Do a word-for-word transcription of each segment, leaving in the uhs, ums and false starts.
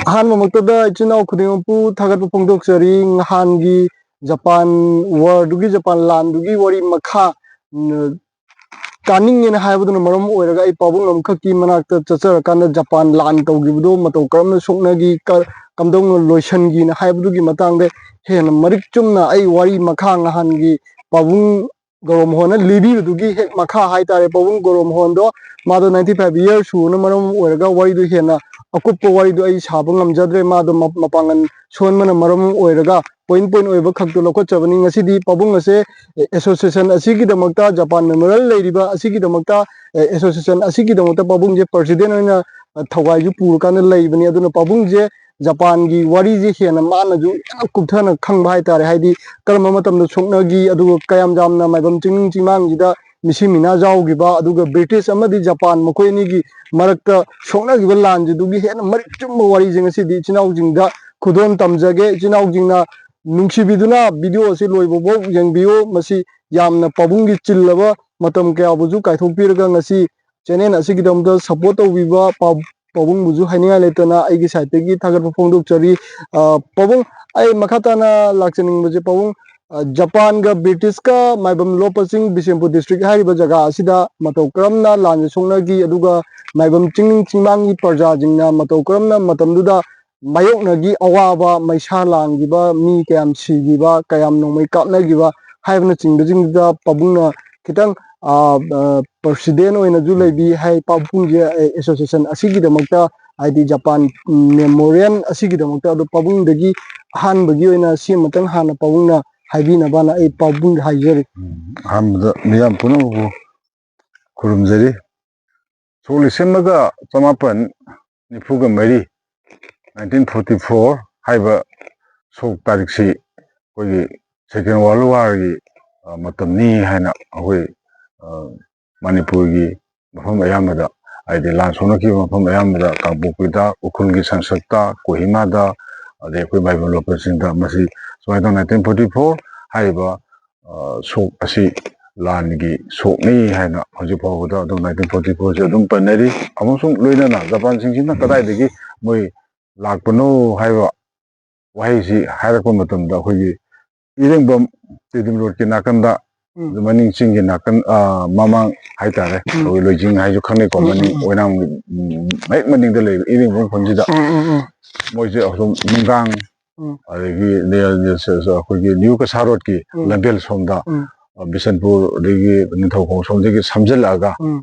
ꯑꯍꯥꯟꯕꯃꯛꯇꯗ ꯏꯆꯤꯟ ꯏꯅꯥꯎ ꯈꯨꯗꯤꯡꯃꯛꯄꯨ ꯊꯥꯒꯠꯄ ꯐꯣꯡꯗꯣꯛꯆꯔꯤ꯫ ꯅꯍꯥꯟꯒꯤ ꯖꯄꯥꯟ ꯋꯥꯔꯗꯨꯒꯤ, ꯖꯄꯥꯟ ꯂꯥꯟꯗꯨꯒꯤ ꯋꯥꯔꯤ ꯃꯈꯥ, ꯎꯝ, ꯀꯥꯅꯤꯡꯉꯦꯅ ꯍꯥꯏꯕꯗꯨꯅ ꯃꯔꯝ ꯑꯣꯏꯔꯒ ꯑꯩ ꯄꯥꯕꯨꯡ ꯑꯃꯈꯛꯀꯤ ꯃꯅꯥꯛꯇ ꯆꯠꯆꯔꯀꯥꯟꯗ ꯖꯄꯥꯟ ꯂꯥꯟ ꯇꯧꯈꯤꯕꯗꯣ ꯃꯇꯧ ꯀꯔꯝꯅ ꯁꯣꯛꯅꯈꯤ, ꯀ-, ꯀꯝꯗꯧꯅ ꯂꯣꯏꯁꯤꯟꯈꯤꯅ ꯍꯥꯏꯕꯗꯨꯒꯤ ꯃꯇꯥꯡꯗ ꯍꯦꯟꯅ ꯃꯔꯤꯛ ꯆꯨꯝꯅ ꯑꯩ ꯋꯥꯔꯤ ꯃꯈꯥ ꯅꯍꯥꯟꯒꯤ ꯄꯥꯕꯨꯡ ꯒꯧꯔꯝꯍꯣꯟꯅ ꯂꯤꯕꯤꯕꯗꯨꯒꯤ ꯍꯦꯛ ꯃꯈꯥ ꯍꯥꯏꯇꯥꯔꯦ꯫ ꯄꯥꯕꯨꯡ ꯒꯧꯔꯝꯍꯣꯟꯗꯣ ꯃꯥꯗꯣ ninety five year ꯁꯨꯕꯅ ꯃꯔꯝ ꯑꯣꯏꯔꯒ ꯋꯥꯔꯤꯗꯨ ꯍꯦꯟꯅ ꯑꯀꯨꯞꯄ ꯋꯥꯔꯤꯗꯨ ꯑꯩ ꯁꯥꯕ ꯉꯝꯖꯗ꯭ꯔꯦ꯫ ꯃꯥꯗꯣ ꯃ-, ꯃꯄꯥꯡꯒꯜ ꯁꯣꯟꯕꯅ ꯃꯔꯝ ꯑꯣꯏꯔꯒ point point ꯑꯣꯏꯕ ꯈꯛꯇꯨ ꯂꯧꯈꯠꯆꯕꯅꯤ꯫ ꯉꯁꯤꯗꯤ ꯄꯥꯕꯨꯡ ꯑꯁꯦ association ꯑꯁꯤꯒꯤꯗꯃꯛꯇ, ꯖꯄꯥꯟ memorial ꯂꯩꯔꯤꯕ ꯑꯁꯤꯒꯤꯗꯃꯛꯇ, ꯑꯦ, association ꯑꯁꯤꯒꯤꯗꯃꯛꯇ ꯄꯥꯕꯨꯡꯁꯦ president ꯑꯣꯏꯅ, ꯑ, ꯊꯧꯒꯥꯏꯁꯨ ꯄꯨꯔꯀꯥꯟꯗ ꯂꯩꯕꯅꯤ꯫ ꯑꯗꯨꯅ ꯄꯥꯕꯨꯡꯁꯦ ꯖꯄꯥꯟꯒꯤ ꯋꯥꯔꯤꯁꯦ ꯍꯦꯟꯅ ꯃꯥꯅꯁꯨ ꯍꯦꯟꯅ ꯀꯨꯞꯊꯅ ꯈꯪꯕ ꯍꯥꯏꯇꯥꯔꯦ꯫ ꯍꯥꯏꯗꯤ ꯀꯔꯝꯕ ꯃꯇꯝꯗ ꯁꯣꯛꯅꯈꯤ, ꯑꯗꯨꯒ ꯀꯌꯥꯝ ꯌꯥꯝꯅ ꯃꯥꯏꯕꯝ ꯆꯤꯡꯅꯨꯡ ꯆꯤꯡꯃꯥꯡꯁꯤꯗ ꯃꯤꯁꯤ ꯃꯤꯅꯥ ꯌꯥꯎꯈꯤꯕ, ꯑꯗꯨꯒ ꯕ꯭ꯔꯤꯇꯤꯁ ꯑꯃꯗꯤ ꯖꯄꯥꯟ ꯃꯈꯣꯏ ꯑꯅꯤꯒꯤ ꯃꯔꯛꯇ ꯁꯣꯛꯅꯈꯤꯕ ꯂꯥꯟꯁꯤꯗꯨꯒꯤ ꯍꯦꯟꯅ ꯃꯔꯤꯛ ꯆꯨꯝꯕ ꯋꯥꯔꯤꯁꯦ ꯉꯁꯤꯗꯤ ꯏꯆꯤꯟ ꯏꯅꯥꯎꯁꯤꯡꯗ ꯈꯨꯗꯣꯜ ꯇꯝꯖꯒꯦ꯫ ꯏꯆꯤꯟ ꯏꯅꯥꯎꯁꯤꯡꯅ ꯅꯨꯡꯁꯤꯕꯤꯗꯨꯅ video ꯑꯁꯤ ꯂꯣꯏꯕꯐꯥꯎ ꯌꯦꯡꯕꯤꯌꯨ꯫ ꯃꯁꯤ ꯌꯥꯝꯅ ꯄꯥꯕꯨꯡꯒꯤ ꯆꯤꯜꯂꯕ ꯃꯇꯝ ꯀꯌꯥꯕꯨꯁꯨ ꯀꯥꯏꯊꯣꯛꯄꯤꯔꯒ ꯉꯁꯤ channel ꯑꯁꯤꯒꯤꯗꯃꯛꯇ support ꯇꯧꯕꯤꯕ ꯄꯥ-, ꯄꯥꯕꯨꯡꯕꯨꯁꯨ ꯍꯥꯏꯅꯤꯡꯉꯥꯏ ꯂꯩꯇꯅ ꯑꯩꯒꯤ side ꯇꯒꯤ ꯊꯥꯒꯠꯄ ꯐꯣꯡꯗꯣꯛꯆꯔꯤ꯫ ꯑ, ꯄꯥꯕꯨꯡ, ꯑꯩ ꯃꯈꯥ ꯇꯥꯅ ꯂꯥꯛꯆꯅꯤꯡꯕꯁꯦ, ꯄꯥꯕꯨꯡ, ꯑ, ꯖꯄꯥꯟꯒ ꯕ꯭ꯔꯤꯇꯤꯁꯀ ꯃꯥꯏꯕꯝ ꯂꯣꯛꯄ ꯆꯤꯡ, ꯕꯤꯁꯦꯝꯄꯨꯔ district ꯍꯥꯏꯔꯤꯕ ꯖꯒꯥ ꯑꯁꯤꯗ ꯃꯇꯧ ꯀꯔꯝꯅ ꯂꯥꯟꯁꯦ ꯁꯣꯛꯅꯈꯤ, ꯑꯗꯨꯒ ꯃꯥꯏꯕꯝ ꯆꯤꯡ ꯆꯤꯡꯃꯥꯡꯒꯤ ꯄ꯭ꯔꯖꯥꯁꯤꯡꯅ ꯃꯇꯧ ꯀꯔꯝꯅ ꯃꯇꯝꯗꯨꯗ ꯃꯥꯌꯣꯛꯅꯈꯤ, ꯑꯋꯥꯕ, ꯃꯩꯁꯥ ꯂꯥꯡꯈꯤꯕ, ꯃꯤ ꯀꯌꯥꯝ ꯁꯤꯈꯤꯕ, ꯀꯌꯥꯝ ꯅꯣꯡꯃꯩ ꯀꯥꯞꯅꯈꯤꯕ ꯍꯥꯏꯕꯅꯆꯤꯡꯕꯁꯤꯡꯗꯨꯗ ꯄꯥꯕꯨꯡꯅ ꯈꯤꯇꯪ, ꯑ, ꯑ, president ꯑꯣꯏꯅꯁꯨ ꯂꯩꯕꯤ ꯍꯥꯏ꯫ ꯄꯥꯕꯨꯡꯁꯦ, ꯑ, association ꯑꯁꯤꯒꯤꯗꯃꯛꯇ, ꯍꯥꯏꯗꯤ ꯖꯄꯥꯟ memorial ꯑꯁꯤꯒꯤꯗꯃꯛꯇ, ꯑꯗꯣ ꯄꯥꯕꯨꯡꯗꯒꯤ ꯑꯍꯥꯟꯕꯒꯤ ꯑꯣꯏꯅ ꯁꯤ ꯑꯃꯇꯪ ꯍꯥꯟꯅ ꯄꯥꯕꯨꯡꯅ ꯍꯥꯏꯕꯤꯅꯕꯅ ꯑꯩ ꯄꯥꯕꯨꯡꯗ ꯍꯥꯏꯖꯔꯤ꯫ ꯎꯝ, ꯑꯍꯥꯟꯕꯗ ꯃꯤꯌꯥꯝ ꯄꯨꯝꯅꯃꯛꯄꯨ ꯈꯨꯔꯨꯝꯖꯔꯤ꯫ ꯁꯣꯛ ꯂꯤꯁꯤꯡ ꯑꯃꯒ ꯆꯃꯥꯄꯟ ꯅꯤꯐꯨꯒ ꯃꯔꯤ, nineteen forty four ꯍꯥꯏꯕ ꯁꯣꯛ ꯇꯥꯔꯤꯛꯁꯤ ꯑꯩꯈꯣꯏꯒꯤ Second World War ꯒꯤ, ꯑ, ꯃꯇꯝꯅꯤ ꯍꯥꯏꯅ ꯑꯩꯈꯣꯏ, ꯑ, ꯃꯅꯤꯄꯨꯔꯒꯤ ꯃꯐꯝ ꯑꯌꯥꯝꯕꯗ, ꯍꯥꯏꯗꯤ ꯂꯥꯟ ꯁꯣꯛꯅꯈꯤꯕ ꯃꯐꯝ ꯑꯌꯥꯝꯕꯗ, ꯀꯥꯡꯄꯣꯛꯄꯤꯗ, ꯎꯈ꯭ꯔꯨꯜꯒꯤ ꯁꯪꯁꯛꯇ, ꯀꯣꯍꯤꯃꯥꯗ, ꯑꯗꯩ ꯑꯩꯈꯣꯏ ꯃꯥꯏꯕꯝ ꯂꯣꯛꯄꯁꯤꯡꯗ ꯃꯁꯤ ꯁꯨꯃꯥꯏꯅ ꯇꯧꯅ nineteen forty four ꯍꯥꯏꯔꯤꯕ, ꯑ, ꯁꯣꯛ ꯑꯁꯤ ꯂꯥꯟꯒꯤ ꯁꯣꯛꯅꯤ ꯍꯥꯏꯅ ꯍꯧꯖꯤꯛ ꯐꯥꯎꯕꯗ ꯑꯗꯨꯝ nineteen forty four ꯁꯦ ꯑꯗꯨꯝ ꯄꯟꯅꯔꯤ꯫ ꯑꯃꯁꯨꯡ ꯂꯣꯏꯅꯅ ꯖꯄꯥꯟꯁꯤꯡꯁꯤꯅ ꯀꯗꯥꯏꯗꯒꯤ ꯃꯣꯏ ꯂꯥꯛꯄꯅꯣ ꯍꯥꯏꯕ ꯋꯥꯍꯩꯁꯤ ꯍꯥꯏꯔꯛꯄ ꯃꯇꯝꯗ, ꯑꯩꯈꯣꯏꯒꯤ ꯏꯔꯦꯡꯕꯝ ꯇꯤꯗꯤꯝ ꯔꯣꯗꯀꯤ ꯅꯥꯀꯟꯗ, ꯎꯝ꯫ ꯑꯗꯨ ꯃꯅꯤꯡ ꯆꯤꯡꯒꯤ ꯅꯥꯀꯟ, ꯑ, ꯃꯃꯥꯡ ꯍꯥꯏꯇꯥꯔꯦ, ꯎꯝ꯫ ꯑꯩꯈꯣꯏ ꯂꯣꯏꯖꯤꯡ ꯍꯥꯏꯁꯨ ꯈꯪꯅꯩꯀꯣ, ꯎꯝ, ꯃꯅꯤꯡ ꯎꯝ, ꯎꯝ꯫ ꯑꯣꯏꯅꯥꯝꯒꯤ, ꯎꯝ, ꯍꯦꯛ ꯃꯅꯤꯡꯗ ꯂꯩꯕ ꯏꯔꯦꯡꯕꯝ ꯈꯨꯟꯁꯤꯗ ꯎꯝ, ꯎꯝ, ꯎꯝ꯫ ꯃꯣꯏꯁꯦ ꯑꯗꯨꯝ ꯅꯨꯡꯗꯥꯡ, ꯎꯝ꯫ ꯑꯗꯒꯤ ꯅꯦ-, ꯅꯦ-, ꯁ-, ꯁ-, ꯑꯩꯈꯣꯏꯒꯤ ꯅ꯭ꯌꯨ ꯀꯁꯥ ꯔꯣꯗꯀꯤ ꯎꯝ꯫ ꯂꯝꯕꯦꯜ ꯁꯣꯝꯗ, ꯎꯝ꯫ ꯑ, ꯕꯤꯁꯟꯄꯨꯔ ꯑꯗꯒꯤ ꯅꯤꯡꯊꯧꯈꯣꯡ ꯁꯣꯝꯗꯒꯤ ꯁꯝꯖꯤꯜꯂꯛꯑꯒ, ꯎꯝ꯫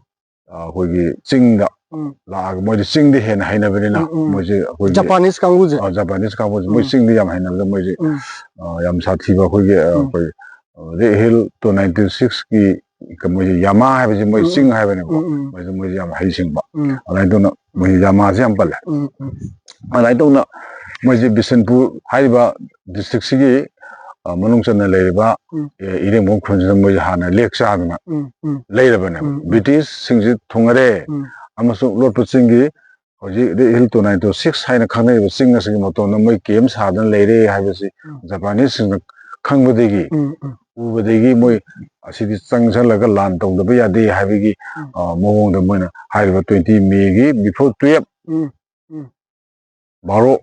ꯑ, ꯑꯩꯈꯣꯏꯒꯤ ꯆꯤꯡꯗ ꯎꯝ꯫ ꯂꯥꯛꯑꯒ, ꯃꯣꯏꯗꯤ ꯆꯤꯡꯗ ꯍꯦꯟꯅ ꯍꯩꯅꯕꯅꯤꯅ, ꯎꯝ, ꯎꯝ, ꯎꯝ꯫ ꯃꯣꯏꯁꯦ ꯑꯩꯈꯣꯏꯒꯤ, ꯖꯄꯥꯅꯤꯁ ꯀꯥꯡꯕꯨꯁꯦ꯫ ꯑ, ꯖꯄꯥꯅꯤꯁ ꯀꯥꯡꯕꯨꯁꯦ, ꯃꯣꯏ ꯎꯝ꯫ ꯆꯤꯡꯗ ꯌꯥꯝ ꯍꯩꯅꯕꯗ, ꯃꯣꯏꯁꯦ, ꯎꯝ꯫ ꯑ, ꯌꯥꯝ ꯁꯥꯊꯤꯕ ꯑꯩꯈꯣꯏꯒꯤ, ꯑ, ꯎꯝ꯫ ꯑꯩꯈꯣꯏ, ꯑ, ꯔꯦꯗ ꯍꯤꯜ ꯇꯨ ꯅꯥꯏꯟꯇꯤ ꯁꯤꯛꯁꯀꯤ ꯃꯣꯏꯁꯦ ꯌꯥꯃꯥ ꯍꯥꯏꯕꯁꯦ, ꯃꯣꯏ ꯎꯝ, ꯆꯤꯡ ꯎꯝ꯫ ꯍꯥꯏꯕꯅꯦꯕꯀꯣ, ꯎꯝ, ꯎꯝ, ꯎꯝ꯫ ꯃꯣꯏꯁꯦ, ꯃꯣꯏꯁꯦ ꯌꯥꯝ ꯍꯩꯁꯤꯡꯕ꯫ ꯎꯝ꯫ ꯑꯗꯨꯃꯥꯏꯅ ꯇꯧꯅ ꯃꯣꯏꯁꯦ ꯌꯥꯃꯥꯁꯦ ꯌꯥꯝ ꯄꯜꯂꯦ꯫ ꯎꯝ, ꯎꯝ꯫ ꯑꯗꯨꯃꯥꯏꯅ ꯇꯧꯅ ꯃꯣꯏꯁꯦ ꯕꯤꯁꯟꯄꯨꯔ ꯍꯥꯏꯔꯤꯕ ꯗꯤꯁꯇ꯭ꯔꯤꯛꯁꯤꯒꯤ, ꯑ, ꯃꯅꯨꯡ ꯆꯟꯅ ꯂꯩꯔꯤꯕ, ꯎꯝ꯫ ꯑꯦ, ꯏꯔꯦꯡꯕꯝ ꯈꯨꯟꯁꯤꯗ ꯃꯣꯏꯁꯦ ꯍꯥꯟꯅ ꯂꯦꯛ ꯆꯥꯗꯅ ꯎꯝ, ꯎꯝ꯫ ꯂꯩꯔꯕꯅꯦꯕ꯫ ꯎꯝ, ꯎꯝ꯫ ꯕ꯭ꯔꯤꯇꯤꯁꯁꯤꯡꯁꯤ ꯊꯨꯡꯉꯔꯦ ꯎꯝ꯫ ꯑꯃꯁꯨꯡ ꯂꯣꯠꯄ ꯆꯤꯡꯒꯤ ꯍꯧꯖꯤꯛ red Hill two nine two six ꯍꯥꯏꯅ ꯈꯪꯅꯔꯤꯕ ꯆꯤꯡ ꯑꯁꯤꯒꯤ ꯃꯇꯣꯟꯗ ꯃꯣꯏ ꯀꯦꯝ ꯁꯥꯗꯅ ꯂꯩꯔꯦ ꯍꯥꯏꯕꯁꯤ ꯎꯝ꯫ ꯖꯄꯥꯅꯤꯁꯁꯤꯡꯅ ꯈꯪꯕꯗꯒꯤ, ꯎꯝ, ꯎꯝ꯫ ꯎꯕꯗꯒꯤ ꯃꯣꯏ ꯑꯁꯤꯗꯤ ꯆꯪꯁꯜꯂꯒ ꯂꯥꯟ ꯇꯧꯗꯕ ꯌꯥꯗꯦ ꯍꯥꯏꯕꯒꯤ, ꯎꯝ꯫ ꯑ, ꯃꯑꯣꯡꯗ ꯃꯣꯏꯅ ꯍꯥꯏꯔꯤꯕ twenty May ꯒꯤ before twelve, ꯎꯝ, ꯎꯝ꯫ ꯕꯥꯔꯣ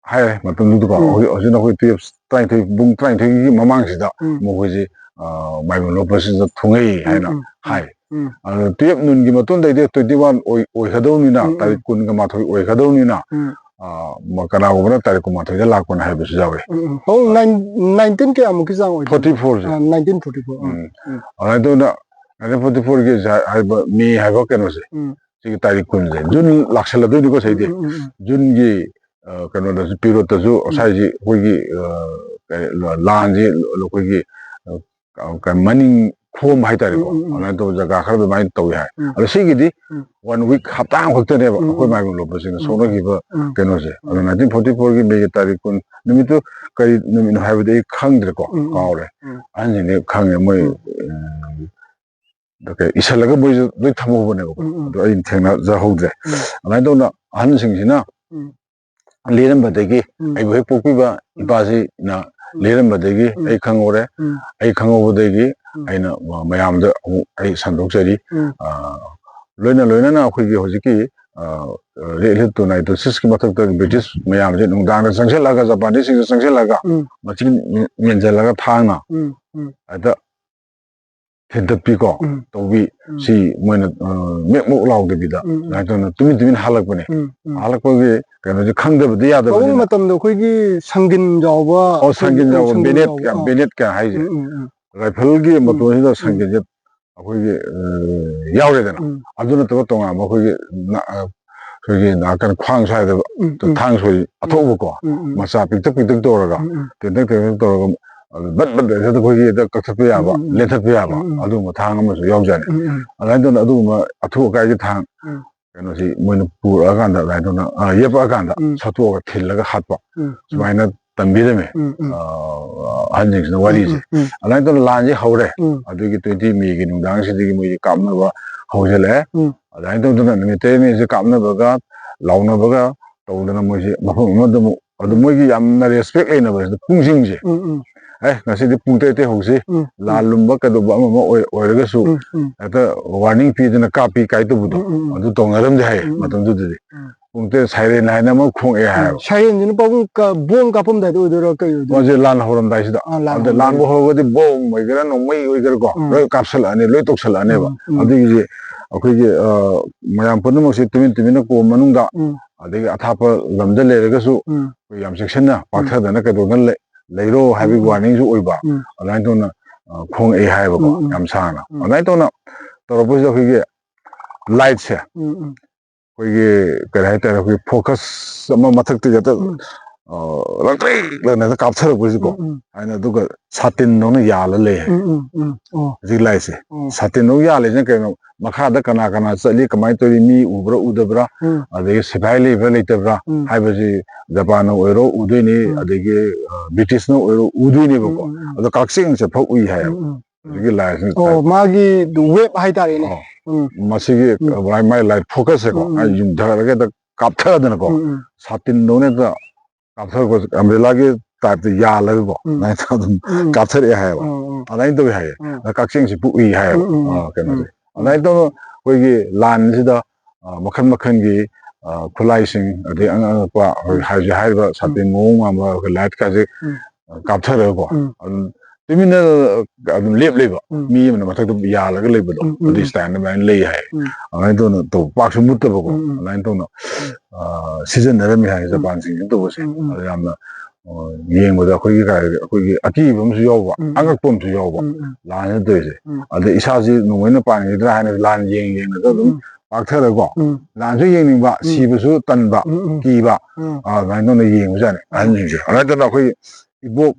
ꯍꯥꯏꯔꯦ ꯃꯇꯝꯗꯨꯗꯀꯣ, ꯎꯝ꯫ ꯍꯧꯖꯤꯛ, ꯍꯧꯖꯤꯛ ꯑꯩꯈꯣꯏ twelve, ꯇꯔꯥꯅꯤꯊꯣꯏ, ꯄꯨꯡ ꯇꯔꯥꯅꯤꯊꯣꯏꯒꯤ ꯃꯃꯥꯡꯁꯤꯗ ꯎꯝ꯫ ꯃꯈꯣꯏꯁꯦ, ꯑ, ꯃꯥꯏꯕꯝ ꯂꯣꯛꯄꯁꯤꯗ ꯊꯨꯡꯉꯩ ꯎꯝ, ꯍꯥꯏꯅ ꯎꯝ, ꯎꯝ, ꯍꯥꯏ꯫ ꯎꯝ꯫ ꯑꯗꯨ twelve noon ꯒꯤ ꯃꯇꯨꯡꯗꯩꯗꯤ twenty one ꯑꯣꯏ-, ꯑꯣꯏꯒꯗꯧꯅꯤꯅ, ꯎꯝ, ꯎꯝ꯫ ꯇꯥꯔꯤꯛ ꯀꯨꯟꯒ ꯃꯥꯊꯣꯏ ꯑꯣꯏꯒꯗꯧꯅꯤꯅ, ꯎꯝ꯫ ꯑ, ꯃ-, ꯀꯅꯥꯒꯨꯝꯕꯅ ꯇꯥꯔꯤꯛ ꯀꯨꯟꯃꯥꯊꯣꯏꯗ ꯂꯥꯛꯄꯅ ꯍꯥꯏꯕꯁꯨ ꯌꯥꯎꯋꯦ꯫ ꯎꯝ, ꯎꯝ꯫ ꯍꯧ-, ꯅꯥꯏꯟ-, nineteen ꯀꯌꯥꯃꯨꯛꯀꯤ ꯆꯥꯡ ꯑꯣꯏꯗꯣꯏꯅꯣ? Forty four ꯁꯦ꯫ ꯑ, nineteen forty four꯫ ꯎꯝ, ꯎꯝ꯫ ꯎꯝ꯫ ꯑꯗꯨꯃꯥꯏꯅ ꯇꯧꯗꯅ nineteen forty four ꯒꯤ ꯖ-, ꯍꯥꯏꯔꯤꯕ ꯃꯦ ꯍꯥꯏꯕ ꯀꯩꯅꯣꯁꯦ, ꯎꯝ꯫ ꯁꯤꯒꯤ ꯇꯥꯔꯤꯛ ꯀꯨꯟꯁꯦ, ꯖꯨꯟ ꯂꯥꯛꯁꯜꯂꯗꯣꯏꯅꯤꯀꯣ ꯁꯤꯗꯤ꯫ ꯎꯝ, ꯎꯝ, ꯎꯝ, ꯎꯝ꯫ ꯖꯨꯟꯒꯤ, ꯑ, ꯀꯩꯅꯣꯗꯁꯨ, ꯄꯤꯔꯣꯠꯇꯁꯨ ꯎꯝ꯫ ꯉꯁꯥꯏꯁꯤ ꯑꯩꯈꯣꯏꯒꯤ, ꯑ, ꯀꯩ, ꯂ-, ꯂꯥꯟꯁꯤ ꯑꯩꯈꯣꯏꯒꯤ, ꯑ, ꯀ-, ꯀ-, ꯃꯅꯤꯡ ꯈꯣꯝ ꯍꯥꯏꯇꯥꯔꯦꯀꯣ, ꯎꯝ, ꯎꯝ, ꯎꯝ꯫ ꯑꯗꯨꯃꯥꯏꯅ ꯇꯧꯕ ꯖꯒꯥ ꯈꯔ ꯑꯗꯨꯃꯥꯏꯅ ꯇꯧꯏ ꯍꯥꯏ꯫ ꯑꯗꯣ ꯁꯤꯒꯤꯗꯤ ꯎꯝ꯫ one week, ꯍꯞꯇꯥ ꯑꯃꯈꯛꯇꯅꯦꯕ ꯎꯝ, ꯑꯩꯈꯣꯏ ꯎꯝ꯫ ꯃꯥꯏꯕꯝ ꯂꯣꯛꯄꯁꯤꯡꯅ ꯎꯝ꯫ ꯁꯣꯛꯅꯈꯤꯕ ꯎꯝ꯫ ꯀꯩꯅꯣꯁꯦ꯫ ꯑꯗꯣ ꯎꯝ꯫ nineteen forty four ꯒꯤ ꯃꯦꯒꯤ ꯇꯥꯔꯤꯛ ꯀꯨꯟ ꯅꯨꯃꯤꯠꯇꯨ ꯀꯔꯤ ꯅꯨꯃꯤꯠꯅꯣ ꯍꯥꯏꯕꯗꯤ ꯑꯩ ꯈꯪꯗ꯭ꯔꯦꯀꯣ, ꯎꯝ, ꯎꯝ꯫ ꯀꯥꯎꯔꯦ꯫ ꯎꯝ꯫ ꯑꯍꯟꯁꯤꯡꯗꯤ ꯈꯪꯉꯦ, ꯃꯣꯏ, ꯎꯝ꯫ ꯎꯝ, ꯀꯩ, ꯏꯁꯜꯂꯒ ꯃꯣꯏꯁꯨ ꯂꯣꯏ ꯊꯝꯍꯧꯕꯅꯦꯕꯀꯣ꯫ ꯎꯝ, ꯎꯝ꯫ ꯑꯗꯣ ꯑꯩ ꯊꯦꯡꯅꯖꯍꯧꯗ꯭ꯔꯦ꯫ ꯎꯝ꯫ ꯑꯗꯨꯃꯥꯏꯅ ꯇꯧꯅ ꯑꯍꯟꯁꯤꯡꯁꯤꯅ ꯎꯝ꯫ ꯂꯤꯔꯝꯕꯗꯒꯤ, ꯎꯝ꯫ ꯑꯩꯕꯨ ꯍꯦꯛ ꯄꯣꯛꯄꯤꯕ ꯎꯝ꯫ ꯏꯄꯥꯁꯤꯅ ꯎꯝ꯫ ꯂꯤꯔꯝꯕꯗꯒꯤ ꯎꯝ꯫ ꯑꯩ ꯈꯪꯍꯧꯔꯦ꯫ ꯎꯝ꯫ ꯑꯩ ꯈꯪꯍꯧꯕꯗꯒꯤ ꯎꯝ꯫ ꯑꯩꯅ ꯃ-, ꯃꯌꯥꯝꯗ ꯑꯃꯨꯛ ꯑꯩ ꯁꯟꯗꯣꯛꯆꯔꯤ꯫ ꯎꯝ꯫ ꯑ, ꯂꯣꯏꯅ ꯂꯣꯏꯅꯅ ꯑꯩꯈꯣꯏꯒꯤ ꯍꯧꯖꯤꯛꯀꯤ ꯑ, Red Heat Tornadoes-ꯀꯤ ꯃꯊꯛꯇ British ꯃꯌꯥꯝꯁꯦ ꯅꯨꯡꯗꯥꯡꯗ ꯆꯪꯁꯤꯜꯂꯒ, Japanese-ꯁꯤꯡꯁꯦ ꯆꯪꯁꯤꯜꯂꯒ, ꯎꯝ꯫ ꯃꯆꯤꯟ ꯃꯦꯟꯁꯤꯜꯂꯒ ꯊꯥꯡꯅ ꯎꯝ, ꯎꯝ꯫ ꯍꯦꯛꯇ ꯊꯤꯟꯇꯠꯄꯤꯀꯣ, ꯎꯝ꯫ ꯇꯧꯕꯤ꯫ ꯎꯝ꯫ ꯁꯤ ꯃꯣꯏꯅ, ꯑ, ꯃꯦꯛ ꯃꯣꯛ ꯂꯥꯎꯗꯕꯤꯗ ꯎꯝ, ꯎꯝ꯫ ꯑꯗꯨꯃꯥꯏꯅ ꯇꯧꯗꯅ ꯇꯨꯃꯤꯟ ꯇꯨꯃꯤꯟ ꯍꯜꯂꯛꯄꯅꯦ꯫ ꯎꯝ, ꯎꯝ꯫ ꯍꯜꯂꯛꯄꯒꯤ ꯀꯩꯅꯣꯁꯦ ꯈꯪꯗꯕꯗꯤ ꯃꯑꯣꯡ ꯌꯥꯗꯕꯅꯤꯅ꯫ ꯃꯇꯝꯗꯣ ꯑꯩꯈꯣꯏꯒꯤ ꯁꯪꯒꯤꯟ ꯌꯥꯎꯕ, ꯑꯣ, ꯑꯩꯈꯣꯏꯒꯤ ꯁꯪꯒꯤꯟ ꯌꯥꯎꯕ, ꯁꯪꯒꯤꯟ ꯕꯦꯅꯦꯠ ꯌꯥꯎꯕ꯫ ꯀ-, ꯑꯥ꯫ ꯕꯦꯅꯦꯠ ꯀ ꯍꯥꯏꯁꯦ꯫ ꯎꯝ, ꯎꯝ, ꯎꯝ꯫ ꯔꯥꯏꯐꯜꯒꯤ ꯎꯝ, ꯃꯇꯣꯟꯁꯤꯗ ꯎꯝ꯫ ꯁꯪꯒꯤꯟꯁꯦ ꯑꯩꯈꯣꯏꯒꯤ, ꯑ, ꯌꯥꯎꯔꯦꯗꯅ꯫ ꯎꯝ꯫ ꯑꯗꯨ ꯅꯠꯇꯕ ꯇꯣꯉꯥꯟꯕ ꯑꯩꯈꯣꯏꯒꯤ ꯅ-, ꯑ, ꯑꯩꯈꯣꯏꯒꯤ ꯅꯥꯀꯟ ꯈ꯭ꯋꯥꯡ ꯁ꯭ꯋꯥꯏꯗ ꯎꯝ, ꯎꯝ꯫ ꯊꯥꯡ ꯁꯣꯏ ꯎꯝ꯫ ꯑꯊꯧꯕꯀꯣ, ꯎꯝ, ꯎꯝ꯫ ꯃꯆꯥ ꯄꯤꯛꯇꯛ ꯄꯤꯛꯇꯛ ꯇꯧꯔꯒ, ꯎꯝ, ꯎꯝ꯫ ꯇꯦꯟꯇꯛ ꯇꯦꯟꯇꯛ ꯇꯧꯔꯒ, ꯑꯗꯨ ꯕꯠ ꯕꯠ ꯕꯠ ꯍꯦꯛꯇ ꯑꯩꯈꯣꯏꯒꯤ ꯍꯦꯛꯇ ꯀꯛꯊꯠꯄ ꯌꯥꯕ, ꯎꯝ, ꯎꯝ, ꯎꯝ꯫ ꯂꯦꯟꯊꯠꯄ ꯌꯥꯕ, ꯎꯝ, ꯎꯝ꯫ ꯑꯗꯨꯒꯨꯝꯕ ꯊꯥꯡ ꯑꯃꯁꯨ ꯌꯥꯎꯖꯥꯠꯅꯤ꯫ ꯎꯝ, ꯎꯝ꯫ ꯑꯗꯨꯃꯥꯏꯅ ꯇꯧꯗꯅ ꯑꯗꯨꯒꯨꯝꯕ ꯑꯊꯨ ꯑꯀꯥꯏꯒꯤ ꯊꯥꯡ ꯎꯝ꯫ ꯀꯩꯅꯣꯁꯤ ꯃꯣꯏꯅ ꯄꯨꯔꯛꯑꯀꯥꯟꯗ ꯑꯗꯨꯃꯥꯏꯅ ꯇꯧꯗꯅ, ꯑ, ꯌꯦꯞꯄꯛꯑꯀꯥꯟꯗ ꯎꯝ꯫ ꯁꯠꯇꯣꯛꯑꯒ ꯊꯤꯜꯂꯒ ꯍꯥꯠꯄ, ꯎꯝ, ꯎꯝ꯫ ꯁꯨꯃꯥꯏꯅ ꯇꯝꯕꯤꯔꯝꯃꯦ, ꯎꯝ, ꯎꯝ꯫ ꯑ, ꯑꯍꯟꯁꯤꯡꯁꯤꯅ ꯎꯝ, ꯋꯥꯔꯤꯁꯦ꯫ ꯎꯝ, ꯎꯝ꯫ ꯑꯗꯨꯃꯥꯏꯅ ꯇꯧꯗꯅ ꯂꯥꯟꯁꯦ ꯍꯧꯔꯦ꯫ ꯎꯝ꯫ ꯑꯗꯨꯒꯤ twenty May-ꯒꯤ ꯅꯨꯡꯗꯥꯡꯁꯤꯗꯒꯤ ꯃꯣꯏꯁꯦ ꯀꯥꯞꯅꯕ ꯍꯧꯖꯤꯜꯂꯛꯑꯦ꯫ ꯎꯝ꯫ ꯑꯗꯨꯃꯥꯏꯅ ꯇꯧꯗꯅ ꯅꯨꯃꯤꯠ ꯇꯔꯦꯠ ꯅꯤꯁꯦ ꯀꯥꯞꯅꯕꯒ ꯂꯥꯎꯅꯕꯒ ꯇꯧꯗꯅ ꯃꯣꯏꯁꯦ ꯃꯐꯝ ꯑꯃꯗ ꯑꯃꯨꯛ, ꯑꯗꯨ ꯎꯝ꯫ ꯃꯣꯏꯒꯤ ꯌꯥꯝꯅ respect ꯂꯩꯅꯕꯁꯤꯗ ꯄꯨꯡꯁꯤꯡꯁꯦ, ꯎꯝ, ꯎꯝ꯫ "ꯑꯦ, ꯉꯁꯤꯗꯤ ꯄꯨꯡ ꯇꯔꯦꯠꯇꯩ ꯍꯧꯁꯤ, ꯎꯝ, ꯎꯝ꯫ ꯂꯥꯜꯂꯨꯝꯕ ꯀꯩꯗꯧꯕ ꯑꯃ ꯑꯃ ꯑꯣꯏ-, ꯑꯣꯏꯔꯒꯁꯨ ꯎꯝ, ꯎꯝ꯫ ꯍꯦꯛꯇ warning ꯄꯤꯗꯅ ꯀꯥꯞꯄꯤ ꯀꯥꯏ ꯇꯧꯕꯗꯣ", ꯎꯝ, ꯎꯝ, ꯎꯝ꯫ ꯑꯗꯨ ꯇꯧꯅꯔꯝꯗꯦ ꯍꯥꯏꯌꯦ ꯎꯝ, ꯎꯝ꯫ ꯃꯇꯝꯗꯨꯗꯗꯤ꯫ ꯎꯝ꯫ ꯄꯨꯡ ꯇꯔꯦꯠ siren ꯍꯥꯏꯅ ꯑꯃ ꯈꯣꯡꯉꯛꯑꯦ ꯎꯝ, ꯍꯥꯏꯌꯦꯕ꯫ Siren-ꯁꯤꯅ ꯄꯥꯕꯨꯡ ꯀ-, ꯕꯣꯝ ꯀꯥꯞꯄꯝꯗꯥꯏꯗ ꯑꯣꯏꯗꯣꯏꯔꯣ, ꯀꯩ ꯑꯣꯏꯗꯣꯏꯅꯣ? ꯃꯣꯏꯁꯦ ꯂꯥꯟ ꯍꯧꯔꯝꯗꯥꯏꯁꯤꯗ꯫ ꯑꯥ, ꯂꯥꯟ ꯑꯗ ꯂꯥꯟꯕ ꯍꯧꯔꯝꯗꯥꯏꯗ꯫ ꯍꯧꯔꯒꯗꯤ ꯕꯣꯝ ꯑꯣꯏꯒꯦꯔꯥ, ꯅꯣꯡꯃꯩ ꯑꯣꯏꯒꯦꯔꯥꯀꯣ, ꯎꯝ꯫ ꯂꯣꯏ ꯀꯥꯞꯁꯜꯂꯛꯑꯅꯤ, ꯂꯣꯏ ꯇꯧꯁꯜꯂꯛꯑꯅꯦꯕ꯫ ꯎꯝ, ꯎꯝ꯫ ꯑꯗꯨꯒꯤꯁꯦ ꯑꯩꯈꯣꯏꯒꯤ, ꯑ, ꯃꯌꯥꯝ ꯄꯨꯝꯅꯃꯛꯁꯦ ꯇꯨꯃꯤꯟ ꯇꯨꯃꯤꯟꯅ ꯀꯣꯝ ꯃꯅꯨꯡꯗ, ꯎꯝ꯫ ꯑꯗꯒꯤ ꯑꯊꯥꯞꯄ ꯂꯝꯗ ꯂꯩꯔꯒꯁꯨ ꯎꯝ꯫ ꯑꯩꯈꯣꯏ ꯌꯥꯝ ꯆꯦꯛꯁꯤꯟꯅ, ꯎꯝ꯫ ꯄꯥꯛꯊꯗꯅ ꯀꯩꯗꯧꯗꯅ ꯂꯩ-, ꯂꯩꯔꯣ ꯍꯥꯏꯕꯒꯤ ꯎꯝ, ꯎꯝ꯫ Warning-ꯁꯨ ꯑꯣꯏꯕ꯫ ꯎꯝ꯫ ꯑꯗꯨꯃꯥꯏꯅ ꯇꯧꯅ, ꯑ, ꯈꯣꯡꯉꯛꯑꯦ ꯍꯥꯏꯌꯦꯕꯀꯣ, ꯎꯝ, ꯎꯝ꯫ ꯌꯥꯝ ꯁꯥꯡꯅ꯫ ꯎꯝ꯫ ꯑꯗꯨꯃꯥꯏꯅ ꯇꯧꯅ ꯇꯧꯔꯛꯄꯁꯤꯗ ꯑꯩꯈꯣꯏꯒꯤ light-ꯁꯦ, ꯎꯝ, ꯎꯝ꯫ ꯑꯩꯈꯣꯏꯒꯤ ꯀꯔꯤ ꯍꯥꯏꯇꯥꯔꯦ, ꯑꯩꯈꯣꯏꯒꯤ focus ꯑꯃ ꯃꯊꯛꯇꯒꯤ ꯍꯦꯛꯇ, ꯎꯝ꯫ ꯑ, ꯂꯪꯇ꯭ꯔꯤꯛ ꯂꯪꯅ ꯍꯦꯛꯇ ꯀꯥꯞꯊꯔꯛꯄꯁꯤꯀꯣ꯫ ꯎꯝ, ꯎꯝ꯫ ꯍꯥꯏꯅ ꯑꯗꯨꯒ ꯁꯥꯇꯤꯟꯗꯧꯅ ꯌꯥꯜꯂ ꯂꯩ ꯍꯥꯏ꯫ ꯎꯝ, ꯎꯝ, ꯎꯝ꯫ ꯑꯣ꯫ ꯍꯧꯖꯤꯛ light-ꯁꯦ꯫ ꯑꯣ꯫ ꯁꯥꯇꯤꯟꯗꯧꯅ ꯌꯥꯜꯂꯤꯁꯤꯅ ꯀꯩꯅꯣ? ꯃꯈꯥꯗ ꯀꯅꯥ ꯀꯅꯥ ꯆꯠꯂꯤ, ꯀꯃꯥꯏꯅ ꯇꯧꯔꯤ, ꯃꯤ ꯎꯕ꯭ꯔꯥ ꯎꯗꯕ꯭ꯔꯥ, ꯎꯝ꯫ ꯑꯗꯒꯤ ꯁꯤꯐꯥꯏ ꯂꯩꯕ꯭ꯔꯥ ꯂꯩꯇꯕ꯭ꯔꯥ ꯎꯝ꯫ ꯍꯥꯏꯕꯁꯤ ꯖꯄꯥꯟꯅ ꯑꯣꯏꯔꯣ ꯎꯗꯣꯏꯅꯤ, ꯎꯝ꯫ ꯑꯗꯒꯤ, ꯑ, British-ꯅ ꯑꯣꯏꯔꯣ ꯎꯗꯣꯏꯅꯦꯕꯀꯣ꯫ ꯎꯝ, ꯎꯝ, ꯎꯝ꯫ ꯑꯗꯣ ꯀꯛꯆꯦꯡꯁꯦ ꯐꯥꯎ ꯎꯏ ꯍꯥꯏꯌꯦꯕ꯫ ꯎꯝ, ꯎꯝ, ꯎꯝ꯫ ꯍꯧꯖꯤꯛꯀꯤ light-ꯁꯤꯅ ꯑꯣ, ꯃꯥꯒꯤ wave ꯍꯥꯏꯇꯥꯔꯦꯅꯦ꯫ ꯑꯣ꯫ ꯎꯝ꯫ ꯃꯁꯤꯒꯤ ꯎꯝ꯫ ꯃꯥꯏ, ꯃꯥꯏ light focus-ꯁꯦꯀꯣ, ꯎꯝ, ꯎꯝ꯫ ꯃꯥꯏ ꯌꯨꯡꯊꯔꯒ ꯍꯦꯛꯇ ꯀꯥꯞꯊꯗꯅꯀꯣ, ꯎꯝ, ꯎꯝ꯫ ꯁꯥꯇꯤꯟꯗꯧꯅ ꯍꯦꯛꯇ ꯀꯥꯞꯊꯔꯛꯄ, umbrella-ꯒꯤ type-ꯇ ꯌꯥꯜꯂꯒꯀꯣ, ꯎꯝ꯫ ꯑꯗꯨꯃꯥꯏꯅ ꯑꯗꯨꯝ ꯎꯝ, ꯎꯝ꯫ ꯀꯥꯞꯊꯔꯛꯑꯦ ꯍꯥꯏꯌꯦꯕ꯫ ꯎꯝ, ꯎꯝ꯫ ꯑꯗꯨꯃꯥꯏꯅ ꯇꯧꯋꯤ ꯍꯥꯏꯌꯦ꯫ ꯎꯝ꯫ ꯑꯗ ꯀꯛꯆꯦꯡꯁꯤ ꯄꯨꯛꯏ ꯍꯥꯏꯌꯦꯕ꯫ ꯎꯝ, ꯎꯝ, ꯑꯥ, ꯎꯝ꯫ ꯀꯩꯅꯣꯁꯦ꯫ ꯎꯝ꯫ ꯑꯗꯨꯃꯥꯏꯅ ꯇꯧꯅ ꯑꯩꯈꯣꯏꯒꯤ ꯂꯥꯟꯁꯤꯗ, ꯑ, ꯃꯈꯜ ꯃꯈꯜꯒꯤ, ꯑ, ꯈꯨꯠꯂꯥꯏꯁꯤꯡ, ꯑꯗꯩ ꯑꯉꯛ ꯑꯉꯛꯄ, ꯑꯩꯈꯣꯏ ꯎꯝ꯫ ꯍꯥꯏꯖꯤꯛ ꯍꯥꯏꯔꯤꯕ ꯎꯝ꯫ ꯁꯥꯇꯤꯟ ꯃꯑꯣꯡ ꯃꯥꯟꯕ, ꯑꯩꯈꯣꯏ ꯂꯥꯏꯠꯀꯥꯁꯦ, ꯎꯝ꯫ ꯑ, ꯀꯥꯞꯊꯔꯒꯀꯣ, ꯎꯝ꯫ ꯑꯗꯨꯝ ꯇꯨꯃꯤꯟꯅ ꯑꯗꯨꯝ ꯂꯦꯞ ꯂꯩꯕ, ꯎꯝ꯫ ꯃꯤ ꯑꯃꯅ ꯃꯊꯛꯇ ꯌꯥꯜꯂꯒ ꯂꯩꯕꯗꯣ, ꯎꯝ, ꯎꯝ, ꯑꯗꯨꯒꯤ ꯎꯝ꯫ ꯁ꯭ꯇꯥꯏꯜꯗ ꯑꯗꯨꯃꯥꯏꯅ ꯂꯩ ꯍꯥꯏ꯫ ꯎꯝ꯫ ꯑꯗꯨꯃꯥꯏꯅ ꯇꯧꯅ ꯇꯧꯕ, ꯄꯥꯛꯁꯨ ꯃꯨꯠꯇꯕꯀꯣ, ꯎꯝ, ꯎꯝ꯫ ꯑꯗꯨꯃꯥꯏꯅ ꯇꯧꯅ, ꯎꯝ꯫ ꯑ, ꯁꯤꯖꯤꯟꯅꯔꯝꯃꯤ ꯍꯥꯏ, ꯎꯝ꯫ ꯖꯄꯥꯟꯁꯤꯡꯁꯤꯅ ꯇꯧꯕꯁꯦ꯫ ꯎꯝ, ꯎꯝ꯫ ꯑꯗ ꯌꯥꯝꯅ, ꯑ, ꯌꯦꯡꯕꯗ ꯑꯩꯈꯣꯏꯒꯤ ꯀꯩ ꯍꯥꯏꯔꯗꯤ, ꯑꯩꯈꯣꯏꯒꯤ ꯑꯀꯤꯕ ꯑꯃꯁꯨ ꯌꯥꯎꯕ, ꯎꯝ, ꯎꯝ꯫ ꯑꯉꯛꯄ ꯑꯃꯁꯨ ꯌꯥꯎꯕ, ꯎꯝ, ꯎꯝ꯫ ꯂꯥꯟꯁꯤꯅ ꯇꯧꯔꯤꯁꯦ꯫ ꯎꯝ꯫ ꯑꯗ ꯏꯁꯥꯁꯤ ꯅꯣꯡꯃꯩꯅ ꯄꯥꯟꯈꯤꯗ꯭ꯔꯥ ꯍꯥꯏꯅ ꯂꯥꯟ ꯌꯦꯡ ꯌꯦꯡꯅꯒ ꯎꯝ, ꯑꯗꯨꯝ ꯎꯝ꯫ ꯄꯥꯛꯊꯔꯒꯀꯣ, ꯎꯝ꯫ ꯂꯥꯟꯁꯨ ꯌꯦꯡꯅꯤꯡꯕ, ꯎꯝ꯫ ꯁꯤꯕꯁꯨ ꯇꯟꯕ, ꯎꯝ, ꯎꯝ꯫ ꯀꯤꯕ, ꯎꯝ꯫ ꯑ, ꯑꯗꯨꯃꯥꯏꯅ ꯇꯧꯅ ꯌꯦꯡꯕꯖꯥꯠꯅꯤ ꯎꯝ꯫ ꯑꯍꯟꯁꯤꯡꯁꯦ꯫ ꯑꯗꯨꯃꯥꯏꯅ ꯇꯧꯅ ꯑꯩꯈꯣꯏ ꯏꯕꯣꯛ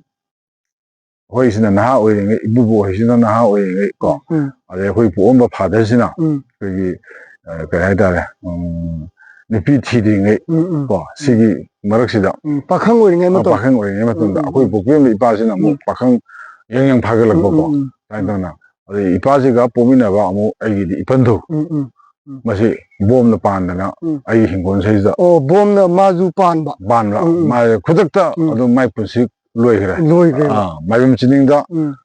ꯍꯣꯏꯁꯤꯅ ꯅꯍꯥ ꯑꯣꯏꯔꯤꯉꯩ, ꯏꯕꯨꯕꯣꯛ ꯍꯣꯏꯁꯤꯅ ꯅꯍꯥ ꯑꯣꯏꯔꯤꯉꯩ ꯀꯣ, ꯎꯝ, ꯎꯝ꯫ ꯑꯗꯩ ꯑꯩꯈꯣꯏ ꯄꯣꯛꯑꯝꯕ ꯐꯥꯗꯔꯁꯤꯅ ꯎꯝ꯫ ꯑꯩꯈꯣꯏꯒꯤ, ꯑ, ꯀꯩ ꯍꯥꯏꯇꯥꯔꯦ, ꯎꯝ, ꯅꯨꯄꯤ ꯊꯤꯗ꯭ꯔꯤꯉꯩ ꯎꯝ, ꯎꯝ꯫ ꯀꯣ, ꯁꯤꯒꯤ ꯃꯔꯛꯁꯤꯗ ꯎꯝ, ꯄꯥꯈꯪ ꯑꯣꯏꯔꯤꯉꯩ ꯑ, ꯃꯇꯝ꯫ ꯄꯥꯈꯪ ꯑꯣꯏꯔꯤꯉꯩ ꯃꯇꯝꯗ ꯎꯝ, ꯎꯝ, ꯑꯩꯈꯣꯏ ꯎꯝ꯫ ꯄꯣꯛꯄꯤꯔꯝꯕ ꯏꯄꯥꯁꯤꯅ ꯑꯃꯨꯛ ꯎꯝ꯫ ꯄꯥꯈꯪ ꯌꯥꯡ ꯌꯥꯡ ꯐꯥꯒꯠꯂꯛꯄꯀꯣ, ꯎꯝ, ꯎꯝ, ꯎꯝ꯫ ꯑꯗꯨꯃꯥꯏꯅ ꯇꯧꯅ꯫ ꯑꯗꯩ ꯏꯄꯥꯁꯤꯒ ꯄꯣꯛꯃꯤꯟꯅꯕ ꯑꯃꯨꯛ ꯑꯩꯒꯤꯗꯤ ꯏꯄꯟꯗꯧ꯫ ꯎꯝ, ꯎꯝ, ꯎꯝ꯫ ꯃꯁꯤ ꯕꯣꯝꯅ ꯄꯥꯟꯗꯅ ꯎꯝ꯫ ꯑꯩꯒꯤ ꯍꯤꯡꯒꯣꯜꯁꯤꯗꯩꯁꯤꯗ ꯑꯣ, ꯕꯣꯝꯅ ꯃꯥꯁꯨ ꯄꯥꯟꯕ? ꯄꯥꯟꯕ꯫ ꯎꯝ, ꯎꯝ꯫ ꯃꯥ ꯈꯨꯗꯛꯇ ꯎꯝ꯫ ꯑꯗꯨꯝ ꯃꯥꯏ ꯄꯨꯟꯁꯤ ꯂꯣꯏꯈ꯭ꯔꯦ꯫ ꯂꯣꯏꯈ꯭ꯔꯦꯕ꯫ ꯑꯥ, ꯃꯥꯏꯕꯝ ꯆꯤꯅꯤꯡꯗ ꯎꯝ꯫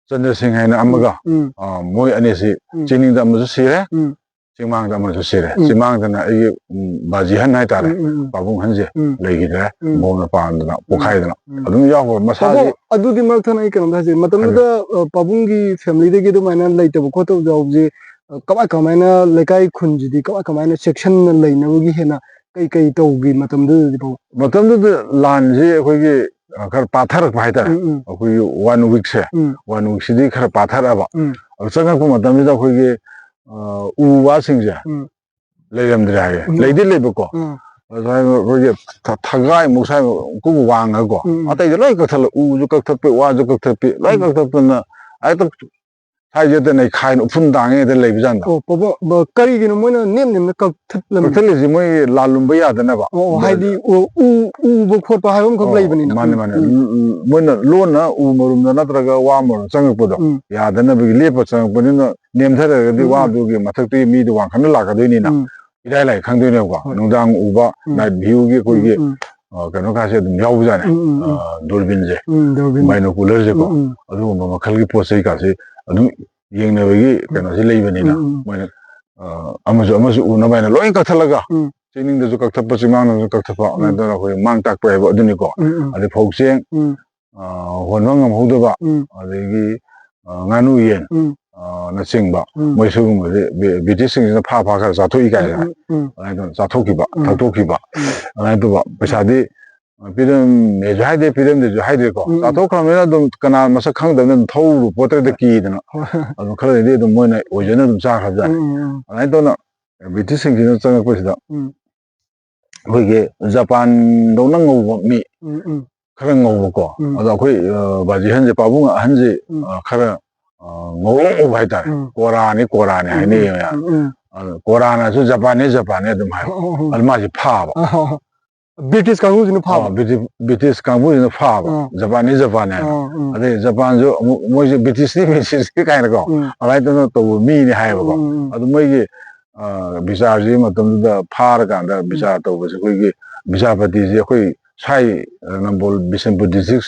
ꯆꯟꯗ꯭ꯔ ꯁꯤꯡ ꯍꯥꯏꯅ ꯎꯝ, ꯑꯃꯒ, ꯎꯝ꯫ ꯑꯥ, ꯃꯣꯏ ꯑꯅꯤꯁꯤ ꯎꯝ꯫ ꯆꯤꯅꯤꯡꯗ ꯑꯃꯁꯨ ꯁꯤꯔꯦ, ꯎꯝ꯫ ꯆꯤꯡꯃꯥꯡꯗ ꯑꯃꯁꯨ ꯁꯤꯔꯦ꯫ ꯎꯝ꯫ ꯆꯤꯡꯃꯥꯡꯗꯅ ꯑꯩꯒꯤ, ꯎꯝ, ꯕꯥꯖꯤ ꯑꯍꯟ ꯍꯥꯏꯇꯥꯔꯦ, ꯎꯝ, ꯎꯝ, ꯎꯝ꯫ ꯄꯥꯕꯨꯡ ꯑꯍꯟꯁꯦ ꯎꯝ꯫ ꯂꯩꯈꯤꯗ꯭ꯔꯦ, ꯎꯝ꯫ ꯕꯣꯝꯅ ꯄꯥꯟꯗꯅ, ꯎꯝ꯫ ꯄꯣꯛꯈꯥꯏꯗꯅ ꯎꯝ꯫ ꯑꯗꯨꯝ ꯌꯥꯎꯈ꯭ꯔꯦ꯫ ꯃꯁꯥꯁꯤ ꯄꯥꯕꯨꯡ, ꯑꯗꯨꯗꯤ ꯃꯔꯛ ꯊꯠꯅ ꯑꯩ ꯀꯩꯅꯣꯝꯇ ꯍꯥꯏꯖꯒꯦ꯫ ꯃꯇꯝꯗꯨꯗ, ꯍꯥꯏꯕꯤꯌꯨ꯫ ꯑ, ꯄꯥꯕꯨꯡꯒꯤ ꯐꯦꯃꯤꯂꯤꯗꯒꯤ ꯑꯗꯨꯃꯥꯏꯅ ꯂꯩꯇꯕ ꯈꯣꯠꯇꯕ ꯌꯥꯎꯕꯁꯦ, ꯑ, ꯀꯃꯥꯏ ꯀꯃꯥꯏꯅ ꯂꯩꯀꯥꯏ ꯈꯨꯟꯁꯤꯗꯤ ꯀꯃꯥꯏ ꯀꯃꯥꯏꯅ ꯆꯦꯛꯁꯤꯟꯅ ꯂꯩꯅꯕꯒꯤ ꯍꯦꯟꯅ ꯀꯩ ꯀꯩ ꯇꯧꯒꯦ ꯃꯇꯝꯗꯨꯗꯗꯤ ꯄꯥꯕꯨꯡ? ꯃꯇꯝꯗꯨꯗ ꯂꯥꯟꯁꯦ ꯑꯩꯈꯣꯏꯒꯤ, ꯑ, ꯈꯔ ꯄꯥꯊꯔꯛꯄ ꯍꯥꯏꯇꯥꯔꯦ꯫ ꯎꯝ, ꯎꯝ꯫ ꯑꯩꯈꯣꯏꯒꯤ ꯋꯥꯟ ꯋꯤꯛꯁꯦ, ꯎꯝ꯫ ꯋꯥꯟ ꯋꯤꯛꯁꯤꯗꯤ ꯈꯔ ꯄꯥꯊꯔꯛꯑꯕ꯫ ꯎꯝ꯫ ꯑꯗꯨ ꯆꯪꯉꯛꯄ ꯃꯇꯝꯁꯤꯗ ꯑꯩꯈꯣꯏꯒꯤ, ꯑ, ꯎ ꯋꯥꯁꯤꯡꯁꯦ ꯎꯝ꯫ ꯂꯩꯔꯝꯗ꯭ꯔꯦ ꯍꯥꯏꯌꯦ꯫ ꯎꯝ꯫ ꯂꯩꯗꯤ ꯂꯩꯕꯀꯣ꯫ ꯎꯝ꯫ ꯑꯗꯨ ꯍꯥꯏꯅ ꯑꯩꯈꯣꯏꯒꯤ ꯊ-, ꯊꯒꯥꯏꯃꯨꯛ ꯁ꯭ꯋꯥꯏꯃꯨꯛ ꯀꯨꯝ ꯋꯥꯡꯉꯒꯀꯣ꯫ ꯎꯝ, ꯎꯝ꯫ ꯑꯇꯩꯗꯤ ꯂꯣꯏ ꯀꯛꯊꯠꯂ, ꯎꯁꯨ ꯀꯛꯊꯠꯄꯤ, ꯋꯥꯁꯨ ꯀꯛꯊꯠꯄꯤ, ꯂꯣꯏ ꯎꯝ꯫ ꯀꯛꯊꯠꯇꯅ ꯍꯦꯛꯇ ꯁ꯭ꯋꯥꯏꯁꯤꯗ ꯅꯩꯈꯥꯏꯅ ꯎꯐꯨꯟ ꯇꯥꯡꯉꯦ ꯍꯦꯛꯇ ꯂꯩꯕꯖꯥꯠꯅꯤꯗ꯫ ꯑꯣ, ꯄꯥꯕꯨꯡ, ꯕ-, ꯀꯔꯤꯒꯤꯅꯣ ꯃꯣꯏꯅ ꯅꯦꯝ ꯅꯦꯝꯅ ꯀꯛꯊꯠꯂꯝꯃꯤ? ꯀꯛꯊꯠꯂꯤꯁꯤ ꯃꯣꯏ ꯂꯥꯜꯂꯨꯝꯕ ꯌꯥꯗꯅꯕ꯫ ꯑꯣ, ꯑꯣ, ꯍꯥꯏꯗꯤ ꯎ, ꯎ, ꯎꯕ ꯈꯣꯠꯄ ꯍꯥꯏꯕ ꯑꯃꯈꯛ ꯑꯣ, ꯂꯩꯕꯅꯤꯅ꯫ ꯃꯥꯅꯦ, ꯎꯝ, ꯃꯥꯅꯦ꯫ ꯎꯝ꯫ ꯎꯝ, ꯎꯝ, ꯃꯣꯏꯅ ꯂꯣꯟꯅ ꯎ ꯃꯔꯨꯝꯗ ꯅꯠꯇ꯭ꯔꯒ ꯋꯥ ꯃꯔꯨꯝ ꯆꯪꯉꯛꯄꯗꯣ ꯎꯝ꯫ ꯌꯥꯗꯅꯕꯒꯤ ꯂꯦꯞꯄ ꯆꯪꯉꯛꯄꯅꯤꯅ ꯅꯦꯝꯊꯔꯒꯗꯤ ꯎꯝ, ꯎꯝ꯫ ꯋꯥꯗꯨꯒꯤ ꯃꯊꯛꯇꯒꯤ ꯃꯤꯗꯨ ꯋꯥꯡꯈꯠꯅ ꯂꯥꯛꯀꯗꯣꯏꯅꯤꯅ ꯎꯝ꯫ ꯏꯔꯥꯏ ꯂꯥꯏ ꯈꯪꯗꯣꯏꯅꯦꯕꯀꯣ꯫ ꯍꯣꯏ꯫ ꯅꯨꯡꯗꯥꯡ ꯎꯕ, ꯎꯝ꯫ ꯅꯥꯏꯠ ꯚ꯭ꯌꯨꯒꯤ ꯑꯩꯈꯣꯏꯒꯤ, ꯎꯝ, ꯎꯝ꯫ ꯑ, ꯀꯩꯅꯣ ꯀꯥꯁꯦ ꯑꯗꯨꯝ ꯌꯥꯎꯕꯖꯥꯠꯅꯦ꯫ ꯎꯝ, ꯎꯝ, ꯎꯝ꯫ ꯑ, ꯗꯨꯔꯕꯤꯟꯁꯦ, ꯎꯝ, ꯗꯨꯔꯕꯤꯟ꯫ ꯕꯥꯏꯅꯣꯀꯨꯂꯔꯁꯦꯀꯣ, ꯎꯝ, ꯎꯝ꯫ ꯑꯗꯨꯒꯨꯝꯕ ꯃꯈꯜꯒꯤ ꯄꯣꯠ ꯆꯩ ꯀꯥꯁꯦ ꯑꯗꯨꯝ ꯌꯦꯡꯅꯕꯒꯤ ꯎꯝ꯫ ꯀꯩꯅꯣꯁꯦ ꯂꯩꯕꯅꯤꯅ ꯎꯝ, ꯎꯝ꯫ ꯃꯣꯏꯅ ꯑ, ꯑꯃꯁꯨ ꯑꯃꯁꯨ ꯎꯅꯕ ꯍꯥꯏꯅ ꯂꯣꯏ ꯀꯛꯊꯠꯂꯒ, ꯎꯝ. ꯆꯤꯡꯅꯤꯡꯗꯁꯨ ꯀꯛꯊꯠꯄ, ꯆꯤꯡꯃꯥꯡꯗꯁꯨ ꯀꯛꯊꯠꯄ, ꯎꯝ. ꯑꯗꯨꯃꯥꯏꯅ ꯇꯧꯔꯒ ꯑꯩꯈꯣꯏ ꯃꯥꯡ ꯇꯥꯛꯄ ꯍꯥꯏꯕ ꯑꯗꯨꯅꯤꯀꯣ꯫ ꯎꯝ, ꯎꯝ. ꯑꯗꯩ ꯐꯧ ꯆꯦꯡ, ꯎꯝ. ꯑ, ꯍꯣꯟꯕ ꯉꯝꯍꯧꯗꯕ, ꯎꯝ. ꯑꯗꯒꯤ, ꯑ, ꯉꯥꯅꯨ ꯌꯦꯟ, ꯎꯝ. ꯑ, ꯅꯆꯤꯡꯕ, ꯎꯝ. ꯃꯣꯏ ꯁꯤꯒꯨꯝꯕꯁꯦ ꯕ꯭ꯔꯤ-, ꯕ꯭ꯔꯤꯇꯤꯁꯁꯤꯡꯁꯤꯅ ꯐꯥ ꯐꯥ ꯈꯔ ꯆꯥꯊꯣꯛꯏ ꯀꯥꯏꯅ, ꯎꯝ, ꯎꯝ. ꯑꯗꯨꯃꯥꯏꯅ ꯇꯧꯅ ꯆꯥꯊꯣꯛꯈꯤꯕ, ꯎꯝ. ꯊꯛꯇꯣꯛꯈꯤꯕ, ꯎꯝ. ꯑꯗꯨꯃꯥꯏꯅ ꯇꯧꯕ꯫ ꯄꯩꯁꯥꯗꯤ, ꯑ, ꯄꯤꯔꯝꯃꯦꯁꯨ ꯍꯥꯏꯗꯦ, ꯄꯤꯔꯝꯗꯦꯁꯨ ꯍꯥꯏꯗ꯭ꯔꯦꯀꯣ꯫ ꯎꯝ, ꯎꯝ. ꯆꯥꯊꯣꯛꯈ꯭ꯔꯕꯅꯤꯅ ꯑꯗꯨꯝ ꯀꯅꯥ ꯃꯁꯛ ꯈꯪꯗꯕꯅꯤꯅ ꯑꯗꯨꯝ ꯊꯧꯔꯨ ꯄꯣꯠꯇ꯭ꯔꯦꯗ ꯀꯤꯗꯅ꯫ ꯍꯣꯏ. ꯑꯗꯨꯝ ꯈꯔꯗꯤ ꯑꯗꯨꯝ ꯃꯣꯏꯅ ꯑꯣꯏꯖꯅ ꯑꯗꯨꯝ ꯆꯥꯈ꯭ꯔꯕꯖꯥꯠꯅꯤ꯫ ꯎꯝ, ꯎꯝ, ꯎꯝ. ꯑꯗꯨꯃꯥꯏꯅ ꯇꯧꯅ ꯕ꯭ꯔꯤꯇꯤꯁꯁꯤꯡꯁꯤꯅ ꯆꯪꯉꯛꯄꯁꯤꯗ ꯎꯝ. ꯑꯩꯈꯣꯏꯒꯤ ꯖꯄꯥꯟꯗꯧꯅ ꯉꯧꯕ ꯃꯤ ꯎꯝ, ꯎꯝ. ꯈꯔ ꯉꯧꯕꯀꯣ꯫ ꯎꯝ. ꯑꯗꯣ ꯑꯩꯈꯣꯏ, ꯑ, ꯕꯥꯖꯤ ꯑꯍꯟꯁꯦ, ꯄꯥꯕꯨꯡ ꯑꯍꯟꯁꯦ, ꯎꯝ. ꯑ, ꯈꯔ, ꯑ, ꯉꯧꯔꯣꯛ ꯉꯧꯕ ꯍꯥꯏꯇꯥꯔꯦ꯫ ꯎꯝ. ꯀꯣꯔꯥꯅꯤ, ꯀꯣꯔꯥꯅꯤ ꯎꯝ, ꯍꯥꯏꯅꯩꯌꯦ ꯎꯝ, ꯃꯌꯥꯝ꯫ ꯎꯝ, ꯎꯝ. ꯑꯗꯣ ꯀꯣꯔꯥꯅꯁꯨ ꯖꯄꯥꯟꯅꯤ, ꯖꯄꯥꯟꯅꯤ ꯑꯗꯨꯝ ꯍꯥꯏ꯫ ꯑꯣ, ꯑꯣ, ꯑꯣ. ꯑꯗꯨ ꯃꯥꯁꯦ ꯐꯥꯕ꯫ ꯑꯣ. ꯕ꯭ꯔꯤꯇꯤꯁ ꯀꯥꯡꯕꯨꯁꯤꯅ ꯐꯥꯕ꯫ ꯑ, ꯕ꯭ꯔꯤꯇꯤ-, ꯕ꯭ꯔꯤꯇꯤꯁ ꯀꯥꯡꯕꯨꯁꯤꯅ ꯐꯥꯕ꯫ ꯑꯥ. ꯖꯄꯥꯟꯅꯤ, ꯖꯄꯥꯟꯅꯤ ꯍꯥꯏꯅ꯫ ꯑꯥ, ꯎꯝ. ꯑꯗꯩ ꯖꯄꯥꯟꯁꯨ ꯑꯃꯨꯛ ꯃꯣꯏꯁꯦ ꯕ꯭ꯔꯤꯇꯤꯁꯅꯤ, ꯕ꯭ꯔꯤꯇꯤꯁꯅꯤ ꯀꯥꯏꯅꯀꯣ꯫ ꯎꯝ. ꯑꯗꯨꯃꯥꯏꯅ ꯇꯧꯅ ꯇꯧꯕ ꯃꯤꯅꯤ ꯍꯥꯏꯌꯦꯕꯀꯣ꯫ ꯎꯝ, ꯎꯝ, ꯎꯝ. ꯑꯗꯨ ꯃꯣꯏꯒꯤ, ꯑ, ꯕꯤꯆꯥꯔꯁꯤ ꯃꯇꯝꯗꯨꯗ ꯐꯥꯔꯀꯥꯟꯗ ꯎꯝ. ꯕꯤꯆꯥꯔ ꯇꯧꯕꯁꯦ ꯑꯩꯈꯣꯏꯒꯤ ꯕꯤꯆꯥꯔꯄꯇꯤꯁꯦ ꯑꯩꯈꯣꯏ ꯁꯥꯏ, ꯑ, ꯅꯝꯕꯣꯜ ꯕꯤꯁꯦꯝꯄꯨꯔ ꯗꯤꯁꯇ꯭ꯔꯤꯛ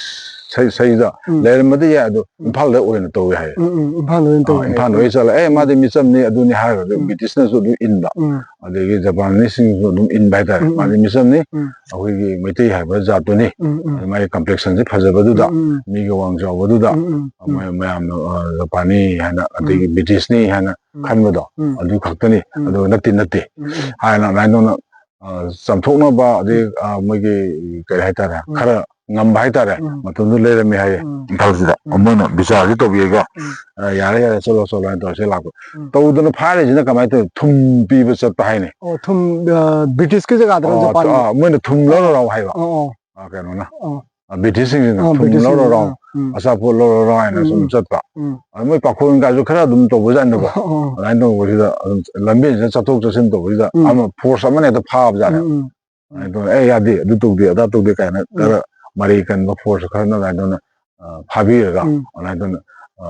ꯁꯩ-, ꯁꯩꯗ ꯎꯝ. ꯂꯩꯔꯝꯕꯗꯤ ꯌꯥꯏ, ꯑꯗꯣ ꯎꯝ. ꯏꯝꯐꯥꯜꯗ ꯑꯣꯏꯅ ꯇꯧꯋꯦ ꯍꯥꯏꯌꯦ꯫ ꯎꯝ, ꯎꯝ. ꯏꯝꯐꯥꯜꯗ ꯑꯣꯏꯅ ꯑ, ꯇꯧꯋꯦ ꯍꯥꯏꯌꯦ. ꯏꯝꯐꯥꯜꯗ ꯑꯣꯏꯅ ꯆꯠꯂꯦ, "ꯑꯦ, ꯃꯥꯗꯤ ꯃꯤꯆꯝꯅꯤ, ꯑꯗꯨꯅꯤ" ꯍꯥꯏꯔꯒ ꯑꯗꯨꯝ ꯎꯝ. ꯕ꯭ꯔꯤꯇꯤꯁꯅꯁꯨ ꯑꯗꯨꯝ ꯏꯟꯕ, ꯎꯝ. ꯑꯗꯒꯤ ꯖꯄꯥꯅꯤꯁꯁꯤꯡꯁꯨ ꯑꯗꯨꯝ ꯏꯟꯕ ꯍꯥꯏꯇꯥꯔꯦ꯫ ꯎꯝ, ꯎꯝ. "ꯃꯥꯗꯤ ꯃꯤꯆꯝꯅꯤ, ꯎꯝ. ꯑꯩꯈꯣꯏꯒꯤ ꯃꯩꯇꯩ ꯍꯥꯏꯕ ꯖꯥꯠꯇꯨꯅꯤ, ꯎꯝ, ꯎꯝ. ꯑꯗꯨ ꯃꯥꯒꯤ ꯀꯝꯄ꯭ꯂꯦꯛꯁꯟꯁꯦ ꯐꯖꯕꯗꯨꯗ, ꯎꯝ, ꯎꯝ. ꯃꯤꯒ ꯋꯥꯡ ꯆꯥꯎꯕꯗꯨꯗ, ꯎꯝ, ꯎꯝ. ꯎꯝ. ꯃꯣꯏ ꯃꯌꯥꯝꯅ, ꯑ, ꯖꯄꯥꯅꯤ ꯍꯥꯏꯅ, ꯑꯗꯒꯤ ꯎꯝ. ꯕ꯭ꯔꯤꯇꯤꯁꯅꯤ ꯍꯥꯏꯅ ꯎꯝ. ꯈꯟꯕꯗꯣ, ꯎꯝ. ꯑꯗꯨ ꯈꯛꯇꯅꯤ, ꯎꯝ. ꯑꯗꯨꯒ ꯅꯠꯇꯦ, ꯅꯠꯇꯦ" ꯎꯝ, ꯎꯝ. ꯍꯥꯏꯅ ꯑꯗꯨꯃꯥꯏꯅ ꯇꯧꯅ, ꯑ, ꯆꯥꯝꯊꯣꯛꯅꯕ, ꯑꯗꯩ, ꯎꯝ. ꯑ, ꯃꯣꯏꯒꯤ ꯀꯔꯤ ꯍꯥꯏꯇꯥꯔꯦ, ꯎꯝ. ꯈꯔ ꯉꯝꯕ ꯍꯥꯏꯇꯥꯔꯦ, ꯎꯝ. ꯃꯇꯝꯗꯨ ꯂꯩꯔꯝꯃꯦ ꯍꯥꯏꯌꯦ ꯎꯝ. ꯏꯝꯐꯥꯜꯁꯤꯗ꯫ ꯎꯝ. ꯃꯣꯏꯅ ꯕꯤꯆꯥꯔꯁꯤ ꯇꯧꯕꯤꯔꯒ, ꯎꯝ. ꯑ, "ꯌꯥꯔꯦ, ꯌꯥꯔꯦ, ꯆꯠꯂꯣ, ꯆꯠꯂꯣ" ꯍꯥꯏꯅ ꯇꯧꯔ ꯁꯤ ꯂꯥꯛꯄ꯫ ꯎꯝ. ꯇꯧꯗꯅ ꯐꯥꯔꯤꯁꯤꯅ ꯀꯃꯥꯏꯅ ꯇꯧꯋꯤ? ꯊꯨꯝ ꯄꯤꯕ ꯆꯠꯄ ꯍꯥꯏꯅꯤ꯫ ꯑꯣ, ꯊꯨꯝ, ꯑ, ꯕ꯭ꯔꯤꯇꯤꯁꯀꯤ ꯖꯒꯥꯗꯔꯣ, ꯑꯣ, ꯖꯄꯥꯟꯒꯤ? ꯑ, ꯃꯣꯏꯅ ꯊꯨꯝ ꯂꯧꯔꯨꯔꯣ ꯍꯥꯏꯕ꯫ ꯑꯣ, ꯑꯣ. ꯑ, ꯀꯩꯅꯣꯅ, ꯑꯣ. ꯑ, ꯕ꯭ꯔꯤꯇꯤꯁꯁꯤꯡꯁꯤꯅ ꯑꯣ, ꯊꯨꯝ ꯕ꯭ꯔꯤꯇꯤꯁꯁꯤꯡꯅ, ꯂꯧꯔꯨꯔꯣ, ꯑꯥ, ꯎꯝ. ꯑꯆꯥꯄꯣꯠ ꯂꯧꯔꯨꯔꯣ ꯍꯥꯏꯅ ꯎꯝ, ꯁꯨꯝ ꯎꯝ. ꯆꯠꯄ꯫ ꯎꯝ. ꯑꯗ ꯃꯣꯏ ꯄꯥꯈꯣꯟ ꯀꯥꯏꯁꯨ ꯈꯔ ꯑꯗꯨꯝ ꯇꯧꯕꯖꯥꯠꯅꯤꯀꯣ꯫ ꯑꯣ, ꯑꯣ. ꯑꯗꯨꯃꯥꯏꯅ ꯇꯧꯕꯁꯤꯗ ꯑꯗꯨꯝ ꯂꯝꯕꯦꯟꯁꯤꯗ ꯆꯠꯊꯣꯛ ꯆꯠꯁꯤꯟ ꯇꯧꯕꯁꯤꯗ ꯎꯝ. ꯑꯃ ꯐꯣꯔꯁ ꯑꯃꯅ ꯍꯦꯛꯇ ꯐꯥꯕꯖꯥꯠꯅꯦ꯫ ꯎꯝ, ꯎꯝ. ꯑꯗꯨꯃꯥꯏꯅ ꯇꯧꯗꯅ, "ꯑꯦ, ꯌꯥꯗꯦ, ꯑꯗꯨ ꯇꯧꯗꯦ, ꯑꯗꯥ ꯇꯧꯗꯦ" ꯀꯥꯏꯅ ꯎꯝ. ꯈꯔ ꯃꯔꯩ ꯀꯟꯕ ꯐꯣꯔꯁ ꯈꯔꯅ ꯑꯗꯨꯃꯥꯏꯅ ꯇꯧꯅ, ꯑ, ꯐꯥꯕꯤꯔꯒ, ꯎꯝ. ꯑꯗꯨꯃꯥꯏꯅ ꯇꯧꯅ, ꯑ,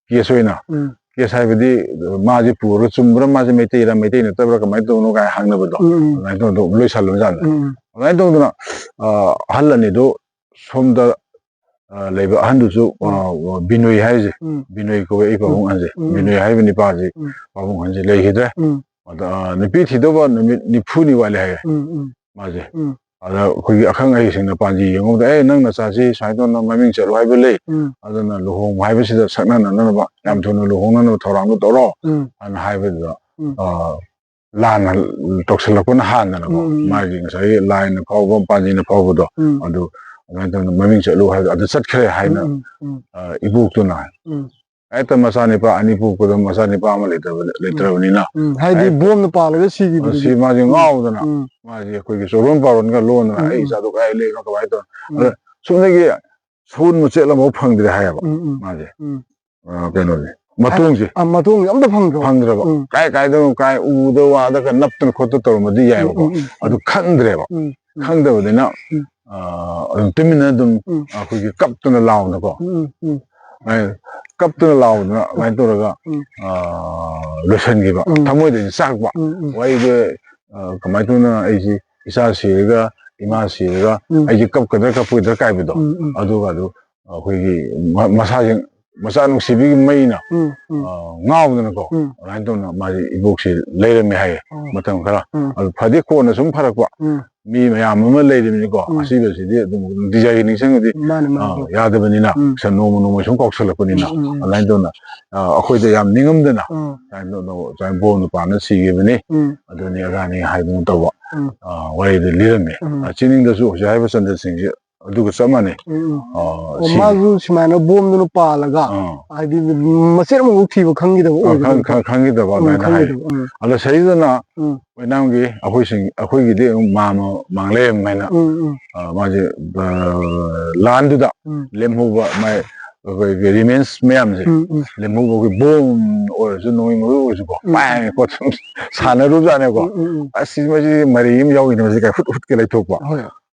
ꯀꯦꯁ ꯑꯣꯏꯅ, ꯎꯝ. ꯀꯦꯁ ꯍꯥꯏꯕꯗꯤ ꯃꯥꯁꯦ ꯄꯨꯔꯒ ꯆꯨꯝꯕ꯭ꯔꯥ, ꯃꯥꯁꯦ ꯃꯩꯇꯩꯔꯥ, ꯃꯩꯇꯩ ꯅꯠꯇꯕ꯭ꯔꯥ, ꯀꯃꯥꯏꯅ ꯇꯧꯕꯅꯣ ꯀꯥꯏꯅ ꯍꯪꯅꯕꯗꯣ, ꯎꯝ, ꯎꯝ. ꯑꯗꯨꯃꯥꯏꯅ ꯇꯧꯅ ꯑꯗꯨꯝ ꯂꯣꯏꯁꯜꯂꯕꯖꯥꯠꯅꯦ꯫ ꯎꯝ, ꯎꯝ. ꯑꯗꯨꯃꯥꯏꯅ ꯇꯧꯗꯅ, ꯑ, ꯑꯍꯜ ꯑꯅꯤꯗꯨ ꯁꯣꯝꯗ ꯑ, ꯂꯩꯕ ꯑꯍꯟꯗꯨꯁꯨ, ꯑ, ꯕꯤꯅꯣꯏ ꯍꯥꯏꯔꯤꯁꯦ, ꯎꯝ, ꯕꯤꯅꯣꯏ ꯀꯧꯋꯦ ꯑꯩ ꯄꯥꯕꯨꯡ ꯑꯍꯟꯁꯦ, ꯎꯝ, ꯎꯝ, ꯕꯤꯅꯣꯏ ꯍꯥꯏꯔꯤꯕ ꯅꯤꯄꯥꯁꯦ, ꯎꯝ, ꯄꯥꯕꯨꯡ ꯑꯍꯟꯁꯦ ꯂꯩꯈꯤꯗ꯭ꯔꯦ꯫ ꯎꯝ, ꯑꯗ, ꯑ, ꯅꯨꯄꯤ ꯊꯤꯗꯧꯕ ꯅꯨꯃꯤꯠ ꯅꯤꯐꯨꯅꯤ ꯋꯥꯠꯂꯤ ꯍꯥꯏꯌꯦ, ꯎꯝ, ꯎꯝ, ꯃꯥꯁꯦ꯫ ꯎꯝ, ꯑꯗ ꯑꯩꯈꯣꯏꯒꯤ ꯑꯈꯪ ꯑꯍꯩꯁꯤꯡꯅ ꯄꯥꯟꯖꯤ ꯌꯦꯡꯉꯨꯕꯗ, "ꯑꯦ, ꯅꯪ ꯅꯆꯥꯁꯤ ꯁꯨꯃꯥꯏꯅ ꯇꯧꯅ ꯃꯃꯤꯡ ꯆꯠꯂꯨ ꯍꯥꯏꯕ ꯂꯩ, ꯎꯝ, ꯑꯗꯨꯅ ꯂꯨꯍꯣꯡꯕ ꯍꯥꯏꯕꯁꯤꯗ ꯁꯛꯅꯅꯅꯕ, ꯌꯥꯝ ꯊꯨꯅ ꯂꯨꯍꯣꯡꯅꯅꯕ ꯊꯧꯔꯥꯡꯗꯣ ꯇꯧꯔꯣ," ꯎꯝ, ꯑꯅ ꯍꯥꯏꯕꯗꯨꯗ, ꯎꯝ, ꯑ, ꯂꯥꯟꯅ ꯇꯧꯁꯜꯂꯛꯄꯅ ꯍꯥꯟꯗꯅꯀꯣ, ꯎꯝ, ꯎꯝ, ꯎꯝ, ꯃꯥꯒꯤ ꯉꯁꯥꯏꯒꯤ ꯂꯥꯏꯅ ꯐꯥꯎꯕ, ꯄꯥꯟꯖꯤꯅ ꯐꯥꯎꯕꯗꯣ, ꯎꯝ, ꯑꯗꯨ ꯑꯗꯨꯃꯥꯏꯅ ꯇꯧꯗꯅ ꯃꯃꯤꯡ ꯆꯠꯂꯨ ꯍꯥꯏꯕꯗꯣ ꯑꯗꯨ ꯆꯠꯈ꯭ꯔꯦ ꯍꯥꯏꯅ, ꯎꯝ, ꯎꯝ, ꯎꯝ, ꯑ, ꯏꯕꯣꯛꯇꯨꯅ ꯎꯝ, ꯍꯦꯛꯇ ꯃꯆꯥꯅꯤꯄꯥ ꯑꯅꯤ ꯄꯣꯛꯄꯗ ꯃꯆꯥꯅꯤꯄꯥ ꯑꯃ ꯂꯩꯇ꯭ꯔꯕ-, ꯎꯝ, ꯂꯩꯇ꯭ꯔꯕꯅꯤꯅ, ꯎꯝ, ꯍꯥꯏꯗꯤ ꯍꯦꯛ-, ꯕꯣꯝꯅ ꯄꯥꯜꯂꯒ ꯁꯤꯈꯤꯕꯗꯨꯗꯤ꯫ ꯁꯤ ꯃꯥꯁꯦ ꯎꯝ, ꯉꯥꯎꯗꯅ, ꯎꯝ, ꯃꯥꯁꯦ ꯑꯩꯈꯣꯏꯒꯤ ꯆꯣꯔꯣꯟ ꯄꯥꯔꯣꯟꯒ ꯂꯣꯟꯗꯅ, ꯎꯝ, "ꯑꯩ ꯎꯝ, ꯏꯆꯥꯗꯣ ꯀꯗꯥꯏ ꯂꯩꯅꯣ, ꯀꯃꯥꯏꯅ ꯇꯧꯅꯣ?" ꯎꯝ, ꯑꯗ ꯁꯣꯝꯗꯒꯤ ꯁꯎꯟ ꯃꯆꯦꯠ ꯑꯃꯐꯥꯎ ꯐꯪꯗ꯭ꯔꯦ ꯍꯥꯏꯌꯦꯕ, ꯎꯝ, ꯎꯝ, ꯃꯥꯁꯦ꯫ ꯎꯝ꯫ ꯑ, ꯀꯩꯅꯣꯁꯦ, ꯃꯇꯣꯡꯁꯦ꯫ ꯑ, ꯃꯇꯣꯡꯁꯦ ꯑꯝꯇ ꯐꯪꯗ꯭ꯔꯕ? ꯐꯪꯗ꯭ꯔꯕ꯫ ꯎꯝ꯫ ꯀꯥꯏ ꯀꯥꯏꯗꯅꯣ, ꯀꯥꯏ ꯎꯗ ꯋꯥꯗꯒ ꯅꯞꯇꯅ ꯈꯣꯠꯇꯅ ꯇꯧꯔꯝꯕꯗꯤ ꯎꯝ, ꯌꯥꯏꯑꯕꯀꯣ꯫ ꯎꯝ, ꯎꯝ, ꯑꯗꯨ ꯎꯝ꯫ ꯈꯪꯗ꯭ꯔꯦꯕ꯫ ꯎꯝ, ꯎꯝ꯫ ꯈꯪꯗꯕꯅꯤꯅ, ꯎꯝ꯫ ꯑ, ꯑꯗꯨꯝ ꯇꯨꯃꯤꯟꯅ ꯑꯗꯨꯝ ꯎꯝ꯫ ꯑꯩꯈꯣꯏꯒꯤ ꯀꯞꯇꯅ ꯂꯥꯎꯅꯀꯣ꯫ ꯎꯝ, ꯎꯝ, ꯎꯝ꯫ ꯑꯦ, ꯀꯞꯇꯅ ꯂꯥꯎꯗꯅ ꯑꯗꯨꯃꯥꯏꯅ ꯇꯧꯔꯒ, ꯎꯝ꯫ ꯑ, ꯂꯣꯏꯁꯤꯟꯈꯤꯕ꯫ ꯎꯝ꯫ ꯊꯃꯣꯏꯗꯗꯤ ꯆꯥꯛꯄ꯫ ꯎꯝ, ꯎꯝ꯫ ꯋꯥꯔꯤꯗꯣ, ꯑ, ꯀꯃꯥꯏꯅ ꯇꯧꯅ ꯑꯩꯁꯤ ꯏꯆꯥ ꯁꯤꯔꯒ, ꯏꯃꯥ ꯁꯤꯔꯒ, ꯎꯝ꯫ ꯑꯩꯁꯦ ꯀꯞꯀꯗ꯭ꯔꯥ ꯀꯞꯄꯣꯏꯗ꯭ꯔꯥ ꯀꯥꯏꯕꯗꯣ, ꯎꯝ, ꯎꯝ꯫ ꯑꯗꯨꯒ ꯑꯗꯨ ꯑꯩꯈꯣꯏꯒꯤ ꯃ-, ꯃꯁꯥꯁꯦ ꯃꯆꯥ ꯅꯨꯡꯁꯤꯕꯤꯒꯤ ꯃꯩꯅ, ꯎꯝ, ꯎꯝ꯫ ꯑ, ꯉꯥꯎꯗꯅꯀꯣ, ꯎꯝ꯫ ꯑꯗꯨꯃꯥꯏꯅ ꯇꯧꯅ ꯃꯥꯁꯦ ꯏꯕꯣꯛꯁꯦ ꯂꯩꯔꯝꯃꯦ ꯍꯥꯏꯌꯦ, ꯎꯝ꯫ ꯃꯇꯝ ꯈꯔ꯫ ꯎꯝ꯫ ꯑꯗꯨ ꯐꯗꯤ ꯀꯣꯟꯅ ꯁꯨꯝ ꯐꯔꯛꯄ꯫ ꯎꯝ꯫ ꯃꯤ ꯃꯌꯥꯝ ꯑꯃ ꯂꯩꯔꯤꯕꯅꯤꯀꯣ, ꯎꯝ꯫ ꯑꯁꯤꯕꯁꯤꯗꯤ ꯑꯗꯨꯝ ꯅꯨꯡꯇꯤꯖꯥꯏꯒꯤ ꯅꯤꯡꯁꯤꯡꯉꯗꯤ, ꯃꯥꯅꯦ, ꯃꯥꯅꯦ, ꯑ, ꯃꯥꯅꯦ꯫ ꯌꯥꯗꯕꯅꯤꯅ, ꯎꯝ꯫ ꯁ-, ꯅꯣꯡꯃ ꯅꯣꯡꯃ ꯁꯨꯝ ꯀꯥꯎꯁꯜꯂꯛꯄꯅꯤꯅ, ꯎꯝ, ꯎꯝ, ꯎꯝ꯫ ꯑꯗꯨꯃꯥꯏꯅ ꯇꯧꯅ, ꯑ, ꯑꯩꯈꯣꯏꯗ ꯌꯥꯝ ꯅꯤꯡꯉꯝꯗꯅ, ꯎꯝ꯫ ꯑꯗꯨꯃꯥꯏꯅ ꯇꯧꯅ, ꯑꯗꯨꯃꯥꯏꯅ ꯕꯣꯝ ꯅꯨꯄꯥꯅ ꯁꯤꯈꯤꯕꯅꯤ, ꯎꯝ꯫ ꯑꯗꯨꯅꯤ ꯑꯗꯥꯅꯤ ꯍꯥꯏꯗꯅ ꯇꯧꯕ, ꯎꯝ꯫ ꯑ, ꯋꯥꯔꯤꯗꯨ ꯂꯤꯔꯝꯃꯤ꯫ ꯎꯝ꯫ ꯑ, ꯆꯤꯅꯤꯡꯗꯁꯨ ꯍꯧꯖꯤꯛ ꯍꯥꯏꯔꯤꯕ ꯆꯟꯗ꯭ꯔ ꯁꯤꯡꯁꯦ ꯑꯗꯨꯒ ꯆꯞ ꯃꯥꯟꯅꯩ꯫ ꯎꯝ, ꯎꯝ꯫ ꯑ, ꯑꯣ, ꯁꯤꯅꯤ꯫ ꯃꯥꯁꯨ ꯁꯨꯃꯥꯏꯅ ꯕꯣꯝꯗꯨꯅ ꯄꯥꯜꯂꯒ, ꯑꯥ꯫ ꯍꯥꯏꯗꯤ ꯃꯆꯦꯠ ꯑꯃꯐꯥꯎ ꯊꯤꯕ ꯈꯪꯈꯤꯗꯕ ꯑ, ꯈꯪ-, ꯑꯣꯏꯗꯣꯏꯅꯦꯕꯀꯣ꯫ ꯈꯪ-, ꯈꯪꯈꯤꯗꯕ ꯎꯝ, ꯑꯗꯨꯃꯥꯏꯅ ꯈꯪꯈꯤꯗꯕ, ꯍꯥꯏꯔꯦ꯫ ꯎꯝ꯫ ꯑꯗ ꯁꯤꯗꯩꯗꯨꯗ ꯎꯝ꯫ ꯑꯩꯈꯣꯏꯁꯤꯡ-, ꯑꯩꯈꯣꯏꯒꯤꯗꯤ ꯑꯃꯨꯛ ꯃꯥꯝꯃ ꯃꯥꯡꯂꯦꯝ ꯍꯥꯏꯅ, ꯎꯝ, ꯎꯝ꯫ ꯑ, ꯃꯥꯁꯦ, ꯑ, ꯂꯥꯟꯗꯨꯗ ꯎꯝ꯫ ꯂꯦꯝꯍꯧꯕ ꯃꯥꯏ ꯑꯩꯈꯣꯏꯒꯤ ꯔꯤꯃꯦꯟꯁ ꯃꯌꯥꯝꯁꯦ, ꯎꯝ, ꯎꯝ꯫ ꯂꯦꯝꯍꯧꯕꯒꯤ ꯕꯣꯝ ꯑꯣꯏꯔꯁꯨ, ꯅꯣꯡꯃꯩ ꯃꯔꯨ ꯑꯣꯏꯔꯁꯨꯀꯣ, ꯎꯝ, ꯎꯝ꯫ ꯄꯥꯏ ꯈꯣꯠ ꯁꯨꯝ ꯁꯥꯟꯅꯔꯨꯖꯥꯠꯅꯦꯀꯣ꯫ ꯎꯝ, ꯎꯝ, ꯎꯝ꯫ "ꯑꯁ, ꯁꯤ ꯃꯁꯤ ꯃꯔꯩ ꯑꯃ ꯌꯥꯎꯈꯤꯅꯦ, ꯃꯁꯤ ꯀꯥꯏ ꯍꯨꯠ ꯍꯨꯠꯀ ꯂꯩꯊꯣꯛꯄ"꯫ ꯍꯣꯏ꯫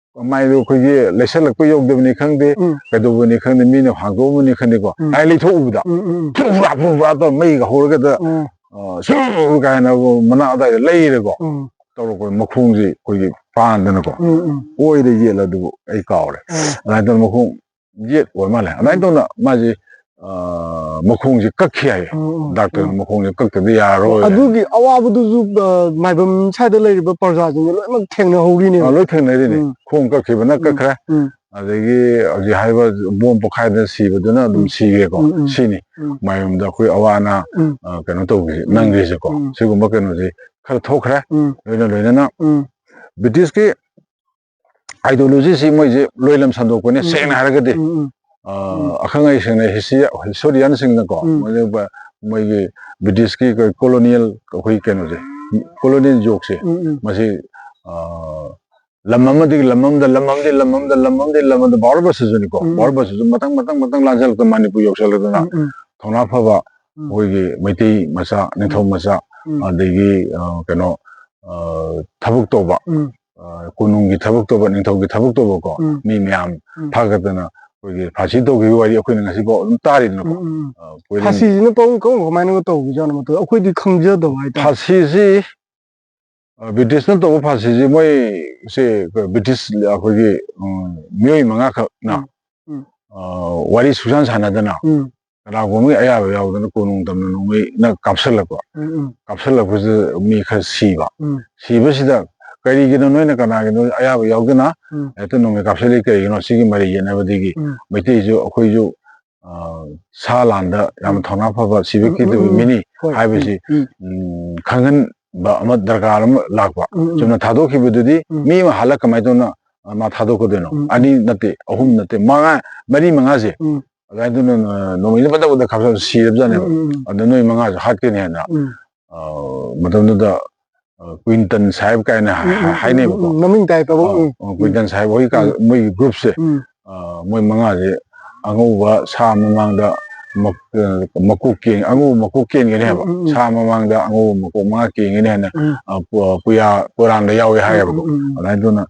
ꯃꯥꯏꯗꯨ ꯑꯩꯈꯣꯏꯒꯤ ꯂꯩꯁꯜꯂꯛꯄ ꯌꯧꯗꯕꯅꯤ ꯈꯪꯗꯦ, ꯎꯝ꯫ ꯀꯩꯗꯧꯕꯅꯤ ꯈꯪꯗꯦ, ꯃꯤꯅ ꯍꯥꯡꯗꯣꯛꯑꯝꯕꯅꯤ ꯈꯪꯗꯦꯀꯣ, ꯎꯝ꯫ ꯑꯩ ꯂꯩꯊꯣꯛꯎꯕꯗ ꯎꯝ, ꯎꯝ, ꯎꯝ꯫ ꯐꯨꯔꯥ ꯐꯨꯔꯥ ꯇꯧꯔ ꯃꯩꯒ ꯍꯧꯔꯒꯗ, ꯎꯝ꯫ ꯑ, ꯁꯨꯔ ꯀꯥꯏꯅ ꯃꯅꯥꯛ ꯑꯗꯥꯏꯗ ꯂꯩꯔꯦꯀꯣ꯫ ꯎꯝ꯫ ꯇꯧꯔꯛꯄ ꯃꯈꯣꯡꯁꯤ ꯑꯩꯈꯣꯏꯒꯤ ꯄꯥꯟꯗꯅꯀꯣ, ꯎꯝ, ꯎꯝ꯫ ꯑꯣꯏꯗ ꯌꯦꯠꯂ ꯑꯗꯨꯕꯨ ꯑꯩ ꯀꯥꯎꯔꯦ꯫ ꯎꯝ꯫ ꯑꯗꯨꯃꯥꯏꯅ ꯇꯧꯗꯅ ꯃꯈꯣꯡ ꯌꯦꯠ ꯑꯣꯏ ꯃꯥꯜꯂꯦ꯫ ꯑꯗꯨꯃꯥꯏꯅ ꯇꯧꯅ ꯃꯥꯁꯦ, ꯑ, ꯃꯈꯣꯡꯁꯦ ꯀꯛꯈꯤ ꯍꯥꯏꯌꯦ꯫ ꯎꯝ, ꯎꯝ, ꯗꯥꯛꯇꯔꯅ ꯎꯝ꯫ ꯃꯈꯣꯡꯁꯦ ꯀꯛꯇꯗꯤ ꯌꯥꯔꯔꯣꯏ꯫ ꯑꯗꯨꯒꯤ ꯑꯋꯥꯕꯗꯨꯁꯨ, ꯑ, ꯃꯥꯏꯕꯝ ꯁ꯭ꯋꯥꯏꯗ ꯂꯩꯔꯤꯕ ꯄ꯭ꯔꯖꯥꯁꯤꯡꯁꯦ ꯂꯣꯏꯅꯃꯛ ꯊꯦꯡꯅꯍꯧꯔꯤꯅꯦꯕ꯫ ꯑ, ꯂꯣꯏ ꯊꯦꯡꯅꯔꯤꯅꯤ꯫ ꯎꯝ꯫ ꯈꯣꯡ ꯀꯛꯈꯤꯕꯅ ꯎꯝ, ꯀꯛꯈ꯭ꯔꯦ꯫ ꯎꯝ꯫ ꯑꯗꯒꯤ ꯍꯧꯖꯤꯛ ꯍꯥꯏꯔꯤꯕ ꯕꯣꯝ ꯄꯣꯈꯥꯏꯗꯅ ꯁꯤꯕꯗꯨꯅ ꯑꯗꯨꯝ ꯎꯝ꯫ ꯁꯤꯈ꯭ꯔꯦꯀꯣ꯫ ꯎꯝ, ꯎꯝ꯫ ꯁꯤꯅꯤ꯫ ꯎꯝ꯫ ꯃꯥꯏꯕꯝꯗ ꯑꯩꯈꯣꯏ ꯑꯋꯥ ꯑꯅꯥ, ꯎꯝ꯫ ꯑ, ꯀꯩꯅꯣ ꯇꯧꯕꯁꯦ, ꯎꯝ꯫ ꯅꯪꯈ꯭ꯔꯤꯁꯦꯀꯣ꯫ ꯎꯝ꯫ ꯁꯤꯒꯨꯝꯕ ꯀꯩꯅꯣꯁꯦ ꯈꯔ ꯊꯣꯛꯈ꯭ꯔꯦ꯫ ꯎꯝ꯫ ꯂꯣꯏꯅ ꯂꯣꯏꯅꯅ ꯎꯝ꯫ ꯕ꯭ꯔꯤꯇꯤꯁꯀꯤ ideologyꯁꯤ ꯃꯣꯏꯁꯦ ꯂꯣꯏꯂꯝ ꯁꯟꯗꯣꯛꯄꯅꯦ, ꯎꯝ, ꯁꯦꯡꯅ ꯎꯝ꯫ ꯍꯥꯏꯔꯒꯗꯤ꯫ ꯎꯝ, ꯎꯝ꯫ ꯑ, ꯎꯝ꯫ ꯑꯈꯪ ꯑꯍꯩꯁꯤꯡꯅ, ꯍꯤꯁꯇ꯭ꯔꯤ-, historianꯁꯤꯡꯅꯀꯣ, ꯎꯝ꯫ ꯃꯣꯏꯅ ꯃꯣꯏꯒꯤ ꯕ꯭ꯔꯤꯇꯤꯁꯀꯤ ꯑꯩꯈꯣꯏ colonial, ꯑꯩꯈꯣꯏ ꯀꯩꯅꯣꯁꯦ, colonial jokeꯁꯦ, ꯎꯝ, ꯎꯝ꯫ ꯃꯁꯤ, ꯑ, ꯂꯝ ꯑꯃꯗꯒꯤ ꯂꯝ ꯑꯃꯗ, ꯂꯝ ꯑꯃꯗꯒꯤ ꯂꯝ ꯑꯃꯗ, ꯂꯝ ꯑꯃꯗꯒꯤ ꯂꯝ ꯑꯃꯗ, ꯕꯥꯔꯣ ꯕꯔꯁꯁꯨꯅꯤꯀꯣ, ꯎꯝ, ꯎꯝ꯫ ꯕꯥꯔꯣ ꯕꯔꯁꯁꯨ ꯃꯊꯪ, ꯃꯊꯪ, ꯃꯊꯪ ꯂꯥꯟꯁꯤꯜꯂꯛꯇꯅ ꯃꯅꯤꯄꯨꯔ ꯌꯧꯁꯤꯜꯂꯛꯇꯅ ꯎꯝ, ꯎꯝ꯫ ꯊꯧꯅꯥ ꯐꯕ ꯎꯝ꯫ ꯑꯩꯈꯣꯏꯒꯤ ꯃꯩꯇꯩ ꯃꯆꯥ, ꯅꯤꯡꯊꯧ ꯎꯝ꯫ ꯃꯆꯥ, ꯎꯝ꯫ ꯑꯗꯒꯤ, ꯑ, ꯀꯩꯅꯣ, ꯑ, ꯊꯕꯛ ꯇꯧꯕ, ꯎꯝ꯫ ꯑ, ꯀꯣꯅꯨꯡꯒꯤ ꯊꯕꯛ ꯇꯧꯕ, ꯅꯤꯡꯊꯧꯒꯤ ꯊꯕꯛ ꯇꯧꯕꯀꯣ, ꯎꯝ꯫ ꯃꯤ ꯃꯌꯥꯝ ꯎꯝ꯫ ꯊꯥꯒꯠꯇꯅ ꯑꯩꯈꯣꯏꯒꯤ ꯐꯥꯁꯤ ꯇꯧꯈꯤꯕꯒꯤ ꯋꯥꯔꯤ ꯑꯩꯈꯣꯏꯅ ꯉꯁꯤꯐꯥꯎ ꯑꯗꯨꯝ ꯇꯥꯔꯤꯗꯅꯀꯣ꯫ ꯎꯝ, ꯎꯝ, ꯎꯝ꯫ ꯑ, ꯄꯣꯏꯔꯦꯡ-, ꯐꯥꯁꯤꯁꯤꯅ ꯀꯔꯝ-, ꯀꯔꯝ-, ꯀꯃꯥꯏꯅꯒ ꯇꯧꯕꯖꯥꯠꯅꯣ ꯃꯇꯧ ꯑꯩꯈꯣꯏꯗꯤ ꯈꯪꯖꯗꯕ ꯍꯥꯏꯇꯥꯔꯦ꯫ ꯐꯥꯁꯤꯁꯤ, ꯑ, ꯕ꯭ꯔꯤꯇꯤꯁꯅ ꯇꯧꯕ ꯐꯥꯁꯤꯁꯤ ꯃꯣꯏꯁꯦ ꯕ꯭ꯔꯤꯇꯤꯁ ꯑꯩꯈꯣꯏꯒꯤ, ꯎꯝ, ꯃꯤꯑꯣꯏ ꯃꯉꯥꯈꯛꯅ, ꯎꯝ, ꯎꯝ꯫ ꯑ, ꯋꯥꯔꯤ ꯁꯨꯛꯁꯥꯟ ꯁꯥꯟꯅꯗꯅ, ꯎꯝ꯫ ꯀꯅꯥꯒꯨꯝꯕꯒꯤ ꯑꯌꯥꯕ ꯌꯥꯎꯗꯅ ꯀꯣꯅꯨꯡ ꯇꯝꯅ ꯅꯣꯡꯃꯩꯅ ꯀꯥꯞꯁꯤꯜꯂꯛꯄ꯫ ꯎꯝ, ꯎꯝ꯫ ꯀꯥꯞꯁꯤꯜꯂꯛꯄꯁꯤꯗ ꯃꯤ ꯈꯔ ꯁꯤꯕ꯫ ꯎꯝ꯫ ꯁꯤꯕꯁꯤꯗ ꯀꯔꯤꯒꯤꯅꯣ ꯅꯣꯏꯅ ꯀꯅꯥꯒꯤꯅꯣ ꯑꯌꯥꯕ ꯌꯥꯎꯗꯅ ꯎꯝ꯫ ꯍꯦꯛꯇ ꯅꯣꯡꯃꯩ ꯀꯥꯞꯁꯤꯜꯂꯤ ꯀꯔꯤꯒꯤꯅꯣ? ꯁꯤꯒꯤ ꯃꯔꯩ ꯌꯦꯠꯅꯕꯗꯒꯤ ꯎꯝ꯫ ꯃꯩꯇꯩꯁꯨ ꯑꯩꯈꯣꯏꯁꯨ, ꯑ, ꯁꯥ ꯂꯥꯟꯗ ꯌꯥꯝꯅ ꯎꯝ꯫ ꯊꯧꯅꯥ ꯐꯕ ꯁꯤꯕ ꯎꯝ, ꯎꯝ, ꯀꯤꯗꯕ ꯎꯝ, ꯎꯝ꯫ ꯃꯤꯅꯤ ꯍꯣꯏ꯫ ꯍꯥꯏꯕꯁꯤ, ꯎꯝ, ꯎꯝ꯫ ꯎꯝ, ꯈꯪꯍꯟꯕ ꯑꯃ ꯗꯔꯀꯥꯔ ꯑꯃ ꯂꯥꯛꯄ꯫ ꯎꯝ, ꯎꯝ꯫ ꯆꯨꯝꯅ ꯊꯥꯗꯣꯛꯈꯤꯕꯗꯨꯗꯤ ꯎꯝ꯫ ꯃꯤ ꯑꯃ ꯍꯥꯠꯂꯒ ꯀꯃꯥꯏꯅ ꯇꯧꯅ, ꯑ, ꯃꯥ ꯊꯥꯗꯣꯛꯀꯗꯣꯏꯅꯣ? ꯎꯝ, ꯎꯝ꯫ ꯑꯅꯤ ꯅꯠꯇꯦ, ꯑꯍꯨꯝ ꯅꯠꯇꯦ, ꯃꯉꯥ, ꯃꯔꯤ ꯃꯉꯥꯁꯦ ꯎꯝ꯫ ꯑꯗꯨꯃꯥꯏꯅ ꯇꯧꯗꯅ ꯅꯣꯡꯃꯩꯅ ꯐꯠꯇꯕꯗ ꯀꯥꯞꯁꯤꯜꯂ ꯁꯤꯔꯕꯖꯥꯠꯅꯦꯕ꯫ ꯎꯝ, ꯎꯝ, ꯎꯝ꯫ ꯑꯗ ꯅꯣꯏ ꯃꯉꯥꯁꯨ ꯍꯥꯠꯀꯅꯤ ꯍꯥꯏꯅ, ꯎꯝ꯫ ꯑ, ꯃꯇꯝꯗꯨꯗ, ꯑ, ꯀ꯭ꯋꯤꯟꯇꯟ ꯁꯥꯍꯦꯕ ꯀꯥꯏꯅ ꯎꯝ, ꯎꯝ, ꯎꯝ, ꯍꯥꯏꯅꯩꯕꯀꯣ꯫ ꯎꯝ, ꯎꯝ, ꯃꯃꯤꯡ ꯇꯥꯏ ꯄꯥꯕꯨꯡ, ꯑ, ꯎꯝ, ꯑ, ꯎꯝ꯫ ꯀ꯭ꯋꯤꯟꯇꯟ ꯁꯥꯍꯦꯕ ꯍꯣꯏ ꯀꯥ-, ꯎꯝ꯫ ꯃꯣꯏꯒꯤ groupꯁꯦ, ꯎꯝ꯫ ꯑ, ꯃꯣꯏ ꯃꯉꯥꯁꯦ ꯑꯉꯧꯕ ꯁꯥ ꯃꯃꯥꯡꯗ ꯃꯛ-, ꯑ, ꯃꯀꯣꯛ ꯀꯦꯟ-, ꯑꯉꯧꯕ ꯃꯀꯣꯛ ꯀꯦꯟꯒꯅꯤ ꯍꯥꯏꯕ꯫ ꯎꯝ, ꯎꯝ, ꯎꯝ꯫ ꯁꯥ ꯃꯃꯥꯡꯗ ꯑꯉꯧꯕ ꯃꯀꯣꯛ ꯃꯉꯥ ꯀꯦꯟꯒꯅꯤ ꯍꯥꯏꯅ, ꯎꯝ꯫ ꯑ, ꯄꯨ-, ꯄꯨꯌꯥ ꯄꯨꯔꯥꯟꯗ ꯌꯥꯎꯋꯦ ꯎꯝ, ꯍꯥꯏꯌꯦꯕꯀꯣ꯫ ꯎꯝ, ꯎꯝ, ꯎꯝ꯫ ꯑꯗꯨꯃꯥꯏꯅ ꯇꯧꯅ,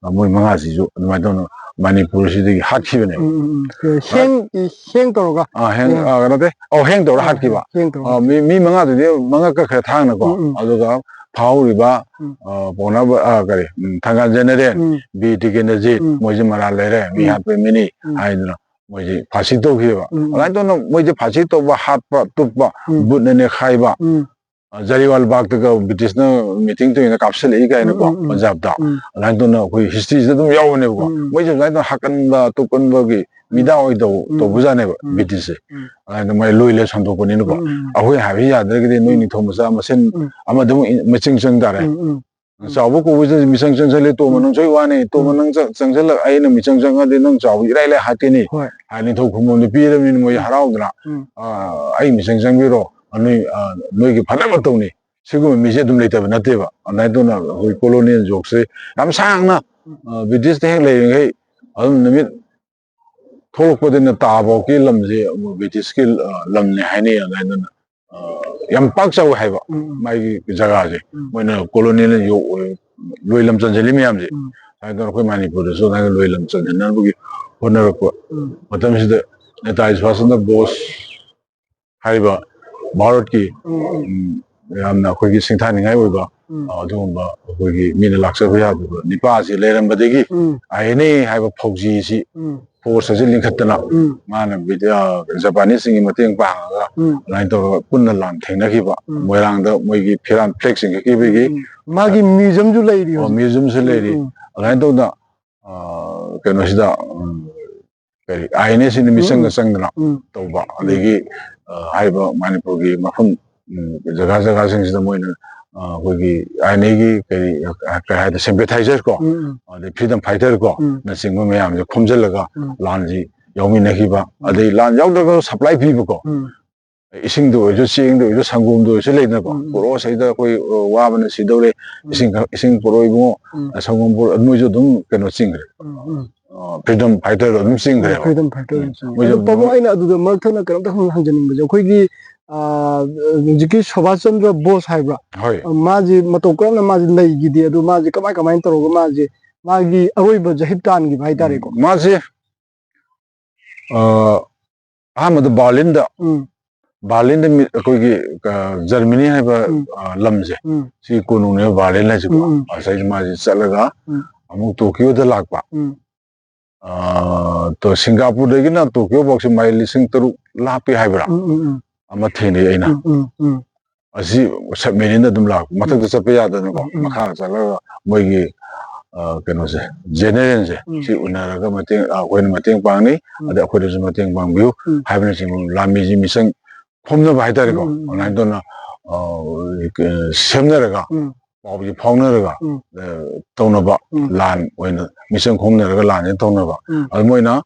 ꯑ, ꯃꯣꯏ ꯃꯉꯥꯁꯤꯁꯨ ꯑꯗꯨꯃꯥꯏꯅ ꯇꯧꯅ ꯃꯅꯤꯄꯨꯔꯁꯤꯗꯒꯤ ꯍꯥꯠꯈꯤꯕꯅꯦꯕ꯫ ꯎꯝ, ꯎꯝ, ꯎꯝ꯫ ꯍꯦꯡ, ꯍꯦꯡ ꯇꯧꯔꯒ꯫ ꯑ, ꯍꯦꯡ, ꯎꯝ꯫ ꯑ, ꯀꯩꯅꯣ ꯅꯠꯇꯦ꯫ ꯑꯧ, ꯍꯦꯡ ꯇꯧꯔ ꯑ, ꯍꯥꯠꯈꯤꯕ꯫ ꯍꯦꯡ ꯇꯧꯔꯒ꯫ ꯑ, ꯃꯤ, ꯃꯤ ꯃꯉꯥꯗꯨꯗꯤ ꯃꯉꯛ ꯀꯛꯈ꯭ꯔꯦ ꯊꯥꯡꯅꯀꯣ꯫ ꯎꯝ, ꯎꯝ꯫ ꯑꯗꯨꯒ ꯐꯥꯍꯧꯔꯤꯕ, ꯎꯝ꯫ ꯑ, ꯄꯥꯎꯅꯥ ꯕ-, ꯑ, ꯀꯔꯤ, ꯎꯝ, ꯊꯪꯒꯥꯜ ꯖꯦꯅꯔꯦꯜ, ꯎꯝ꯫ ꯕꯤ ꯇꯤꯀꯦꯟꯗ꯭ꯔꯖꯤꯠ, ꯎꯝ꯫ ꯃꯣꯏꯁꯦ ꯃꯔꯥꯜ ꯂꯩꯔꯦ, ꯃꯤ ꯎꯝ꯫ ꯍꯥꯠꯄ ꯃꯤꯅꯤ ꯎꯝ꯫ ꯍꯥꯏꯗꯅ ꯃꯣꯏꯁꯦ ꯐꯥꯁꯤ ꯇꯧꯈꯤꯑꯕ꯫ ꯎꯝ꯫ ꯑꯗꯨꯃꯥꯏꯅ ꯇꯧꯅ ꯃꯣꯏꯁꯦ ꯐꯥꯁꯤ ꯇꯧꯕ, ꯍꯥꯠꯄ, ꯇꯨꯞꯄ, ꯎꯝ꯫ ꯕꯨꯠꯅ ꯅꯦꯈꯥꯏꯕ, ꯎꯝ꯫ ꯑ, ꯖꯂꯤꯌꯥꯟꯋꯥꯂꯥ ꯕꯥꯒꯇꯒ ꯕ꯭ꯔꯤꯇꯤꯁꯅ ꯃꯤꯇꯤꯡ ꯇꯧꯋꯦꯅ ꯀꯥꯞꯁꯤꯜꯂꯛꯏ ꯀꯥꯏꯅꯀꯣ, ꯎꯝ, ꯎꯝ, ꯎꯝ꯫ ꯄꯟꯖꯥꯕꯇ꯫ ꯎꯝ꯫ ꯑꯗꯨꯃꯥꯏꯅ ꯇꯧꯅ ꯑꯩꯈꯣꯏ ꯍꯤꯁꯇ꯭ꯔꯤꯁꯤꯗ ꯑꯗꯨꯝ ꯌꯥꯎꯕꯅꯦꯕꯀꯣ꯫ ꯎꯝ, ꯎꯝ꯫ ꯃꯣꯏꯁꯦ ꯑꯗꯨꯃꯥꯏꯅ ꯇꯧꯅ ꯍꯥꯀꯟꯕ, ꯇꯨꯀꯟꯕꯒꯤ ꯎꯝ꯫ ꯃꯤꯗꯥ ꯑꯣꯏ ꯇꯧ-, ꯎꯝ꯫ ꯇꯧꯕꯖꯥꯠꯅꯦꯕ, ꯎꯝ꯫ ꯕ꯭ꯔꯤꯇꯤꯁꯁꯦ꯫ ꯎꯝ꯫ ꯑꯗꯨꯃꯥꯏꯅ ꯃꯣꯏ ꯂꯣꯏ ꯂꯣꯏ ꯁꯟꯗꯣꯛꯄꯅꯤꯅꯀꯣ꯫ ꯎꯝ, ꯎꯝ, ꯎꯝ꯫ ꯑꯩꯈꯣꯏ ꯍꯥꯏꯕ ꯌꯥꯗ꯭ꯔꯒꯗꯤ ꯅꯣꯏ ꯎꯝ꯫ ꯅꯤꯡꯊꯧ ꯃꯆꯥ ꯃꯁꯦꯟ ꯎꯝ꯫ ꯑꯃꯗ ꯑꯃꯨꯛ ꯃꯤꯆꯪ ꯆꯪ ꯇꯥꯔꯦ꯫ ꯎꯝ, ꯎꯝ꯫ ꯎꯝ꯫ ꯆꯥꯎꯕ ꯀꯧꯕꯁꯤꯗ ꯃꯤꯆꯪ ꯆꯪꯁꯜꯂꯦ, ꯇꯣꯝꯕ ꯎꯝ꯫ ꯅꯪ ꯁꯣꯏ ꯋꯥꯅꯤ, ꯇꯣꯝꯕ ꯎꯝ꯫ ꯅꯪ ꯆ-, ꯆꯪꯁꯜꯂꯛ, ꯑꯩꯅ ꯃꯤꯆꯪ ꯆꯪꯉꯗꯤ ꯅꯪ ꯆꯥꯎꯕ ꯏꯔꯥꯏ ꯂꯥꯏ ꯍꯥꯠꯀꯅꯤ꯫ ꯍꯣꯏ꯫ ꯍꯥꯏ ꯅꯤꯡꯊꯧ ꯈꯨꯕꯝꯗ ꯄꯤꯔꯕꯅꯤꯅ ꯃꯣꯏ ꯎꯝ꯫ ꯍꯔꯥꯎꯗꯅ, ꯎꯝ꯫ "ꯑ, ꯑꯩ ꯃꯤꯆꯪ ꯆꯪꯕꯤꯔꯣ, ꯅꯣꯏ, ꯑ, ꯅꯣꯏꯒꯤ ꯐꯅꯕ ꯇꯧꯅꯤ"꯫ ꯁꯤꯒꯨꯝꯕ ꯃꯤꯁꯦ ꯑꯗꯨꯝ ꯂꯩꯇꯕ ꯅꯠꯇꯦꯕ꯫ ꯑꯗꯨꯃꯥꯏꯅ ꯇꯧꯅ ꯑꯩꯈꯣꯏ colonial ꯖꯣꯛꯁꯦ ꯌꯥꯝ ꯁꯥꯡꯅ, ꯎꯝ꯫ ꯑ, ꯕ꯭ꯔꯤꯇꯤꯁꯇ ꯍꯦꯛ ꯂꯩꯔꯤꯉꯩ ꯑꯗꯨꯝ ꯅꯨꯃꯤꯠ ꯊꯣꯛꯂꯛꯄꯗꯩꯅ ꯇꯥꯐꯥꯎꯒꯤ ꯂꯝꯁꯦ ꯕ꯭ꯔꯤꯇꯤꯁꯀꯤ, ꯑ, ꯂꯝꯅꯦ ꯍꯥꯏꯅꯩ꯫ ꯑꯗꯨꯃꯥꯏꯅ ꯇꯧꯅ, ꯑ, ꯌꯥꯝ ꯄꯥꯛ ꯆꯥꯎꯋꯦ ꯍꯥꯏꯕ ꯎꯝ, ꯎꯝ꯫ ꯃꯥꯒꯤ ꯖꯒꯥꯁꯦ꯫ ꯎꯝ꯫ ꯃꯣꯏꯅ colonial ꯌꯣꯛ-, ꯂꯣꯏ ꯂꯝ ꯆꯟꯁꯤꯜꯂꯤ ꯃꯌꯥꯝꯁꯦ꯫ ꯎꯝ꯫ ꯍꯥꯏꯗꯅ ꯑꯩꯈꯣꯏ ꯃꯅꯤꯄꯨꯔꯗꯁꯨ ꯑꯗꯨꯃꯥꯏꯅ ꯂꯣꯏ ꯂꯝ ꯆꯟꯁꯤꯟꯅꯕꯒꯤ ꯍꯣꯠꯅꯔꯛꯄ ꯎꯝ꯫ ꯃꯇꯝꯁꯤꯗ ꯅꯦꯇꯥꯖꯤ ꯁꯨꯚꯥꯁ ꯆꯟꯗ꯭ꯔ ꯕꯣꯁ ꯍꯥꯏꯔꯤꯕ ꯚꯥꯔꯠꯀꯤ, ꯎꯝ, ꯎꯝ꯫ ꯎꯝ, ꯌꯥꯝꯅ ꯑꯩꯈꯣꯏꯒꯤ ꯁꯤꯡꯊꯥꯅꯤꯡꯉꯥꯏ ꯑꯣꯏꯕ, ꯎꯝ꯫ ꯑ, ꯑꯗꯨꯒꯨꯝꯕ ꯑꯩꯈꯣꯏꯒꯤ ꯃꯤꯅ ꯂꯥꯛꯆꯕ ꯌꯥꯗꯕ ꯅꯤꯄꯥꯁꯤ ꯂꯩꯔꯝꯕꯗꯒꯤ ꯎꯝ꯫ ꯑꯥꯏ ꯑꯦꯟ ꯑꯦ ꯍꯥꯏꯕ ꯐꯧꯖꯤꯁꯤ ꯎꯝ꯫ ꯐꯣꯔꯁ ꯑꯁꯤ ꯂꯤꯡꯈꯠꯇꯅ ꯎꯝ꯫ ꯃꯥꯅ ꯕ꯭ꯔꯤꯇꯤ-, ꯑ, ꯖꯄꯥꯅꯤꯁꯁꯤꯡꯒꯤ ꯃꯇꯦꯡ ꯄꯥꯡꯉꯒ ꯎꯝ꯫ ꯑꯗꯨꯃꯥꯏꯅ ꯇꯧꯔꯒ ꯄꯨꯟꯅ ꯂꯥꯟ ꯊꯦꯡꯅꯈꯤꯕ꯫ ꯎꯝ꯫ ꯃꯣꯏꯔꯥꯡꯗ ꯃꯣꯏꯒꯤ ꯐꯤꯔꯥꯟ ꯐ꯭ꯂꯦꯛ ꯆꯤꯡꯈꯠꯈꯤꯕꯒꯤ ꯎꯝ꯫ ꯃꯥꯒꯤ ꯃ꯭ꯌꯨꯖꯤꯌꯝꯁꯨ ꯂꯩꯔꯤ ꯑꯣ, ꯍꯧꯖꯤꯛ꯫ ꯃ꯭ꯌꯨꯖꯤꯌꯝꯁꯨ ꯎꯝ, ꯂꯩꯔꯤ꯫ ꯎꯝ꯫ ꯑꯗꯨꯃꯥꯏꯅ ꯇꯧꯗꯅ, ꯑ, ꯀꯩꯅꯣꯁꯤꯗ, ꯎꯝ, ꯀꯔꯤ, ꯑꯥꯏ ꯑꯦꯟ ꯑꯦꯁꯤꯅ ꯎꯝ, ꯃꯤꯆꯪꯒ ꯎꯝ꯫ ꯆꯪꯗꯅ ꯎꯝ꯫ ꯇꯧꯕ, ꯎꯝ꯫ ꯑꯗꯒꯤ, ꯑ, ꯍꯥꯏꯔꯤꯕ ꯃꯅꯤꯄꯨꯔꯒꯤ ꯃꯐꯝ, ꯎꯝ, ꯖꯒꯥ ꯖꯒꯥꯁꯤꯡꯁꯤꯗ ꯃꯣꯏꯅ, ꯑ, ꯑꯩꯈꯣꯏꯒꯤ ꯑꯥꯏ ꯑꯦꯟ ꯑꯦꯒꯤ ꯀꯔꯤ, ꯀꯔꯤ ꯍꯥꯏꯗꯣꯏ, sympathizer ꯀꯣ, ꯎꯝ, ꯎꯝ꯫ ꯑꯗꯩ freedom fighter ꯀꯣ, ꯎꯝ꯫ ꯅꯆꯤꯡꯕ ꯃꯌꯥꯝꯁꯦ ꯈꯣꯝꯖꯤꯜꯂꯒ ꯎꯝ꯫ ꯂꯥꯟꯁꯤ ꯌꯥꯎꯃꯤꯟꯅꯈꯤꯕ, ꯎꯝ꯫ ꯑꯗꯩ ꯂꯥꯟ ꯌꯥꯎꯗ꯭ꯔꯒꯁꯨ supply ꯄꯤꯕꯀꯣ, ꯎꯝ꯫ ꯏꯁꯤꯡꯗ ꯑꯣꯏꯔꯁꯨ, ꯆꯦꯡꯗ ꯑꯣꯏꯔꯁꯨ, ꯁꯪꯒꯣꯝꯗ ꯑꯣꯏꯔꯁꯨ ꯂꯩꯗꯅꯀꯣ, ꯎꯝ, ꯎꯝ꯫ ꯄꯣꯔꯛꯑꯣ ꯁꯤꯗ ꯑꯩꯈꯣꯏ, ꯑ, ꯋꯥꯕꯅ ꯁꯤꯗꯧꯔꯦ, ꯎꯝ꯫ ꯏꯁꯤꯡ ꯈꯔ, ꯏꯁꯤꯡ ꯄꯣꯔꯛꯑꯣ ꯏꯕꯨꯡꯉꯣ, ꯎꯝ꯫ ꯁꯪꯒꯣꯝ ꯄꯣꯔꯛꯑꯣ, ꯃꯣꯏꯁꯨ ꯑꯗꯨꯝ ꯀꯩꯅꯣ ꯆꯤꯡꯈ꯭ꯔꯦ꯫ ꯎꯝ, ꯎꯝ꯫ ꯑ, freedom fighter ꯑꯗꯨꯝ ꯆꯤꯡꯈ꯭ꯔꯦꯕ꯫ Freedom fighter ꯑꯗꯨꯝ ꯆꯤꯡꯈ꯭ꯔꯦ꯫ ꯃꯣꯏꯁꯨ ꯑꯗꯨ ꯄꯥꯕꯨꯡ, ꯑꯗꯨꯝ ꯑꯩꯅ ꯑꯗꯨꯗ ꯃꯔꯛ ꯊꯠꯅ ꯀꯩꯅꯣꯝꯇ ꯍꯪ-, ꯍꯪꯖꯅꯤꯡꯕꯁꯦ, ꯑꯩꯈꯣꯏꯒꯤ, ꯑ, ꯍꯧꯖꯤꯛꯀꯤ ꯁꯨꯚꯥꯁ ꯆꯟꯗ꯭ꯔ ꯕꯣꯁ ꯍꯥꯏꯕ꯭ꯔꯥ? ꯍꯣꯏ꯫ ꯑ, ꯃꯥꯁꯤ ꯃꯇꯧ ꯀꯔꯝꯅ ꯃꯥꯁꯤ ꯂꯩꯈꯤꯗꯦ, ꯑꯗꯨ ꯃꯥꯁꯤ ꯀꯃꯥꯏ ꯀꯃꯥꯏꯅ ꯇꯧꯔꯒ ꯃꯥꯁꯤ ꯃꯥꯒꯤ ꯑꯔꯣꯏꯕ ꯖꯍꯤꯠ ꯇꯥꯟꯈꯤꯕ ꯍꯥꯏꯇꯥꯔꯦꯀꯣ? ꯎꯝ, ꯃꯥꯁꯦ, ꯑ, ꯑꯍꯥꯟꯕꯗ ꯕꯥꯔꯂꯤꯟꯗ ꯎꯝ꯫ ꯕꯥꯔꯂꯤꯟꯗ ꯃꯤ-, ꯑꯩꯈꯣꯏꯒꯤ, ꯑ, ꯖꯔꯃꯅꯤ ꯍꯥꯏꯕ, ꯎꯝ꯫ ꯑ, ꯂꯝꯁꯦ, ꯎꯝ, ꯎꯝ꯫ ꯁꯤ ꯀꯣꯅꯨꯡꯅꯦꯕ ꯕꯥꯔꯂꯤꯟ ꯍꯥꯏꯁꯤꯀꯣ꯫ ꯎꯝ, ꯎꯝ꯫ ꯑꯁꯤꯗ ꯃꯥꯁꯦ ꯆꯠꯂꯒ ꯎꯝ꯫ ꯑꯃꯨꯛ ꯇꯣꯀꯤꯌꯣꯗ ꯂꯥꯛꯄ꯫ ꯎꯝ꯫ ꯑ, ꯇꯣ-, ꯁꯤꯡꯒꯥꯄꯨꯔꯗꯒꯤꯅ ꯇꯣꯀꯤꯌꯣ ꯐꯥꯎꯁꯦ ꯃꯥꯏꯜ ꯂꯤꯁꯤꯡ ꯇꯔꯨꯛ ꯂꯥꯞꯄꯤ ꯍꯥꯏꯕ꯭ꯔꯥ? ꯎꯝ, ꯎꯝ, ꯎꯝ꯫ ꯑꯃ ꯊꯦꯡꯅꯩ ꯑꯩꯅ꯫ ꯎꯝ, ꯎꯝ, ꯎꯝ꯫ ꯑꯁꯤ ꯁꯕꯃꯦꯔꯤꯟꯗ ꯑꯗꯨꯝ ꯂꯥꯛꯄ, ꯃꯊꯛꯇ ꯎꯝ꯫ ꯆꯠꯄ ꯌꯥꯗꯗꯅꯀꯣ, ꯎꯝ, ꯎꯝ꯫ ꯃꯈꯥ ꯆꯠꯂꯒ ꯃꯣꯏꯒꯤ, ꯑ, ꯀꯩꯅꯣꯁꯦ, ꯖꯦꯅꯦꯔꯦꯜꯁꯦ, ꯎꯝ꯫ ꯁꯤ ꯎꯅꯔꯒ ꯃꯇꯦꯡ, ꯑ, ꯑꯩꯈꯣꯏꯅ ꯃꯇꯦꯡ ꯄꯥꯡꯅꯤ, ꯎꯝ꯫ ꯑꯗꯩ ꯑꯩꯈꯣꯏꯗꯁꯨ ꯃꯇꯦꯡ ꯄꯥꯡꯕꯤꯌꯨ ꯎꯝ꯫ ꯍꯥꯏꯕꯅꯆꯤꯡꯕ ꯂꯥꯟꯃꯤꯁꯤ ꯃꯤꯆꯪ ꯈꯣꯝꯅꯕ ꯍꯥꯏꯇꯥꯔꯦꯀꯣ, ꯎꯝ, ꯎꯝ, ꯎꯝ꯫ ꯑꯗꯨꯃꯥꯏꯅ ꯇꯧꯅ, ꯑ, ꯁꯦꯝꯅꯔꯒ, ꯎꯝ꯫ ꯄꯥꯎꯁꯦ ꯐꯥꯎꯅꯔꯒ, ꯎꯝ꯫ ꯑ, ꯇꯧꯅꯕ ꯎꯝ꯫ ꯂꯥꯟ ꯑꯣꯏꯅ ꯃꯤꯆꯪ ꯈꯣꯝꯅꯔꯒ ꯂꯥꯟꯁꯦ ꯇꯧꯅꯕ꯫ ꯎꯝ꯫ ꯑꯗꯨ ꯃꯣꯏꯅ,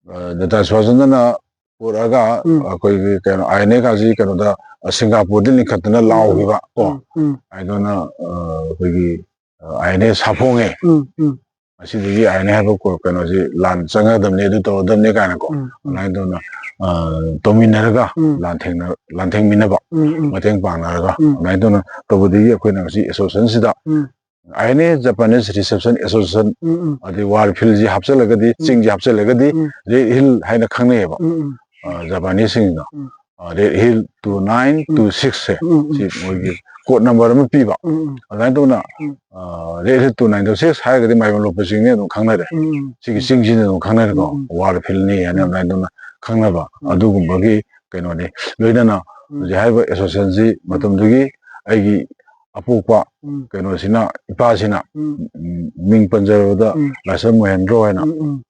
ꯑ, ꯅꯦꯇꯥꯖꯤ ꯁꯨꯚꯥꯁ ꯆꯟꯗ꯭ꯔꯅ ꯄꯨꯔꯛꯑꯒ ꯎꯝ꯫ ꯑꯩꯈꯣꯏꯒꯤ ꯀꯩꯅꯣ, ꯑꯥꯏ ꯑꯦꯟ ꯑꯦ ꯀꯥꯁꯤ ꯀꯩꯅꯣꯗ, ꯑ, ꯁꯤꯡꯒꯥꯄꯨꯔꯗ ꯂꯤꯡꯈꯠꯇꯅ ꯎꯝ, ꯎꯝ꯫ ꯂꯥꯎꯈꯤꯕ ꯀꯣ꯫ ꯎꯝ, ꯎꯝ꯫ ꯑꯗꯨꯅ, ꯑ, ꯑꯩꯈꯣꯏꯒꯤ, ꯑ, ꯑꯥꯏ ꯑꯦꯟ ꯑꯦ ꯁꯥꯐꯣꯡꯉꯦ꯫ ꯎꯝ, ꯎꯝ꯫ ꯑꯁꯤꯗꯒꯤ ꯑꯥꯏ ꯑꯦꯟ ꯑꯦ ꯍꯥꯏꯕ ꯀꯣ-, ꯀꯩꯅꯣꯁꯤ ꯂꯥꯟ ꯆꯪꯒꯗꯕꯅꯤ, ꯑꯗꯨ ꯇꯧꯒꯗꯕꯅꯤ ꯀꯥꯏꯅꯀꯣ꯫ ꯎꯝ, ꯎꯝ꯫ ꯑꯗꯨꯃꯥꯏꯅ ꯇꯧꯅ, ꯑ, ꯇꯧꯃꯤꯟꯅꯔꯒ ꯎꯝ꯫ ꯂꯥꯟꯊꯦꯡꯅ-, ꯂꯥꯟꯊꯦꯡꯃꯤꯟꯅꯕ, ꯎꯝ, ꯎꯝ꯫ ꯃꯇꯦꯡ ꯄꯥꯡꯅꯔꯒ ꯎꯝ꯫ ꯑꯗꯨꯃꯥꯏꯅ ꯇꯧꯅ ꯇꯧꯕꯗꯒꯤ ꯑꯩꯈꯣꯏꯅ ꯉꯁꯤ ꯑꯦꯁꯣꯁꯤꯌꯦꯁꯟꯁꯤꯗ ꯎꯝ꯫ I N A Japanese Reception Association, ꯎꯝ, ꯎꯝ꯫ ꯑꯗꯩ ꯋꯥꯔ ꯐꯤꯜꯁꯤ ꯍꯥꯞꯆꯤꯜꯂꯒꯗꯤ, ꯎꯝ꯫ ꯆꯤꯡꯁꯤ ꯍꯥꯞꯆꯤꯜꯂꯒꯗꯤ ꯎꯝ꯫ ꯔꯦꯗ ꯍꯤꯜ ꯍꯥꯏꯅ ꯈꯪꯅꯩꯌꯦꯕ꯫ ꯎꯝ, ꯎꯝ꯫ ꯑ, ꯖꯄꯥꯅꯤꯁꯁꯤꯡꯅ, ꯎꯝ꯫ ꯑ, Red Hill two nine two ꯁꯤꯛꯁꯁꯦ, ꯎꯝ, ꯎꯝ꯫ ꯁꯤ ꯃꯣꯏꯒꯤ ꯀꯣꯗ ꯅꯝꯕꯔ ꯑꯃ ꯄꯤꯕ꯫ ꯎꯝ, ꯎꯝ꯫ ꯑꯗꯨꯃꯥꯏꯅ ꯇꯧꯅ, ꯎꯝ꯫ ꯑ, Red Hill two nine two six ꯍꯥꯏꯔꯒꯗꯤ ꯃꯥꯏꯕꯝ ꯂꯣꯛꯄ ꯆꯤꯡꯅꯤ ꯑꯗꯨꯝ ꯈꯪꯅꯔꯦ꯫ ꯎꯝ, ꯎꯝ꯫ ꯁꯤꯒꯤ ꯎꯝ꯫ ꯆꯤꯡꯁꯤꯅ ꯑꯗꯨꯝ ꯈꯪꯅꯔꯦꯀꯣ꯫ ꯎꯝ, ꯎꯝ꯫ ꯋꯥꯔ ꯐꯤꯜꯅꯤ ꯍꯥꯏꯅ ꯎꯝ꯫ ꯑꯗꯨꯃꯥꯏꯅ ꯇꯧꯅ ꯈꯪꯅꯕ ꯎꯝ꯫ ꯑꯗꯨꯒꯨꯝꯕꯒꯤ ꯀꯩꯅꯣꯅꯤ꯫ ꯂꯣꯏꯅꯅ ꯎꯝ꯫ ꯍꯧꯖꯤꯛ ꯍꯥꯏꯔꯤꯕ ꯑꯦꯁꯣꯁꯤꯌꯦꯁꯟꯁꯤ ꯎꯝ꯫ ꯃꯇꯝꯗꯨꯒꯤ ꯑꯩꯒꯤ ꯑꯄꯣꯛꯄ ꯎꯝ꯫ ꯀꯩꯅꯣꯁꯤꯅ, ꯏꯄꯥꯁꯤꯅ, ꯎꯝ꯫ ꯎꯝ, ꯃꯤꯡ ꯄꯟꯖꯔꯕꯗ ꯎꯝ꯫ ꯂꯥꯏꯁ꯭ꯔꯝ ꯃꯣꯍꯦꯟꯗ꯭ꯔꯣ ꯍꯥꯏꯅ ꯎꯝ, ꯎꯝ꯫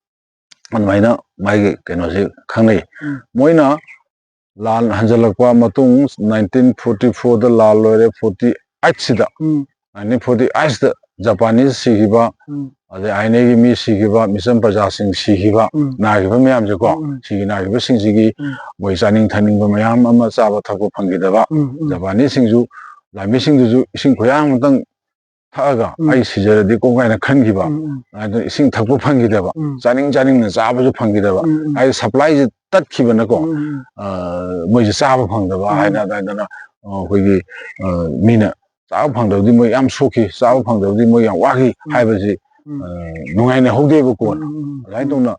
ꯑꯗꯨꯃꯥꯏꯅ ꯃꯥꯒꯤ ꯀꯩꯅꯣꯁꯤ ꯈꯪꯅꯩ꯫ ꯎꯝ꯫ ꯃꯣꯏꯅ ꯂꯥꯟ ꯍꯟꯖꯜꯂꯛꯄ ꯃꯇꯨꯡ nineteen forty fourꯗ ꯂꯥꯟ ꯂꯣꯏꯔꯦ, forty eightꯁꯤꯗ, ꯎꯝ꯫ nineteen forty eightꯁꯤꯗ ꯖꯄꯥꯅꯤꯁ ꯁꯤꯈꯤꯕ, ꯎꯝ꯫ ꯑꯗꯩ ꯑꯥꯏ ꯑꯦꯟ ꯑꯦꯒꯤ ꯃꯤ ꯁꯤꯈꯤꯕ, ꯃꯤꯆꯝ ꯄ꯭ꯔꯖꯥꯁꯤꯡ ꯁꯤꯈꯤꯕ, ꯎꯝ꯫ ꯅꯥꯈꯤꯕ ꯃꯌꯥꯝꯁꯦꯀꯣ, ꯎꯝ, ꯎꯝ꯫ ꯁꯤꯒꯤ ꯅꯥꯈꯤꯕꯁꯤꯡꯁꯤꯒꯤ ꯎꯝ꯫ ꯃꯣꯏ ꯆꯥꯅꯤꯡ ꯊꯛꯅꯤꯡꯕ ꯃꯌꯥꯝ ꯑꯃ ꯆꯥꯕ ꯊꯛꯄ ꯐꯪꯈꯤꯗꯕ, ꯎꯝ, ꯎꯝ꯫ ꯖꯄꯥꯅꯤꯁꯁꯤꯡꯁꯨ, ꯂꯥꯟꯃꯤꯁꯤꯡꯗꯨꯁꯨ ꯏꯁꯤꯡ ꯈꯨꯌꯥ ꯑꯃꯇꯪ ꯊꯛꯑꯒ ꯎꯝ꯫ ꯑꯩ ꯁꯤꯖꯔꯗꯤ ꯀꯣꯡ ꯀꯥꯏꯅ ꯈꯟꯈꯤꯕ, ꯎꯝ, ꯎꯝ꯫ ꯑꯗꯨꯅ ꯏꯁꯤꯡ ꯊꯛꯄ ꯐꯪꯈꯤꯗꯕ, ꯎꯝ꯫ ꯆꯥꯅꯤꯡ ꯆꯥꯅꯤꯡꯅ ꯆꯥꯕꯁꯨ ꯐꯪꯈꯤꯗꯕ, ꯎꯝ, ꯎꯝ꯫ ꯍꯥꯏꯗꯤ ꯁꯄ꯭ꯂꯥꯏꯁꯦ ꯇꯠꯈꯤꯕꯅꯀꯣ, ꯎꯝ, ꯎꯝ, ꯎꯝ꯫ ꯑ, ꯃꯣꯏꯁꯦ ꯆꯥꯕ ꯐꯪꯗꯕ ꯎꯝ꯫ ꯍꯥꯏꯅ ꯑꯗꯨꯃꯥꯏꯅ, ꯑ, ꯑꯩꯈꯣꯏꯒꯤ, ꯑ, ꯃꯤꯅ ꯆꯥꯕ ꯐꯪꯗꯕꯗꯤ ꯃꯣꯏ ꯌꯥꯝ ꯁꯣꯛꯈꯤ, ꯆꯥꯕ ꯐꯪꯗꯕꯗꯤ ꯃꯣꯏ ꯌꯥꯝ ꯋꯥꯈꯤ ꯎꯝ꯫ ꯍꯥꯏꯕꯁꯤ, ꯎꯝ꯫ ꯑ, ꯅꯨꯡꯉꯥꯏꯅꯍꯧꯗꯦꯕ ꯀꯣꯟꯅ꯫ ꯎꯝ, ꯎꯝ, ꯎꯝ, ꯑꯗꯨꯃꯥꯏꯅ ꯎꯝ꯫ ꯇꯧꯅ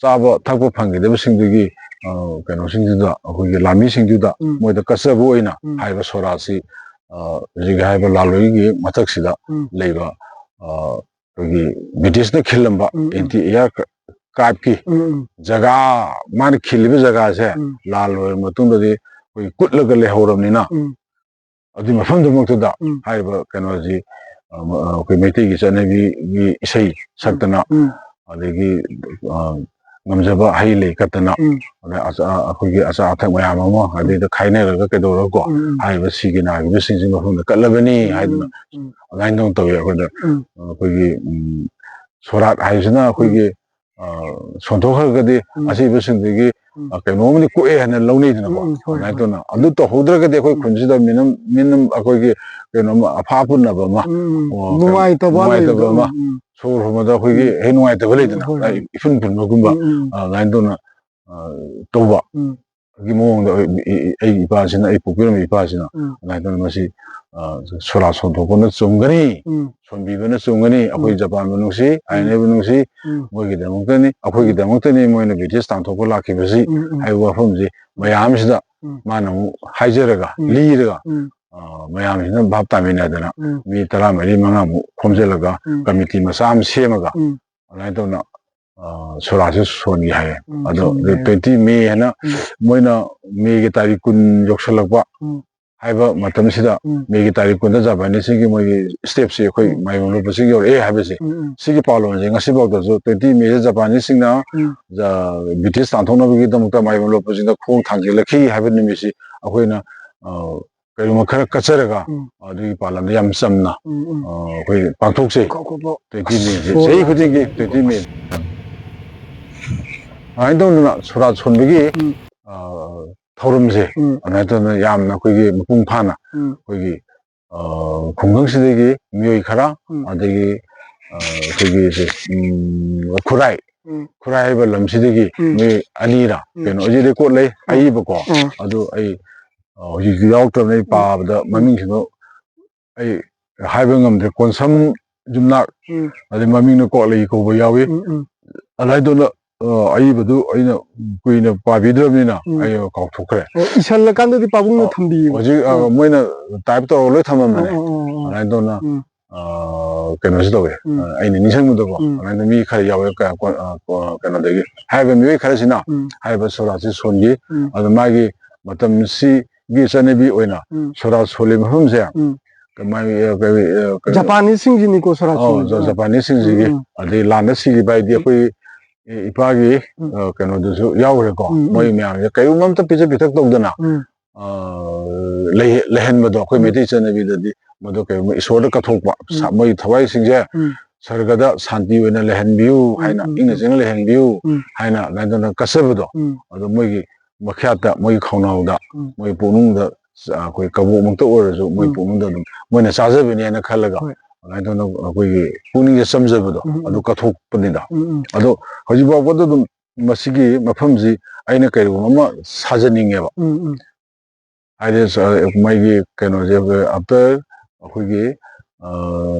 ꯆꯥꯕ ꯊꯛꯄ ꯐꯪꯈꯤꯗꯕꯁꯤꯡꯗꯨꯒꯤ ꯑ, ꯀꯩꯅꯣꯁꯤꯡꯗꯨꯗ, ꯑꯩꯈꯣꯏꯒꯤ ꯂꯥꯟꯃꯤꯁꯤꯡꯗꯨꯗ, ꯎꯝ꯫ ꯃꯣꯏꯗ ꯀꯠꯆꯕ ꯑꯣꯏꯅ ꯎꯝ꯫ ꯍꯥꯏꯔꯤꯕ ꯁꯣꯔꯥꯠꯁꯤ, ꯑ, ꯍꯧꯖꯤꯛ ꯍꯥꯏꯔꯤꯕ ꯂꯥꯜꯂꯣꯏꯒꯤ ꯃꯊꯛꯁꯤꯗ ꯎꯝ꯫ ꯂꯩꯕ, ꯑ, ꯑꯩꯈꯣꯏꯒꯤ ꯕ꯭ꯔꯤꯇꯤꯁꯅ ꯈꯤꯜꯂꯝꯕ ꯎꯝ, ꯎꯝ꯫ ꯑꯦꯟꯇꯤ ꯑꯦꯌꯥꯔ ꯀ꯭ꯔꯥꯐꯀꯤ ꯎꯝ, ꯎꯝ꯫ ꯖꯒꯥ, ꯃꯥꯅ ꯈꯤꯜꯂꯤꯕ ꯖꯒꯥꯁꯦ ꯎꯝ꯫ ꯂꯥꯜ ꯂꯣꯏꯔꯕ ꯃꯇꯨꯡꯗꯗꯤ ꯑꯩꯈꯣꯏꯒꯤ ꯀꯨꯠꯂꯒ ꯂꯩꯍꯧꯔꯕꯅꯤꯅ, ꯎꯝ꯫ ꯑꯗꯨꯒꯤ ꯃꯐꯝꯗꯨꯃꯛꯇꯨꯗ ꯎꯝ꯫ ꯍꯥꯏꯔꯤꯕ ꯀꯩꯅꯣꯁꯤ, ꯑ, ꯑꯩꯈꯣꯏ ꯃꯩꯇꯩꯒꯤ ꯆꯠꯅꯕꯤꯒꯤ ꯏꯁꯩ ꯁꯛꯇꯅ, ꯎꯝ꯫ ꯑꯗꯒꯤ, ꯑ, ꯉꯝꯖꯕ ꯍꯩ ꯂꯩ ꯀꯠꯇꯅ, ꯎꯝ꯫ ꯑꯗ ꯑꯆꯥ-, ꯑꯩꯈꯣꯏꯒꯤ ꯑꯆꯥ ꯑꯊꯛ ꯃꯌꯥꯝ ꯑꯃ ꯑꯗꯩꯗ ꯈꯥꯏꯅꯔꯒ ꯀꯩꯗꯧꯔꯒꯀꯣ, ꯎꯝ, ꯎꯝ꯫ ꯍꯥꯏꯔꯤꯕ ꯁꯤꯒꯤ ꯅꯥꯈꯤꯕꯁꯤꯡꯁꯤ ꯃꯐꯝꯗ ꯀꯠꯂꯕꯅꯤ ꯎꯝ, ꯍꯥꯏꯗꯅ ꯎꯝ, ꯑꯗꯨꯃꯥꯏꯅ ꯇꯧꯅ ꯇꯧꯋꯤ꯫ ꯑꯩꯈꯣꯏꯗ, ꯎꯝ꯫ ꯑ, ꯑꯩꯈꯣꯏꯒꯤ, ꯎꯝ, ꯁꯣꯔꯥꯠ ꯍꯥꯏꯕꯁꯤꯅ ꯑꯩꯈꯣꯏꯒꯤ, ꯑ, ꯁꯣꯟꯊꯣꯛꯈ꯭ꯔꯒꯗꯤ ꯎꯝ꯫ ꯑꯁꯤꯕꯁꯤꯡꯗꯒꯤ, ꯎꯝ꯫ ꯑ, ꯀꯩꯅꯣꯝꯗꯤ ꯀꯣꯛꯑꯦ ꯍꯥꯏꯅ ꯂꯧꯅꯩꯗꯅꯀꯣ꯫ ꯎꯝ, ꯎꯝ, ꯍꯣꯏ, ꯑꯗꯨꯃꯥꯏꯅ ꯍꯣꯏ꯫ ꯇꯧꯅ ꯑꯗꯨ ꯇꯧꯍꯧꯗ꯭ꯔꯒꯗꯤ ꯑꯩꯈꯣꯏ ꯎꯝ꯫ ꯈꯨꯟꯁꯤꯗ ꯃꯤꯅꯝ, ꯃꯤꯅꯝ ꯑꯩꯈꯣꯏꯒꯤ ꯀꯩꯅꯣꯝ ꯑꯐꯥ ꯄꯨꯟꯅꯕ ꯑꯃ, ꯎꯝ, ꯎꯝ꯫ ꯑꯣ, ꯅꯨꯡꯉꯥꯏꯇꯕ ꯅꯨꯡꯉꯥꯏꯇꯕ ꯂꯩꯕꯗꯣ꯫ ꯑꯃ, ꯎꯝ, ꯎꯝ꯫ ꯁꯣꯔ ꯍꯣꯟꯕꯗ ꯑꯩꯈꯣꯏꯒꯤ ꯎꯝ꯫ ꯍꯦꯛ ꯅꯨꯡꯉꯥꯏꯇꯕ ꯎꯝ, ꯂꯩꯗꯅ, ꯍꯣꯏ, ꯍꯣꯏ꯫ ꯏꯐꯨꯟ ꯐꯨꯟꯕꯒꯨꯝꯕ, ꯎꯝ, ꯎꯝ꯫ ꯑ, ꯑꯗꯨꯃꯥꯏꯅ ꯇꯧꯅ, ꯑ, ꯇꯧꯕ꯫ ꯎꯝ꯫ ꯒꯤ ꯃꯑꯣꯡꯗ ꯑꯩ, ꯑꯩ, ꯑꯩꯒꯤ ꯏꯄꯥꯁꯤꯅ, ꯑꯩ ꯄꯣꯛꯄꯤꯔꯝꯕ ꯏꯄꯥꯁꯤꯅ ꯎꯝ꯫ ꯑꯗꯨꯃꯥꯏꯅ ꯇꯧꯅ ꯃꯁꯤ, ꯑ, ꯁꯣꯔꯥꯠ ꯁꯣꯟꯗꯣꯛꯄꯅ ꯆꯨꯝꯒꯅꯤ, ꯎꯝ꯫ ꯁꯣꯟꯕꯤꯕꯅ ꯆꯨꯝꯒꯅꯤ, ꯑꯩꯈꯣꯏ ꯎꯝ꯫ ꯖꯄꯥꯟꯕꯨ ꯅꯨꯡꯁꯤ, ꯎꯝ꯫ ꯑꯥꯏꯅꯦꯕꯨ ꯅꯨꯡꯁꯤ, ꯎꯝ꯫ ꯃꯣꯏꯒꯤꯗꯃꯛꯇꯅꯤ, ꯑꯩꯈꯣꯏꯒꯤꯗꯃꯛꯇꯅꯤ ꯃꯣꯏꯅ ꯕ꯭ꯔꯤꯇꯤꯁ ꯇꯥꯟꯊꯣꯛꯄ ꯂꯥꯛꯈꯤꯕꯁꯤ ꯎꯝ, ꯎꯝ꯫ ꯍꯥꯏꯕ ꯋꯥꯐꯝꯁꯤ ꯃꯌꯥꯝꯁꯤꯗ ꯎꯝ꯫ ꯃꯥꯅ ꯑꯃꯨꯛ ꯍꯥꯏꯖꯔꯒ, ꯎꯝ꯫ ꯂꯤꯔꯒ, ꯎꯝ꯫ ꯑ, ꯃꯌꯥꯝꯁꯤꯅ ꯚꯥꯞ ꯇꯥꯃꯤꯟꯅꯗꯅ ꯎꯝ꯫ ꯃꯤ ꯇꯔꯥꯃꯔꯤ ꯃꯉꯥꯃꯨꯛ ꯈꯣꯝꯖꯤꯜꯂꯒ ꯎꯝ꯫ ꯀꯃꯤꯇꯤ ꯃꯆꯥ ꯑꯃ ꯁꯦꯝꯃꯒ ꯎꯝ꯫ ꯑꯗꯨꯃꯥꯏꯅ ꯇꯧꯅ, ꯑ, ꯁꯣꯔꯥꯠꯁꯦ ꯁꯣꯟꯒꯦ ꯍꯥꯏꯌꯦ꯫ ꯎꯝ, ꯑꯗꯣ ꯁꯣꯟꯒꯦ ꯍꯥꯏꯌꯦ꯫ ꯇ꯭ꯋꯦꯟꯇꯤ ꯃꯦ ꯍꯥꯏꯅ ꯎꯝ꯫ ꯃꯣꯏꯅ ꯃꯦꯒꯤ ꯇꯥꯔꯤꯛ ꯀꯨꯟ ꯌꯧꯁꯜꯂꯛꯄ ꯎꯝ꯫ ꯍꯥꯏꯕ ꯃꯇꯝꯁꯤꯗ ꯎꯝ꯫ ꯃꯦꯒꯤ ꯇꯥꯔꯤꯛ ꯀꯨꯟꯗ ꯖꯄꯥꯅꯤꯁꯁꯤꯡꯒꯤ ꯃꯣꯏꯒꯤ ꯁ꯭ꯇꯦꯞꯁꯤ ꯑꯩꯈꯣꯏ ꯎꯝ꯫ ꯃꯥꯏꯕꯝ ꯂꯣꯛꯄꯁꯤꯡ ꯌꯧꯔꯛꯑꯦ ꯍꯥꯏꯕꯁꯦ, ꯎꯝ, ꯎꯝ꯫ ꯁꯤꯒꯤ ꯄꯥꯎꯂꯣꯟꯁꯦ ꯉꯁꯤꯐꯥꯎꯗꯁꯨ ꯇ꯭ꯋꯦꯟꯇꯤ ꯃꯦꯁꯤꯗ ꯖꯄꯥꯅꯤꯁꯁꯤꯡꯅ ꯎꯝ꯫ ꯖ-, ꯕ꯭ꯔꯤꯇꯤꯁ ꯇꯥꯟꯊꯣꯛꯅꯕꯒꯤꯗꯃꯛꯇ ꯃꯥꯏꯕꯝ ꯂꯣꯛꯄꯁꯤꯡꯗ ꯈꯣꯡ ꯊꯥꯡꯖꯤꯜꯂꯛꯈꯤ ꯍꯥꯏꯕ ꯅꯨꯃꯤꯠꯁꯤ ꯑꯩꯈꯣꯏꯅ, ꯑ, ꯀꯩꯒꯨꯝꯕ ꯈꯔ ꯀꯠꯆꯔꯒ ꯎꯝ꯫ ꯑꯗꯨꯒꯤ ꯄꯥꯂꯟꯗꯣ ꯌꯥꯝ ꯆꯝꯅ, ꯎꯝ, ꯎꯝ꯫ ꯑ, ꯑꯩꯈꯣꯏ ꯄꯥꯡꯊꯣꯛꯆꯩ꯫ ꯀꯣ-, ꯀꯣ-, ꯀꯣ-, ꯇ꯭ꯋꯦꯟꯇꯤ ꯃꯦꯁꯦ ꯁꯣꯔꯥꯠ ꯆꯍꯤ ꯈꯨꯗꯤꯡꯒꯤ ꯇ꯭ꯋꯦꯟꯇꯤ ꯃꯦ꯫ ꯑꯗꯨꯃꯥꯏꯅ ꯇꯧꯗꯅ ꯁꯣꯔꯥꯠ ꯁꯣꯟꯕꯒꯤ, ꯎꯝ꯫ ꯑ, ꯊꯧꯔꯝꯁꯦ ꯎꯝ꯫ ꯑꯗꯨꯃꯥꯏꯅ ꯇꯧꯗꯅ ꯌꯥꯝꯅ ꯑꯩꯈꯣꯏꯒꯤ ꯃꯄꯨꯡ ꯐꯥꯅ ꯎꯝ꯫ ꯑꯩꯈꯣꯏꯒꯤ, ꯑ, ꯈꯨꯡꯒꯪꯁꯤꯗꯒꯤ ꯃꯤꯑꯣꯏ ꯈꯔ, ꯎꯝ꯫ ꯑꯗꯒꯤ, ꯑ, ꯑꯩꯈꯣꯏꯒꯤ ꯁꯦ, ꯎꯝ, ꯈꯨꯔꯥꯏ, ꯎꯝ꯫ ꯈꯨꯔꯥꯏ ꯍꯥꯏꯕ ꯂꯝꯁꯤꯗꯒꯤ ꯎꯝ꯫ ꯃꯤꯑꯣꯏ ꯑꯅꯤꯔ ꯎꯝ꯫ ꯀꯩꯅꯣ, ꯑꯁꯤꯗꯤ ꯀꯣꯠ ꯂꯩ, ꯎꯝ꯫ ꯑꯏꯕꯀꯣ, ꯎꯝ꯫ ꯑꯗꯨ ꯑꯩ, ꯑ, ꯍꯧꯖꯤꯛꯇꯤ ꯌꯥꯎꯔꯛꯇ꯭ꯔꯕꯅꯤꯅ ꯑꯩ ꯎꯝ꯫ ꯄꯥꯕꯗ ꯎꯝ꯫ ꯃꯃꯤꯡꯁꯤꯡꯗꯣ ꯑꯩ ꯍꯥꯏꯕ ꯉꯝꯗ꯭ꯔꯦ꯫ ꯀꯣꯟꯁꯝ ꯌꯨꯝꯅꯥꯛ, ꯎꯝ꯫ ꯑꯗꯩ ꯃꯃꯤꯡꯅ ꯀꯣꯠꯂꯩ ꯀꯧꯕ ꯌꯥꯎꯏ꯫ ꯎꯝ, ꯎꯝ꯫ ꯑꯗꯨꯃꯥꯏꯅ ꯇꯧꯅ ꯑ, ꯑꯏꯕꯗꯨ ꯑꯩꯅ ꯀꯨꯏꯅ ꯄꯥꯕꯤꯗ꯭ꯔꯕꯅꯤꯅ ꯎꯝ꯫ ꯑꯩ ꯀꯥꯎꯊꯣꯛꯈ꯭ꯔꯦ꯫ ꯑꯣ, ꯏꯁꯜꯂꯀꯥꯟꯗꯗꯤ ꯄꯥꯕꯨꯡꯅ ꯑ, ꯊꯝꯕꯤꯌꯦꯕ꯫ ꯍꯧꯖꯤꯛ, ꯑ, ꯑꯣ꯫ ꯃꯣꯏꯅ type ꯇꯧꯔꯒ ꯂꯣꯏ ꯊꯝꯃꯝꯕꯅꯦ꯫ ꯑꯣ, ꯑꯣ, ꯑꯣ, ꯑꯣ꯫ ꯑꯗꯨꯃꯥꯏꯅ ꯇꯧꯅ, ꯎꯝ꯫ ꯑ, ꯀꯩꯅꯣꯁꯨ ꯇꯧꯋꯦ꯫ ꯎꯝ꯫ ꯑ, ꯑꯩꯅ ꯅꯤꯡꯁꯤꯡꯕꯗꯀꯣ, ꯎꯝ꯫ ꯑꯗꯨꯃꯥꯏꯅ ꯃꯤ ꯈꯔ ꯌꯥꯎꯋꯦ, ꯀ-, ꯀ-, ꯑ, ꯀ-, ꯀꯩꯅꯣꯗꯒꯤ ꯍꯥꯏꯔꯤꯕ ꯃꯤꯑꯣꯏ ꯈꯔꯁꯤꯅ ꯎꯝ꯫ ꯍꯥꯏꯔꯤꯕ ꯁꯣꯔꯥꯠꯁꯤ ꯁꯣꯟꯈꯤ꯫ ꯎꯝ꯫ ꯑꯗꯣ ꯃꯥꯒꯤ ꯃꯇꯝꯁꯤꯒꯤ ꯆꯠꯅꯕꯤ ꯑꯣꯏꯅ ꯎꯝ꯫ ꯁꯣꯔꯥꯠ ꯁꯣꯜꯂꯤ ꯃꯐꯝꯁꯦ ꯎꯝ꯫ ꯀꯃꯥꯏ-, ꯑ, ꯀꯔꯤ, ꯑ, ꯀꯔꯤ-, ꯖꯄꯥꯅꯤꯁꯁꯤꯡꯁꯤꯅꯤꯀꯣ ꯁꯣꯔꯥꯠ ꯑꯧ, ꯁꯣꯜꯂꯤꯁꯦ꯫ ꯖ-, ꯑꯥ꯫ ꯖꯄꯥꯅꯤꯁꯁꯤꯡꯁꯤꯒꯤ, ꯎꯝ, ꯎꯝ꯫ ꯑꯗꯩ ꯂꯥꯟꯗ ꯁꯤꯈꯤꯕ ꯍꯥꯏꯗꯤ ꯎꯝ꯫ ꯑꯩꯈꯣꯏ ꯏ-, ꯏꯄꯥꯒꯤ, ꯎꯝ꯫ ꯑ, ꯀꯩꯅꯣꯗꯨꯁꯨ ꯌꯥꯎꯈ꯭ꯔꯦꯀꯣ꯫ ꯎꯝ, ꯎꯝ꯫ ꯃꯣꯏ ꯃꯌꯥꯝꯁꯦ ꯀꯩꯒꯨꯝꯕ ꯑꯝꯇ ꯄꯤꯖ ꯄꯤꯊꯛ ꯇꯧꯗꯅ, ꯎꯝ꯫ ꯑ, ꯂꯩꯍꯦ-, ꯂꯩꯍꯟꯕꯗꯣ ꯑꯩꯈꯣꯏ ꯎꯝ꯫ ꯃꯩꯇꯩ ꯆꯠꯅꯕꯤꯗꯗꯤ ꯃꯗꯨ ꯀꯩꯒꯨꯝꯕ ꯏꯁꯣꯔꯗ ꯀꯠꯊꯣꯛꯄ, ꯁꯥ-, ꯎꯝ꯫ ꯃꯣꯏ ꯊꯋꯥꯏꯁꯤꯡꯁꯦ ꯎꯝ꯫ ꯁꯔꯒꯗ ꯁꯥꯟꯇꯤ ꯑꯣꯏꯅ ꯂꯩꯍꯟꯕꯤꯌꯨ ꯎꯝ, ꯍꯥꯏꯅ, ꯎꯝ, ꯏꯪꯅ ꯎꯝ꯫ ꯆꯤꯛꯅ ꯂꯩꯍꯟꯕꯤꯌꯨ ꯎꯝ꯫ ꯍꯥꯏꯅ ꯑꯗꯨꯃꯥꯏꯅ ꯇꯧꯗꯅ ꯀꯠꯆꯕꯗꯣ, ꯎꯝ꯫ ꯑꯗꯣ ꯃꯣꯏꯒꯤ ꯃꯈ꯭ꯌꯥꯠꯇ, ꯃꯣꯏꯒꯤ ꯈꯧꯅꯥꯎꯗ, ꯎꯝ꯫ ꯃꯣꯏ ꯄꯨꯛꯅꯨꯡꯗ, ꯑ, ꯑꯩꯈꯣꯏ ꯀꯕꯣꯛꯃꯛꯇ ꯑꯣꯏꯔꯁꯨ ꯃꯣꯏ ꯎꯝ꯫ ꯄꯨꯛꯅꯨꯡꯗ ꯑꯗꯨꯝ ꯃꯣꯏꯅ ꯆꯥꯖꯕꯅꯦꯅ ꯈꯜꯂꯒ ꯍꯣꯏ꯫ ꯑꯗꯨꯃꯥꯏꯅ ꯇꯧꯗꯅ ꯑꯩꯈꯣꯏꯒꯤ ꯄꯨꯛꯅꯤꯡꯁꯦ ꯆꯝꯖꯕꯗꯣ ꯎꯝ, ꯎꯝ꯫ ꯑꯗꯨ ꯀꯠꯊꯣꯛꯄꯅꯤꯗ꯫ ꯎꯝ, ꯎꯝ꯫ ꯑꯗꯣ ꯍꯧꯖꯤꯛ ꯐꯥꯎꯕꯗ ꯑꯗꯨꯝ ꯃꯁꯤꯒꯤ ꯃꯐꯝꯁꯤ ꯑꯩꯅ ꯀꯔꯤꯒꯨꯝꯕ ꯑꯃ ꯁꯥꯖꯅꯤꯡꯉꯦꯕ꯫ ꯎꯝ, ꯎꯝ꯫ ꯍꯥꯏꯗꯤ ꯁ-, ꯃꯣꯏꯒꯤ ꯀꯩꯅꯣꯁꯦ ꯑꯩꯈꯣꯏ after ꯑꯩꯈꯣꯏꯒꯤ, ꯑ,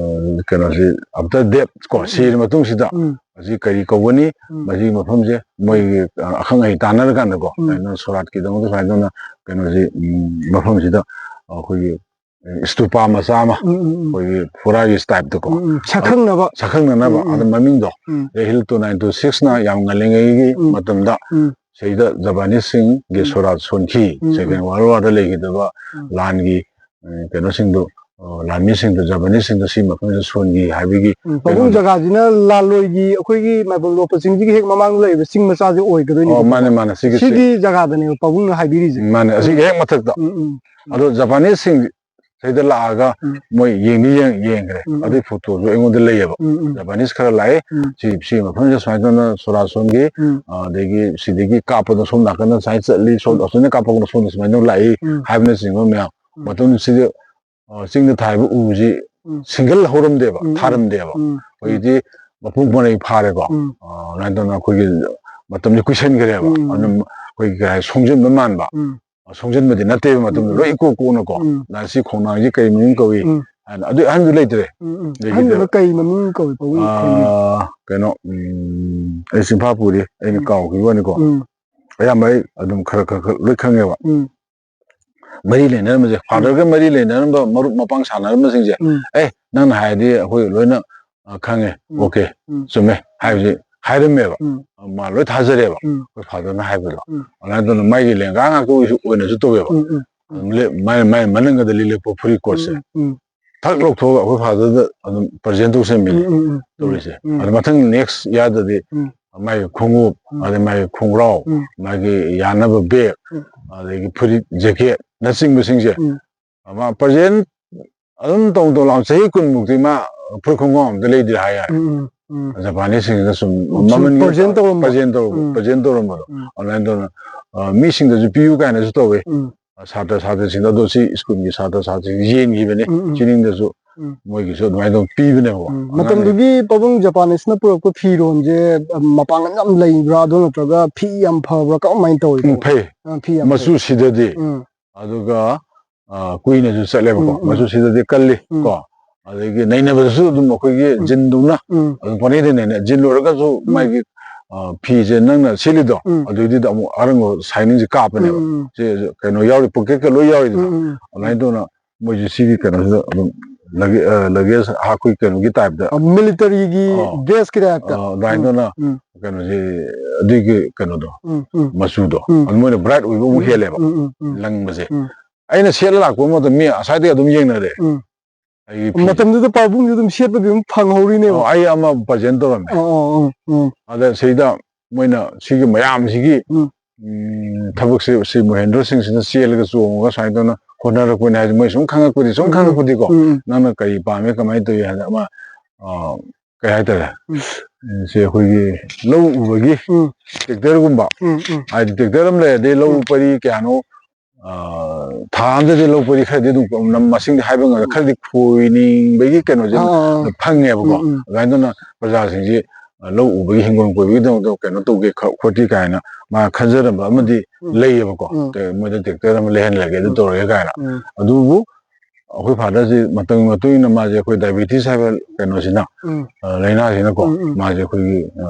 ꯀꯩꯅꯣꯁꯤ after death ꯀꯣ, ꯎꯝ, ꯎꯝ꯫ ꯁꯤꯔ ꯃꯇꯨꯡꯁꯤꯗ ꯎꯝ꯫ ꯃꯁꯤ ꯀꯔꯤ ꯀꯧꯒꯅꯤ? ꯎꯝ꯫ ꯃꯁꯤꯒꯤ ꯃꯐꯝꯁꯦ ꯎꯝ꯫ ꯃꯣꯏꯒꯤ, ꯑ, ꯑꯈꯪ ꯑꯍꯩ ꯇꯥꯟꯅꯔꯀꯥꯟꯗꯀꯣ, ꯎꯝ꯫ ꯑꯗꯨꯅ ꯁꯣꯔꯥꯠꯀꯤꯗꯃꯛꯇ ꯁꯨꯃꯥꯏꯅ ꯇꯧꯅ ꯀꯩꯅꯣꯁꯤ, ꯎꯝ, ꯃꯐꯝꯁꯤꯗ ꯑꯩꯈꯣꯏꯒꯤ ꯏꯁꯇꯨꯄꯥ ꯃꯆꯥ ꯑꯃ, ꯎꯝ, ꯎꯝ, ꯎꯝ꯫ ꯑꯩꯈꯣꯏꯒꯤ ꯐꯨꯔꯥꯒꯤ type ꯇꯀꯣ, ꯎꯝ, ꯎꯝ꯫ ꯁꯛꯈꯪꯅꯕ꯫ ꯁꯛꯈꯪꯅꯅꯕ꯫ ꯎꯝ, ꯎꯝ꯫ ꯑꯗꯨ ꯃꯃꯤꯡꯗꯣ ꯎꯝ꯫ ꯔꯦꯍꯤꯜ two nine two six ꯅ ꯌꯥꯝ ꯉꯜꯂꯤꯉꯩꯒꯤ ꯎꯝ꯫ ꯃꯇꯝꯗ ꯎꯝ꯫ ꯁꯤꯗ ꯖꯄꯥꯅꯤꯁꯁꯤꯡꯒꯤ ꯎꯝ꯫ ꯁꯣꯔꯥꯠ ꯁꯣꯟꯈꯤ꯫ ꯎꯝ, ꯎꯝ꯫ Second World War ꯗ ꯂꯩꯈꯤꯗꯕ ꯎꯝ꯫ ꯂꯥꯟꯒꯤ, ꯑ, ꯀꯩꯅꯣꯁꯤꯡꯗꯨ, ꯑ, ꯂꯥꯟꯃꯤꯁꯤꯡꯗꯨ, ꯖꯄꯥꯅꯤꯁꯁꯤꯡꯗꯨ ꯁꯤ ꯃꯐꯝꯁꯤꯗ ꯁꯣꯟꯈꯤ ꯍꯥꯏꯕꯒꯤ ꯎꯝ, ꯄꯥꯕꯨꯡ ꯀꯩꯅꯣꯗꯣ꯫ ꯖꯒꯥꯁꯤꯅ ꯂꯥꯜꯂꯣꯏꯒꯤ ꯑꯩꯈꯣꯏꯒꯤ ꯃꯥꯏꯕꯝ ꯂꯣꯛꯄ ꯆꯤꯡꯁꯤꯒꯤ ꯍꯦꯛ ꯃꯃꯥꯡꯗ ꯂꯩꯔꯤꯕ ꯆꯤꯡ ꯃꯆꯥꯁꯦ ꯑꯣꯏꯒꯗꯣꯏꯅꯦꯕꯀꯣ꯫ ꯑꯣ, ꯃꯥꯅꯦ, ꯃꯥꯅꯦ, ꯁꯤꯒꯤ ꯁꯤꯒꯤ ꯆꯤꯡ꯫ ꯖꯒꯥꯗꯅꯦꯕ ꯄꯥꯕꯨꯡꯅ ꯍꯥꯏꯕꯤꯔꯤꯁꯦ꯫ ꯃꯥꯅꯦ, ꯑꯁꯤꯒꯤ ꯍꯦꯛ ꯃꯊꯛꯇ꯫ ꯎꯝ, ꯎꯝ꯫ ꯑꯗꯣ ꯖꯄꯥꯅꯤꯁꯁꯤꯡ ꯁꯤꯗ ꯂꯥꯛꯑꯒ ꯎꯝ꯫ ꯃꯣꯏ ꯌꯦꯡꯗꯤ ꯌꯦꯡ-, ꯌꯦꯡꯈ꯭ꯔꯦ꯫ ꯎꯝ, ꯎꯝ꯫ ꯑꯗꯨꯒꯤ ꯐꯣꯇꯣꯁꯨ ꯑꯩꯉꯣꯟꯗ ꯂꯩꯌꯦꯕ꯫ ꯎꯝ, ꯎꯝ꯫ ꯖꯄꯥꯅꯤꯁ ꯈꯔ ꯂꯥꯛꯑꯦ꯫ ꯎꯝ꯫ ꯁꯤ, ꯁꯤ ꯃꯐꯝꯁꯤꯗ ꯁꯨꯃꯥꯏꯅ ꯇꯧꯅ ꯁꯣꯔꯥꯠ ꯁꯣꯟꯈꯤ꯫ ꯎꯝ꯫ ꯑꯗꯒꯤ ꯁꯤꯗꯒꯤ ꯀꯥꯞꯄꯗ ꯁꯣꯝ ꯅꯥꯀꯟꯗ ꯁꯨꯃꯥꯏꯅ ꯆꯠꯂꯤ, ꯁꯣꯝ ꯎꯝ꯫ ꯑꯁꯣꯝꯗ ꯀꯥꯞꯄꯒꯅ ꯁꯣꯝꯗ ꯁꯨꯃꯥꯏꯅ ꯇꯧꯅ ꯂꯥꯛꯏ ꯎꯝ꯫ ꯍꯥꯏꯕꯅꯆꯤꯡꯕ ꯃꯌꯥꯝ꯫ ꯎꯝ꯫ ꯃꯇꯝꯁꯤꯗ, ꯑ, ꯆꯤꯡꯗ ꯊꯥꯔꯤꯕ ꯎꯁꯤ ꯎꯝ꯫ ꯁꯤꯡꯒꯜ ꯍꯧꯔꯝꯗꯦꯕ, ꯎꯝ, ꯎꯝ꯫ ꯊꯥꯔꯝꯗꯦꯕ꯫ ꯎꯝ꯫ ꯍꯧꯖꯤꯛꯇꯤ ꯃꯄꯨꯡ ꯃꯔꯩ ꯐꯥꯔꯦꯀꯣ꯫ ꯎꯝ꯫ ꯑ, ꯑꯗꯨꯃꯥꯏꯅ ꯇꯧꯅ ꯑꯩꯈꯣꯏꯒꯤ ꯃꯇꯝꯁꯦ ꯀꯨꯏꯁꯟꯈ꯭ꯔꯦꯕ꯫ ꯎꯝ, ꯎꯝ꯫ ꯑꯗꯨꯝ ꯑꯩꯈꯣꯏꯒꯤ ꯀꯩ ꯍꯥꯏ, ꯁꯣꯡꯖꯤꯟꯕ ꯃꯥꯟꯕ꯫ ꯎꯝ꯫ ꯁꯣꯡꯖꯤꯟꯕꯗꯤ ꯅꯠꯇꯦꯕ ꯃꯇꯝꯗ ꯎꯝ, ꯎꯝ꯫ ꯂꯣꯏ ꯏꯀꯣꯛ ꯀꯣꯛꯅꯀꯣ꯫ ꯎꯝ꯫ ꯂꯥꯏꯁꯤ ꯈꯣꯡꯅꯥꯡꯁꯤ ꯀꯔꯤ ꯃꯃꯤꯡ ꯀꯧꯏ? ꯎꯝ꯫ ꯍꯥꯏꯅ꯫ ꯑꯗꯨ ꯑꯍꯟꯗꯨ ꯂꯩꯇ꯭ꯔꯦ꯫ ꯎꯝ ꯎꯝ ꯂꯩꯈꯤꯗꯦꯕ꯫ ꯑꯍꯟꯗꯨꯅ ꯀꯩ ꯃꯃꯤꯡ ꯀꯧꯏ ꯄꯥꯕꯨꯡ ꯈꯪꯕꯤꯕ꯭ꯔꯥ? ꯑꯥ, ꯀꯩꯅꯣ, ꯎꯝ, ꯑꯩ ꯆꯤꯟꯐꯥ ꯄꯨꯔꯤ, ꯑꯩꯅ ꯎꯝ꯫ ꯀꯥꯎꯈꯤꯕ ꯋꯥꯅꯤꯀꯣ꯫ ꯎꯝ ꯑꯌꯥꯝꯕ ꯑꯩ ꯑꯗꯨꯝ ꯈꯔ ꯈꯔ ꯈꯔ ꯂꯣꯏ ꯈꯪꯉꯦꯕ꯫ ꯎꯝ ꯃꯔꯤ ꯂꯩꯅꯔꯝꯕꯁꯦ, ꯐꯥꯗꯔꯒ ꯃꯔꯤ ꯂꯩꯅꯔꯝꯕ ꯃꯔꯨꯞ ꯃꯄꯥꯡ ꯁꯥꯟꯅꯔꯝꯕꯁꯤꯡꯁꯦ, ꯎꯝ ꯑꯦ, ꯅꯪꯅ ꯍꯥꯏꯔꯗꯤ ꯑꯩꯈꯣꯏ ꯂꯣꯏꯅ, ꯑ, ꯈꯪꯉꯦ, ꯎꯝ꯫ ꯑꯣꯀꯦ, ꯎꯝ꯫ ꯆꯨꯝꯃꯦ ꯍꯥꯏꯕꯁꯦ ꯍꯥꯏꯔꯝꯃꯦꯕ꯫ ꯎꯝ ꯃꯥ ꯂꯣꯏ ꯊꯥꯖꯔꯦꯕ, ꯎꯝ ꯑꯩꯈꯣꯏ ꯐꯥꯗꯔꯅ ꯍꯥꯏꯕꯗꯣ꯫ ꯎꯝ꯫ ꯑꯗꯨꯃꯥꯏꯅ ꯇꯧꯗꯅ ꯃꯥꯒꯤ ꯂꯦꯡꯒꯥ ꯉꯥꯛꯇ ꯑꯣꯏꯁꯨ, ꯑꯣꯏꯅꯁꯨ ꯇꯧꯋꯦꯕ꯫ ꯎꯝ ꯎꯝ ꯑꯗꯨꯝ ꯂꯦ-, ꯃꯥꯏ, ꯃꯥꯏ ꯃꯅꯤꯡꯒꯗ ꯂꯤꯂꯦꯞꯄ ꯐꯨꯔꯤꯠ ꯀꯣꯠꯁꯦ꯫ ꯎꯝ ꯎꯝ ꯊꯛ ꯂꯧꯊꯣꯛꯑꯒ ꯑꯩꯈꯣꯏ ꯐꯥꯗꯔꯗ ꯑꯗꯨꯝ ꯄ꯭ꯔꯖꯦꯟ ꯇꯧꯁꯟꯕꯤꯅꯦ ꯎꯝ ꯎꯝ ꯎꯝ ꯇꯧꯔꯤꯁꯦ꯫ ꯎꯝ ꯑꯗ ꯃꯊꯪ ꯅꯦꯛꯁ ꯏꯌꯥꯔꯗꯗꯤ ꯎꯝ ꯃꯥꯒꯤ ꯈꯣꯡꯎꯞ, ꯎꯝ ꯑꯗꯩ ꯃꯥꯒꯤ ꯈꯣꯡꯒ꯭ꯔꯥꯎ, ꯎꯝ ꯃꯥꯒꯤ ꯌꯥꯅꯕ ꯕꯦꯒ, ꯎꯝ ꯑꯗꯒꯤ ꯐꯨꯔꯤꯠ, ꯖꯦꯀꯦꯠꯅꯆꯤꯡꯕꯁꯤꯡꯁꯦ, ꯎꯝ ꯃꯥ ꯄ꯭ꯔꯖꯦꯟ ꯑꯗꯨꯝ ꯇꯧ ꯇꯧ ꯂꯥꯎ, ꯆꯍꯤ ꯀꯨꯟꯃꯨꯛꯇꯤ ꯃꯥ ꯐꯨꯔꯤꯠ ꯈꯣꯡꯒ꯭ꯔꯥꯎ ꯑꯝꯇ ꯂꯩꯗ꯭ꯔꯤ ꯍꯥꯏ ꯌꯥꯔꯦ꯫ ꯎꯝ ꯎꯝ ꯎꯝ ꯖꯄꯥꯅꯤꯁꯁꯤꯡꯁꯤꯅ ꯁꯨꯝ ꯎꯝ, ꯁꯨꯝ ꯄ꯭ꯔꯖꯦꯟ ꯇꯧꯔꯝꯕ꯫ ꯄ꯭ꯔꯖꯦꯟ ꯇꯧꯔꯝꯕ, ꯎꯝ꯫ ꯄ꯭ꯔꯖꯦꯟ ꯇꯧꯔꯝꯕꯗꯣ꯫ ꯎꯝ꯫ ꯑꯗꯨꯃꯥꯏꯅ ꯇꯧꯗꯅ, ꯑ, ꯃꯤꯁꯤꯡꯗꯁꯨ ꯄꯤꯌꯨ ꯀꯥꯏꯅꯁꯨ ꯇꯧꯋꯦ꯫ ꯎꯝ꯫ ꯑ, ꯁꯥꯇ꯭ꯔ ꯁꯥꯇ꯭ꯔꯁꯤꯡꯗ, ꯑꯗꯣ ꯁꯤ ꯁ꯭ꯀꯨꯜꯒꯤ ꯁꯥꯇ꯭ꯔ ꯁꯥꯇ꯭ꯔꯁꯤꯡ ꯌꯦꯟꯈꯤꯕꯅꯦ꯫ ꯎꯝ, ꯎꯝ꯫ ꯆꯤꯅꯤꯡꯗꯁꯨ ꯎꯝ꯫ ꯃꯣꯏꯒꯤꯁꯨ ꯑꯗꯨꯃꯥꯏꯅ ꯇꯧ ꯄꯤꯕꯅꯦꯕꯀꯣ꯫ ꯎꯝ꯫ ꯑꯉꯥꯡꯁꯤꯡ꯫ ꯃꯇꯝꯗꯨꯒꯤ ꯄꯥꯕꯨꯡ ꯖꯄꯥꯅꯤꯁꯅ ꯄꯨꯔꯛꯄ ꯐꯤꯔꯣꯟꯁꯦ, ꯑ, ꯃꯄꯥꯡꯒꯜ ꯌꯥꯝ ꯂꯩꯕ꯭ꯔꯥ? ꯑꯗꯨ ꯅꯠꯇ꯭ꯔꯒ ꯐꯤ ꯌꯥꯝ ꯐꯕ꯭ꯔꯥ? ꯀꯃꯥꯏꯅ ꯇꯧꯋꯤ? ꯎꯝ, ꯐꯩ꯫ ꯑ, ꯐꯤ ꯌꯥꯝ ꯐꯩ꯫ ꯃꯆꯨꯁꯤꯗꯗꯤ, ꯎꯝ꯫ ꯑꯗꯨꯒ, ꯑ, ꯀꯨꯏꯅꯁꯨ ꯆꯠꯂꯦꯕꯀꯣ꯫ ꯎꯝ, ꯎꯝ꯫ ꯃꯆꯨꯁꯤꯗꯗꯤ ꯀꯜꯂꯤ ꯎꯝ꯫ ꯀꯣ꯫ ꯑꯗꯒꯤ ꯅꯩꯅꯕꯗꯁꯨ ꯑꯗꯨꯝ ꯑꯩꯈꯣꯏꯒꯤ ꯎꯝ꯫ ꯖꯤꯟꯗꯧꯅ ꯎꯝ꯫ ꯑꯗꯨꯝ ꯄꯪꯅꯩꯗ ꯅꯩꯅ, ꯖꯤꯟ ꯂꯣꯏꯔꯒꯁꯨ ꯎꯝ꯫ ꯃꯥꯒꯤ, ꯑ, ꯐꯤꯁꯦ ꯅꯪꯅ ꯁꯦꯠꯂꯤꯗꯣ, ꯎꯝ꯫ ꯑꯗꯨꯏꯗꯨꯗ ꯑꯃꯨꯛ ꯑꯔꯪꯕ ꯁꯥꯏꯅꯤꯡꯁꯦ ꯀꯥꯞꯄꯅꯦꯕ꯫ ꯎꯝ, ꯎꯝ꯫ ꯁꯤ ꯀꯩꯅꯣ ꯌꯥꯎꯔꯤ, ꯄꯣꯀꯦꯠꯀ ꯂꯣꯏ ꯌꯥꯎꯔꯤꯗꯅ꯫ ꯎꯝ, ꯎꯝ꯫ ꯑꯗꯨꯃꯥꯏꯅ ꯇꯧꯅ ꯃꯣꯏꯁꯨ ꯁꯤꯒꯤ ꯀꯩꯅꯣꯁꯤꯗ ꯑꯗꯨꯝ ꯂꯒꯦ-, ꯑ, ꯂꯒꯦꯖ ꯍꯥꯞꯄꯒꯤ ꯀꯩꯅꯣꯒꯤ ꯇꯥꯏꯞꯇ꯫ ꯑ, ꯃꯤꯂꯤꯇꯔꯤꯒꯤ ꯑ, ꯗ꯭ꯔꯦꯁꯀꯤ ꯇꯥꯏꯞꯇ꯫ ꯑ, ꯑꯗꯨꯃꯥꯏꯅ ꯎꯝ, ꯇꯧꯅ ꯎꯝ꯫ ꯀꯩꯅꯣꯁꯤ, ꯑꯗꯨꯒꯤ ꯀꯩꯅꯣꯗꯣ, ꯎꯝ, ꯎꯝ꯫ ꯃꯆꯨꯗꯣ, ꯎꯝ꯫ ꯑꯗꯨ ꯃꯣꯏꯅ ꯕ꯭ꯔꯥꯏꯠ ꯑꯣꯏꯕ ꯑꯃꯨꯛ ꯎꯝ, ꯍꯦꯜꯂꯦꯕ, ꯎꯝ, ꯎꯝ, ꯎꯝ꯫ ꯂꯪꯕꯁꯦ꯫ ꯎꯝ꯫ ꯑꯩꯅ ꯁꯦꯠꯂ ꯂꯥꯛꯄ ꯃꯇꯝꯗ ꯃꯤ ꯉꯁꯥꯏꯗꯩ ꯑꯗꯨꯝ ꯌꯦꯡꯅꯔꯦ꯫ ꯎꯝ꯫ ꯑꯩꯒꯤ ꯐꯤ꯫ ꯃꯇꯝꯗꯨꯗ ꯄꯥꯕꯨꯡꯁꯨ ꯑꯗꯨꯝ ꯁꯦꯠꯄꯗꯤ ꯑꯗꯨꯝ ꯐꯪꯍꯧꯔꯤꯅꯦꯕ꯫ ꯑꯣ, ꯑꯩ ꯑꯃ ꯄ꯭ꯔꯖꯦꯟ ꯇꯧꯔꯝꯃꯦ꯫ ꯑꯣ, ꯑꯣ, ꯑꯣ, ꯎꯝ꯫ ꯑꯗ ꯁꯤꯗ ꯃꯣꯏꯅ ꯁꯤꯒꯤ ꯃꯌꯥꯝꯁꯤꯒꯤ, ꯎꯝ꯫ ꯎꯝ, ꯊꯕꯛꯁꯦ ꯁꯤ ꯃꯣꯍꯦꯟꯗ꯭ꯔꯣ ꯁꯤꯡꯁꯤꯅ ꯆꯦꯜꯂꯒ ꯆꯣꯡꯉꯒ ꯁꯨꯃꯥꯏꯅ ꯇꯧꯅ ꯍꯣꯠꯅꯔꯛꯄꯅꯦ ꯍꯥꯏꯁꯦ꯫ ꯃꯣꯏ ꯁꯨꯝ ꯈꯪꯉꯛꯄꯗꯤ, ꯁꯨꯝ ꯎꯝ, ꯎꯝ꯫ ꯈꯪꯉꯛꯄꯗꯤꯀꯣ, ꯎꯝ, ꯎꯝ꯫ ꯅꯪꯅ ꯀꯔꯤ ꯄꯥꯝꯃꯦ, ꯀꯃꯥꯏꯅ ꯇꯧꯏ ꯍꯥꯏꯅ ꯑꯃ, ꯑ, ꯀꯩ ꯍꯥꯏꯇꯥꯔꯦ? ꯎꯝ꯫ ꯎꯝ, ꯁꯤ ꯑꯩꯈꯣꯏꯒꯤ ꯂꯧ ꯎꯕꯒꯤ ꯎꯝ꯫ ꯇ꯭ꯔꯦꯛꯇꯔꯒꯨꯝꯕ, ꯎꯝ, ꯎꯝ꯫ ꯍꯥꯏꯗꯤ ꯇ꯭ꯔꯦꯛꯇꯔ ꯑꯃ ꯂꯩꯔꯗꯤ ꯂꯧ ꯎꯝ꯫ ꯄꯔꯤ ꯀꯌꯥꯅꯣ, ꯑ, ꯊꯥ ꯑꯃꯗꯗꯤ ꯂꯧ ꯄꯔꯤ ꯈꯔꯗꯤ ꯑꯗꯨꯝ ꯃꯁꯤꯡꯗꯤ ꯍꯥꯏꯕ ꯉꯝꯗꯦ, ꯈꯔꯗꯤ ꯈꯣꯏꯅꯤꯡꯕꯒꯤ ꯀꯩꯅꯣꯁꯦ ꯑꯥ, ꯑꯥ, ꯑꯥ꯫ ꯐꯪꯉꯦꯕꯀꯣ꯫ ꯎꯝ, ꯎꯝ꯫ ꯑꯗꯨꯃꯥꯏꯅ ꯇꯧꯅ ꯄ꯭ꯔꯖꯥꯁꯤꯡꯁꯤ, ꯑ, ꯂꯧ ꯎꯕꯒꯤ, ꯍꯤꯡꯒꯣꯜ ꯀꯣꯏꯕꯒꯤꯗꯃꯛꯇ ꯀꯩꯅꯣ ꯇꯧꯒꯦ ꯈ-, ꯈꯣꯠꯀꯦ ꯀꯥꯏꯅ ꯃꯥ ꯈꯟꯖꯔꯝꯕ ꯑꯃꯗꯤ ꯎꯝ꯫ ꯂꯩꯌꯦꯕꯀꯣ꯫ ꯎꯝ꯫ ꯇ-, ꯃꯣꯏꯗ ꯇ꯭ꯔꯦꯛꯇꯔ ꯑꯃ ꯂꯩꯍꯜꯂꯒꯦ, ꯑꯗꯨ ꯎꯝ꯫ ꯇꯧꯔꯒꯦ ꯀꯥꯏꯅ꯫ ꯎꯝ꯫ ꯑꯗꯨꯕꯨ ꯑꯩꯈꯣꯏ ꯐꯥꯗꯔꯁꯤ ꯃꯇꯝꯒꯤ ꯃꯇꯨꯡ ꯏꯟꯅ ꯃꯥꯁꯦ ꯑꯩꯈꯣꯏ ꯗꯥꯏꯕꯦꯇꯤꯁ ꯍꯥꯏꯕ ꯀꯩꯅꯣꯁꯤꯅ, ꯎꯝ꯫ ꯑ, ꯂꯥꯏꯅꯥꯁꯤꯅꯀꯣ, ꯎꯝ, ꯎꯝ꯫ ꯃꯥꯁꯦ ꯑꯩꯈꯣꯏꯒꯤ, ꯑ,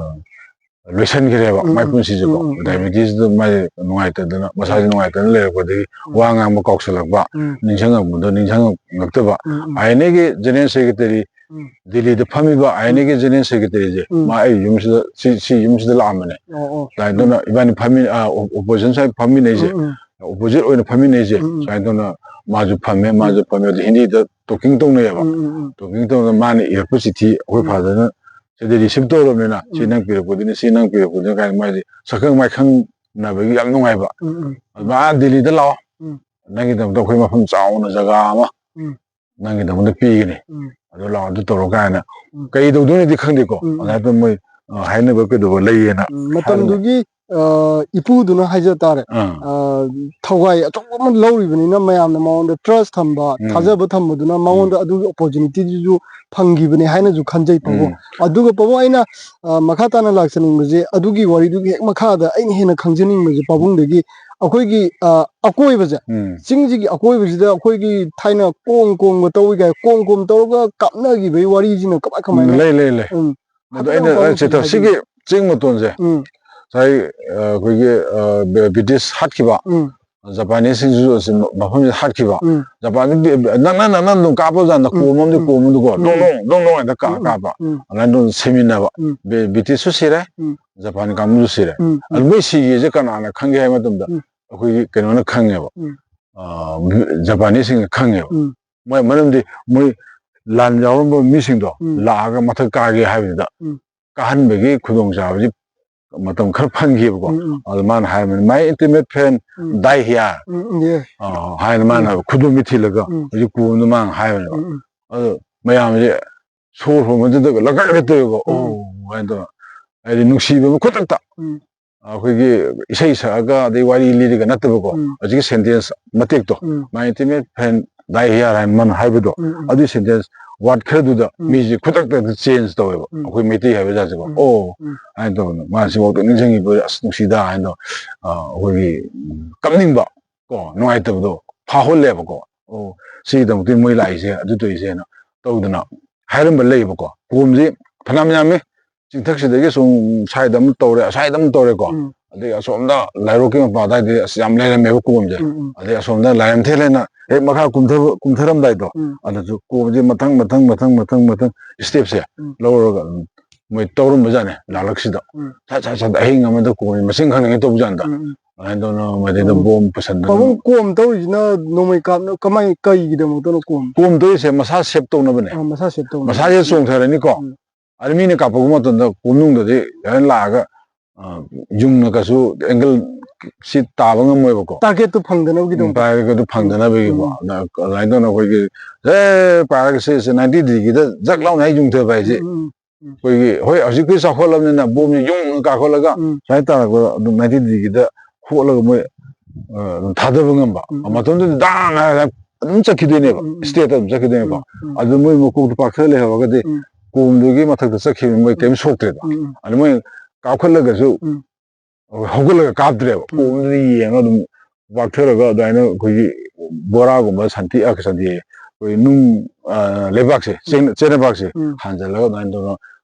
ꯂꯣꯏꯁꯤꯟꯈ꯭ꯔꯦꯕ, ꯎꯝ, ꯃꯥꯏ ꯎꯝ꯫ ꯄꯨꯟꯁꯤꯁꯦꯀꯣ꯫ ꯎꯝ, ꯎꯝ, ꯎꯝ꯫ ꯗꯥꯏꯕꯦꯇꯤꯁꯇ ꯃꯥꯁꯦ ꯅꯨꯡꯉꯥꯏꯇꯗꯅ, ꯃꯁꯥꯁꯦ ꯎꯝ꯫ ꯅꯨꯡꯉꯥꯏꯇꯗꯅ ꯂꯩꯔꯛꯄꯗꯒꯤ ꯎꯝ꯫ ꯋꯥ ꯉꯥꯡꯕ ꯀꯥꯎꯁꯜꯂꯛꯄ, ꯎꯝ꯫ ꯅꯤꯡꯁꯤꯡꯉꯛꯄꯗꯣ ꯅꯤꯡꯁꯤꯡꯉꯛꯇꯕ꯫ ꯎꯝ, ꯎꯝ꯫ ꯑꯥꯏ ꯑꯦꯟ ꯑꯦꯒꯤ ꯖꯦꯅꯔꯦꯜ ꯁꯦꯀ꯭ꯔꯦꯇꯔꯤ, ꯎꯝ꯫ ꯗꯤꯜꯂꯤꯗ ꯐꯝꯃꯤꯕ ꯑꯥꯏ ꯑꯦꯟ ꯑꯦꯒꯤ ꯎꯝ꯫ ꯖꯦꯅꯔꯦꯜ ꯁꯦꯀ꯭ꯔꯦꯇꯔꯤꯁꯦ, ꯎꯝ꯫ ꯃꯥ ꯑꯩ ꯌꯨꯝꯁꯤꯗ, ꯁꯤ, ꯁꯤ ꯌꯨꯝꯁꯤꯗ ꯂꯥꯛꯑꯝꯕꯅꯦ꯫ ꯑꯣ, ꯑꯣ꯫ ꯑꯗꯨꯃꯥꯏꯅ ꯎꯝ꯫ ꯇꯧꯅ ꯏꯕꯥꯅꯤ ꯐꯝꯃꯤ-, ꯑ, ꯑꯣ-, ꯑꯣꯄꯣꯖꯤꯁꯟ ꯁꯥꯏꯗ ꯐꯝꯃꯤꯟꯅꯩꯁꯦ, ꯎꯝ, ꯎꯝ꯫ ꯑꯣꯄꯣꯖꯤꯠ ꯑꯣꯏꯅ ꯐꯝꯃꯤꯟꯅꯩꯁꯦ, ꯎꯝ, ꯎꯝ꯫ ꯁꯨꯃꯥꯏꯅ ꯇꯧꯅ ꯃꯥꯁꯨ ꯐꯝꯃꯦ, ꯎꯝ꯫ ꯃꯥꯁꯨ ꯐꯝꯃꯦ, ꯑꯗꯨ ꯍꯤꯟꯗꯤꯗ ꯇꯣꯀꯤꯡ ꯇꯧꯅꯩꯌꯦꯕ꯫ ꯎꯝ, ꯎꯝ, ꯎꯝ꯫ ꯇꯣꯀꯤꯡ ꯇꯧꯅ ꯃꯥꯅ ꯏꯔꯛꯄ ꯆꯤꯊꯤ ꯑꯩꯈꯣꯏ ꯎꯝ꯫ ꯐꯥꯗꯔꯅ ꯁꯤꯗ ꯔꯤꯁꯤꯞ ꯇꯧꯔꯕꯅꯤꯅ, "ꯁꯤ ꯎꯝ꯫ ꯅꯪ ꯄꯤꯔꯛꯄꯗꯨꯅꯤ, ꯁꯤ ꯅꯪ ꯄꯤꯔꯛꯄꯗꯨꯅꯤ" ꯀꯥꯏꯅ ꯃꯥꯁꯦ ꯁꯛꯈꯪ ꯃꯥꯏꯈꯪꯅꯕꯒꯤ ꯌꯥꯝ ꯅꯨꯡꯉꯥꯏꯕ꯫ ꯎꯝ, ꯎꯝ꯫ ꯑꯗꯨꯃꯥꯏꯅ ꯗꯤꯜꯂꯤꯗ ꯂꯥꯛꯑꯣ, ꯎꯝ꯫ ꯅꯪꯒꯤꯗꯃꯛꯇ ꯑꯩꯈꯣꯏ ꯃꯐꯝ ꯆꯥꯎꯅ ꯖꯒꯥ ꯑꯃ ꯎꯝ꯫ ꯅꯪꯒꯤꯗꯃꯛꯇ ꯄꯤꯒꯅꯤ꯫ ꯎꯝ꯫ ꯑꯗꯨ ꯂꯥꯛꯑꯣ, ꯑꯗꯨ ꯇꯧꯔꯣ ꯀꯥꯏꯅ꯫ ꯎꯝ꯫ ꯀꯩ ꯇꯧꯗꯣꯏꯅꯣꯗꯤ ꯈꯪꯗꯦꯀꯣ꯫ ꯎꯝ, ꯎꯝ꯫ ꯑꯗꯨꯃꯥꯏꯅ ꯃꯣꯏ, ꯑ, ꯍꯥꯏꯅꯕ ꯀꯩꯗꯧꯕ ꯂꯩꯌꯦꯅ ꯎꯝ, ꯍꯥꯏꯔꯝꯃꯦ꯫ ꯃꯇꯝꯗꯨꯒꯤ, ꯑ, ꯏꯄꯨꯗꯨꯅ ꯍꯥꯏꯖ ꯇꯥꯔꯦ꯫ ꯑꯥ꯫ ꯑ, ꯊꯋꯥꯏ ꯑꯆꯧꯕ ꯑꯃ ꯂꯧꯔꯤꯕꯅꯤꯅ ꯃꯌꯥꯝꯅ ꯃꯉꯣꯟꯗ ꯇ꯭ꯔꯁ ꯊꯝꯕ, ꯎꯝ꯫ ꯊꯥꯖꯕ ꯊꯝꯕꯗꯨꯅ ꯎꯝ꯫ ꯃꯉꯣꯟꯗ ꯑꯗꯨꯒꯤ ꯑꯣꯄꯣꯔꯆꯨꯅꯤꯇꯤꯗꯨꯁꯨ ꯐꯪꯈꯤꯕꯅꯤ ꯍꯥꯏꯅꯁꯨ ꯈꯟꯖꯩ ꯄꯥꯕꯨꯡ꯫ ꯎꯝ꯫ ꯑꯗꯨꯒ ꯄꯥꯕꯨꯡ ꯑꯩꯅ, ꯑ, ꯃꯈꯥ ꯇꯥꯅ ꯂꯥꯛꯆꯅꯤꯡꯕꯁꯦ ꯑꯗꯨꯒꯤ ꯋꯥꯔꯤꯗꯨꯒꯤ ꯍꯦꯛ ꯃꯈꯥꯗ ꯑꯩꯅ ꯍꯦꯟꯅ ꯈꯪꯖꯅꯤꯡꯕꯁꯦ ꯄꯥꯕꯨꯡꯗꯒꯤ ꯑꯩꯈꯣꯏꯒꯤ, ꯑ, ꯑꯀꯣꯏꯕꯁꯦ, ꯎꯝ꯫ ꯆꯤꯡꯁꯤꯒꯤ ꯑꯀꯣꯏꯕꯁꯤꯗ ꯑꯩꯈꯣꯏꯒꯤ ꯊꯥꯏꯅ ꯀꯣꯝ ꯀꯣꯝꯒ ꯇꯧꯏ ꯀꯥꯏ, ꯀꯣꯝ ꯀꯣꯝ ꯇꯧꯔꯒ ꯀꯥꯞꯅꯈꯤꯕꯒꯤ ꯋꯥꯔꯤꯁꯤꯅ ꯀꯃꯥꯏ ꯎꯝ, ꯀꯃꯥꯏꯅ? ꯂꯩ, ꯂꯩ, ꯂꯩ꯫ ꯎꯝ꯫ ꯃꯗꯨ ꯍꯥꯏꯐꯦꯠ ꯑꯩꯅ, ꯑꯃꯨꯛ ꯑ, ꯆꯦꯊ-, ꯄꯥꯕꯨꯡ ꯁꯤꯒꯤ ꯆꯤꯡ ꯃꯇꯣꯟꯁꯦ, ꯎꯝ꯫ ꯉꯁꯥꯏ, ꯑ, ꯑꯩꯈꯣꯏꯒꯤ, ꯑ, ꯕ-, ꯕ꯭ꯔꯤꯇꯤꯁ ꯍꯥꯠꯈꯤꯕ, ꯎꯝ꯫ ꯖꯄꯥꯅꯤꯁꯁꯤꯡꯁꯨ ꯑꯁꯤ ꯃ-, ꯃꯐꯝꯁꯤꯗ ꯍꯥꯠꯈꯤꯕ꯫ ꯎꯝ꯫ ꯖꯄꯥꯟꯗ ꯕꯤ-, ꯅꯛꯅ ꯅꯛꯅ ꯑꯗꯨꯝ ꯀꯥꯞꯄꯖꯥꯠꯅꯤ, ꯎꯝ, ꯀꯣꯝ ꯑꯃꯗꯤ ꯎꯝ, ꯀꯣꯝ ꯑꯃꯗꯀꯣ, ꯎꯝ, ꯗꯣꯡ ꯎꯝ꯫ ꯗꯣꯡ, ꯗꯣꯡ ꯗꯣꯡ ꯍꯦꯛꯇ ꯀꯥ-, ꯎꯝ, ꯎꯝ, ꯀꯥꯞꯄ꯫ ꯎꯝ꯫ ꯑꯗꯨꯃꯥꯏꯅ ꯑꯗꯨꯝ ꯁꯤꯃꯤꯟꯅꯕ꯫ ꯎꯝ꯫ ꯕꯤ-, ꯕ꯭ꯔꯤꯇꯤꯁꯁꯨ ꯁꯤꯔꯦ, ꯎꯝ, ꯎꯝ꯫ ꯑꯗꯨ ꯃꯣꯏ ꯁꯤꯒꯦꯁꯦ ꯀꯅꯥꯅ ꯈꯪꯒꯦ ꯍꯥꯏꯕ ꯃꯇꯝꯗ, ꯎꯝ꯫ ꯑꯩꯈꯣꯏꯒꯤ ꯀꯩꯅꯣꯅ ꯈꯪꯉꯦꯕ꯫ ꯎꯝ꯫ ꯑ, ꯖꯄꯥꯅꯤꯁꯁꯤꯡꯅ ꯈꯪꯉꯦꯕ꯫ ꯎꯝ꯫ ꯃꯣꯏ ꯃꯔꯝꯗꯤ ꯃꯣꯏ ꯂꯥꯟ ꯌꯥꯎꯔꯝꯕ ꯃꯤꯁꯤꯡꯗꯣ ꯎꯝ꯫ ꯂꯥꯛꯑꯒ ꯃꯊꯛ ꯀꯥꯒꯦ ꯍꯥꯏꯕꯗꯨꯗ ꯎꯝ꯫ ꯀꯥꯍꯟꯕꯒꯤ ꯈꯨꯗꯣꯡꯆꯥꯕꯁꯤ ꯃꯇꯝ ꯈꯔ ꯐꯪꯈꯤꯕꯀꯣ꯫ ꯎꯝ, ꯎꯝ꯫ ꯑꯗꯨ ꯃꯥꯅ ꯍꯥꯏꯔꯝꯕꯅꯤ, "My intimate friend um. die here," um, um, yeah. ꯑ, ꯍꯥꯏꯅ ꯃꯥꯅ ꯎꯝ꯫ ꯈꯨꯗꯣꯝ ꯃꯤꯊꯤꯜꯂꯒ ꯎꯝ꯫ ꯍꯧꯖꯤꯛ ꯀꯣꯝꯗ ꯃꯥꯅ ꯍꯥꯏꯕꯅꯦꯕ꯫ ꯎꯝ, ꯎꯝ꯫ ꯑꯗꯨ ꯃꯌꯥꯝꯁꯦ ꯁꯣꯔ ꯍꯣꯟꯕꯗꯨꯗ ꯂꯒꯠ ꯂꯒꯠ ꯇꯧꯋꯦꯕ꯫ ꯎꯝ꯫ "ꯑꯣ," ꯍꯥꯏꯅ ꯇꯧꯔ꯫ ꯍꯥꯏꯗꯤ ꯅꯨꯡꯁꯤꯕ ꯑꯃ ꯈꯨꯗꯛꯇ ꯎꯝ꯫ ꯑꯩꯈꯣꯏꯒꯤ ꯏꯁꯩ ꯁꯛꯑꯒ ꯑꯗꯩ ꯋꯥꯔꯤ ꯂꯤꯔꯒ ꯅꯠꯇꯕꯀꯣ, ꯎꯝ꯫ ꯍꯧꯖꯤꯛꯀꯤ ꯁꯦꯟꯇꯦꯟꯁ ꯃꯇꯦꯛꯇꯣ, ꯎꯝ꯫ "My intimate friend die here" ꯍꯥꯏꯅ ꯃꯥꯅ ꯍꯥꯏꯕꯗꯣ, ꯎꯝ, ꯎꯝ꯫ ꯑꯗꯨꯒꯤ ꯁꯦꯟꯇꯦꯟꯁ ꯋꯥꯔꯗ ꯈꯔꯗꯨꯗ ꯎꯝ꯫ ꯃꯤꯁꯦ ꯈꯨꯗꯛꯇ ꯆꯦꯟꯖ ꯇꯧꯋꯦꯕ, ꯎꯝ꯫ ꯑꯩꯈꯣꯏ ꯃꯩꯇꯩ ꯍꯥꯏꯕ ꯖꯥꯠꯁꯦꯀꯣ, ꯎꯝ꯫ "ꯑꯣ," ꯎꯝ꯫ ꯍꯥꯏꯅ ꯇꯧꯗꯅ ꯃꯥ ꯁꯤꯐꯥꯎꯗ ꯅꯤꯡꯁꯤꯡꯉꯤꯕ, "ꯑꯁ, ꯅꯨꯡꯁꯤꯗ" ꯍꯥꯏꯅ, ꯑ, ꯑꯩꯈꯣꯏꯒꯤ, ꯎꯝ, ꯀꯞꯅꯤꯡꯕ ꯀꯣ, ꯅꯨꯡꯉꯥꯏꯇꯕꯗꯣ ꯐꯥꯎꯍꯜꯂꯦꯕꯀꯣ꯫ ꯑꯣ, ꯁꯤꯒꯤꯗꯃꯛꯇꯤ ꯃꯣꯏ ꯂꯥꯛꯏꯁꯦ, ꯑꯗꯨ ꯇꯧꯔꯤꯁꯦꯅ ꯇꯧꯗꯅ ꯍꯥꯏꯔꯝꯕ ꯂꯩꯌꯦꯕꯀꯣ꯫ ꯀꯣꯝꯁꯤ ꯐꯅꯌꯥꯝ ꯌꯥꯝꯃꯤ꯫ ꯆꯤꯡꯊꯛꯁꯤꯗꯒꯤ ꯁꯨꯝ ꯁ꯭ꯋꯥꯏꯗ ꯑꯃ ꯇꯧꯔꯦ, ꯑꯁ꯭ꯋꯥꯏꯗ ꯑꯃ ꯇꯧꯔꯦꯀꯣ꯫ ꯎꯝ꯫ ꯑꯗꯩ ꯑꯁꯣꯝꯗ ꯂꯥꯏꯔꯣꯛꯀꯤ ꯃꯄꯥ ꯑꯗꯨꯋꯥꯏꯗꯗꯤ ꯑꯁ ꯌꯥꯝ ꯂꯩꯔꯝꯃꯦꯕ ꯀꯣꯝꯁꯦ꯫ ꯎꯝ, ꯎꯝ꯫ ꯑꯗꯩ ꯑꯁꯣꯝꯗ ꯂꯥꯏꯔꯦꯝꯊꯦꯜ ꯍꯥꯏꯅ ꯍꯦꯛ ꯃꯈꯥ ꯀꯨꯝꯊꯕ-, ꯀꯨꯝꯊꯔꯝꯗꯥꯏꯗꯣ, ꯎꯝ꯫ ꯑꯗꯨꯁꯨ ꯀꯣꯝꯁꯦ ꯃꯊꯪ, ꯃꯊꯪ, ꯃꯊꯪ, ꯃꯊꯪ, ꯃꯊꯪ ꯁ꯭ꯇꯦꯞꯁꯦ ꯎꯝ꯫ ꯂꯧꯔꯒ ꯑꯗꯨꯝ ꯃꯣꯏ ꯇꯧꯔꯝꯕꯖꯥꯠꯅꯦ ꯂꯥꯂꯛꯁꯤꯗ꯫ ꯎꯝ꯫ ꯁꯠ, ꯁꯠ, ꯁꯠ ꯑꯍꯤꯡ ꯑꯃꯗ ꯀꯣꯝꯁꯦ ꯃꯁꯤꯡ ꯈꯪꯅꯉꯩ ꯇꯧꯕꯖꯥꯠꯅꯤꯗ꯫ ꯎꯝ, ꯎꯝ꯫ ꯑꯗꯨꯃꯥꯏꯅ ꯇꯧꯅ ꯃꯗꯩꯗ ꯎꯝ꯫ ꯕꯣꯝ ꯄꯨꯁꯟꯗꯅ ꯄꯥꯕꯨꯡ ꯀꯣꯝ ꯇꯧꯔꯤꯁꯤꯅ ꯅꯣꯡꯃꯩ ꯀꯥꯞꯅ ꯀꯃꯥꯏ, ꯀꯩꯒꯤꯗꯃꯛꯇꯅꯣ ꯀꯣꯝ? ꯀꯣꯝ ꯇꯧꯔꯤꯁꯦ ꯃꯁꯥ ꯁꯦꯞ ꯇꯧꯅꯕꯅꯦ꯫ ꯑꯥ, ꯃꯁꯥ ꯁꯦꯞ ꯇꯧꯅꯕ꯫ ꯃꯁꯥꯁꯦ ꯆꯣꯡꯊꯔꯅꯤꯀꯣ꯫ ꯎꯝ꯫ ꯑꯗ ꯃꯤꯅ ꯀꯥꯞꯄꯛꯄ ꯃꯇꯝꯗ ꯀꯣꯝꯅꯨꯡꯗꯗꯤ ꯂꯣꯏꯅ ꯂꯥꯛꯑꯒ, ꯑ, ꯌꯨꯡꯅ ꯀꯩꯁꯨ ꯑꯦꯡꯒꯜ ꯁꯤ ꯇꯥꯕ ꯉꯝꯃꯣꯏꯕꯀꯣ꯫ ꯇꯥꯔꯒꯦꯠꯇꯨ ꯐꯪꯗꯅꯕꯒꯤꯗꯃꯛꯇ꯫ ꯎꯝ, ꯇꯥꯔꯒꯦꯠꯇꯨ ꯐꯪꯗꯅꯕꯒꯤꯀꯣ꯫ ꯎꯝ꯫ ꯑꯗ ꯑꯗꯨꯃꯥꯏꯅ ꯇꯧꯅ ꯑꯩꯈꯣꯏꯒꯤ ꯖꯦ ꯄꯥꯏꯔꯒ ꯁꯤ, ꯁꯤ ꯅꯥꯏꯟꯇꯤ ꯗꯤꯒ꯭ꯔꯤꯗ ꯖꯛ ꯂꯥꯎꯅ ꯍꯦꯛ ꯌꯨꯡꯊꯕ ꯍꯥꯏꯁꯦ꯫ ꯎꯝ, ꯎꯝ, ꯎꯝ꯫ ꯑꯩꯈꯣꯏꯒꯤ, ꯍꯣꯏ, ꯍꯧꯖꯤꯛꯀꯤ ꯆꯥꯎꯈꯠꯂꯕꯅꯤꯅ ꯕꯣꯝꯁꯦ ꯌꯨꯡ ꯀꯥꯈꯠꯂꯒ ꯎꯝ꯫ ꯁꯨꯃꯥꯏꯅ ꯇꯥꯔꯛꯄꯗ ꯑꯗꯨꯝ ꯅꯥꯏꯟꯇꯤ ꯗꯤꯒ꯭ꯔꯤꯗ ꯈꯣꯠꯂꯒ ꯃꯣꯏ, ꯑ, ꯑꯗꯨꯝ ꯊꯥꯗꯕ ꯉꯝꯕ꯫ ꯎꯝ, ꯎꯝ꯫ ꯃꯇꯝꯗꯨꯗ ꯗꯥꯡ ꯍꯥꯏꯔꯒ ꯑꯗꯨꯝ ꯆꯠꯈꯤꯗꯣꯏꯅꯦꯕ, ꯎꯝ, ꯎꯝ, ꯎꯝ꯫ ꯏꯁꯇ꯭ꯔꯦꯠꯇ ꯑꯗꯨꯝ ꯆꯠꯈꯤꯗꯣꯏꯅꯦꯕ꯫ ꯎꯝ, ꯎꯝ꯫ ꯑꯗꯨ ꯃꯣꯏ ꯃꯀꯣꯛꯇ ꯄꯥꯛꯊ ꯂꯩꯍꯧꯔꯒꯗꯤ ꯎꯝ꯫ ꯀꯣꯝꯗꯨꯒꯤ ꯃꯊꯛꯇ ꯆꯠꯈꯤꯕꯅꯤ ꯃꯣꯏ ꯎꯝ꯫ ꯀꯔꯤꯝ ꯁꯣꯛꯇ꯭ꯔꯦꯕ꯫ ꯎꯝ, ꯎꯝ꯫ ꯑꯗꯨ ꯃꯣꯏ ꯀꯥꯞꯈꯠꯂꯒꯁꯨ ꯎꯝ꯫ ꯍꯧꯒꯠꯂꯒ ꯀꯥꯞꯇ꯭ꯔꯦꯕ꯫ ꯎꯝ꯫ ꯀꯣꯝꯗꯨꯗ ꯌꯦꯡꯉꯒ ꯑꯗꯨꯝ ꯄꯥꯛꯊꯔꯒ ꯑꯗꯨꯃꯥꯏꯅ ꯑꯩꯈꯣꯏꯒꯤ ꯕꯣꯔꯥꯒꯨꯝꯕ ꯁꯟꯊꯤ, ꯑ, ꯁꯟꯊꯤ, ꯑꯩꯈꯣꯏ ꯅꯨꯡ, ꯑ, ꯂꯩꯕꯥꯛꯁꯦ, ꯎꯝ꯫ ꯆꯦꯛꯅ-, ꯆꯦꯛꯅꯕꯥꯛꯁꯦ ꯎꯝ꯫ ꯍꯥꯟꯖꯜꯂꯒ ꯑꯗꯨꯃꯥꯏꯅ ꯇꯧꯔꯒ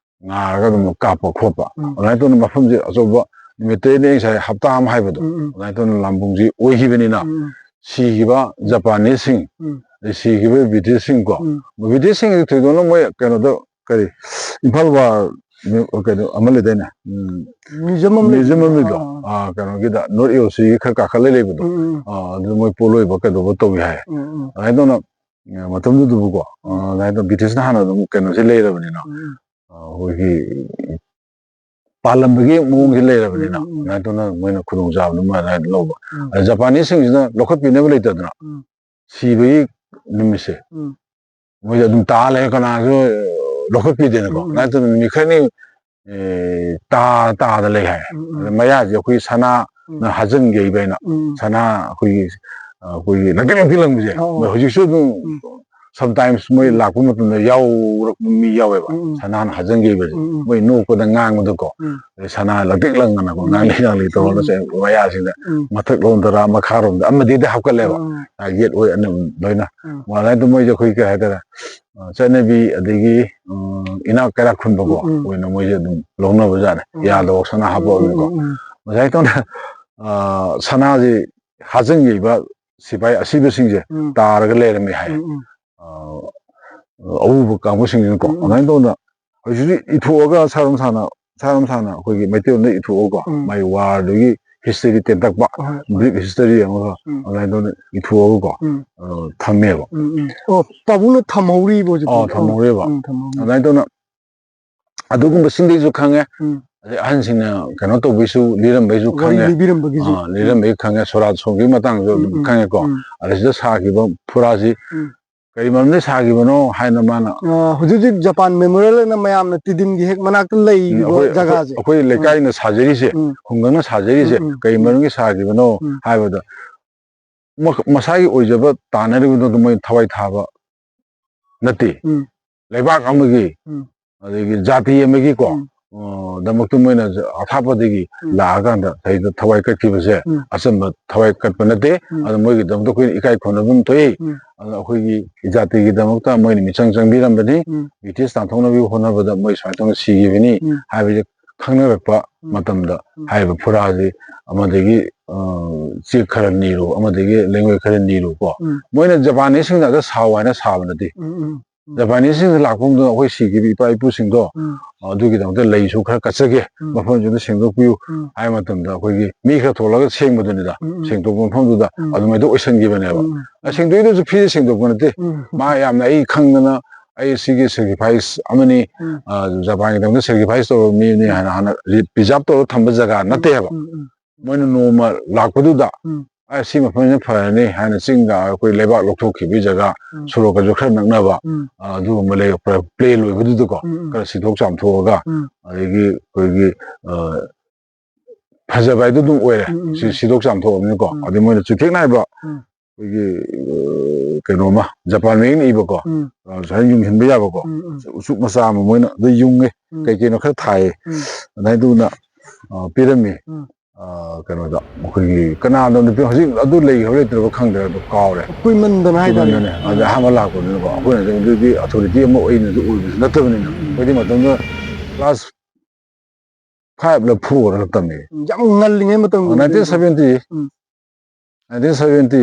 ꯉꯥꯔꯒ ꯑꯗꯨꯝ ꯀꯥꯞꯄ ꯈꯣꯠꯄ꯫ ꯎꯝ꯫ ꯑꯗꯨꯃꯥꯏꯅ ꯇꯧꯅ ꯃꯐꯝꯁꯦ ꯑꯆꯧꯕ ꯅꯨꯃꯤꯠ ꯇꯔꯦꯠꯅꯤ ꯉꯁꯥꯏ ꯍꯞꯇꯥ ꯑꯃ ꯍꯥꯏꯕꯗꯣ, ꯎꯝ, ꯎꯝ꯫ ꯑꯗꯨꯃꯥꯏꯅ ꯇꯧꯅ ꯂꯥꯟꯕꯨꯡꯁꯤ ꯑꯣꯏꯈꯤꯕꯅꯤꯅ, ꯎꯝ, ꯎꯝ꯫ ꯁꯤꯈꯤꯕ ꯖꯄꯥꯅꯤꯁꯁꯤꯡ, ꯎꯝ꯫ ꯑꯗꯩ ꯁꯤꯈꯤꯕ ꯕ꯭ꯔꯤꯇꯤꯁꯁꯤꯡ ꯀꯣ, ꯎꯝ꯫ ꯕ꯭ꯔꯤꯇꯤꯁꯁꯤꯡꯁꯤ ꯊꯣꯏꯗꯣꯛꯅ ꯃꯣꯏ ꯀꯩꯅꯣꯗ ꯀꯔꯤ, ꯏꯝꯐꯥꯜ ꯋꯥꯔ ꯀꯩꯅꯣ ꯑꯃ ꯂꯩꯗꯥꯏꯅꯦ? ꯎꯝ, ꯃ꯭ꯌꯨꯖꯝ ꯑꯃ ꯃ꯭ꯌꯨꯖꯝ ꯂꯩꯕꯗꯣ꯫ ꯑꯃ ꯂꯩꯕꯗꯣ꯫ ꯑꯥ, ꯑꯥ꯫ ꯑꯥ, ꯀꯩꯅꯣꯒꯤꯗ, ꯅꯣꯔꯠ ꯑꯦ ꯑꯣ ꯁꯤꯒꯤ ꯈꯔ ꯀꯥꯈꯠꯂ ꯂꯩꯕꯗꯣ꯫ ꯎꯝ, ꯎꯝ, ꯎꯝ꯫ ꯑꯥ, ꯑꯗꯨ ꯃꯣꯏ ꯄꯣꯠꯂꯣꯏꯕ ꯀꯩꯗꯧꯕ ꯇꯧꯏ ꯍꯥꯏ꯫ ꯎꯝ, ꯎꯝ꯫ ꯑꯗꯨꯃꯥꯏꯅ ꯇꯧꯅ, ꯑ, ꯃꯇꯝꯗꯨꯗꯕꯨꯀꯣ, ꯑ, ꯎꯝ꯫ ꯑꯗꯨꯃꯥꯏꯅ ꯇꯧ-, ꯕ꯭ꯔꯤꯇꯤꯁꯅ ꯍꯥꯟꯅ ꯑꯗꯨꯝ ꯀꯩꯅꯣꯁꯦ ꯂꯩꯔꯕꯅꯤꯅ, ꯎꯝ, ꯎꯝ꯫ ꯑ, ꯑꯩꯈꯣꯏꯒꯤ ꯄꯥꯜꯂꯝꯕꯒꯤ ꯃꯑꯣꯡꯁꯦ ꯎꯝ꯫ ꯂꯩꯔꯕꯅꯤꯅ, ꯎꯝ, ꯎꯝ, ꯎꯝ꯫ ꯑꯗꯨꯃꯥꯏꯅ ꯇꯧꯅ ꯃꯣꯏꯅ ꯈꯨꯗꯣꯡꯆꯥꯕꯗꯣ ꯃꯣꯏ ꯑꯗꯨꯃꯥꯏꯅ ꯂꯧꯕ꯫ ꯎꯝ꯫ ꯑꯗ ꯖꯄꯥꯅꯤꯁꯁꯤꯡꯁꯤꯅ ꯂꯧꯈꯠꯄꯤꯅꯕ ꯂꯩꯇꯗꯅ ꯎꯝ꯫ ꯁꯤꯕꯒꯤ ꯅꯨꯃꯤꯠꯁꯦ ꯎꯝ꯫ ꯃꯣꯏꯁꯦ ꯑꯗꯨꯝ ꯇꯥ ꯂꯩꯔꯦ, ꯀꯅꯥꯁꯨ ꯂꯧꯈꯠꯄꯤꯗꯦꯅꯀꯣ꯫ ꯎꯝ, ꯎꯝ꯫ ꯑꯗꯨꯃꯥꯏꯅ ꯇꯧꯗꯅ ꯅꯨꯃꯤꯠ ꯈꯔꯅꯤ, ꯑꯦ, ꯇꯥ-, ꯇꯥꯗ ꯂꯩ ꯍꯥꯏ꯫ ꯎꯝ, ꯎꯝ꯫ ꯑꯗ ꯃꯌꯥꯁꯦ ꯑꯩꯈꯣꯏꯒꯤ ꯁꯅꯥꯅ ꯎꯝ꯫ ꯍꯥꯖꯤꯟꯈꯤꯕ ꯍꯥꯏꯅ, ꯎꯝ꯫ ꯁꯅꯥ ꯑꯩꯈꯣꯏꯒꯤ, ꯑ, ꯑꯩꯈꯣꯏꯒꯤ ꯂꯪꯇ꯭ꯔꯤꯛ ꯂꯪꯇ꯭ꯔꯤꯛ ꯂꯪꯕꯁꯦ, ꯑꯣ, ꯑꯣ꯫ ꯃꯣꯏ ꯍꯧꯖꯤꯛꯁꯨ ꯑꯗꯨꯝ ꯎꯝ꯫ sometimes ꯃꯣꯏ ꯎꯝ꯫ ꯂꯥꯛꯄ ꯃꯇꯝꯗ ꯌꯥꯎꯔꯛꯄ ꯃꯤ ꯌꯥꯎꯋꯦꯕ꯫ ꯎꯝ, ꯎꯝ꯫ ꯁꯅꯥꯅ ꯍꯥꯖꯟꯈꯤꯕꯁꯦ꯫ ꯎꯝ, ꯎꯝ꯫ ꯃꯣꯏ ꯅꯣꯛꯄꯗ ꯉꯥꯡꯕꯗꯀꯣ꯫ ꯎꯝ꯫ ꯑꯗꯩ ꯁꯅꯥ ꯂꯪꯇ꯭ꯔꯤꯛ ꯂꯪꯉꯅꯀꯣ, ꯎꯝ꯫ ꯉꯥꯡꯂꯤ ꯉꯥꯡꯂꯤ ꯇꯧꯔꯒ ꯎꯝ꯫ ꯆꯦ-, ꯃꯌꯥꯁꯤꯡꯗ ꯎꯝ꯫ ꯃꯊꯛꯂꯣꯝꯗꯔꯥ ꯃꯈꯥꯔꯣꯝꯗ ꯑꯃꯗꯤ ꯍꯦꯛꯇ ꯍꯥꯞꯀꯠꯂꯦꯕ꯫ ꯎꯝ, ꯎꯝ꯫ ꯑ, ꯒꯦꯠ ꯑꯣꯏ ꯑꯅꯝ ꯂꯣꯏꯅ꯫ ꯎꯝ꯫ ꯑꯗꯨꯃꯥꯏꯅ ꯇꯧ ꯃꯣꯏꯁꯦ ꯑꯩꯈꯣꯏ ꯀꯩ ꯍꯥꯏꯇꯥꯔꯦ, ꯑ, ꯆꯠꯅꯕꯤ ꯑꯗꯒꯤ, ꯎꯝ, ꯏꯅꯥꯛ ꯀꯩꯔꯥꯛ ꯈꯨꯟꯕꯀꯣ ꯎꯝ, ꯎꯝ꯫ ꯑꯣꯏꯅ ꯃꯣꯏꯁꯦ ꯑꯗꯨꯝ ꯂꯧꯅꯕꯖꯥꯠꯅꯦ꯫ ꯎꯝ꯫ ꯌꯥꯗꯕ ꯁꯅꯥ ꯎꯝ, ꯍꯥꯞꯄꯛꯑꯕꯅꯤꯀꯣ꯫ ꯎꯝ, ꯎꯝ, ꯎꯝ꯫ ꯉꯁꯥꯏ ꯇꯧꯅ, ꯑ, ꯁꯅꯥꯁꯤ ꯍꯥꯖꯟꯈꯤꯕ ꯁꯤꯐꯥꯏ ꯑꯁꯤꯕꯁꯤꯡꯁꯦ ꯎꯝ꯫ ꯇꯥꯔꯒ ꯂꯩꯔꯝꯃꯦ ꯍꯥꯏ꯫ ꯎꯝ, ꯎꯝ꯫ ꯑ, ꯑꯎꯕ ꯀꯥꯡꯕꯨꯁꯤꯡꯁꯤꯅꯀꯣ꯫ ꯎꯝ, ꯎꯝ꯫ ꯑꯗꯨꯃꯥꯏꯅ ꯇꯧꯗꯅ ꯍꯧꯖꯤꯛ ꯍꯧꯖꯤꯛ ꯏꯊꯣꯛꯑꯒ ꯁꯥꯔꯝ ꯁꯥꯅ, ꯁꯥꯔꯝ ꯁꯥꯅ ꯑꯩꯈꯣꯏꯒꯤ ꯃꯩꯇꯩꯂꯣꯟꯗ ꯏꯊꯣꯛꯑꯒꯀꯣ, ꯎꯝ꯫ ꯃꯥꯒꯤ ꯋꯥꯔꯗꯨꯒꯤ ꯍꯤꯁꯇ꯭ꯔꯤ ꯇꯦꯟꯇꯛꯄ, ꯍꯣꯏ, ꯍꯣꯏ꯫ ꯕ꯭ꯔꯤꯐ ꯍꯤꯁꯇ꯭ꯔꯤ ꯑꯃꯒ ꯎꯝ꯫ ꯑꯗꯨꯃꯥꯏꯅ ꯇꯧꯗꯅ ꯏꯊꯣꯛꯑꯒꯀꯣ, ꯎꯝ꯫ ꯑ, ꯊꯝꯃꯦꯕ꯫ ꯎꯝ, ꯎꯝ꯫ ꯑꯣ, ꯄꯥꯕꯨꯡꯅ ꯊꯝꯍꯧꯔꯤꯕ ꯍꯧꯖꯤꯛ ꯑꯣ, ꯐꯥꯎ? ꯊꯝꯍꯧꯔꯤꯕ꯫ ꯎꯝ, ꯊꯝꯍꯧꯔꯤ꯫ ꯑꯗꯨꯃꯥꯏꯅ ꯇꯧꯗꯅ ꯑꯗꯨꯒꯨꯝꯕꯁꯤꯡꯗꯩꯁꯨ ꯈꯪꯉꯦ꯫ ꯎꯝ꯫ ꯑꯗꯩ ꯑꯍꯟꯁꯤꯡꯅ ꯀꯩꯅꯣ ꯇꯧꯕꯩꯁꯨ ꯂꯤꯔꯝꯕꯩꯁꯨ ꯋꯥꯔꯤ ꯈꯪꯉꯦ꯫ ꯂꯤꯕꯤꯔꯝꯕꯒꯤꯁꯨ꯫ ꯑꯥ, ꯎꯝ꯫ ꯂꯤꯔꯝꯕꯩ ꯈꯪꯉꯦ꯫ ꯁꯣꯔꯥꯠ ꯁꯣꯟꯈꯤꯕ ꯃꯇꯥꯡꯁꯨ ꯎꯝ, ꯑꯗꯨꯝ ꯎꯝ, ꯈꯪꯉꯦꯀꯣ꯫ ꯎꯝ꯫ ꯑꯗ ꯁꯤꯗ ꯁꯥꯈꯤꯕ ꯐꯨꯔꯥꯁꯤ ꯎꯝ꯫ ꯀꯔꯤ ꯃꯔꯝꯗꯒꯤ ꯁꯥꯈꯤꯕꯅꯣ ꯍꯥꯏꯅ ꯃꯥꯅ ꯑ, ꯍꯧꯖꯤꯛ ꯍꯧꯖꯤꯛ ꯖꯄꯥꯟ ꯃꯦꯃꯣꯔꯤꯌꯦꯜ ꯑꯅ ꯃꯌꯥꯝꯅ ꯇꯤꯗꯤꯝꯒꯤ ꯍꯦꯛ ꯃꯅꯥꯛꯇ ꯎꯝ, ꯂꯩꯔꯤꯕ ꯑꯩꯈꯣꯏ, ꯑꯩꯈꯣꯏ, ꯖꯒꯥꯁꯦ꯫ ꯑꯩꯈꯣꯏ ꯎꯝ꯫ ꯂꯩꯀꯥꯏꯅ ꯁꯥꯖꯔꯤꯁꯦ, ꯎꯝ, ꯎꯝ꯫ ꯈꯨꯡꯒꯪꯅ ꯁꯥꯖꯔꯤꯁꯦ ꯎꯝ, ꯎꯝ, ꯀꯔꯤ ꯎꯝ꯫ ꯃꯔꯝꯒꯤ ꯁꯥꯈꯤꯕꯅꯣ ꯎꯝ꯫ ꯍꯥꯏꯕꯗ ꯃ-, ꯃꯁꯥꯒꯤ ꯑꯣꯏꯖꯕ ꯇꯥꯟꯅꯔꯤꯕꯗꯨꯗ ꯃꯣꯏ ꯊꯋꯥꯏ ꯊꯥꯕ ꯅꯠꯇꯦ꯫ ꯎꯝ꯫ ꯂꯩꯕꯥꯛ ꯑꯃꯒꯤ, ꯎꯝ꯫ ꯑꯗꯒꯤ ꯖꯥꯇꯤ ꯑꯃꯒꯤꯀꯣ, ꯎꯝ꯫ ꯑ, ꯗꯃꯛꯇ ꯃꯣꯏꯅ ꯑꯊꯥꯞꯄꯗꯒꯤ ꯎꯝ꯫ ꯂꯥꯛꯑꯀꯥꯟꯗ ꯁꯤꯗ ꯊꯋꯥꯏ ꯀꯠꯈꯤꯕꯁꯦ ꯎꯝ꯫ ꯑꯆꯝꯕ ꯊꯋꯥꯏ ꯀꯠꯄ ꯅꯠꯇꯦ꯫ ꯎꯝ꯫ ꯑꯗꯨ ꯃꯣꯏꯒꯤꯗꯃꯛꯇ ꯑꯩꯈꯣꯏꯅ ꯏꯀꯥꯏ ꯈꯨꯝꯅꯐꯝ ꯊꯣꯛꯏ꯫ ꯎꯝ꯫ ꯑꯗꯨꯅ ꯑꯩꯈꯣꯏꯒꯤ ꯖꯥꯇꯤꯒꯤꯗꯃꯛꯇ ꯃꯣꯏꯅ ꯃꯤꯆꯪ ꯆꯪꯕꯤꯔꯝꯕꯅꯤ꯫ ꯎꯝ꯫ ꯕ꯭ꯔꯤꯇꯤꯁ ꯇꯥꯟꯊꯣꯛꯅꯕꯒꯤ ꯍꯣꯠꯅꯕꯗ ꯃꯣꯏ ꯁꯨꯃꯥꯏꯅ ꯇꯧꯅ ꯁꯤꯈꯤꯕꯅꯤ ꯎꯝ꯫ ꯍꯥꯏꯕꯁꯦ ꯈꯪꯅꯔꯛꯄ ꯎꯝ꯫ ꯃꯇꯝꯗ ꯎꯝ꯫ ꯍꯥꯏꯔꯤꯕ ꯐꯨꯔꯥꯁꯤ ꯑꯃꯗꯒꯤ, ꯑ, ꯆꯦꯛ ꯈꯔ ꯅꯤꯔꯨ, ꯑꯃꯗꯒꯤ ꯂꯩꯉꯣꯏ ꯈꯔ ꯅꯤꯔꯨ ꯀꯣ꯫ ꯎꯝ꯫ ꯃꯣꯏꯅ ꯖꯄꯥꯅꯤꯁꯁꯤꯡꯅ ꯍꯦꯛꯇ ꯁꯥꯎ ꯍꯥꯏꯅ ꯁꯥꯕ ꯅꯠꯇꯦ꯫ ꯎꯝ, ꯎꯝ, ꯎꯝ꯫ ꯖꯄꯥꯅꯤꯁꯁꯤꯡꯅ ꯂꯥꯛꯄ ꯃꯇꯝꯗ ꯑꯩꯈꯣꯏ ꯁꯤꯈꯤꯕ ꯏꯄꯥ ꯏꯄꯨꯁꯤꯡꯗꯣ, ꯎꯝ꯫ ꯑꯗꯨꯒꯤꯗꯃꯛꯇ ꯂꯩꯁꯨ ꯈꯔ ꯀꯠꯆꯒꯦ, ꯎꯝ꯫ ꯃꯐꯝꯁꯤꯗ ꯁꯦꯡꯗꯣꯛꯄꯤꯌꯨ ꯎꯝ꯫ ꯍꯥꯏꯕ ꯃꯇꯝꯗ ꯑꯩꯈꯣꯏꯒꯤ ꯃꯤ ꯈꯔ ꯊꯣꯛꯂꯒ ꯁꯦꯡꯕꯗꯨꯅꯤꯗ, ꯎꯝ, ꯎꯝ꯫ ꯁꯦꯡꯗꯣꯛꯄ ꯃꯐꯝꯗꯨꯗ ꯎꯝ꯫ ꯑꯗꯨꯃꯥꯏꯅ ꯑꯣꯏꯁꯟꯈꯤꯕꯅꯦꯕ꯫ ꯎꯝ, ꯎꯝ꯫ ꯑ, ꯁꯦꯡꯗꯣꯛꯏꯗꯨꯁꯨ ꯐ꯭ꯔꯤꯗ ꯁꯦꯡꯗꯣꯛꯄ ꯅꯠꯇꯦ꯫ ꯎꯝ꯫ ꯃꯥ ꯌꯥꯝꯅ ꯑꯩ ꯈꯪꯗꯅ ꯑꯩ ꯁꯤꯒꯤ ꯁꯦꯀ꯭ꯔꯤꯐꯥꯏꯁ ꯑꯃꯅꯤ, ꯎꯝ꯫ ꯑ, ꯖꯄꯥꯟꯒꯤꯗꯃꯛꯇ ꯁꯦꯀ꯭ꯔꯤꯐꯥꯏꯁ ꯇꯧꯔꯕ ꯃꯤꯅꯤ ꯎꯝ꯫ ꯍꯥꯏꯅ ꯍꯥꯟꯅ ꯔꯤ-, ꯄ꯭ꯔꯤꯖꯥꯕ ꯇꯧꯔꯒ ꯊꯝꯕ ꯖꯒꯥ ꯎꯝ, ꯅꯠꯇꯦ ꯍꯥꯏꯕ꯫ ꯎꯝ, ꯎꯝ꯫ ꯃꯣꯏꯅ ꯅꯣꯡꯃ ꯂꯥꯛꯄꯗꯨꯗ, ꯎꯝ꯫ "ꯑ, ꯁꯤ ꯃꯐꯝꯁꯤꯅ ꯐꯔꯅꯤ" ꯍꯥꯏꯅ ꯆꯤꯡꯗ ꯑꯩꯈꯣꯏ ꯂꯩꯕꯥꯛ ꯂꯧꯊꯣꯛꯈꯤꯕꯒꯤ ꯖꯒꯥ, ꯎꯝ꯫ ꯁꯣꯔꯣꯛꯀꯁꯨ ꯈꯔ ꯅꯛꯅꯕ, ꯎꯝ꯫ ꯑ, ꯑꯗꯨꯒꯨꯝꯕ ꯂꯩꯕ ꯄ꯭ꯂꯦꯟ ꯑꯣꯏꯕꯗꯨꯗꯀꯣ, ꯎꯝ, ꯎꯝ꯫ ꯈꯔ ꯁꯤꯊꯣꯛ ꯆꯥꯝꯊꯣꯛꯑꯒ, ꯎꯝ꯫ ꯑꯗꯒꯤ ꯑꯩꯈꯣꯏꯒꯤ, ꯑ, ꯐꯖꯕ ꯍꯥꯏꯗꯣ ꯑꯗꯨꯝ ꯑꯣꯏꯔꯦ꯫ ꯎꯝ, ꯎꯝ, ꯁꯤ ꯎꯝ꯫ ꯁꯤꯗꯣꯛ ꯆꯥꯝꯊꯣꯛꯑꯕꯅꯤꯅꯀꯣ꯫ ꯎꯝ꯫ ꯑꯗꯩ ꯃꯣꯏꯅ ꯆꯨꯊꯦꯛ ꯅꯥꯏꯕ ꯎꯝ꯫ ꯑꯩꯈꯣꯏꯒꯤ ꯑ, ꯀꯩꯅꯣꯃ ꯖꯄꯥꯟ ꯃꯌꯦꯛꯅ ꯏꯕꯀꯣ, ꯎꯝ ꯑ, ꯁꯨꯃꯥꯏꯅ ꯌꯨꯡꯁꯤꯟꯕ ꯌꯥꯕꯀꯣ, ꯎꯝ ꯎꯝ ꯎꯆꯨꯛ ꯃꯆꯥ ꯑꯃ ꯃꯣꯏꯅ ꯑꯗꯨ ꯌꯨꯡꯉꯦ, ꯎꯝ ꯀꯩ ꯀꯩꯅꯣ ꯈꯔ ꯊꯥꯏꯌꯦ꯫ ꯎꯝ ꯑꯗꯨꯃꯥꯏꯅ ꯇꯧꯗꯅ ꯑ, ꯄꯤꯔꯝꯃꯤ꯫ ꯎꯝ ꯑ, ꯀꯩꯅꯣꯗ ꯑꯩꯈꯣꯏꯒꯤ ꯀꯅꯥꯅꯣ ꯅꯨꯄꯤ ꯍꯧꯖꯤꯛ ꯑꯗꯨ ꯂꯩꯈ꯭ꯔꯕ ꯂꯩꯇ꯭ꯔꯕ ꯈꯪꯗ꯭ꯔꯦ, ꯑꯗꯨ ꯀꯥꯎꯔꯦ꯫ ꯀꯨꯏꯃꯟꯗꯅ ꯍꯥꯏꯇꯥꯔꯦ꯫ ꯀꯨꯏꯃꯟꯗꯅꯦ꯫ ꯑꯗ ꯑꯍꯥꯟꯕ ꯂꯥꯛꯄꯅꯤꯅꯀꯣ, ꯑꯩꯈꯣꯏꯅ ꯑꯗꯨꯗꯤ ꯑꯣꯊꯣꯔꯤꯇꯤ ꯑꯃ ꯑꯣꯏꯅꯁꯨ ꯑꯣꯏꯕꯁꯨ ꯅꯠꯇꯕꯅꯤꯅ, ꯎꯝ ꯑꯩꯈꯣꯏꯗꯤ ꯃꯇꯝꯗꯨꯗ ꯀ꯭ꯂꯥꯁ ꯐꯥꯏꯚꯂ ꯐꯣꯔ ꯈꯛ ꯇꯝꯃꯦ꯫ ꯎꯝ, ꯌꯥꯝ ꯉꯜꯂꯤꯉꯩ ꯃꯇꯝꯒꯤ ꯅꯥꯏꯟꯇꯤꯟ ꯁꯚꯦꯟꯇꯤ ꯎꯝ ꯅꯥꯏꯟꯇꯤꯟ ꯁꯚꯦꯟꯇꯤ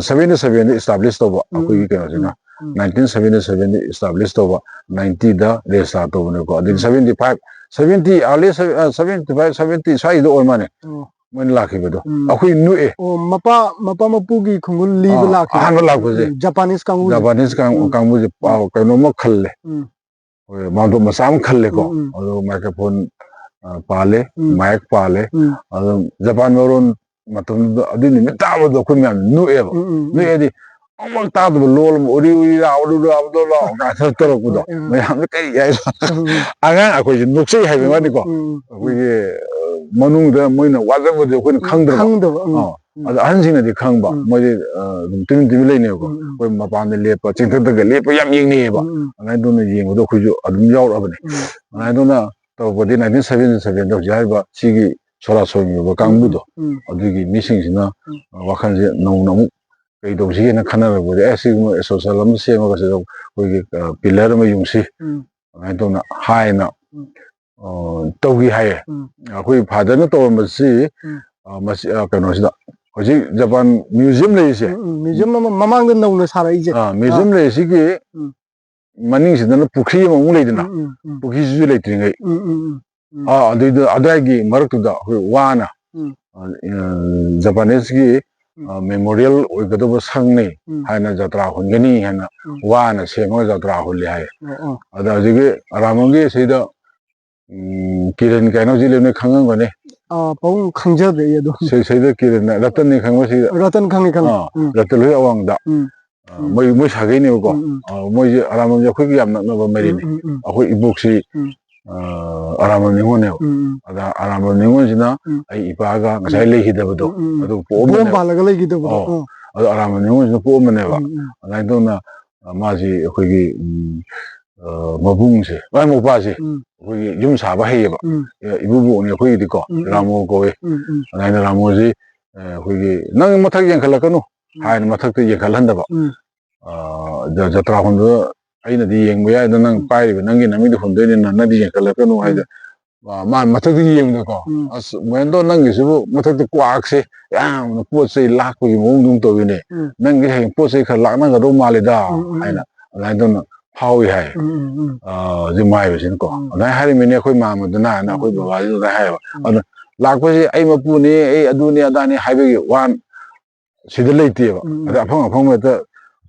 ꯁꯚꯦꯟꯇꯤ ꯁꯚꯦꯟꯗ ꯏꯁꯇꯥꯕ꯭ꯂꯤꯁ ꯇꯧꯕ ꯎꯝ ꯑꯩꯈꯣꯏꯒꯤ ꯎꯝ ꯀꯩꯅꯣꯁꯤꯅ, ꯎꯝ ꯅꯥꯏꯟꯇꯤꯟ ꯁꯚꯦꯟꯇꯤ ꯁꯚꯦꯟꯗ ꯏꯁꯇꯥꯕ꯭ꯂꯤꯁ ꯇꯧꯕ, ꯅꯥꯏꯟꯇꯤꯗ ꯔꯦꯖꯤꯁꯇꯥꯔ ꯇꯧꯕꯅꯦꯀꯣ꯫ ꯑꯗꯩꯗꯤ ꯎꯝ ꯁꯚꯦꯟꯇꯤ ꯐꯥꯏꯚ, ꯁꯚꯦꯟꯇꯤ ꯑꯥꯔꯂꯤ, ꯁꯚꯦꯟꯇꯤ ꯐꯥꯏꯚ ꯁꯚꯦꯟꯇꯤ ꯁ꯭ꯋꯥꯏꯗ ꯑꯣꯏ ꯃꯥꯅꯦ ꯑꯣ ꯃꯣꯏꯅ ꯂꯥꯛꯈꯤꯕꯗꯣ꯫ ꯎꯝ ꯑꯩꯈꯣꯏ ꯅꯣꯛꯑꯦ꯫ ꯑꯣ, ꯃꯄꯥ ꯃꯄꯥ ꯃꯄꯨꯒꯤ ꯈꯣꯡꯒꯨꯜ ꯂꯤꯕ ꯑꯥ, ꯂꯥꯛꯈꯤꯕ꯫ ꯑꯍꯥꯟꯕ ꯂꯥꯛꯄꯁꯦ꯫ ꯎꯝ, ꯖꯄꯥꯅꯤꯁ ꯀꯥꯡꯕꯨꯁꯦ꯫ ꯖꯄꯥꯅꯤꯁ ꯀꯥꯡ- ꯎꯝ ꯀꯥꯡꯕꯨꯁꯦ ꯄꯥꯎ ꯀꯩꯅꯣꯝꯃ ꯈꯜꯂꯦ꯫ ꯎꯝ ꯍꯣꯏ, ꯃꯥꯟꯗꯣꯞ ꯃꯆꯥ ꯑꯃ ꯈꯜꯂꯦꯀꯣ꯫ ꯎꯝ ꯎꯝ ꯑꯗꯨꯒ ꯃꯥꯏꯀ꯭ꯔꯣꯐꯣꯟ ꯑ, ꯄꯥꯜꯂꯦ, ꯎꯝ ꯃꯥꯏꯛ ꯄꯥꯜꯂꯦ꯫ ꯎꯝ ꯑꯗꯨꯝ ꯖꯄꯥꯟ ꯃꯔꯣꯟ ꯃꯇꯝꯗꯨꯗ ꯑꯗꯨꯏ ꯅꯨꯃꯤꯠ ꯇꯥꯕꯗꯣ ꯑꯩꯈꯣꯏ ꯃꯌꯥꯝ ꯅꯣꯛꯑꯦꯕ꯫ ꯎꯝ ꯎꯝ ꯎꯝ ꯅꯣꯛꯑꯦꯗꯤ ꯑꯃꯨꯛ ꯇꯥꯗꯕ ꯂꯣꯜ ꯑꯃ, "ꯎꯔꯤ ꯎꯔꯤ ꯔꯥ, ꯎꯔꯨ ꯔꯥ, ꯎꯗꯣ ꯔꯥ" ꯀꯥꯏꯅ ꯇꯧꯔꯛꯄꯗꯣ꯫ ꯎꯝ ꯎꯝ ꯃꯌꯥꯝꯅ ꯀꯔꯤ ꯍꯥꯏꯅꯣ? ꯎꯝ ꯎꯝ ꯑꯉꯥꯡ ꯑꯩꯈꯣꯏꯁꯦ ꯅꯣꯛꯆꯩ ꯍꯥꯏꯕꯩ ꯋꯥꯅꯤꯀꯣ꯫ ꯎꯝ ꯎꯝ ꯑꯩꯈꯣꯏꯒꯤ ꯑ, ꯃꯅꯨꯡꯗ ꯃꯣꯏꯅ ꯋꯥꯖꯕꯗꯤ ꯑꯩꯈꯣꯏꯅ ꯎꯝ, ꯈꯪꯗ꯭ꯔꯕ꯫ ꯈꯪꯗꯕ, ꯎꯝ, ꯑꯥ. ꯎꯝ, ꯑꯗꯣ ꯑꯍꯟꯁꯤꯡꯅꯗꯤ ꯈꯪꯕ, ꯎꯝ. ꯃꯣꯏꯗꯤ ꯑ, ꯑꯗꯨꯝ ꯇꯨꯃꯤꯟ ꯇꯨꯃꯤꯟ ꯂꯩꯅꯦꯕꯀꯣ꯫ ꯎꯝ, ꯎꯝ. ꯑꯩꯈꯣꯏ ꯃꯄꯥꯟꯗ ꯂꯦꯞꯄ, ꯆꯤꯡꯊꯛꯇꯒ ꯂꯦꯞꯄ ꯌꯥꯝ ꯌꯦꯡꯅꯩꯌꯦꯕ꯫ ꯎꯝ, ꯎꯝ, ꯑꯗꯨꯃꯥꯏꯅ ꯇꯧꯅ ꯌꯦꯡꯕꯗꯣ ꯑꯩꯈꯣꯏꯁꯨ ꯑꯗꯨꯝ ꯌꯥꯎꯔꯛꯑꯕꯅꯦ꯫ ꯎꯝ, ꯑꯗꯨꯃꯥꯏꯅ ꯇꯧꯅ ꯇꯧꯔꯛꯄꯗꯤ ꯅꯥꯏꯟꯇꯤꯟ ꯁꯚꯦꯟꯇꯤ ꯁꯚꯦꯟꯗ ꯍꯧꯖꯤꯛ ꯍꯥꯏꯔꯤꯕ ꯁꯤꯒꯤ ꯁꯣꯔꯥ ꯁꯣꯔꯤ ꯑꯣꯏꯕ ꯎꯝ, ꯀꯥꯡꯕꯨꯗꯣ, ꯎꯝ, ꯑꯗꯨꯒꯤ ꯃꯤꯁꯤꯡꯁꯤꯅ ꯎꯝ. ꯑ, ꯋꯥꯈꯜꯁꯦ ꯅꯧꯅ ꯑꯃꯨꯛ ꯀꯩ ꯇꯧꯁꯤꯒꯦꯅ ꯈꯟꯅꯔꯛꯄꯗ, "ꯑꯦ, ꯁꯤꯒꯨꯝꯕ ꯑꯦꯁꯣꯁꯤꯌꯦꯁꯟ ꯑꯃ ꯁꯦꯝꯃꯒ ꯁꯤꯗ ꯑꯩꯈꯣꯏꯒꯤ, ꯑ, ꯄꯤꯂꯔ ꯑꯃ ꯌꯨꯡꯁꯤ", ꯎꯝ, ꯑꯗꯨꯃꯥꯏꯅ ꯇꯧꯅ ꯍꯥꯏꯅ, ꯎꯝ. ꯑ, ꯇꯧꯈꯤ ꯍꯥꯏꯌꯦ꯫ ꯎꯝ. ꯑꯩꯈꯣꯏ ꯐꯥꯗꯔꯅ ꯇꯧꯔꯝꯕꯁꯤ, ꯎꯝ. ꯑ, ꯃꯁꯤ, ꯑ, ꯀꯩꯅꯣꯁꯤꯗ, ꯍꯧꯖꯤꯛ ꯖꯄꯥꯟ ꯃ꯭ꯌꯨꯖꯤꯌꯝ ꯂꯩꯔꯤꯁꯦ, ꯎꯝ, ꯎꯝ. ꯃ꯭ꯌꯨꯖꯤꯌꯝ ꯑꯃ ꯃꯃꯥꯡꯗ ꯅꯧꯅ ꯁꯥꯔꯛꯏꯁꯦ꯫ ꯑ, ꯃ꯭ꯌꯨꯖꯤꯌꯝ ꯂꯩꯔꯤꯁꯤꯒꯤ ꯎꯝ. ꯃꯅꯤꯡꯁꯤꯗꯅ ꯄꯨꯈ꯭ꯔꯤ ꯑꯃꯃꯨꯛ ꯂꯩꯗꯅ, ꯎꯝ, ꯎꯝ, ꯎꯝ. ꯄꯨꯈ꯭ꯔꯤꯁꯤꯁꯨ ꯂꯩꯇ꯭ꯔꯤꯉꯩ, ꯎꯝ, ꯎꯝ, ꯎꯝ, ꯎꯝ. ꯑ, ꯑꯗꯨꯏꯗ, ꯑꯗꯨꯋꯥꯏꯒꯤ ꯃꯔꯛꯇꯨꯗ ꯑꯩꯈꯣꯏ ꯋꯥꯅ, ꯎꯝ. ꯑ, ꯖꯄꯥꯅꯤꯁꯀꯤ, ꯎꯝ. ꯑ, ꯃꯦꯃꯣꯔꯤꯌꯦꯜ ꯑꯣꯏꯒꯗꯕ ꯁꯪꯅꯤ ꯎꯝ. ꯍꯥꯏꯅ ꯖꯇ꯭ꯔꯥ ꯍꯣꯟꯒꯅꯤ ꯍꯥꯏꯅ ꯎꯝ. ꯋꯥꯅ ꯁꯦꯝꯃꯒ ꯖꯇ꯭ꯔꯥ ꯍꯣꯜꯂꯤ ꯍꯥꯏ꯫ ꯑꯣ, ꯑꯣ. ꯑꯗ ꯍꯧꯖꯤꯛꯀꯤ ꯑꯔꯥꯃꯝꯒꯤ ꯁꯤꯗ, ꯎꯝ, ꯀꯤꯔꯟ ꯀꯥꯏꯅ ꯍꯧꯖꯤꯛ ꯂꯩꯕꯅꯤ, ꯈꯪꯉꯝꯒꯅꯤ꯫ ꯑꯥ, ꯄꯥꯕꯨꯡ ꯈꯪꯖꯗ꯭ꯔꯦ ꯑꯩ ꯑꯗꯣ꯫ ꯁꯤ-, ꯁꯤꯗ ꯀꯤꯔꯟ, ꯔꯇꯟꯅꯤ ꯈꯪꯕ ꯁꯤꯗ? ꯔꯇꯟ ꯈꯪꯉꯤ, ꯈꯪꯉꯤ. ꯑꯥ, ꯎꯝ. ꯔꯇꯟ ꯍꯣꯏ ꯑꯋꯥꯡꯗ꯫ ꯎꯝ. ꯑ, ꯎꯝ. ꯃꯣꯏ, ꯃꯣꯏ ꯁꯥꯒꯩꯅꯦꯕꯀꯣ꯫ ꯎꯝ, ꯎꯝ. ꯑ, ꯃꯣꯏꯁꯦ ꯑꯔꯥꯃꯝꯁꯦ ꯑꯩꯈꯣꯏꯒ ꯌꯥꯝ ꯅꯛꯅꯕ ꯃꯔꯤꯅꯤ꯫ ꯎꯝ, ꯎꯝ, ꯎꯝ. ꯑꯩꯈꯣꯏ ꯏꯕꯣꯛꯁꯤ, ꯎꯝ. ꯑ, ꯑꯔꯥꯝꯕꯝ ꯅꯤꯉꯣꯜꯅꯦꯕ꯫ ꯎꯝ, ꯎꯝ꯫ ꯑꯗ ꯑꯔꯥꯝꯕꯝ ꯅꯤꯉꯣꯜꯁꯤꯅ ꯎꯝ꯫ ꯑꯩ ꯏꯄꯥꯒ ꯉꯁꯥꯏ ꯎꯝ꯫ ꯂꯩꯈꯤꯗꯕꯗꯣ ꯎꯝ, ꯎꯝ, ꯎꯝ꯫ ꯑꯗꯨ ꯕꯣꯝ ꯄꯣꯛꯑꯝꯕꯅꯦꯕ꯫ ꯄꯥꯜꯂꯒ ꯂꯩꯈꯤꯗꯕꯗꯣ꯫ ꯑꯧ꯫ ꯑꯥ꯫ ꯑꯗꯣ ꯑꯔꯥꯝꯕꯝ ꯅꯤꯉꯣꯜꯁꯤꯅ ꯄꯣꯛꯑꯝꯕꯅꯦꯕ꯫ ꯎꯝ, ꯎꯝ꯫ ꯑꯗꯨꯃꯥꯏꯅ ꯇꯧꯅ, ꯑ, ꯃꯥꯁꯤ ꯑꯩꯈꯣꯏꯒꯤ, ꯎꯝ, ꯑ, ꯃꯕꯨꯡꯁꯦ, ꯃꯥꯏ ꯃꯧꯄꯥꯁꯦ ꯎꯝ꯫ ꯑꯩꯈꯣꯏꯒꯤ ꯌꯨꯝ ꯁꯥꯕ ꯍꯩꯌꯦꯕ꯫ ꯎꯝ꯫ ꯑ, ꯏꯕꯨꯕꯣꯛꯅꯤ ꯑꯩꯈꯣꯏꯒꯤꯗꯤꯀꯣ, ꯎꯝ, ꯎꯝ꯫ ꯔꯥꯃꯣ ꯀꯧꯋꯦ꯫ ꯎꯝ, ꯎꯝ꯫ ꯑꯗꯨꯃꯥꯏꯅ ꯔꯥꯃꯣꯁꯤ, ꯑ, ꯑꯩꯈꯣꯏꯒꯤ "ꯅꯪ ꯃꯊꯛ ꯌꯦꯡꯈꯠꯂꯛꯀꯅꯨ" ꯎꯝ꯫ ꯍꯥꯏꯅ ꯃꯊꯛꯇ ꯌꯦꯡꯈꯠꯍꯟꯗꯕ꯫ ꯎꯝ꯫ ꯑ, ꯖ-, ꯖꯇ꯭ꯔꯥ ꯍꯣꯟꯕꯗ ꯑꯩꯅꯗꯤ ꯌꯦꯡꯕ ꯌꯥꯏ, ꯑꯗꯣ ꯅꯪ ꯎꯝ꯫ ꯄꯥꯏꯔꯤꯕ ꯅꯪꯒꯤ ꯅꯃꯤꯠꯇ ꯍꯣꯟꯗꯣꯏꯅꯤꯅ ꯅꯪꯗꯤ ꯌꯦꯡꯈꯠꯂꯛꯀꯅꯨ ꯎꯝ꯫ ꯍꯥꯏꯗ, ꯑ, ꯃꯥ ꯃꯊꯛꯇ ꯌꯦꯡꯕꯗꯀꯣ, ꯎꯝ꯫ "ꯑꯁ, ꯃꯍꯦꯟꯗꯣ, ꯅꯪꯒꯤꯁꯤꯕꯨ ꯃꯊꯛꯇ ꯀ꯭ꯋꯥꯛꯁꯦ ꯌꯥꯝꯅ ꯄꯣꯠ ꯆꯩ ꯂꯥꯛꯄꯒꯤ ꯃꯑꯣꯡꯗ ꯑꯗꯨꯝ ꯇꯧꯋꯤꯅꯦ꯫ ꯎꯝ꯫ ꯅꯪꯒꯤ ꯍꯌꯦꯡ ꯄꯣꯠ ꯆꯩ ꯈꯔ ꯂꯥꯛꯅꯒꯗꯧ ꯃꯥꯜꯂꯤꯗ" ꯎꯝ, ꯎꯝ, ꯎꯝ꯫ ꯍꯥꯏꯅ ꯑꯗꯨꯃꯥꯏꯅ ꯇꯧꯅ ꯐꯥꯎꯏ ꯍꯥꯏ꯫ ꯎꯝ, ꯎꯝ, ꯎꯝ꯫ ꯑ, ꯌꯨꯝ ꯍꯥꯏꯕꯁꯤꯅꯀꯣ꯫ ꯎꯝ꯫ ꯑꯗꯨꯃꯥꯏꯅ ꯍꯥꯏꯔꯤꯃꯤꯅꯦ ꯑꯩꯈꯣꯏ ꯃꯥꯃꯗꯨꯅ ꯍꯥꯏꯅ ꯎꯝ, ꯑꯩꯈꯣꯏ ꯎꯝ꯫ ꯕꯕꯥꯁꯤꯗ ꯍꯥꯏꯌꯦꯕ꯫ ꯎꯝ꯫ ꯑꯗꯨꯅ ꯂꯥꯛꯄꯁꯦ ꯑꯩ ꯃꯄꯨꯅꯤ, ꯑꯩ ꯑꯗꯨꯅꯤ ꯑꯗꯥꯅꯤ ꯍꯥꯏꯕꯒꯤ ꯋꯥ ꯁꯤꯗ ꯂꯩꯇꯦꯕ꯫ ꯎꯝ, ꯎꯝ꯫ ꯑꯗ ꯑꯐꯪ ꯑꯐꯪꯕ ꯍꯦꯛꯇ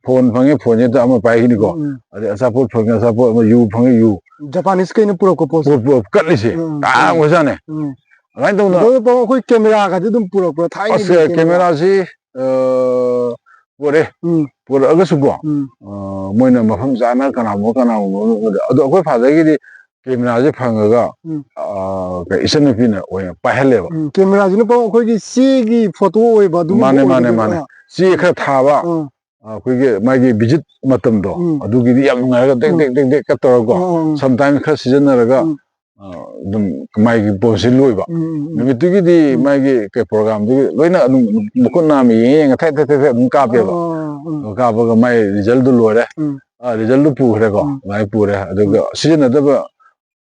ꯐꯣꯟ ꯐꯪꯉꯦ, ꯐꯣꯟꯁꯦ ꯍꯦꯛꯇ ꯑꯃ ꯄꯥꯏꯈꯤꯅꯤꯀꯣ꯫ ꯎꯝ, ꯎꯝ꯫ ꯑꯗꯩ ꯑꯆꯥꯄꯣꯠ ꯐꯪꯉꯦ, ꯑꯆꯥꯄꯣꯠ ꯑꯃ, ꯌꯨ ꯐꯪꯉꯦ, ꯌꯨ꯫ ꯖꯄꯥꯅꯤꯁ ꯀꯩꯅ ꯄꯨꯔꯛꯄ ꯄꯣꯠꯁꯦ꯫ ꯄꯣꯠ, ꯄꯣꯠ ꯀꯠꯂꯤꯁꯦ꯫ ꯎꯝ, ꯎꯝ, ꯇꯥꯡꯈ꯭ꯔꯖꯥꯠꯅꯦ꯫ ꯎꯝ꯫ ꯑꯗꯨꯃꯥꯏꯅ ꯇꯧꯗꯅ ꯑꯗꯣ ꯄꯥꯕꯨꯡ ꯑꯩꯈꯣꯏ ꯀꯦꯃꯦꯔꯥꯒꯗꯤ ꯑꯗꯨꯝ ꯄꯨꯔꯛꯄ꯭ꯔꯥ? ꯊꯥꯏꯅꯒꯤ ꯑꯁ, ꯀꯦꯃꯦꯔꯥ꯫ ꯀꯦꯃꯦꯔꯥꯁꯤ, ꯑ, ꯄꯨꯔꯛꯑꯦ꯫ ꯎꯝ꯫ ꯄꯨꯔꯛꯑꯒꯁꯨꯀꯣ, ꯎꯝ꯫ ꯑ, ꯃꯣꯏꯅ ꯃꯐꯝ ꯆꯥꯅ ꯀꯅꯥꯒꯨꯝꯕ, ꯀꯅꯥꯒꯨꯝꯕ ꯑꯃ ꯎꯕꯗ, ꯑꯗꯣ ꯑꯩꯈꯣꯏ ꯐꯥꯗꯔꯒꯤꯗꯤ ꯀꯦꯃꯦꯔꯥꯁꯦ ꯐꯪꯉꯒ, ꯎꯝ꯫ ꯑ, ꯀꯩ, ꯏꯆꯟꯅꯨꯄꯤꯅ ꯑꯣꯏꯅ ꯄꯥꯏꯍꯜꯂꯦꯕ꯫ ꯎꯝ, ꯀꯦꯃꯦꯔꯥꯁꯤꯅ ꯄꯥꯕꯨꯡ ꯑꯩꯈꯣꯏꯒꯤ ꯆꯦꯒꯤ ꯐꯣꯇꯣ ꯑꯣꯏꯕ ꯑꯗꯨꯒꯨꯝꯕ ꯃꯥꯅꯦ, ꯃꯥꯅꯦ, ꯑꯣꯏꯕꯗꯨꯅ, ꯃꯥꯅꯦ꯫ ꯑꯥ꯫ ꯆꯦ ꯈꯔ ꯊꯥꯕ, ꯑꯥ꯫ ꯑꯩꯈꯣꯏꯒꯤ ꯃꯥꯒꯤ ꯚꯤꯖꯤꯠ ꯃꯇꯝꯗꯣ, ꯎꯝ꯫ ꯑꯗꯨꯒꯤꯗꯤ ꯌꯥꯝ ꯅꯨꯡꯉꯥꯏꯔꯒ ꯇꯦꯛ, ꯎꯝ꯫ ꯇꯦꯛ, ꯇꯦꯛ, ꯇꯦꯛ ꯀꯠ ꯇꯧꯔꯒꯀꯣ, ꯑꯥ, ꯑꯥ, ꯑꯥ꯫ Sometime ꯈꯔ ꯁꯤꯖꯤꯟꯅꯔꯒ, ꯎꯝ꯫ ꯑ, ꯑꯗꯨꯝ ꯃꯥꯒꯤ ꯄꯣꯠꯁꯤ ꯂꯣꯏꯕ꯫ ꯎꯝ, ꯎꯝ, ꯎꯝ꯫ ꯅꯨꯃꯤꯠꯇꯨꯒꯤꯗꯤ ꯎꯝ꯫ ꯃꯥꯒꯤ ꯀꯩ ꯄ꯭ꯔꯣꯒꯥꯝꯗꯨꯒꯤ ꯂꯣꯏꯅ ꯑꯗꯨꯝ ꯃꯈꯨꯠ ꯅꯥꯝꯃ ꯌꯦꯡꯉ ꯌꯦꯡꯉ ꯊꯦꯠ ꯊꯦꯠ ꯊꯦꯠ ꯊꯦꯠ ꯑꯗꯨꯝ ꯀꯥꯞꯄꯦꯕ꯫ ꯑꯥ, ꯑꯥ, ꯑꯥ꯫ ꯑꯗꯨ ꯀꯥꯞꯄꯒ ꯃꯥꯏ ꯔꯤꯖꯜꯗꯨ ꯂꯣꯏꯔꯦ꯫ ꯎꯝ꯫ ꯑ, ꯔꯤꯖꯜꯗꯨ ꯄꯨꯈ꯭ꯔꯦꯀꯣ, ꯎꯝ꯫ ꯑꯗꯨꯃꯥꯏꯅ ꯄꯨꯔꯦ꯫ ꯑꯗꯨꯒ ꯎꯝ꯫ ꯁꯤꯖꯤꯟꯅꯗꯕ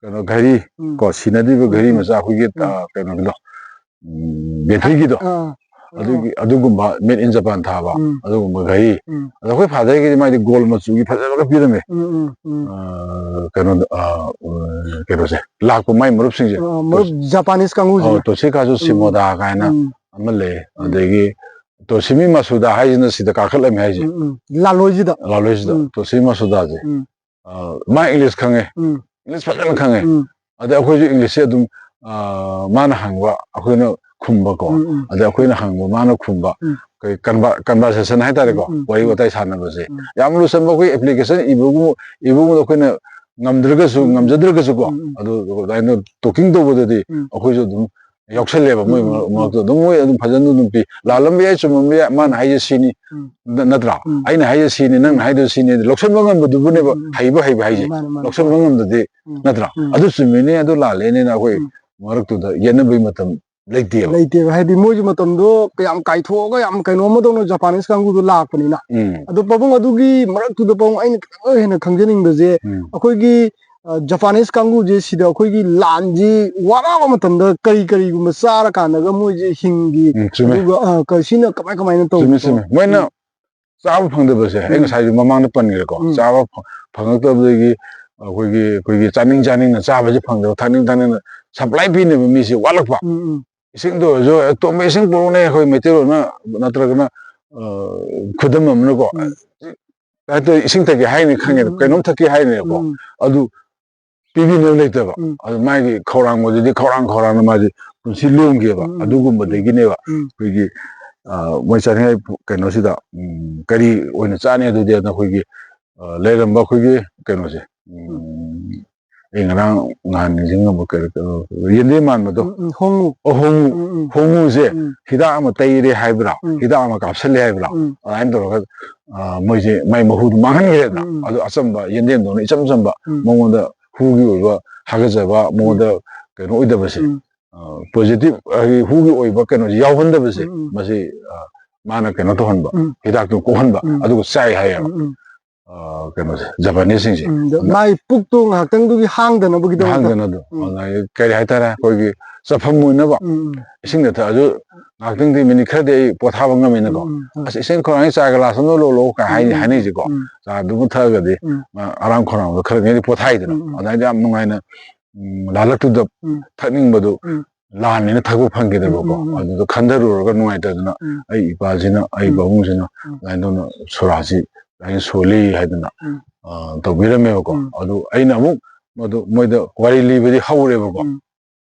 ꯀꯩꯅꯣ ꯘꯔꯤ ꯎꯝ꯫ ꯀꯣ, ꯁꯤꯖꯤꯟꯅꯗ꯭ꯔꯤꯕ ꯎꯝ, ꯘꯔꯤ ꯎꯝ꯫ ꯃꯆꯥ ꯑꯩꯈꯣꯏꯒꯤ, ꯎꯝ꯫ ꯑ, ꯀꯩꯅꯣꯒꯤꯗꯣ, ꯎꯝ, ꯕꯦꯇ꯭ꯔꯤꯒꯤꯗꯣ, ꯑꯥ꯫ ꯑꯗꯨꯒꯤ, ꯑꯗꯨꯒꯨꯝꯕ made in Japan ꯊꯥꯕ, ꯎꯝ꯫ ꯑꯗꯨꯒꯨꯝꯕ ꯘꯔꯤ꯫ ꯎꯝ꯫ ꯑꯗꯣ ꯑꯩꯈꯣꯏ ꯐꯥꯗꯔꯒꯤꯗꯤ ꯃꯥꯗꯤ ꯒꯣꯜ ꯃꯆꯨꯒꯤ ꯐꯖꯕꯒ ꯄꯤꯔꯝꯃꯦ꯫ ꯎꯝ, ꯎꯝ, ꯎꯝ꯫ ꯑ, ꯀꯩꯅꯣꯗ, ꯑ, ꯎꯝ, ꯀꯩꯅꯣꯁꯦ, ꯂꯥꯛꯄ ꯃꯥꯏ ꯃꯔꯨꯞꯁꯤꯡꯁꯦ꯫ ꯑ, ꯃꯔꯨꯞ ꯇꯣꯁ-, Japanese ꯀꯥꯡꯕꯨꯁꯤꯅ꯫ ꯑ, ꯇꯣꯁꯤꯀꯥꯖꯨ ꯎꯝ, ꯎꯝ꯫ ꯁꯤꯃꯣꯗꯥ ꯀꯥꯏꯅ ꯎꯝ꯫ ꯑꯃ ꯂꯩ꯫ ꯎꯝ꯫ ꯑꯗꯒꯤ ꯇꯣꯁꯤꯃꯤ ꯃꯁꯨꯗꯥ ꯍꯥꯏꯁꯤꯅ ꯁꯤꯗ ꯀꯥꯈꯠꯂꯝꯃꯦ ꯍꯥꯏꯁꯦ꯫ ꯎꯝ, ꯎꯝ꯫ ꯂꯥꯂꯣꯏꯁꯤꯗ꯫ ꯂꯥꯂꯣꯏꯁꯤꯗ꯫ ꯎꯝ꯫ ꯇꯣꯁꯤꯃꯤ ꯃꯁꯨꯗꯥꯁꯦ꯫ ꯎꯝ꯫ ꯑ, ꯃꯥ English ꯈꯪꯉꯦ꯫ ꯎꯝ꯫ English ꯐꯖꯅ ꯈꯪꯉꯦ꯫ ꯎꯝ꯫ ꯑꯗꯩ ꯑꯩꯈꯣꯏꯁꯨ Englishꯁꯦ ꯑꯗꯨꯝ, ꯑ, ꯃꯥꯅ ꯍꯪꯕ ꯑꯩꯈꯣꯏꯅ ꯈꯨꯝꯕꯀꯣ꯫ ꯎꯝ, ꯎꯝ꯫ ꯑꯗꯩ ꯑꯩꯈꯣꯏꯅ ꯍꯪꯕ ꯃꯥꯅ ꯈꯨꯝꯕ꯫ ꯎꯝ꯫ ꯑꯩꯈꯣꯏ conver-, conversation ꯍꯥꯏꯇꯥꯔꯦꯀꯣ꯫ ꯎꯝ, ꯎꯝ, ꯋꯥꯔꯤ ꯎꯝ꯫ ꯋꯥꯇꯥꯏ ꯁꯥꯟꯅꯕꯁꯦ꯫ ꯎꯝ꯫ ꯌꯥꯝ ꯂꯨꯁꯟꯕ ꯑꯩꯈꯣꯏ application ꯏꯕꯒꯨꯝ-, ꯏꯕꯒꯨꯝꯕꯗ ꯑꯩꯈꯣꯏꯅ ꯉꯝꯗ꯭ꯔꯒꯁꯨ, ꯎꯝ, ꯎꯝ꯫ ꯉꯝꯖꯗ꯭ꯔꯒꯁꯨꯀꯣ, ꯎꯝ, ꯎꯝ꯫ ꯑꯗꯨ ꯑꯗꯨꯃꯥꯏꯅ talking ꯇꯧꯕꯗꯗꯤ ꯎꯝ꯫ ꯑꯩꯈꯣꯏꯁꯨ ꯑꯗꯨꯝ ꯌꯥꯎꯁꯜꯂꯦꯕ, ꯃꯣꯏ ꯎꯝ, ꯎꯝ, ꯃꯔꯛ-, ꯎꯝ꯫ ꯃꯔꯛꯇ ꯑꯗꯨꯝ ꯃꯣꯏ ꯑꯗꯨꯝ ꯐꯖꯅ ꯑꯗꯨꯝ ꯄꯤ꯫ ꯂꯥꯜꯂꯝꯕ ꯌꯥꯏ, ꯆꯨꯝꯃꯝꯕ ꯌꯥꯏ, ꯃꯥꯅ ꯎꯝ꯫ ꯍꯥꯏꯁꯦ ꯁꯤꯅꯤ, ꯎꯝ꯫ ꯅ-, ꯅꯠꯇ꯭ꯔꯥ? ꯎꯝ꯫ ꯑꯩꯅ ꯍꯥꯏꯁꯦ ꯁꯤꯅꯤ, ꯅꯪꯅ ꯎꯝ꯫ ꯍꯥꯏꯗꯣ ꯁꯤꯅꯤ, ꯂꯧꯁꯟꯕ ꯉꯝꯕꯗꯨꯕꯨꯅꯦꯕ ꯎꯝ, ꯎꯝ, ꯎꯝ꯫ ꯍꯩꯕ ꯍꯩꯕ ꯍꯥꯏꯁꯦ꯫ ꯃꯥꯅꯦ, ꯃꯥꯅꯦ꯫ ꯂꯧꯁꯟꯕ ꯉꯝꯗꯗꯤ, ꯎꯝ꯫ ꯅꯠꯇ꯭ꯔꯥ? ꯎꯝ꯫ ꯑꯗꯨ ꯆꯨꯝꯃꯤꯅꯦ, ꯑꯗꯨ ꯂꯥꯜꯂꯦꯅꯦꯅ ꯑꯩꯈꯣꯏ ꯎꯝ꯫ ꯃꯔꯛꯇꯨꯗ ꯌꯦꯠꯅꯕꯒꯤ ꯃꯇꯝ ꯂꯩꯇꯦꯕ꯫ ꯂꯩꯇꯦꯕ꯫ ꯍꯥꯏꯗꯤ ꯃꯣꯏꯁꯨ ꯃꯇꯝꯗꯣ ꯀꯌꯥꯝ ꯀꯥꯏꯊꯣꯛꯑꯒ ꯌꯥꯝ ꯀꯩꯅꯣ ꯑꯃ ꯇꯧꯅ Japanese ꯀꯥꯡꯕꯨꯗꯣ ꯂꯥꯛꯄꯅꯤꯅ꯫ ꯎꯝ꯫ ꯑꯗꯣ ꯄꯥꯕꯨꯡ, ꯑꯗꯨꯒꯤ ꯃꯔꯛꯇꯨꯗ ꯄꯥꯕꯨꯡ, ꯑꯩꯅ ꯈꯤꯇꯪ ꯍꯦꯟꯅ ꯈꯪꯖꯅꯤꯡꯕꯁꯦ, ꯎꯝ꯫ ꯑꯩꯈꯣꯏꯒꯤ, ꯑ, Japanese ꯀꯥꯡꯕꯨꯁꯦ ꯁꯤꯗ ꯑꯩꯈꯣꯏꯒꯤ ꯂꯥꯟꯁꯤ ꯋꯥꯔꯛꯑꯕ ꯃꯇꯝꯗ ꯀꯔꯤ ꯀꯔꯤꯒꯨꯝꯕ ꯆꯥꯔꯀꯥꯟꯗꯒ ꯃꯣꯏꯁꯦ ꯍꯤꯡꯒꯤ? ꯎꯝ, ꯆꯨꯝꯃꯦ꯫ ꯑꯗꯨꯒ, ꯑ, ꯀ-, ꯁꯤꯅ ꯀꯃꯥꯏ ꯀꯃꯥꯏꯅ ꯇꯧꯕꯅꯣ? ꯆꯨꯝꯃꯦ, ꯆꯨꯝꯃꯦ꯫ ꯃꯣꯏꯅ ꯎꯝ꯫ ꯆꯥꯕ ꯐꯪꯗꯕꯁꯦ, ꯑꯩ ꯎꯝ꯫ ꯉꯁꯥꯏꯁꯨ ꯃꯃꯥꯡꯗ ꯄꯟꯈ꯭ꯔꯦꯀꯣ꯫ ꯎꯝ꯫ ꯆꯥꯕ ꯐ-, ꯐꯪꯉꯛꯇꯕꯗꯒꯤ ꯑꯩꯈꯣꯏꯒꯤ, ꯑꯩꯈꯣꯏꯒꯤ ꯆꯥꯅꯤꯡ ꯆꯥꯅꯤꯡꯅ ꯆꯥꯕꯁꯦ ꯐꯪꯗꯕ, ꯊꯛꯅꯤꯡ ꯊꯛꯅꯤꯡꯅ supply ꯄꯤꯅꯕ ꯃꯤꯁꯦ ꯋꯥꯠꯂꯛꯄ꯫ ꯎꯝ, ꯎꯝ꯫ ꯏꯁꯤꯡꯗ ꯑꯣꯏꯔꯁꯨ, "ꯑꯦ, ꯇꯣꯝꯕ, ꯏꯁꯤꯡ ꯄꯨꯔꯛꯎꯅꯦ," ꯑꯩꯈꯣꯏ ꯃꯩꯇꯩꯂꯣꯟꯅ ꯅꯠꯇ꯭ꯔꯒꯅ, ꯑ, ꯈꯨꯗꯝ ꯑꯃꯅꯀꯣ, ꯎꯝ꯫ ꯍꯥꯏꯗꯤ ꯏꯁꯤꯡ ꯊꯛꯀꯦ ꯍꯥꯏꯅꯤ ꯈꯪꯉꯦ, ꯎꯝ, ꯎꯝ꯫ ꯀꯩꯅꯣꯝ ꯊꯛꯀꯦ ꯍꯥꯏꯅꯦꯕꯀꯣ꯫ ꯎꯝ꯫ ꯑꯗꯨ ꯄꯤꯕꯤꯅꯕ ꯂꯩꯇꯕ꯫ ꯎꯝ꯫ ꯑꯗꯨ ꯃꯥꯒꯤ ꯈꯧꯔꯥꯡꯕꯗꯨꯗꯤ ꯈꯧꯔꯥꯡ ꯈꯧꯔꯥꯡꯅ ꯃꯥꯗꯤ ꯄꯨꯟꯁꯤ ꯂꯦꯟꯈꯤꯑꯕ꯫ ꯎꯝ, ꯎꯝ, ꯎꯝ꯫ ꯑꯗꯨꯒꯨꯝꯕꯗꯒꯤꯅꯦꯕ ꯎꯝ꯫ ꯑꯩꯈꯣꯏꯒꯤ, ꯑ, ꯃꯣꯏ ꯆꯥꯅꯤꯡꯉꯥꯏ ꯄꯨ-, ꯀꯩꯅꯣꯁꯤꯗ, ꯎꯝ, ꯀꯔꯤ ꯑꯣꯏꯅ ꯆꯥꯅꯤ ꯑꯗꯨꯗꯤ? ꯑꯗ ꯑꯩꯈꯣꯏꯒꯤ, ꯑ, ꯂꯩꯔꯝꯕ ꯑꯩꯈꯣꯏꯒꯤ ꯀꯩꯅꯣꯁꯦ, ꯎꯝ꯫ ꯎꯝ, ꯑꯩ ꯉꯔꯥꯡ ꯅꯍꯥꯟ ꯅꯤꯡꯁꯤꯡꯉꯝꯕ ꯀꯔꯤ, ꯀꯩꯅꯣ, ꯌꯦꯟꯗꯦꯝ ꯃꯥꯟꯕꯗꯣ꯫ ꯎꯝ, ꯎꯝ, ꯍꯣꯡꯉꯨ꯫ ꯑꯣ, ꯍꯣꯡꯉꯨ꯫ ꯎꯝ, ꯎꯝ꯫ ꯍꯣꯡꯉꯨꯁꯦ ꯎꯝ꯫ ꯍꯤꯗꯥꯛ ꯑꯃ ꯇꯩꯔꯦ ꯍꯥꯏꯕ꯭ꯔꯥ? ꯎꯝ꯫ ꯍꯤꯗꯥꯛ ꯑꯃ ꯀꯥꯞꯁꯜꯂꯦ ꯍꯥꯏꯕ꯭ꯔꯥ? ꯎꯝ꯫ ꯑꯗꯨꯃꯥꯏꯅ ꯇꯧꯔꯒ, ꯑ, ꯃꯣꯏꯁꯦ ꯃꯥꯏ ꯃꯍꯨꯗꯨ ꯃꯥꯡꯍꯟꯈ꯭ꯔꯦꯗꯅ꯫ ꯎꯝ, ꯎꯝ꯫ ꯑꯗꯨ ꯑꯆꯝꯕ, ꯌꯦꯟꯗꯦꯝꯗꯧꯅ ꯏꯆꯝ ꯆꯝꯕ, ꯎꯝ꯫ ꯃꯉꯣꯟꯗ ꯍꯨꯒꯤ ꯑꯣꯏꯕ ꯍꯥꯒꯠꯆꯕ, ꯎꯝ꯫ ꯃꯉꯣꯟꯗ ꯀꯩꯅꯣ ꯑꯣꯏꯗꯕꯁꯦ, ꯎꯝ꯫ ꯑ, positive, ꯍꯥꯏꯗꯤ ꯍꯨꯒꯤ ꯑꯣꯏꯕ ꯀꯩꯅꯣꯁꯦ ꯌꯥꯎꯍꯟꯗꯕꯁꯦ, ꯎꯝ, ꯎꯝ꯫ ꯃꯁꯤ, ꯑ, ꯃꯥꯅ ꯀꯩꯅꯣ ꯇꯧꯍꯟꯕ, ꯎꯝ꯫ ꯍꯤꯗꯥꯛꯇꯨ ꯀꯣꯛꯍꯟꯕ, ꯎꯝ꯫ ꯑꯗꯨꯒ ꯆꯥꯏ ꯍꯥꯏꯌꯦꯕ꯫ ꯎꯝ, ꯎꯝ꯫ ꯑ, ꯀꯩꯅꯣꯁꯦ, Japaneseꯁꯤꯡꯁꯦ꯫ ꯎꯝ, ꯑꯗ ꯑꯗꯨꯅ ꯃꯥꯏ ꯄꯨꯛꯇꯣ ꯉꯥꯏꯍꯥꯛꯇꯪꯗꯨꯒꯤ ꯍꯥꯡꯗꯅꯕꯒꯤꯗꯃꯛꯇ꯫ ꯍꯥꯡꯗꯅꯕꯗꯣ꯫ ꯎꯝ꯫ ꯑꯗꯨꯅ ꯀꯔꯤ ꯍꯥꯏꯇꯥꯔꯦ, ꯑꯩꯈꯣꯏꯒꯤ ꯆꯐꯝ ꯑꯣꯏꯅꯕ ꯎꯝ, ꯎꯝ꯫ ꯏꯁꯤꯡꯗ ꯊꯛꯑꯁꯨ ꯉꯥꯏꯍꯥꯛꯇꯪꯗꯤ, minute ꯈꯔꯗꯤ ꯑꯩ ꯄꯣꯊꯥꯕ ꯉꯝꯃꯤꯅꯀꯣ꯫ ꯎꯝ, ꯎꯝ, ꯎꯝ꯫ "ꯑꯁ, ꯏꯁꯤꯡ ꯈꯧꯔꯥꯡꯉꯤ, ꯆꯥ glass ꯑꯃ ꯂꯣꯜꯂꯛꯑꯣ" ꯀꯥꯏ ꯎꯝ, ꯍꯥꯏꯅꯤ, ꯎꯝ, ꯍꯥꯏꯅꯩꯁꯦꯀꯣ꯫ ꯎꯝ꯫ ꯆꯥꯗꯨꯃ ꯊꯛꯑꯒꯗꯤ ꯎꯝ꯫ ꯃꯥ ꯑꯔꯥꯝ ꯈꯧꯔꯥꯡꯕꯗꯣ ꯈꯔ ꯉꯩꯗꯤ ꯄꯣꯊꯥꯏꯗꯅ꯫ ꯎꯝ, ꯎꯝ꯫ ꯑꯗꯨꯃꯥꯏꯅ ꯌꯥꯝ ꯅꯨꯡꯉꯥꯏꯅ, ꯎꯝ, ꯂꯥꯜꯂꯛꯇꯨꯗ ꯎꯝ꯫ ꯊꯛꯅꯤꯡꯕꯗꯣ ꯎꯝ꯫ ꯂꯥꯟꯅꯦꯅ ꯊꯛꯄ ꯐꯪꯈꯤꯗꯕꯀꯣ꯫ ꯎꯝ, ꯎꯝ, ꯎꯝ꯫ ꯑꯗꯨꯗ ꯈꯟꯊꯔꯨꯔꯒ ꯅꯨꯡꯉꯥꯏꯇꯗꯅ ꯎꯝ꯫ ꯑꯩ ꯏꯄꯥꯁꯤꯅ, ꯑꯩ ꯎꯝ꯫ ꯄꯥꯕꯨꯡꯁꯤꯅ ꯎꯝ꯫ ꯑꯗꯨꯃꯥꯏꯅ ꯇꯧꯅ ꯁꯣꯔꯥꯠꯁꯤ ꯑꯗꯨꯃꯥꯏꯅ ꯁꯣꯜꯂꯤ ꯍꯥꯏꯗꯅ, ꯎꯝ꯫ ꯑ, ꯇꯧꯕꯤꯔꯝꯃꯦꯕꯀꯣ꯫ ꯎꯝ꯫ ꯑꯗꯨ ꯑꯩꯅ ꯑꯃꯨꯛ ꯃꯗꯨ ꯃꯣꯏꯗ ꯋꯥꯔꯤ ꯂꯤꯕꯗꯤ ꯍꯧꯔꯦꯕꯀꯣ꯫ ꯎꯝ꯫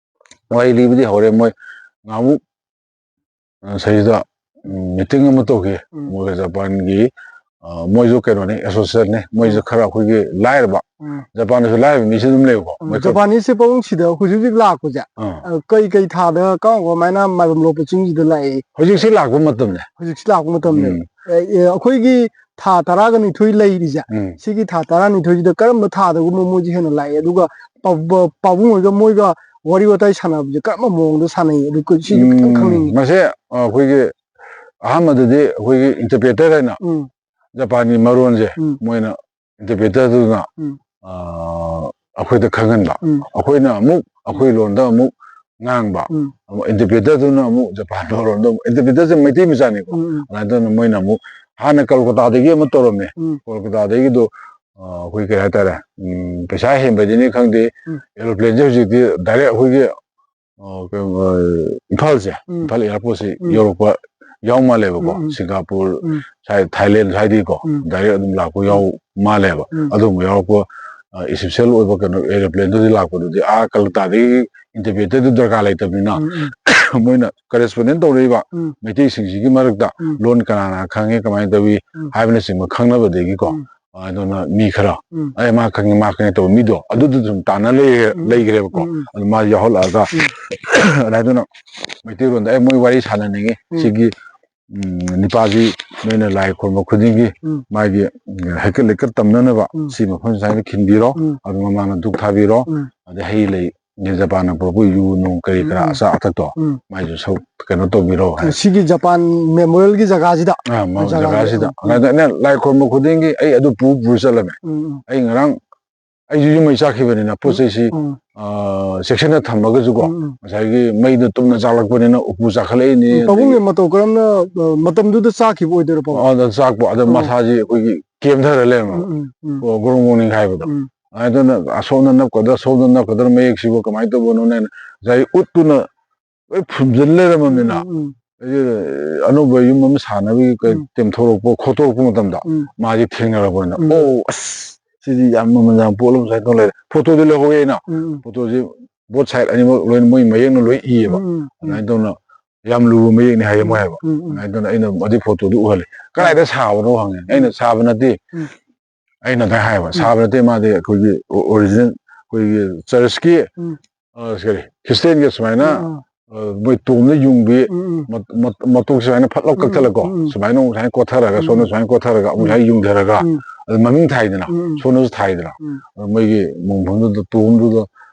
ꯋꯥꯔꯤ ꯂꯤꯕꯗꯤ ꯍꯧꯔꯦ꯫ ꯃꯣꯏ ꯉꯥꯃꯨꯛ, ꯑ, ꯁꯤꯗꯩꯁꯤꯗ, ꯎꯝ, meeting ꯑꯃ ꯇꯧꯈꯤ꯫ ꯎꯝ꯫ ꯃꯣꯏꯒ Japanꯒꯤ, ꯑ, ꯃꯣꯏꯁꯨ ꯀꯩꯅꯣꯅꯤ, ꯑꯦꯁꯣꯁꯤꯌꯦꯁꯟꯅꯤ, ꯃꯣꯏꯁꯨ ꯎꯝ꯫ ꯈꯔ ꯑꯩꯈꯣꯏꯒꯤ ꯂꯥꯏꯔꯕ, ꯎꯝ꯫ ꯖꯄꯥꯟꯗꯁꯨ ꯂꯥꯏꯔꯕ ꯃꯤꯁꯨ ꯑꯗꯨꯝ ꯂꯩꯕꯀꯣ, ꯎꯝ, ꯃꯣꯏ ꯈꯔ ꯖꯄꯥꯅꯤꯁꯁꯦ ꯄꯥꯕꯨꯡ ꯁꯤꯗ ꯍꯧꯖꯤꯛ ꯍꯧꯖꯤꯛ ꯂꯥꯛꯄꯁꯦ, ꯑꯥ꯫ ꯑ, ꯀꯩ ꯀꯩ ꯊꯥꯗ ꯀꯔꯝ ꯀꯃꯥꯏꯅ ꯃꯥꯏꯕꯝ ꯂꯣꯛꯄ ꯆꯤꯡꯁꯤꯗ ꯂꯥꯛꯏ? ꯍꯧꯖꯤꯛꯁꯤ ꯂꯥꯛꯄ ꯃꯇꯝꯅꯦ꯫ ꯍꯧꯖꯤꯛꯁꯤ ꯂꯥꯛꯄ ꯃꯇꯝꯅꯦ꯫ ꯎꯝ꯫ ꯑꯦ, ꯑꯦ, ꯑꯩꯈꯣꯏꯒꯤ ꯊꯥ ꯇꯔꯥꯒ ꯅꯤꯊꯣꯏ ꯂꯩꯔꯤꯁꯦ, ꯎꯝ꯫ ꯁꯤꯒꯤ ꯊꯥ ꯇꯔꯥꯅꯤꯊꯣꯏꯁꯤꯗ ꯀꯔꯝꯕ ꯊꯥꯗꯒꯨꯝꯕ ꯃꯣꯏꯁꯦ ꯍꯦꯟꯅ ꯂꯥꯛꯏ? ꯑꯗꯨꯒ ꯄꯥ-, ꯄꯥ-, ꯄꯥꯕꯨꯡ ꯍꯣꯏꯒ ꯃꯣꯏꯒ ꯋꯥꯔꯤ ꯋꯥꯇꯥꯏ ꯁꯥꯟꯅꯕꯁꯦ ꯀꯔꯝꯕ ꯃꯑꯣꯡꯗ ꯁꯥꯟꯅꯩ? ꯑꯗꯨ ꯀ-, ꯁꯤꯁꯨ ꯈꯤꯇꯪ ꯎꯝ, ꯈꯪꯅꯤꯡꯉꯤ꯫ ꯃꯁꯦ, ꯑ, ꯑꯩꯈꯣꯏꯒꯤ ꯑꯍꯥꯟꯕꯗꯗꯤ ꯑꯩꯈꯣꯏꯒꯤ ꯏꯟꯇꯔꯄ꯭ꯔꯦꯇꯔ ꯍꯥꯏꯅ ꯎꯝ꯫ ꯖꯄꯥꯟꯒꯤ ꯃꯔꯣꯟꯁꯦ ꯎꯝ꯫ ꯃꯣꯏꯅ ꯏꯟꯇꯔꯄ꯭ꯔꯦꯇꯔꯗꯨꯅ, ꯎꯝ꯫ ꯑ, ꯑꯩꯈꯣꯏꯗ ꯈꯪꯍꯟꯕ꯫ ꯎꯝ꯫ ꯑꯩꯈꯣꯏꯅ ꯑꯃꯨꯛ ꯑꯩꯈꯣꯏ ꯂꯣꯟꯗ ꯑꯃꯨꯛ ꯉꯥꯡꯕ꯫ ꯎꯝ꯫ ꯑꯃꯨꯛ ꯏꯟꯇꯔꯄ꯭ꯔꯦꯇꯔꯗꯨꯅ ꯑꯃꯨꯛ ꯖꯄꯥꯟ ꯂꯣꯟꯗ ꯑꯃꯨꯛ, ꯏꯟꯇꯔꯄ꯭ꯔꯦꯇꯔꯁꯦ ꯃꯩꯇꯩ ꯃꯆꯥꯅꯤꯀꯣ꯫ ꯎꯝ, ꯎꯝ꯫ ꯑꯗꯨꯃꯥꯏꯅ ꯇꯧꯗꯅ ꯃꯣꯏꯅ ꯑꯃꯨꯛ ꯍꯥꯟꯅ ꯀꯜꯀꯇꯥꯗꯒꯤ ꯑꯃ ꯇꯧꯔꯝꯃꯦ꯫ ꯎꯝ꯫ ꯀꯜꯀꯇꯥꯗꯒꯤꯗꯣ, ꯑ, ꯑꯩꯈꯣꯏ ꯀꯩ ꯍꯥꯏꯇꯥꯔꯦ, ꯎꯝ, ꯄꯩꯁꯥ ꯍꯦꯟꯕꯗꯅꯤ ꯈꯪꯗꯦ, ꯎꯝ꯫ ꯑꯦꯔꯣꯄ꯭ꯂꯦꯟꯁꯦ ꯍꯧꯖꯤꯛꯇꯤ ꯗꯥꯏꯔꯦꯛ ꯑꯩꯈꯣꯏꯒꯤ, ꯑ, ꯀꯩꯅꯣ, ꯑ, ꯏꯝꯐꯥꯜꯁꯦ, ꯎꯝ꯫ ꯏꯝꯐꯥꯜ ꯑꯦꯌꯥꯔꯄꯣꯔꯠꯁꯦ ꯎꯝ꯫ ꯌꯧꯔꯛꯄ ꯌꯥꯎ ꯃꯥꯜꯂꯦꯕꯀꯣ꯫ ꯎꯝ, ꯎꯝ꯫ ꯁꯤꯡꯒꯥꯄꯨꯔ ꯎꯝ꯫ ꯁ꯭ꯋꯥꯏ, ꯊꯥꯏꯂꯦꯟ ꯁ꯭ꯋꯥꯏꯗꯒꯤꯀꯣ ꯎꯝ꯫ ꯗꯥꯏꯔꯦꯛ ꯑꯗꯨꯝ ꯂꯥꯛꯄ ꯎꯝ꯫ ꯌꯥꯎ ꯃꯥꯜꯂꯦꯕ꯫ ꯎꯝ꯫ ꯑꯗꯨꯒꯨꯝꯕ ꯌꯥꯎꯔꯛꯄ, ꯑ, ꯏꯁꯄꯤꯁꯦꯜ ꯑꯣꯏꯕ ꯀꯩꯅꯣ ꯑꯦꯔꯣꯄ꯭ꯂꯦꯟꯗꯨꯗꯤ ꯂꯥꯛꯄꯗꯨꯗꯤ ꯑꯥ ꯀꯜꯀꯇꯥꯗꯒꯤ ꯏꯟꯇꯔꯄ꯭ꯔꯦꯇꯔꯗꯨ ꯗꯔꯀꯥꯔ ꯂꯩꯇꯕꯅꯤꯅ ꯎꯝ, ꯎꯝ꯫ ꯃꯣꯏꯅ ꯀꯔꯦꯁꯄꯣꯟꯗꯦꯟ ꯇꯧꯔꯛꯏꯕ ꯎꯝ꯫ ꯃꯩꯇꯩꯁꯤꯡꯁꯤꯒꯤ ꯃꯔꯛꯇ ꯎꯝ꯫ ꯂꯣꯟ ꯀꯅꯥꯅ ꯈꯪꯉꯦ, ꯀꯃꯥꯏꯅ ꯇꯧꯏ ꯎꯝ꯫ ꯍꯥꯏꯕꯅꯆꯤꯡꯕ ꯈꯪꯅꯕꯗꯒꯤꯀꯣ꯫ ꯎꯝ꯫ ꯑꯗꯨꯅ ꯃꯤ ꯈꯔ, ꯎꯝ꯫ "ꯑꯦ, ꯃꯥ ꯈꯪꯉꯤ, ꯃꯥ ꯈꯪꯉꯤ" ꯇꯧꯕ ꯃꯤꯗꯣ, ꯑꯗꯨꯗ ꯁꯨꯝ ꯇꯥꯟꯅ ꯂꯩꯔꯦ-, ꯎꯝ꯫ ꯂꯩꯈ꯭ꯔꯦꯕꯀꯣ꯫ ꯎꯝ, ꯎꯝ꯫ ꯑꯗꯨ ꯃꯥ ꯌꯥꯎꯍꯜꯂꯛꯑꯒ, ꯎꯝ꯫ ꯑꯗꯨꯃꯥꯏꯅ ꯇꯧꯗꯅ ꯃꯩꯇꯩꯔꯣꯟꯗ, "ꯑꯦ, ꯃꯣꯏ ꯋꯥꯔꯤ ꯁꯥꯟꯅꯅꯤꯡꯉꯤ, ꯎꯝ꯫ ꯁꯤꯒꯤ, ꯎꯝ, ꯅꯤꯄꯥꯁꯤ ꯅꯣꯏꯅ ꯂꯥꯏ ꯈꯨꯔꯨꯝꯕ ꯈꯨꯗꯤꯡꯒꯤ ꯎꯝ꯫ ꯃꯥꯒꯤ, ꯎꯝ, ꯍꯩꯀꯠ ꯂꯩꯀꯠ ꯇꯝꯅꯅꯕ ꯎꯝ꯫ ꯁꯤ ꯃꯐꯝ ꯁ꯭ꯋꯥꯏꯗ ꯈꯤꯟꯕꯤꯔꯣ, ꯎꯝ꯫ ꯑꯗꯨ ꯃꯃꯥꯡꯗ ꯙꯨꯞ ꯊꯥꯕꯤꯔꯣ, ꯎꯝ꯫ ꯑꯗꯩ ꯍꯩ ꯂꯩ, ꯖꯄꯥꯟꯅ ꯄꯨꯔꯛꯄ ꯌꯨ ꯅꯨꯡ ꯀꯔꯤ ꯀꯔꯥ ꯎꯝ꯫ ꯑꯆꯥ ꯑꯊꯛꯇꯣ, ꯎꯝ꯫ ꯃꯥꯏꯁꯨ ꯁꯔꯨꯛ ꯀꯩꯅꯣ ꯇꯧꯕꯤꯔꯣ" ꯍꯥꯏ꯫ ꯁꯤꯒꯤ ꯖꯄꯥꯟ ꯃꯦꯃꯣꯔꯤꯌꯦꯜꯒꯤ ꯖꯒꯥꯁꯤꯗ? ꯑꯥ, ꯃ-, ꯖꯒꯥꯁꯤꯗ꯫ ꯖꯒꯥꯁꯤꯗ꯫ ꯎꯝ, ꯎꯝ꯫ ꯑꯗ ꯑꯩꯅ ꯂꯥꯏ ꯈꯨꯔꯨꯝꯕ ꯈꯨꯗꯤꯡꯒꯤ ꯑꯩ ꯑꯗꯨ ꯄꯨ ꯄꯨꯔ ꯆꯠꯂꯝꯃꯦ꯫ ꯎꯝ, ꯎꯝ꯫ ꯑꯩ ꯉꯔꯥꯡ ꯑꯩꯁꯨ ꯌꯨꯝ ꯃꯩ ꯆꯥꯛꯈꯤꯕꯅꯤꯅ ꯄꯣꯠ ꯆꯩꯁꯤ, ꯎꯝ꯫ ꯑ, ꯆꯦꯛꯁꯤꯟꯅ ꯊꯝꯃꯒꯁꯨꯀꯣ, ꯎꯝ, ꯎꯝ꯫ ꯉꯁꯥꯏꯒꯤ ꯃꯩꯗꯣ ꯇꯨꯝꯅ ꯆꯥꯛꯂꯛꯄꯅꯤꯅ ꯎꯄꯨ ꯆꯥꯛꯈꯠꯂꯛꯏꯅꯤ, ꯎꯝ, ꯄꯥꯕꯨꯡꯒꯤ ꯑꯗꯒꯤ ꯃꯇꯧ ꯀꯔꯝꯅ, ꯑ, ꯃꯇꯝꯗꯨꯗ ꯆꯥꯛꯈꯤꯕ ꯑꯣꯏꯗꯣꯏꯔꯣ, ꯄꯥꯕꯨꯡ? ꯑ, ꯑꯗ ꯆꯥꯛꯄ, ꯑꯗ ꯎꯝ꯫ ꯃꯁꯥꯁꯤ ꯑꯩꯈꯣꯏꯒꯤ ꯀꯦꯝꯊꯔ ꯂꯩꯔꯝꯃꯕ꯫ ꯎꯝ, ꯎꯝ, ꯎꯝ꯫ ꯑꯣ, ꯒꯣꯔꯣꯡ ꯒꯣꯔꯣꯡ ꯅꯤꯡꯈꯥꯏꯕꯗꯣ꯫ ꯎꯝ꯫ ꯑꯗꯨꯅ ꯑꯁꯣꯝꯗ ꯅꯞꯀꯗ꯭ꯔꯥ, ꯁꯣꯝꯗ ꯅꯞꯀꯗ꯭ꯔꯥ, ꯃꯌꯦꯛꯁꯤꯕꯨ ꯀꯃꯥꯏꯅ ꯇꯧꯕꯅꯣꯅꯦꯅ ꯉꯁꯥꯏ ꯎꯠꯇꯨꯅ ꯂꯣꯏ ꯐꯨꯝꯖꯤꯜ ꯂꯩꯔꯝꯃꯕꯅꯤꯅ, ꯎꯝ, ꯎꯝ, ꯎꯝ꯫ ꯑꯩꯁꯦ ꯑꯅꯧꯕ ꯌꯨꯝ ꯑꯃ ꯁꯥꯟꯅꯕꯒꯤ ꯀꯩ ꯎꯝ꯫ ꯇꯦꯝꯊꯣꯔꯛꯄ, ꯈꯣꯠꯇꯣꯔꯛꯄ ꯃꯇꯝꯗ ꯎꯝ꯫ ꯃꯥꯁꯦ ꯊꯦꯡꯅꯔꯛꯄꯅꯤꯅ, ꯎꯝ꯫ "ꯑꯣ, ꯑꯁ, ꯁꯤꯗꯤ ꯌꯥꯝ ꯃꯃꯜ ꯌꯥꯝ ꯄꯣꯠ ꯑꯃ ꯁꯨꯃꯥꯏꯅ ꯇꯧ ꯂꯩꯔꯦ꯫ ꯐꯣꯇꯣꯗꯤ ꯂꯧꯍꯧꯋꯦ ꯑꯩꯅ꯫ ꯎꯝ, ꯎꯝ꯫ ꯐꯣꯇꯣꯁꯤ ꯕꯣꯠ ꯁꯥꯏꯠ ꯑꯅꯤꯃꯛ ꯂꯣꯏꯅ ꯃꯣꯏ ꯃꯌꯦꯛꯅ ꯂꯣꯏ ꯏꯌꯦꯕ꯫ ꯎꯝ, ꯎꯝ, ꯎꯝ꯫ ꯑꯗꯨꯃꯥꯏꯅ ꯇꯧꯅ ꯌꯥꯝ ꯂꯨꯕ ꯃꯌꯦꯛꯅꯤ ꯍꯥꯏꯌꯦ ꯃꯣꯏ ꯍꯥꯏꯕ꯫ ꯎꯝ, ꯎꯝ꯫ ꯑꯗꯨꯅ ꯑꯩꯅ ꯑꯗꯨꯒꯤ ꯐꯣꯇꯣꯗꯨ ꯎꯍꯜꯂꯦ꯫ "ꯀꯗꯥꯏꯗ ꯁꯥꯕꯅꯣ?" ꯍꯪꯉꯦ꯫ ꯑꯩꯅ, "ꯁꯥꯕ ꯅꯠꯇꯦ"꯫ ꯎꯝ꯫ ꯑꯩꯅ ꯑꯗꯨꯃꯥꯏꯅ ꯍꯥꯏꯕ꯫ ꯎꯝ꯫ "ꯁꯥꯕ ꯅꯠꯇꯦ, ꯃꯥꯗꯤ ꯑꯩꯈꯣꯏꯒꯤ ꯑꯣ-, ꯑꯣꯔꯤꯖꯤꯅꯦꯜ ꯑꯩꯈꯣꯏꯒꯤ ꯆꯔꯆꯀꯤ, ꯎꯝ꯫ ꯑ, ꯀꯔꯤ, ꯈ꯭ꯔꯤꯁꯇꯦꯟꯒꯤ ꯁꯨꯃꯥꯏꯅ, ꯎꯝ, ꯎꯝ꯫ ꯑ, ꯃꯣꯏ ꯇꯣꯝꯗ ꯌꯨꯡꯕꯤ ꯎꯝ, ꯎꯝ꯫ ꯃꯠ-, ꯃꯠ-, ꯃꯇꯣꯛꯁꯦ ꯁꯨꯃꯥꯏꯅ ꯐꯠ ꯂꯥꯎ ꯎꯝ, ꯎꯝ, ꯀꯛꯊꯠꯂꯀꯣ, ꯎꯝ, ꯎꯝ꯫ ꯁꯨꯃꯥꯏꯅ ꯑꯃꯨꯛ ꯁꯨꯃꯥꯏꯅ ꯀꯣꯠꯊꯔꯒ, ꯎꯝ, ꯁꯣꯝꯗ ꯎꯝ꯫ ꯁꯨꯃꯥꯏꯅ ꯀꯣꯠꯊꯔꯒ, ꯑꯃꯨꯛ ꯎꯝ꯫ ꯁꯨꯃꯥꯏꯅ ꯌꯨꯡꯊꯔꯒ, ꯎꯝ꯫ ꯑꯗꯨ ꯃꯃꯤꯡ ꯊꯥꯏꯗꯅ, ꯎꯝ, ꯎꯝ꯫ ꯁꯣꯝꯗꯁꯨ ꯊꯥꯏꯗꯅ꯫ ꯎꯝ꯫ ꯑꯗꯨ ꯃꯣꯏꯒꯤ ꯃꯣꯡꯐꯝꯗꯨꯗ, ꯇꯣꯝꯗꯨꯗ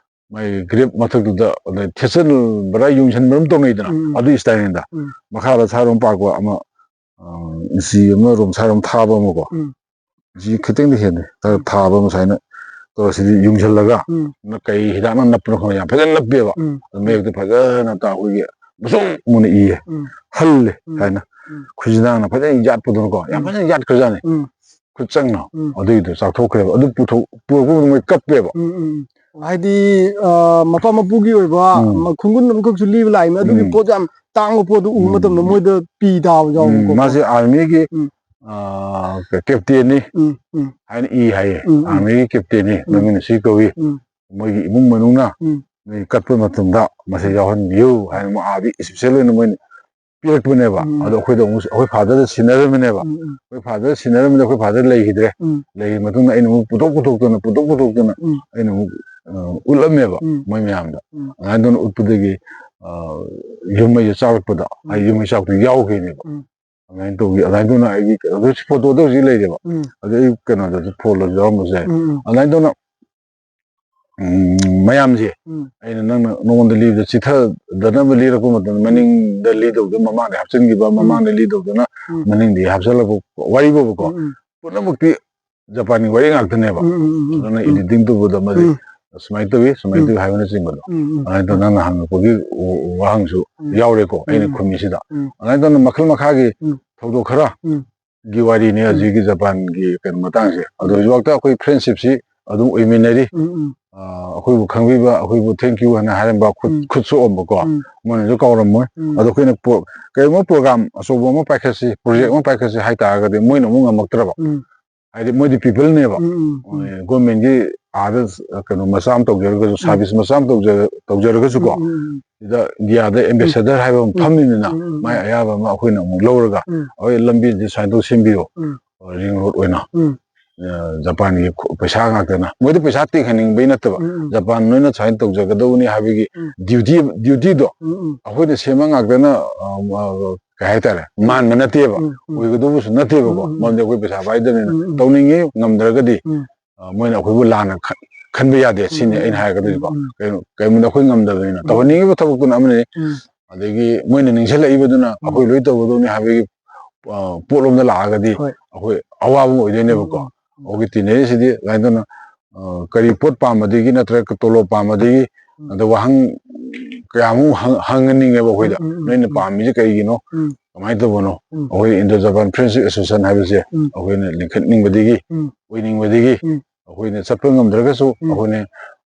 ꯃꯥꯒꯤ ꯒ꯭ꯔꯦꯞ ꯃꯊꯛꯇꯨꯗ ꯑꯗꯩ ꯊꯦꯠꯆꯟꯕ꯭ꯔꯥ ꯌꯨꯡꯁꯟꯕ꯭ꯔꯥ ꯑꯃ ꯇꯧꯅꯩꯗꯅ, ꯎꯝ, ꯎꯝ꯫ ꯑꯗꯨꯒꯤ ꯁ꯭ꯇꯥꯏꯜꯅꯤꯗ꯫ ꯎꯝ꯫ ꯃꯈꯥꯗ ꯁꯥꯏꯔꯣꯝ ꯄꯥꯛꯄ ꯑꯃ, ꯑ, ꯏꯟꯆꯤ ꯑꯃ ꯔꯣꯝ ꯁꯥꯏꯔꯣꯝ ꯊꯥꯕ ꯑꯃꯀꯣ, ꯎꯝ꯫ ꯏꯟꯆꯤ ꯈꯤꯇꯪꯗꯤ ꯍꯦꯟꯅꯤ, ꯈꯔ ꯎꯝ꯫ ꯊꯥꯕ ꯑꯃ ꯁꯨꯃꯥꯏꯅ ꯇꯧꯔ ꯁꯤꯗꯤ ꯌꯨꯡꯁꯜꯂꯒ ꯎꯝ꯫ ꯅ-, ꯀꯩ ꯍꯤꯗꯥꯛꯅ ꯅꯞꯄꯅꯣ ꯈꯪꯗꯦ, ꯌꯥꯝ ꯐꯖꯅ ꯅꯞꯄꯦꯕ꯫ ꯎꯝ꯫ ꯑꯗꯨ ꯃꯌꯦꯛꯇꯣ ꯐꯖꯅ ꯇꯥ-, ꯑꯩꯈꯣꯏꯒꯤ ꯃꯁꯨꯡ ꯃꯨꯟꯅ ꯏꯌꯦ꯫ ꯎꯝ꯫ ꯍꯜꯂꯦ ꯎꯝ꯫ ꯍꯥꯏꯅ꯫ ꯎꯝ꯫ ꯈꯨꯖꯤꯟꯗꯥꯡꯅ ꯐꯖꯅ ꯌꯥꯠꯄꯗꯨꯅꯀꯣ, ꯌꯥꯝ ꯎꯝ꯫ ꯐꯖꯅ ꯌꯥꯠꯈ꯭ꯔꯖꯥꯠꯅꯤ꯫ ꯎꯝ꯫ ꯈꯨꯠ ꯆꯪꯅ꯫ ꯎꯝ꯫ ꯑꯗꯨꯏꯗꯣ ꯆꯥꯊꯣꯛꯈ꯭ꯔꯦꯕ꯫ ꯑꯗꯨ ꯄꯨꯊꯣꯛ-, ꯄꯨꯔꯛꯄ ꯃꯇꯝꯗ ꯃꯣꯏ ꯀꯞꯄꯦꯕ꯫ ꯎꯝ, ꯎꯝ꯫ ꯍꯥꯏꯗꯤ, ꯑ, ꯃꯄꯥ ꯃꯄꯨꯒꯤ ꯑꯣꯏꯕ, ꯎꯝ꯫ ꯃ-, ꯈꯣꯡꯒꯨꯟ ꯑꯃꯈꯛꯁꯨ ꯂꯤꯕ ꯂꯥꯛꯏꯅꯦ꯫ ꯑꯗꯨꯒꯤ ꯎꯝ꯫ ꯄꯣꯠ ꯌꯥꯝ ꯇꯥꯡꯕ ꯄꯣꯠꯇꯨ ꯎꯕ ꯎꯝ꯫ ꯃꯇꯝꯗ ꯃꯣꯏꯗ ꯄꯤ ꯇꯥꯕ ꯎꯝ꯫ ꯌꯥꯎꯕꯀꯣ꯫ ꯃꯥꯁꯦ ꯑꯥꯔꯃꯤꯒꯤ, ꯎꯝ꯫ ꯑ, ꯀꯦꯞꯇꯦꯟꯅꯤ ꯎꯝ, ꯎꯝ꯫ ꯍꯥꯏꯅ ꯏ ꯍꯥꯏꯌꯦ꯫ ꯎꯝ, ꯎꯝ꯫ ꯑꯥꯔꯃꯤꯒꯤ ꯀꯦꯞꯇꯦꯟꯅꯤ, ꯎꯝ꯫ ꯃꯃꯤꯡꯅ ꯁꯤ ꯀꯧꯏ꯫ ꯎꯝ꯫ ꯃꯣꯏꯒꯤ ꯏꯃꯨꯡ ꯃꯅꯨꯡꯅ ꯎꯝ꯫ ꯅꯣꯏ ꯀꯠꯄ ꯃꯇꯝꯗ ꯃꯁꯤ ꯎꯝ꯫ ꯌꯥꯎꯍꯟꯕꯤꯌꯨ ꯍꯥꯏꯅ ꯃꯣꯏ ꯑꯥꯗꯒꯤ ꯏꯁꯄꯤꯁꯦꯜ ꯑꯣꯏꯅ ꯃꯣꯏꯅ ꯄꯤꯔꯛꯄꯅꯦꯕ꯫ ꯎꯝ꯫ ꯑꯗꯣ ꯑꯩꯈꯣꯏꯗ ꯑꯃꯨꯛ, ꯑꯩꯈꯣꯏ ꯐꯥꯗꯔꯗ ꯁꯤꯟꯅꯔꯝꯕꯅꯦꯕ꯫ ꯎꯝ, ꯎꯝ꯫ ꯑꯩꯈꯣꯏ ꯐꯥꯗꯔ ꯁꯤꯟꯅꯔꯝꯕꯗ ꯑꯩꯈꯣꯏ ꯐꯥꯗꯔ ꯂꯩꯈꯤꯗ꯭ꯔꯦ꯫ ꯎꯝ꯫ ꯂꯩꯈꯤꯕ ꯃꯇꯨꯡꯗ ꯑꯩꯅ ꯑꯃꯨꯛ ꯄꯨꯊꯣꯛ ꯄꯨꯊꯣꯛꯇꯅ, ꯄꯨꯊꯣꯛ ꯄꯨꯊꯣꯛꯇꯅ ꯎꯝ꯫ ꯑꯩꯅ ꯑꯃꯨꯛ, ꯑ, ꯎꯠꯂꯝꯃꯦꯕ ꯎꯝ꯫ ꯃꯣꯏ ꯃꯌꯥꯝꯗ꯫ ꯎꯝ꯫ ꯑꯗꯨꯃꯥꯏꯅ ꯇꯧꯅ ꯎꯠꯄꯗꯒꯤ, ꯑ, ꯌꯨꯝ ꯃꯩꯗ ꯆꯥꯛꯂꯛꯄꯗ ꯎꯝ꯫ ꯑꯩ ꯌꯨꯝ ꯃꯩ ꯆꯥꯛꯇꯨ ꯌꯥꯎꯈꯤꯅꯦꯕ꯫ ꯎꯝ꯫ ꯑꯗꯨꯃꯥꯏꯅ ꯇꯧꯈꯤ꯫ ꯑꯗꯨꯃꯥꯏꯅ ꯇꯧꯅ ꯑꯩꯒꯤ, ꯑꯗꯨ ꯐꯣꯇꯣꯗ ꯍꯧꯖꯤꯛ ꯂꯩꯔꯦꯕ꯫ ꯎꯝ꯫ ꯑꯗꯨ ꯑꯩ ꯀꯩꯅꯣꯗꯁꯨ ꯐꯣꯟꯗꯁꯨ ꯌꯥꯎꯔꯝꯕꯁꯨ ꯌꯥꯏ꯫ ꯎꯝ, ꯎꯝ꯫ ꯑꯗꯨꯃꯥꯏꯅ ꯇꯧꯅ ꯎꯝ, ꯃꯌꯥꯝꯁꯦ ꯎꯝ꯫ ꯑꯩꯅ ꯅꯪꯅ, ꯅꯉꯣꯟꯗ ꯂꯤꯕꯗ ꯆꯤꯊꯗꯅꯕ ꯂꯤꯔꯛꯄ ꯃꯇꯝꯗ ꯎꯝ꯫ ꯃꯅꯤꯡꯗ ꯂꯤꯗꯧꯗꯣ ꯃꯃꯥꯡꯗ ꯍꯥꯞꯆꯤꯟꯈꯤꯕ, ꯎꯝ꯫ ꯃꯃꯥꯡꯗ ꯂꯤꯗꯧꯗꯨꯅ ꯎꯝ꯫ ꯃꯅꯤꯡꯗ ꯍꯥꯞꯆꯤꯜꯂꯛꯄ ꯋꯥꯔꯤꯕꯣꯕꯀꯣ꯫ ꯎꯝ, ꯎꯝ꯫ ꯄꯨꯝꯅꯃꯛꯇꯤ ꯖꯄꯥꯟꯒꯤ ꯋꯥꯔꯤ ꯉꯥꯛꯇꯅꯦꯕ꯫ ꯎꯝ, ꯎꯝ, ꯎꯝ, ꯎꯝ꯫ ꯑꯗꯨꯅ ꯎꯝ꯫ Editing ꯇꯧꯕꯗ ꯃꯗꯤ ꯎꯝ꯫ ꯁꯨꯃꯥꯏꯅ ꯇꯧꯏ, ꯁꯨꯃꯥꯏꯅ ꯎꯝ꯫ ꯇꯧꯏ ꯍꯥꯏꯕꯅꯆꯤꯡꯕꯗꯣ꯫ ꯎꯝ, ꯎꯝ꯫ ꯑꯗꯨꯃꯥꯏꯅ ꯇꯧꯗꯅ ꯅꯪꯅ ꯍꯪꯉꯛꯄꯒꯤ ꯋꯥ-, ꯋꯥꯍꯪꯁꯨ ꯎꯝ꯫ ꯌꯥꯎꯔꯦꯀꯣ, ꯑꯩꯅ ꯎꯝ, ꯎꯝ꯫ ꯈꯨꯝꯃꯤꯁꯤꯗ꯫ ꯎꯝ꯫ ꯑꯗꯨꯃꯥꯏꯅ ꯇꯧꯗꯅ ꯃꯈꯜ ꯃꯈꯥꯒꯤ ꯎꯝ꯫ ꯊꯧꯗꯣꯛ ꯈꯔ ꯎꯝ꯫ ꯒꯤ ꯋꯥꯔꯤꯅꯤ ꯎꯝ꯫ ꯍꯧꯖꯤꯛꯀꯤ ꯖꯄꯥꯟꯒꯤ ꯀꯩꯅꯣ ꯃꯇꯥꯡꯁꯦ꯫ ꯑꯗꯣ ꯎꯝ꯫ ꯍꯧꯖꯤꯛꯐꯥꯎꯗ ꯑꯩꯈꯣꯏ friendship ꯁꯤ ꯑꯗꯨꯝ ꯑꯣꯏꯃꯤꯟꯅꯔꯤ꯫ ꯎꯝ, ꯎꯝ꯫ ꯑ, ꯑꯩꯈꯣꯏꯕꯨ ꯈꯪꯕꯤꯕ, ꯑꯩꯈꯣꯏꯕꯨ thank you ꯍꯥꯏꯅ ꯍꯥꯏꯔꯝꯕ, ꯈꯨꯠ, ꯎꯝ꯫ ꯈꯨꯠ ꯁꯣꯛꯑꯝꯕꯀꯣ, ꯎꯝ꯫ ꯃꯣꯏꯅꯁꯨ ꯀꯥꯎꯔꯝꯃꯣꯏ꯫ ꯎꯝ꯫ ꯑꯗꯣ ꯑꯩꯈꯣꯏꯅ ꯄ꯭ꯔꯣ-, ꯀꯔꯤꯒꯨꯝꯕ program ꯑꯆꯧꯕ ꯑꯃ ꯄꯥꯏꯈꯠꯁꯤ, project ꯎꯝ꯫ ꯑꯃ ꯄꯥꯏꯈꯠꯁꯤ ꯍꯥꯏ ꯇꯥꯔꯒꯗꯤ ꯃꯣꯏꯅ ꯑꯃꯨꯛ ꯉꯝꯃꯛꯇ꯭ꯔꯕ꯫ ꯎꯝ꯫ ꯍꯥꯏꯗꯤ ꯃꯣꯏꯗꯤ people ꯅꯦꯕ꯫ ꯎꯝ, ꯎꯝ, ꯎꯝ꯫ ꯃꯣꯏ government ꯀꯤ ꯑꯥꯗ ꯀꯩꯅꯣ ꯃꯆꯥ ꯑꯃ ꯇꯧꯖꯔꯒꯁꯨ, ꯁꯥꯔꯚꯤꯁ ꯃꯆꯥ ꯑꯃ ꯇꯧꯖ-, ꯇꯧꯖꯔꯒꯁꯨ ꯀꯣ, ꯎꯝ, ꯎꯝ, ꯎꯝ꯫ ꯁꯤꯗ ꯏꯟꯗꯤꯌꯥꯗ ꯑꯦꯝꯕꯦꯁꯦꯗꯔ ꯍꯥꯏꯕ ꯑꯃ ꯎꯝ, ꯐꯝꯃꯤꯅꯤꯅ, ꯎꯝ, ꯎꯝ, ꯎꯝ꯫ ꯃꯥꯏ ꯑꯌꯥꯕ ꯑꯃ ꯑꯩꯈꯣꯏꯅ ꯑꯃꯨꯛ ꯂꯧꯔꯒ, ꯎꯝ꯫ ꯑꯩꯈꯣꯏ ꯂꯝꯕꯤꯁꯤ ꯁꯨꯃꯥꯏꯅ ꯇꯧ ꯁꯦꯝꯕꯤꯌꯨ, ꯎꯝ꯫ ꯔꯤꯡ ꯔꯣꯗ ꯑꯣꯏꯅ, ꯎꯝ꯫ ꯑ, ꯖꯄꯥꯟꯒꯤ ꯈꯨ-, ꯄꯩꯁꯥ ꯉꯥꯛꯇꯅ, ꯃꯣꯏꯗ ꯄꯩꯁꯥ ꯇꯤꯡꯍꯟꯅꯤꯡꯕꯩ ꯅꯠꯇꯕ, ꯎꯝ, ꯎꯝ꯫ ꯖꯄꯥꯟ ꯅꯣꯏꯅ ꯁꯨꯃꯥꯏꯅ ꯇꯧꯖꯒꯗꯧꯕꯅꯤ ꯍꯥꯏꯕꯒꯤ ꯎꯝ꯫ ꯗ꯭ꯌꯨꯇꯤ, ꯗ꯭ꯌꯨꯇꯤꯗꯣ ꯎꯝ, ꯎꯝ꯫ ꯑꯩꯈꯣꯏꯅ ꯁꯦꯝꯕ ꯉꯥꯛꯇꯅ, ꯑ, ꯑ, ꯀꯩ ꯍꯥꯏꯇꯥꯔꯦ, ꯃꯥꯟꯕ ꯅꯠꯇꯦꯕ, ꯎꯝ, ꯎꯝ꯫ ꯑꯣꯏꯒꯗꯧꯕꯁꯨ ꯅꯠꯇꯦꯕꯀꯣ, ꯎꯝ, ꯎꯝ, ꯎꯝ꯫ ꯃꯔꯝꯗꯤ ꯑꯩꯈꯣꯏ ꯄꯩꯁꯥ ꯄꯥꯏꯗꯕꯅꯤꯅ꯫ ꯎꯝ, ꯎꯝ꯫ ꯇꯧꯅꯤꯡꯉꯤ, ꯉꯝꯗ꯭ꯔꯒꯗꯤ, ꯎꯝ꯫ ꯑ, ꯃꯣꯏꯅ ꯑꯩꯈꯣꯏꯕꯨ ꯂꯥꯟꯅ ꯈꯟ-, ꯈꯟꯕ ꯌꯥꯗꯦ, ꯁꯤꯅꯤ ꯎꯝ, ꯑꯩꯅ ꯎꯝ, ꯍꯥꯏꯔꯛꯀꯗꯣꯏꯁꯤꯀꯣ꯫ ꯎꯝ, ꯎꯝ꯫ ꯀꯩꯅꯣ, ꯀꯩꯒꯨꯝꯕꯗ ꯑꯩꯈꯣꯏ ꯉꯝꯗꯕꯅꯤꯅ, ꯎꯝ꯫ ꯇꯧꯍꯟꯅꯤꯡꯉꯤꯕ ꯊꯕꯛꯇꯨꯅ ꯑꯃꯅꯤ, ꯎꯝ꯫ ꯑꯗꯒꯤ ꯃꯣꯏꯅ ꯅꯤꯡꯁꯤꯡꯂꯛꯏꯕꯗꯨꯅ ꯎꯝ꯫ ꯑꯩꯈꯣꯏ ꯂꯣꯏ ꯇꯧꯒꯗꯧꯅꯤ ꯍꯥꯏꯕꯒꯤ, ꯑ, ꯄꯣꯠꯂꯣꯝꯗ ꯂꯥꯛꯑꯒꯗꯤ ꯍꯣꯏ꯫ ꯑꯩꯈꯣꯏ ꯑꯋꯥꯕ ꯑꯃ ꯑꯣꯏꯗꯣꯏꯅꯦꯕꯀꯣ꯫ ꯎꯝ, ꯎꯝ, ꯎꯝ꯫ ꯑꯩꯈꯣꯏꯒꯤ ꯇꯤꯟꯅꯔꯤꯁꯤꯗꯤ ꯑꯗꯨꯃꯥꯏꯅ ꯇꯧꯅ, ꯑ, ꯀꯔꯤ ꯄꯣꯠ ꯄꯥꯝꯕꯗꯒꯤ ꯅꯠꯇ꯭ꯔꯒ ꯇꯣꯂꯣꯞ ꯄꯥꯝꯕꯗꯒꯤ ꯎꯝ꯫ ꯑꯗ ꯋꯥꯍꯪ ꯀꯌꯥꯃꯨꯛ ꯍꯪ-, ꯍꯪꯍꯟꯅꯤꯡꯉꯦꯕ ꯑꯩꯈꯣꯏꯗ꯫ ꯎꯝ, ꯎꯝ, ꯎꯝ, "ꯅꯣꯏꯅ ꯎꯝ꯫ ꯄꯥꯝꯃꯤꯁꯦ ꯀꯔꯤꯒꯤꯅꯣ? ꯎꯝ꯫ ꯀꯃꯥꯏꯅ ꯇꯧꯕꯅꯣ?" ꯎꯝ꯫ ꯑꯩꯈꯣꯏ ꯏꯟꯗꯣ ꯖꯄꯥꯟ ꯐ꯭ꯔꯦꯟꯁꯤꯞ ꯑꯦꯁꯣꯁꯤꯌꯦꯁꯟ ꯍꯥꯏꯕꯁꯦ ꯎꯝ꯫ ꯑꯩꯈꯣꯏꯅ ꯂꯤꯡꯈꯠꯅꯤꯡꯕꯗꯒꯤ, ꯎꯝ꯫ ꯑꯣꯏꯅꯤꯡꯕꯗꯒꯤ, ꯎꯝ꯫ ꯑꯩꯈꯣꯏꯅ ꯆꯠꯄ ꯉꯝꯗ꯭ꯔꯒꯁꯨ ꯎꯝ꯫ ꯑꯩꯈꯣꯏꯅ,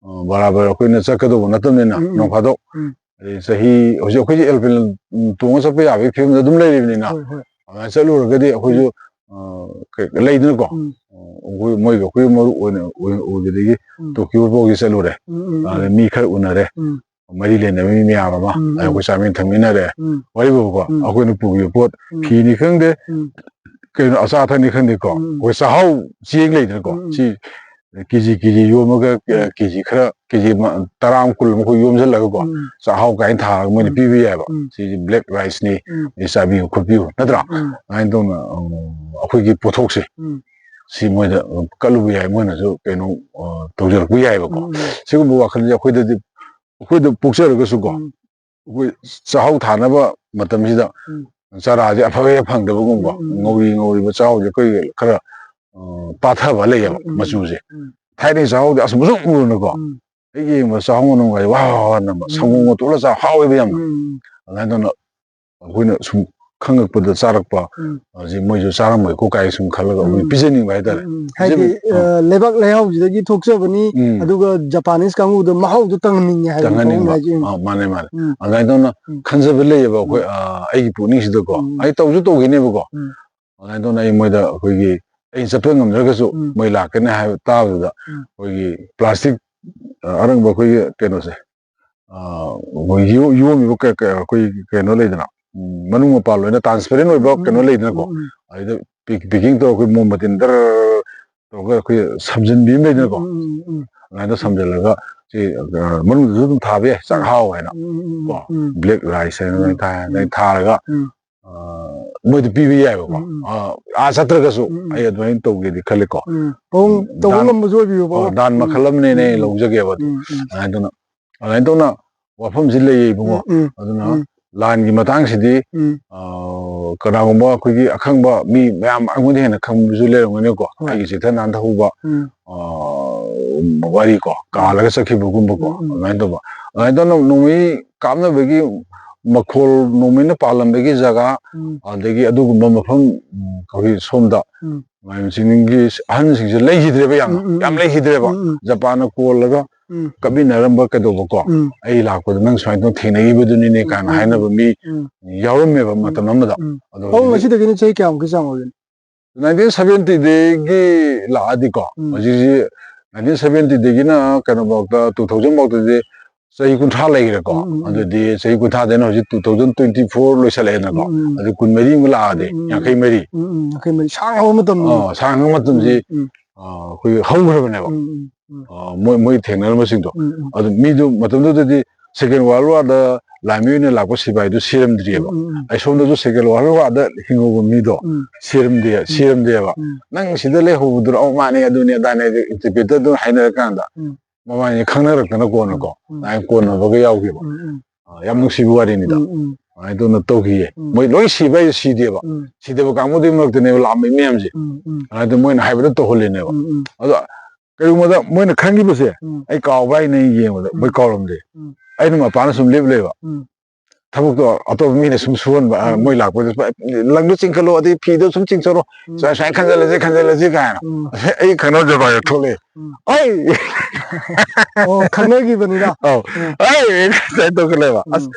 ꯑ, ꯕꯔꯥꯕꯔ ꯑꯩꯈꯣꯏꯅ ꯆꯠꯀꯗꯧꯕ ꯅꯠꯇꯕꯅꯤꯅ, ꯎꯝ, ꯎꯝ꯫ ꯅꯣꯡ ꯐꯥꯗꯣꯛ, ꯎꯝ꯫ ꯑꯗꯩ ꯆꯍꯤ, ꯍꯧꯖꯤꯛ ꯑꯩꯈꯣꯏꯁꯦ ꯑꯦꯜꯄꯤꯟ ꯇꯣꯡꯉ ꯆꯠꯄ ꯌꯥꯕꯒꯤ ꯐꯤꯕꯝꯗ ꯑꯗꯨꯝ ꯂꯩꯔꯤꯕꯅꯤꯅ, ꯍꯣꯏ, ꯍꯣꯏ꯫ ꯑꯗꯨꯃꯥꯏꯅ ꯆꯠꯂꯨꯔꯒꯗꯤ ꯑꯩꯈꯣꯏꯁꯨ, ꯎꯝ꯫ ꯑ, ꯀꯩ-, ꯂꯩꯗꯅꯀꯣ, ꯎꯝ꯫ ꯑ, ꯑꯩꯈꯣꯏ, ꯃꯣꯏꯒ ꯑꯩꯈꯣꯏꯒ ꯃꯔꯨꯞ ꯑꯣꯏꯅ, ꯑꯣꯏ-, ꯑꯣꯏꯕꯗꯒꯤ ꯎꯝ꯫ ꯇꯣꯀꯤꯌꯣ ꯐꯥꯎꯒꯤ ꯆꯠꯂꯨꯔꯦ꯫ ꯎꯝ, ꯎꯝ, ꯑꯗ ꯎꯝ꯫ ꯃꯤ ꯈꯔ ꯎꯅꯔꯦ꯫ ꯎꯝ꯫ ꯃꯔꯤ ꯂꯩꯅꯕ ꯃꯤ ꯃꯌꯥꯝ ꯑꯃ, ꯎꯝ, ꯑꯗ ꯎꯝ꯫ ꯑꯩꯈꯣꯏ ꯆꯥꯃꯤꯟ ꯊꯛꯃꯤꯟꯅꯔꯦ꯫ ꯎꯝ꯫ ꯋꯥꯔꯤꯕꯨꯀꯣ, ꯎꯝ꯫ ꯑꯩꯈꯣꯏꯅ ꯄꯨꯈꯤꯕ ꯄꯣꯠ, ꯎꯝ꯫ ꯐꯤꯅꯤ ꯈꯪꯗꯦ, ꯎꯝ꯫ ꯀꯩꯅꯣ, ꯑꯆꯥ ꯑꯊꯛꯅꯤ ꯈꯪꯗꯦꯀꯣ, ꯎꯝ, ꯎꯝ꯫ ꯑꯩꯈꯣꯏ ꯆꯥꯛꯍꯥꯎ ꯆꯦꯡ ꯂꯩꯗꯅꯀꯣ, ꯎꯝ, ꯎꯝ꯫ ꯁꯤ ꯀꯦꯖꯤ ꯀꯦꯖꯤ ꯌꯣꯝꯃꯒ, ꯎꯝ꯫ ꯀꯦꯖꯤ ꯈꯔ, ꯀꯦꯖꯤ ꯃ-, ꯇꯔꯥ ꯑꯃ, ꯀꯨꯟ ꯑꯃ ꯑꯩꯈꯣꯏ ꯌꯣꯝꯁꯤꯜꯂꯒꯀꯣ, ꯎꯝ, ꯎꯝ꯫ ꯆꯥꯛꯍꯥꯎ ꯀꯥꯏꯅ ꯊꯥꯔꯒ ꯃꯣꯏꯅ ꯎꯝ꯫ ꯄꯤꯕ ꯌꯥꯏꯕ꯫ ꯎꯝ꯫ ꯁꯤꯁꯦ ꯕ꯭ꯂꯦꯛ ꯔꯥꯏꯁꯅꯤ, ꯎꯝ꯫ ꯑꯗꯩ ꯆꯥꯕꯤꯌꯨ ꯈꯣꯠꯄꯤꯌꯨ, ꯅꯠꯇ꯭ꯔꯥ? ꯎꯝ꯫ ꯑꯗꯨꯃꯥꯏꯅ ꯇꯧꯅ, ꯎꯝ, ꯑꯩꯈꯣꯏꯒꯤ ꯄꯣꯠꯊꯣꯛꯁꯦ, ꯎꯝ꯫ ꯁꯤ ꯃꯣꯏꯗ, ꯎꯝ, ꯀꯠꯂꯨꯕ ꯌꯥꯏ, ꯃꯣꯏꯅꯁꯨ ꯀꯩꯅꯣ, ꯑ, ꯇꯧꯖꯔꯛꯄ ꯌꯥꯏꯕꯀꯣ꯫ ꯎꯝ, ꯎꯝ꯫ ꯁꯤꯒꯨꯝꯕ ꯋꯥꯈꯜꯁꯦ ꯑꯩꯈꯣꯏꯗꯗꯤ, ꯑꯩꯈꯣꯏꯗ ꯄꯣꯛꯆꯔꯒꯁꯨꯀꯣ, ꯎꯝ꯫ ꯑꯩꯈꯣꯏ ꯆꯥꯛꯍꯥꯎ ꯊꯥꯅꯕ ꯃꯇꯝꯁꯤꯗ ꯎꯝ꯫ ꯆꯥꯔꯥꯁꯦ ꯑꯐꯕ ꯍꯦꯛ ꯐꯪꯗꯕꯒꯨꯝꯕ, ꯎꯝ, ꯎꯝ, ꯎꯝ꯫ ꯉꯧꯔꯤ ꯉꯧꯔꯤꯕ ꯆꯥꯛꯍꯥꯎꯁꯦ ꯑꯩꯈꯣꯏ ꯈꯔ, ꯑ, ꯄꯥꯊꯕ ꯂꯩꯌꯦꯕ ꯎꯝ, ꯎꯝ, ꯃꯆꯨꯁꯦ꯫ ꯎꯝ꯫ ꯊꯥꯏꯅꯒꯤ ꯆꯥꯛꯍꯥꯎꯗꯤ ꯑꯁ ꯃꯨꯁꯨꯛ ꯃꯨꯔꯅꯀꯣ꯫ ꯎꯝ꯫ ꯍꯦꯛ ꯌꯦꯡꯕꯗ ꯆꯥꯛꯍꯥꯎ ꯃꯅꯝꯒ ꯋꯥ ꯋꯥ ꯋꯥ ꯅꯝꯕ, ꯎꯝ, ꯁꯪꯒꯣꯝꯒ ꯎꯝ꯫ ꯇꯣꯠꯂ ꯆꯥꯕ ꯍꯥꯎꯋꯦꯕ ꯌꯥꯝꯅ꯫ ꯎꯝ, ꯎꯝ꯫ ꯑꯗꯨꯃꯥꯏꯅ ꯇꯧꯅ ꯑꯩꯈꯣꯏꯅ ꯁꯨꯝ ꯈꯪꯉꯛꯄꯗ ꯆꯥꯔꯛꯄ, ꯎꯝ꯫ ꯍꯧꯖꯤꯛ ꯃꯣꯏꯁꯨ ꯆꯥꯔꯝꯃꯣꯏꯀꯣ ꯀꯥꯏ ꯁꯨꯝ ꯈꯜꯂꯒ ꯑꯩꯈꯣꯏ ꯎꯝ꯫ ꯄꯤꯖꯅꯤꯡꯕ ꯍꯥꯏꯇꯥꯔꯦ꯫ ꯎꯝ, ꯎꯝ꯫ ꯍꯥꯏꯗꯤ, ꯄꯤꯖꯕ-, ꯑ, ꯑꯥ꯫ ꯂꯩꯕꯥꯛ ꯂꯩꯍꯥꯎꯁꯤꯗꯒꯤ ꯊꯣꯛꯆꯕꯅꯤ, ꯎꯝ꯫ ꯑꯗꯨꯒ ꯖꯄꯥꯅꯤꯁ ꯀꯥꯡꯕꯨꯗ ꯃꯍꯥꯎꯗꯣ ꯇꯪꯍꯟꯅꯤꯡꯉꯦ ꯍꯥꯏꯕ ꯇꯪꯍꯟꯅꯤꯡꯕ꯫ ꯃꯑꯣꯡꯅꯦ ꯍꯥꯏꯁꯦ꯫ ꯑꯥ, ꯃꯥꯅꯦ, ꯃꯥꯅꯦ꯫ ꯎꯝ꯫ ꯑꯗꯨꯃꯥꯏꯅ ꯇꯧꯅ ꯎꯝ꯫ ꯈꯟꯖꯕ ꯂꯩꯌꯦꯕ ꯑꯩꯈꯣꯏ, ꯎꯝ꯫ ꯑꯥ, ꯑꯩꯒꯤ ꯄꯨꯛꯅꯤꯡꯁꯤꯗꯀꯣ꯫ ꯎꯝ꯫ ꯑꯩ ꯇꯧꯁꯨ ꯇꯧꯈꯤꯅꯦꯕꯀꯣ꯫ ꯎꯝ꯫ ꯑꯗꯨꯃꯥꯏꯅ ꯇꯧꯅ ꯑꯩ ꯃꯣꯏꯗ ꯑꯩꯈꯣꯏꯒꯤ ꯑꯩꯅ ꯆꯠꯄ ꯉꯝꯗ꯭ꯔꯒꯁꯨ ꯎꯝ. ꯃꯣꯏ ꯂꯥꯛꯀꯅꯤ ꯍꯥꯏꯕ ꯇꯥꯕꯗꯨꯗ ꯎꯝ. ꯑꯩꯈꯣꯏꯒꯤ ꯄ꯭ꯂꯥꯁꯇꯤꯛ ꯑ, ꯑꯔꯪꯕ ꯑꯩꯈꯣꯏꯒꯤ ꯀꯩꯅꯣꯁꯦ ꯑ, ꯑꯩꯈꯣꯏ ꯌꯣ- ꯌꯣꯝꯃꯤꯕ ꯀ- ꯀ- ꯑꯩꯈꯣꯏ ꯀꯩꯅꯣ ꯂꯩꯗꯅ ꯎꯝ, ꯃꯅꯨꯡ ꯃꯄꯥꯟ ꯂꯣꯏꯅ ꯇ꯭ꯔꯥꯟꯁꯄꯦꯔꯦꯟ ꯑꯣꯏꯕ ꯎꯝ, ꯀꯩꯅꯣ ꯎꯝ, ꯂꯩꯗꯅꯀꯣ ꯎꯝ, ꯎꯝ. ꯑꯗꯨꯗ ꯄꯦꯀꯤꯡ ꯇꯧꯔꯒ ꯑꯩꯈꯣꯏ ꯃꯣꯝꯕꯇꯤꯅ ꯗꯔ ꯇꯧꯔꯒ ꯑꯩꯈꯣꯏ ꯁꯝꯖꯤꯟꯕꯤ ꯑꯃ ꯂꯩꯗꯅꯀꯣ ꯎꯝ, ꯎꯝ, ꯎꯝ. ꯑꯗꯨꯃꯥꯏꯅ ꯁꯝꯖꯤꯜꯂꯒ ꯁꯤ ꯑ, ꯃꯅꯨꯡꯗꯁꯨ ꯑꯗꯨꯝ ꯊꯥꯕ ꯌꯥꯏ ꯆꯥꯛꯍꯥꯎ ꯍꯥꯏꯅ ꯎꯝ, ꯎꯝ, ꯎꯝ, ꯀꯣ ꯎꯝ. ꯕ꯭ꯂꯦꯛ ꯔꯥꯏꯁ ꯍꯥꯏꯅ ꯎꯝ, ꯑꯗꯨꯃꯥꯏꯅ ꯊꯥ- ꯎꯝ. ꯑꯗꯨꯃꯥꯏꯅ ꯊꯥꯔꯒ ꯎꯝ. ꯑ, ꯃꯣꯏꯗ ꯄꯤꯕ ꯌꯥꯏꯕꯀꯣ ꯎꯝ, ꯎꯝ. ꯑ, ꯑꯥ ꯆꯠꯇ꯭ꯔꯒꯁꯨ ꯎꯝ, ꯎꯝ. ꯑꯩ ꯑꯗꯨꯃꯥꯏꯅ ꯇꯧꯒꯦꯗꯤ ꯈꯜꯂꯤꯀꯣ ꯎꯝ. ꯇꯧꯕ ꯗꯥꯟ- ꯉꯝꯕꯁꯨ ꯑꯣꯏꯕꯤꯌꯨꯕ. ꯑꯣ, ꯗꯥꯟ ꯎꯝ. ꯃꯈꯜ ꯑꯃꯅꯦꯅꯦ ꯎꯝ, ꯎꯝ. ꯂꯧꯖꯒꯦꯕ ꯑꯗꯨ ꯎꯝ, ꯎꯝ. ꯑꯗꯨꯃꯥꯏꯅ ꯇꯧꯅ ꯑꯗꯨꯃꯥꯏꯅ ꯇꯧꯅ ꯋꯥꯐꯝꯁꯤ ꯂꯩꯌꯦ ꯏꯕꯨꯡꯉꯣ ꯎꯝ, ꯎꯝ. ꯑꯗꯨꯅ ꯎꯝ. ꯂꯥꯟꯒꯤ ꯃꯇꯥꯡꯁꯤꯗꯤ ꯎꯝ. ꯑ, ꯀꯅꯥꯒꯨꯝꯕ ꯑꯩꯈꯣꯏꯒꯤ ꯑꯈꯪꯕ ꯃꯤ ꯃꯌꯥꯝ ꯑꯩꯉꯣꯟꯗ ꯍꯦꯟꯅ ꯈꯪꯕꯁꯨ ꯂꯩꯔꯝꯒꯅꯤꯀꯣ ꯍꯣꯏ. ꯑꯩꯒꯤ ꯆꯤꯊ ꯅꯥꯟꯊꯍꯧꯕ ꯎꯝ. ꯑ, ꯋꯥꯔꯤꯀꯣ ꯀꯥꯜꯂꯒ ꯆꯠꯈꯤꯕꯒꯨꯝꯕꯀꯣ ꯎꯝ, ꯎꯝ. ꯑꯗꯨꯃꯥꯏꯅ ꯇꯧꯕ ꯑꯗꯨꯃꯥꯏꯅ ꯇꯧꯅ ꯅꯣꯡꯃꯩ ꯀꯥꯞꯅꯕꯒꯤ ꯃꯈꯣꯜ ꯅꯣꯡꯃꯩꯅ ꯄꯥꯜꯂꯝꯕꯒꯤ ꯖꯒꯥ ꯎꯝ. ꯑꯗꯒꯤ ꯑꯗꯨꯒꯨꯝꯕ ꯃꯐꯝ ꯎꯝ, ꯑꯩꯈꯣꯏꯒꯤ ꯁꯣꯝꯗ ꯎꯝ. ꯃꯌꯥꯝꯁꯤꯡꯒꯤ ꯑꯍꯟꯁꯤꯡꯁꯦ ꯂꯩꯈꯤꯗ꯭ꯔꯦꯕ ꯌꯥꯝ ꯎꯝ, ꯎꯝ, ꯌꯥꯝ ꯎꯝ. ꯂꯩꯈꯤꯗ꯭ꯔꯦꯕ ꯎꯝ, ꯎꯝ. ꯖꯄꯥꯟꯅ ꯀꯣꯜꯂꯒ ꯎꯝ. ꯀꯞꯃꯤꯟꯅꯔꯝꯕ ꯀꯩꯗꯧꯕꯀꯣ ꯎꯝ. ꯑꯩ ꯂꯥꯛꯄꯗ ꯅꯪ ꯁꯨꯃꯥꯏꯅ ꯇꯧ ꯊꯦꯡꯅꯈꯤꯕꯗꯨꯅꯤꯅꯦ ꯀꯥꯏꯅ ꯎꯝ, ꯍꯥꯏꯅꯕ ꯃꯤ ꯎꯝ. ꯌꯥꯎꯔꯝꯃꯦꯕ ꯎꯝ. ꯃꯇꯝ ꯑꯃꯗ ꯎꯝ. ꯑꯗꯣ ꯍꯧ ꯉꯁꯤꯗꯒꯤꯅ ꯆꯍꯤ ꯀꯌꯥꯃꯨꯛꯀꯤ ꯆꯥꯡ ꯑꯣꯏꯒꯅꯤ? ꯅꯥꯏꯟꯇꯤꯟ ꯁꯚꯦꯟꯇꯤꯗꯒꯤ ꯂꯥꯛꯑꯗꯤꯀꯣ ꯎꯝ. ꯍꯧꯖꯤꯛꯁꯤ ꯅꯥꯏꯟꯇꯤꯟ ꯁꯚꯦꯟꯇꯤꯗꯒꯤꯅ ꯀꯩꯅꯣꯐꯥꯎꯗ ꯇꯨ ꯊꯥꯎꯖꯟ ꯐꯥꯎꯗꯗꯤ ꯆꯍꯤ ꯀꯨꯟꯊ꯭ꯔꯥ ꯂꯩꯈ꯭ꯔꯦꯀꯣ ꯎꯝ, ꯎꯝ, ꯎꯝ. ꯑꯗꯨꯗꯤ ꯆꯍꯤ ꯀꯨꯟꯊ꯭ꯔꯥꯗꯩꯅ ꯍꯧꯖꯤꯛ ꯇꯨ ꯊꯥꯎꯖꯟ ꯇ꯭ꯋꯦꯟꯇꯤ ꯐꯣꯔ ꯂꯣꯏꯁꯜꯂꯛꯑꯦꯅꯀꯣ ꯎꯝ, ꯎꯝ. ꯑꯗꯨ ꯀꯨꯟꯃꯔꯤꯃꯨꯛ ꯂꯥꯛꯑꯗꯤ ꯎꯝ, ꯎꯝ. ꯌꯥꯡꯈꯩ ꯃꯔꯤ ꯎꯝ, ꯎꯝ. ꯌꯥꯡꯈꯩ ꯃꯔꯤ ꯁꯥꯡꯉꯕ ꯃꯇꯝꯅꯤ. ꯑ, ꯁꯥꯡꯉ ꯃꯇꯝꯁꯤ ꯎꯝ, ꯎꯝ. ꯑ, ꯑꯩꯈꯣꯏ ꯍꯧꯈ꯭ꯔꯕꯅꯦꯕ ꯎꯝ, ꯎꯝ, ꯎꯝ. ꯑ, ꯃꯣꯏ ꯃꯣꯏ ꯊꯦꯡꯅꯔꯝꯕꯁꯤꯡꯗꯣ ꯎꯝ, ꯎꯝ. ꯑꯗꯨ ꯃꯤꯗꯨ ꯃꯇꯝꯗꯨꯗꯗꯤ ꯁꯦꯀꯦꯟ ꯋꯥꯔꯜ ꯋꯥꯔꯗ ꯂꯥꯟꯃꯤ ꯑꯣꯏꯅ ꯂꯥꯛꯄ ꯁꯤꯐꯥꯏꯗꯨ ꯁꯤꯔꯝꯗ꯭ꯔꯤꯑꯕ ꯎꯝ, ꯎꯝ, ꯎꯝ. ꯑꯩ ꯁꯣꯝꯗꯁꯨ ꯁꯦꯀꯦꯟ ꯋꯥꯔꯜ ꯋꯥꯔꯗ ꯍꯤꯡꯍꯧꯕ ꯃꯤꯗꯣ ꯎꯝ. ꯁꯤꯔꯝꯗꯦ ꯁꯤꯔꯝꯗꯦꯕ ꯎꯝ. ꯅꯪ ꯁꯤꯗ ꯂꯩꯍꯧꯕꯗꯨꯔ ꯑꯧ ꯃꯥꯅꯦ ꯑꯗꯨꯅꯦ ꯑꯗꯥꯅꯦ ꯏꯟꯇꯔꯄ꯭ꯔꯤꯇꯔꯗꯨꯅ ꯍꯥꯏꯅꯔꯀꯥꯟꯗ ꯎꯝ. ꯃꯃꯥꯏꯅ ꯈꯪꯅꯔꯛꯇꯅ ꯀꯣꯟꯅꯀꯣ ꯎꯝ. ꯑꯗꯨꯃꯥꯏꯅ ꯀꯣꯟꯅꯕꯒ ꯌꯥꯎꯈꯤꯕ ꯎꯝ, ꯎꯝ. ꯑ, ꯌꯥꯝ ꯅꯨꯡꯁꯤꯕ ꯋꯥꯔꯤꯅꯤꯗ ꯎꯝ, ꯎꯝ. ꯑꯗꯨꯃꯥꯏꯅ ꯇꯧꯅ ꯇꯧꯈꯤꯌꯦ ꯎꯝ. ꯃꯣꯏ ꯂꯣꯏ ꯁꯤꯕ ꯍꯥꯏꯁꯦ ꯁꯤꯗꯦꯕ ꯎꯝ. ꯁꯤꯗꯕ ꯀꯥꯡꯕꯨꯗꯨꯒꯤ ꯃꯔꯛꯇꯅꯦꯕ ꯂꯥꯛꯑꯝꯃꯤ ꯃꯌꯥꯝꯁꯦ ꯎꯝ, ꯎꯝ. ꯑꯗꯨꯃꯥꯏꯅ ꯃꯣꯏꯅ ꯍꯥꯏꯕꯗ ꯇꯧꯍꯜꯂꯤꯅꯦꯕ ꯎꯝ, ꯎꯝ. ꯑꯗꯣ ꯀꯔꯤꯒꯨꯝꯕꯗ ꯃꯣꯏꯅ ꯈꯪꯈꯤꯕꯁꯦ ꯎꯝ. ꯑꯩ ꯀꯥꯎꯕ꯭ꯔꯥ ꯍꯥꯏꯅ ꯑꯩ ꯌꯦꯡꯕꯗ ꯎꯝ. ꯃꯣꯏ ꯀꯥꯎꯔꯝꯗꯦ ꯎꯝ. ꯑꯩꯅ ꯃꯄꯥꯟꯗ ꯁꯨꯝ ꯂꯦꯞ ꯂꯩꯕ ꯎꯝ. ꯊꯕꯛꯇꯣ ꯑꯇꯣꯞꯄ ꯃꯤꯅ ꯁꯨꯝ ꯁꯨꯍꯟꯕ ꯑ, ꯎꯝ. ꯃꯣꯏ ꯂꯥꯛꯄꯗ ꯁꯨꯃꯥꯏ, ꯂꯪꯗꯣ ꯆꯤꯡꯈꯠꯂꯣ ꯑꯗꯩ ꯐꯤꯗꯣ ꯁꯨꯝ ꯆꯤꯡꯊꯣꯔꯣ ꯎꯝ. ꯁꯨꯃꯥꯏ ꯁꯨꯃꯥꯏꯅ ꯈꯟꯖꯜꯂꯁꯤ ꯈꯟꯖꯜꯂꯁꯤ ꯀꯥꯏꯅ ꯎꯝ. ꯑꯩ ꯈꯪꯅꯕ ꯖꯄꯥꯟꯗ ꯊꯣꯛꯂꯛꯑꯦ ꯎꯝ. ꯑꯩ ꯑꯣ, ꯈꯪꯅꯈꯤꯕꯅꯤꯅ. ꯑꯧ ꯎꯝ. ꯑꯩ ꯀꯩꯅꯣ ꯇꯧꯈꯠꯂꯦꯕ ꯑꯁ ꯎꯝ.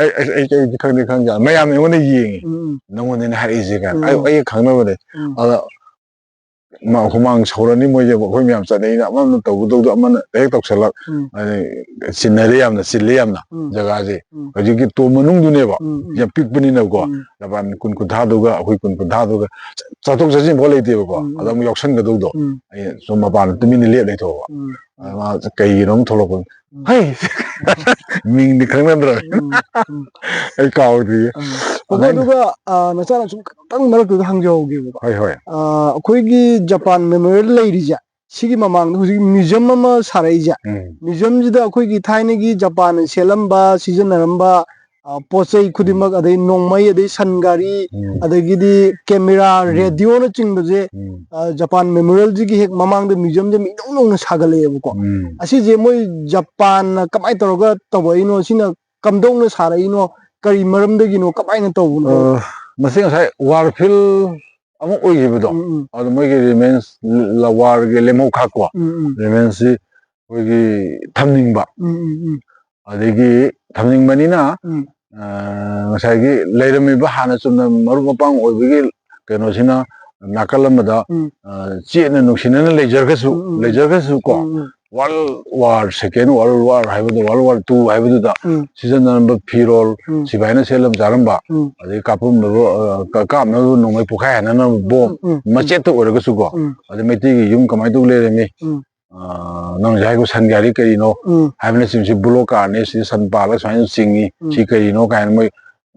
ꯑꯩ ꯑꯩ ꯑꯩ ꯑꯩꯗꯤ ꯈꯪꯗꯦ ꯈꯪꯗꯦ ꯃꯌꯥꯝ ꯑꯩꯉꯣꯟꯗ ꯌꯦꯡꯉꯤ ꯎꯝ, ꯎꯝ. ꯅꯪꯉꯣꯟꯗꯅꯦ ꯍꯥꯏꯔꯛꯏꯁꯦ ꯀꯥꯏꯅ ꯎꯝ. ꯑꯩ ꯑꯩ ꯈꯪꯅꯕꯅꯦ ꯎꯝ. ꯑꯗ ꯃꯥ ꯍꯨꯃꯥꯡ ꯁꯧꯔꯅꯤ ꯃꯣꯏꯁꯦ, ꯑꯩꯈꯣꯏ ꯃꯌꯥꯝ ꯆꯠꯅꯩꯅ ꯑꯃꯅ ꯇꯧꯒꯗꯧꯗꯣ ꯑꯃꯅ ꯍꯦꯛ ꯇꯧꯁꯜꯂꯛ꯫ ꯎꯝ꯫ ꯑꯗꯩ ꯆꯤꯟꯅꯔꯦ ꯌꯥꯝꯅ, ꯆꯤꯜꯂꯦ ꯌꯥꯝꯅ ꯎꯝ꯫ ꯖꯒꯥꯁꯦ꯫ ꯎꯝ꯫ ꯍꯧꯖꯤꯛꯀꯤ ꯇꯣꯝ ꯃꯅꯨꯡꯗꯨꯅꯦꯕ꯫ ꯎꯝ, ꯎꯝ꯫ ꯌꯥꯝ ꯄꯤꯛꯄꯅꯤꯅꯀꯣ꯫ ꯎꯝ꯫ ꯖꯄꯥꯟ ꯀꯨꯟ ꯀꯨꯟꯊ꯭ꯔꯥꯗꯨꯒ ꯑꯩꯈꯣꯏ ꯀꯨꯟ ꯀꯨꯟꯊ꯭ꯔꯥꯗꯨꯒ ꯆꯠꯊꯣꯛ ꯆꯠꯁꯤꯟ ꯐꯥꯎ ꯂꯩꯇꯦꯕꯀꯣ꯫ ꯎꯝ, ꯎꯝ꯫ ꯑꯗ ꯑꯃꯨꯛ ꯌꯥꯎꯁꯟꯒꯗꯧꯗꯣ꯫ ꯎꯝ꯫ ꯑꯩ ꯁꯨꯝ ꯃꯄꯥꯟꯗ ꯇꯨꯃꯤꯟꯅ ꯂꯦꯞ ꯂꯩꯊꯣꯛꯑꯕ꯫ ꯎꯝ꯫ ꯑꯗ ꯃꯥ ꯀꯩꯒꯤꯅꯣ ꯑꯃꯨꯛ ꯊꯣꯛꯂꯛꯄ꯫ ꯎꯝ꯫ ꯍꯩ! ꯃꯤꯡꯗꯤ ꯈꯪꯅꯗ꯭ꯔꯕꯅꯤ꯫ ꯎꯝ, ꯎꯝ꯫ ꯑꯩ ꯀꯥꯎꯗ꯭ꯔꯤꯌꯦ꯫ ꯎꯝ꯫ ꯑꯗꯨꯃꯥꯏꯅ ꯑꯗꯨꯒ, ꯑ, ꯅꯆꯥꯅ ꯁꯨꯝ ꯈꯤꯇꯪ ꯃꯔꯛꯇꯨꯗ ꯍꯪꯖꯍꯧꯒꯦꯕꯀꯣ꯫ ꯍꯣꯏ, ꯍꯣꯏ꯫ ꯑ, ꯑꯩꯈꯣꯏꯒꯤ ꯖꯄꯥꯟ ꯃꯦꯃꯣꯔꯤꯌꯦꯜ ꯂꯩꯔꯤꯁꯦ, ꯁꯤꯒꯤ ꯃꯃꯥꯡꯗ ꯍꯧꯖꯤꯛ ꯃ꯭ꯌꯨꯖꯤꯌꯝ ꯑꯃ ꯁꯥꯔꯛꯏꯁꯦ, ꯎꯝ꯫ ꯃ꯭ꯌꯨꯖꯤꯌꯝꯁꯤꯗ ꯑꯩꯈꯣꯏꯒꯤ ꯊꯥꯏꯅꯒꯤ ꯖꯄꯥꯟꯅ ꯁꯦꯠꯂꯝꯕ, ꯁꯤꯖꯤꯟꯅꯔꯝꯕ, ꯑ, ꯄꯣꯠ ꯆꯩ ꯈꯨꯗꯤꯡꯃꯛ, ꯎꯝ꯫ ꯑꯗꯩ ꯅꯣꯡꯃꯩ, ꯑꯗꯩ ꯁꯟ ꯒꯥꯔꯤ, ꯎꯝ꯫ ꯑꯗꯒꯤꯗꯤ ꯀꯦꯃꯦꯔꯥ, ꯎꯝ꯫ ꯔꯦꯗꯤꯑꯣꯅꯆꯤꯡꯕꯁꯦ, ꯎꯝ꯫ ꯑ, ꯖꯄꯥꯟ ꯃꯦꯃꯣꯔꯤꯌꯦꯜꯁꯤꯒꯤ ꯍꯦꯛ ꯃꯃꯥꯡꯗ ꯃ꯭ꯌꯨꯖꯤꯌꯝꯁꯦ ꯃꯤ ꯏꯅꯧ ꯅꯧꯅ ꯁꯥꯒꯠꯂꯛꯑꯦꯕꯀꯣ꯫ ꯎꯝ꯫ ꯑꯁꯤꯁꯦ ꯃꯣꯏ ꯖꯄꯥꯟꯅ ꯀꯃꯥꯏꯅ ꯇꯧꯔꯒ ꯇꯧꯔꯛꯏꯅꯣ? ꯁꯤꯅ ꯀꯝꯗꯧꯅ ꯁꯥꯔꯛꯏꯅꯣ? ꯀꯔꯤ ꯃꯔꯝꯗꯒꯤꯅꯣ? ꯀꯃꯥꯏꯅ ꯇꯧꯕꯅꯣ? ꯑ, ꯃꯁꯤ ꯉꯁꯥꯏ ꯋꯥꯔ ꯐꯤꯜ ꯑꯃ ꯑꯣꯏꯈꯤꯕꯗꯣ, ꯎꯝ, ꯎꯝ꯫ ꯑꯗꯨ ꯃꯣꯏꯒꯤ ꯔꯤꯃꯦꯟꯁ, ꯋꯥꯔꯒꯤ ꯂꯦꯝꯍꯧ ꯈꯥꯛꯄ ꯎꯝ, ꯎꯝ꯫ ꯔꯤꯃꯦꯟꯁꯁꯤ ꯑꯩꯈꯣꯏꯒꯤ ꯊꯝꯅꯤꯡꯕ꯫ ꯎꯝ, ꯎꯝ, ꯎꯝ꯫ ꯑꯗꯒꯤ ꯊꯝꯅꯤꯡꯕꯅꯤꯅ, ꯎꯝ꯫ ꯑ, ꯉꯁꯥꯏꯒꯤ ꯂꯩꯔꯝꯃꯤꯕ ꯍꯥꯟꯅ ꯆꯨꯝꯅ ꯃꯔꯨꯞ ꯃꯄꯥꯡ ꯑꯣꯏꯕꯒꯤ ꯀꯩꯅꯣꯁꯤꯅ ꯅꯥꯀꯜ ꯑꯃꯗ, ꯎꯝ꯫ ꯑ, ꯆꯦꯠꯅ ꯅꯨꯡꯁꯤꯅꯅ ꯂꯩꯖꯔꯒꯁꯨ, ꯎꯝ, ꯎꯝ꯫ ꯂꯩꯖꯔꯒꯁꯨ ꯀꯣ, ꯎꯝ, ꯎꯝ꯫ World War, Second World War ꯍꯥꯏꯕꯗꯣ, World War Two ꯍꯥꯏꯕꯗꯨꯗ ꯎꯝ꯫ ꯁꯤꯖꯤꯟꯅꯔꯝꯕ ꯐꯤꯔꯣꯜ, ꯎꯝ꯫ ꯁꯤꯐꯥꯏꯅ ꯁꯦꯠꯂꯝ ꯆꯥꯔꯝꯕ, ꯎꯝ꯫ ꯑꯗꯩ ꯀꯥꯞꯄꯝꯕ, ꯑ, ꯀ-, ꯀꯥꯞꯅꯕ ꯅꯣꯡꯃꯩ ꯄꯣꯈꯥꯏ ꯍꯥꯏꯅꯅꯕ ꯕꯣꯝ, ꯎꯝ, ꯎꯝ, ꯎꯝ꯫ ꯃꯆꯦꯠꯇ ꯑꯣꯏꯔꯒꯁꯨꯀꯣ, ꯎꯝ꯫ ꯑꯗꯩ ꯃꯩꯇꯩꯒꯤ ꯌꯨꯝ ꯀꯃꯥꯏꯅ ꯇꯧ ꯂꯩꯔꯝꯃꯤ, ꯎꯝ꯫ ꯑ, ꯅꯪ ꯍꯧꯖꯤꯛ ꯍꯥꯏꯕ ꯁꯟ ꯒꯥꯔꯤ ꯀꯔꯤꯅꯣ ꯎꯝ꯫ ꯍꯥꯏꯕꯅꯆꯤꯡꯕꯁꯤ, ꯕꯨꯂꯣꯛ ꯀꯥꯔꯅꯤ, ꯁꯤꯗ ꯁꯟ ꯄꯥꯜꯂꯒ ꯁꯨꯃꯥꯏꯅ ꯆꯤꯡꯉꯤ, ꯎꯝ꯫ ꯁꯤ ꯀꯔꯤꯅꯣ ꯀꯥꯏꯅ ꯃꯣꯏ,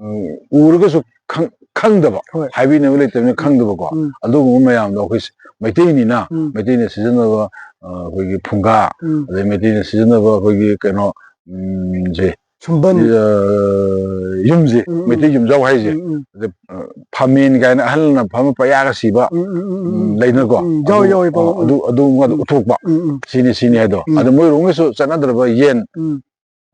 ꯎꯝ, ꯎꯔꯒꯁꯨ ꯈꯪ-, ꯈꯪꯗꯕ, ꯍꯣꯏ꯫ ꯍꯥꯏꯕꯤꯅꯕ ꯂꯩꯇꯕꯅꯤꯅ ꯎꯝ꯫ ꯈꯪꯗꯕꯀꯣ꯫ ꯎꯝ꯫ ꯑꯗꯨꯒꯨꯝꯕ ꯃꯌꯥꯝꯗꯣ ꯑꯩꯈꯣꯏ ꯃꯩꯇꯩꯅꯤꯅ, ꯎꯝ꯫ ꯃꯩꯇꯩꯅ ꯁꯤꯖꯤꯟꯅꯕ, ꯑ, ꯑꯩꯈꯣꯏꯒꯤ ꯐꯨꯡꯒꯥ, ꯎꯝ꯫ ꯑꯗꯩ ꯃꯩꯇꯩꯅ ꯁꯤꯖꯤꯟꯅꯕ ꯑꯩꯈꯣꯏꯒꯤ ꯀꯩꯅꯣ, ꯎꯝ, ꯁꯦ, ꯁꯨꯝꯕꯟ꯫ ꯑ, ꯌꯨꯝꯁꯦ, ꯎꯝ, ꯎꯝ꯫ ꯃꯩꯇꯩ ꯌꯨꯝꯖꯥꯎ ꯍꯥꯏꯁꯦ, ꯎꯝ, ꯎꯝ꯫ ꯑꯗꯩ, ꯑ, ꯐꯥꯃꯦꯟ ꯀꯥꯏꯅ ꯑꯍꯜꯅ ꯐꯝꯃ ꯄꯌꯥꯒ ꯁꯤꯕ, ꯎꯝ, ꯎꯝ, ꯎꯝ, ꯎꯝ, ꯎꯝ꯫ ꯎꯝ, ꯂꯩꯅꯀꯣ? ꯎꯝ, ꯎꯝ꯫ ꯌꯥꯎꯋꯦ, ꯑꯗꯨ, ꯌꯥꯎꯋꯦ, ꯑ, ꯄꯥꯕꯨꯡ꯫ ꯑꯗꯨ, ꯎꯝ꯫ ꯑꯗꯨ ꯎꯝ꯫ ꯎꯊꯣꯛꯄ꯫ ꯎꯝ, ꯎꯝ꯫ ꯁꯤꯅꯤ, ꯁꯤꯅꯤ ꯍꯥꯏꯗꯣ꯫ ꯎꯝ꯫ ꯑꯗꯣ ꯃꯣꯏꯔꯣꯝꯒꯤꯁꯨ ꯆꯠꯅꯗ꯭ꯔꯕ ꯌꯦꯟ, ꯎꯝ꯫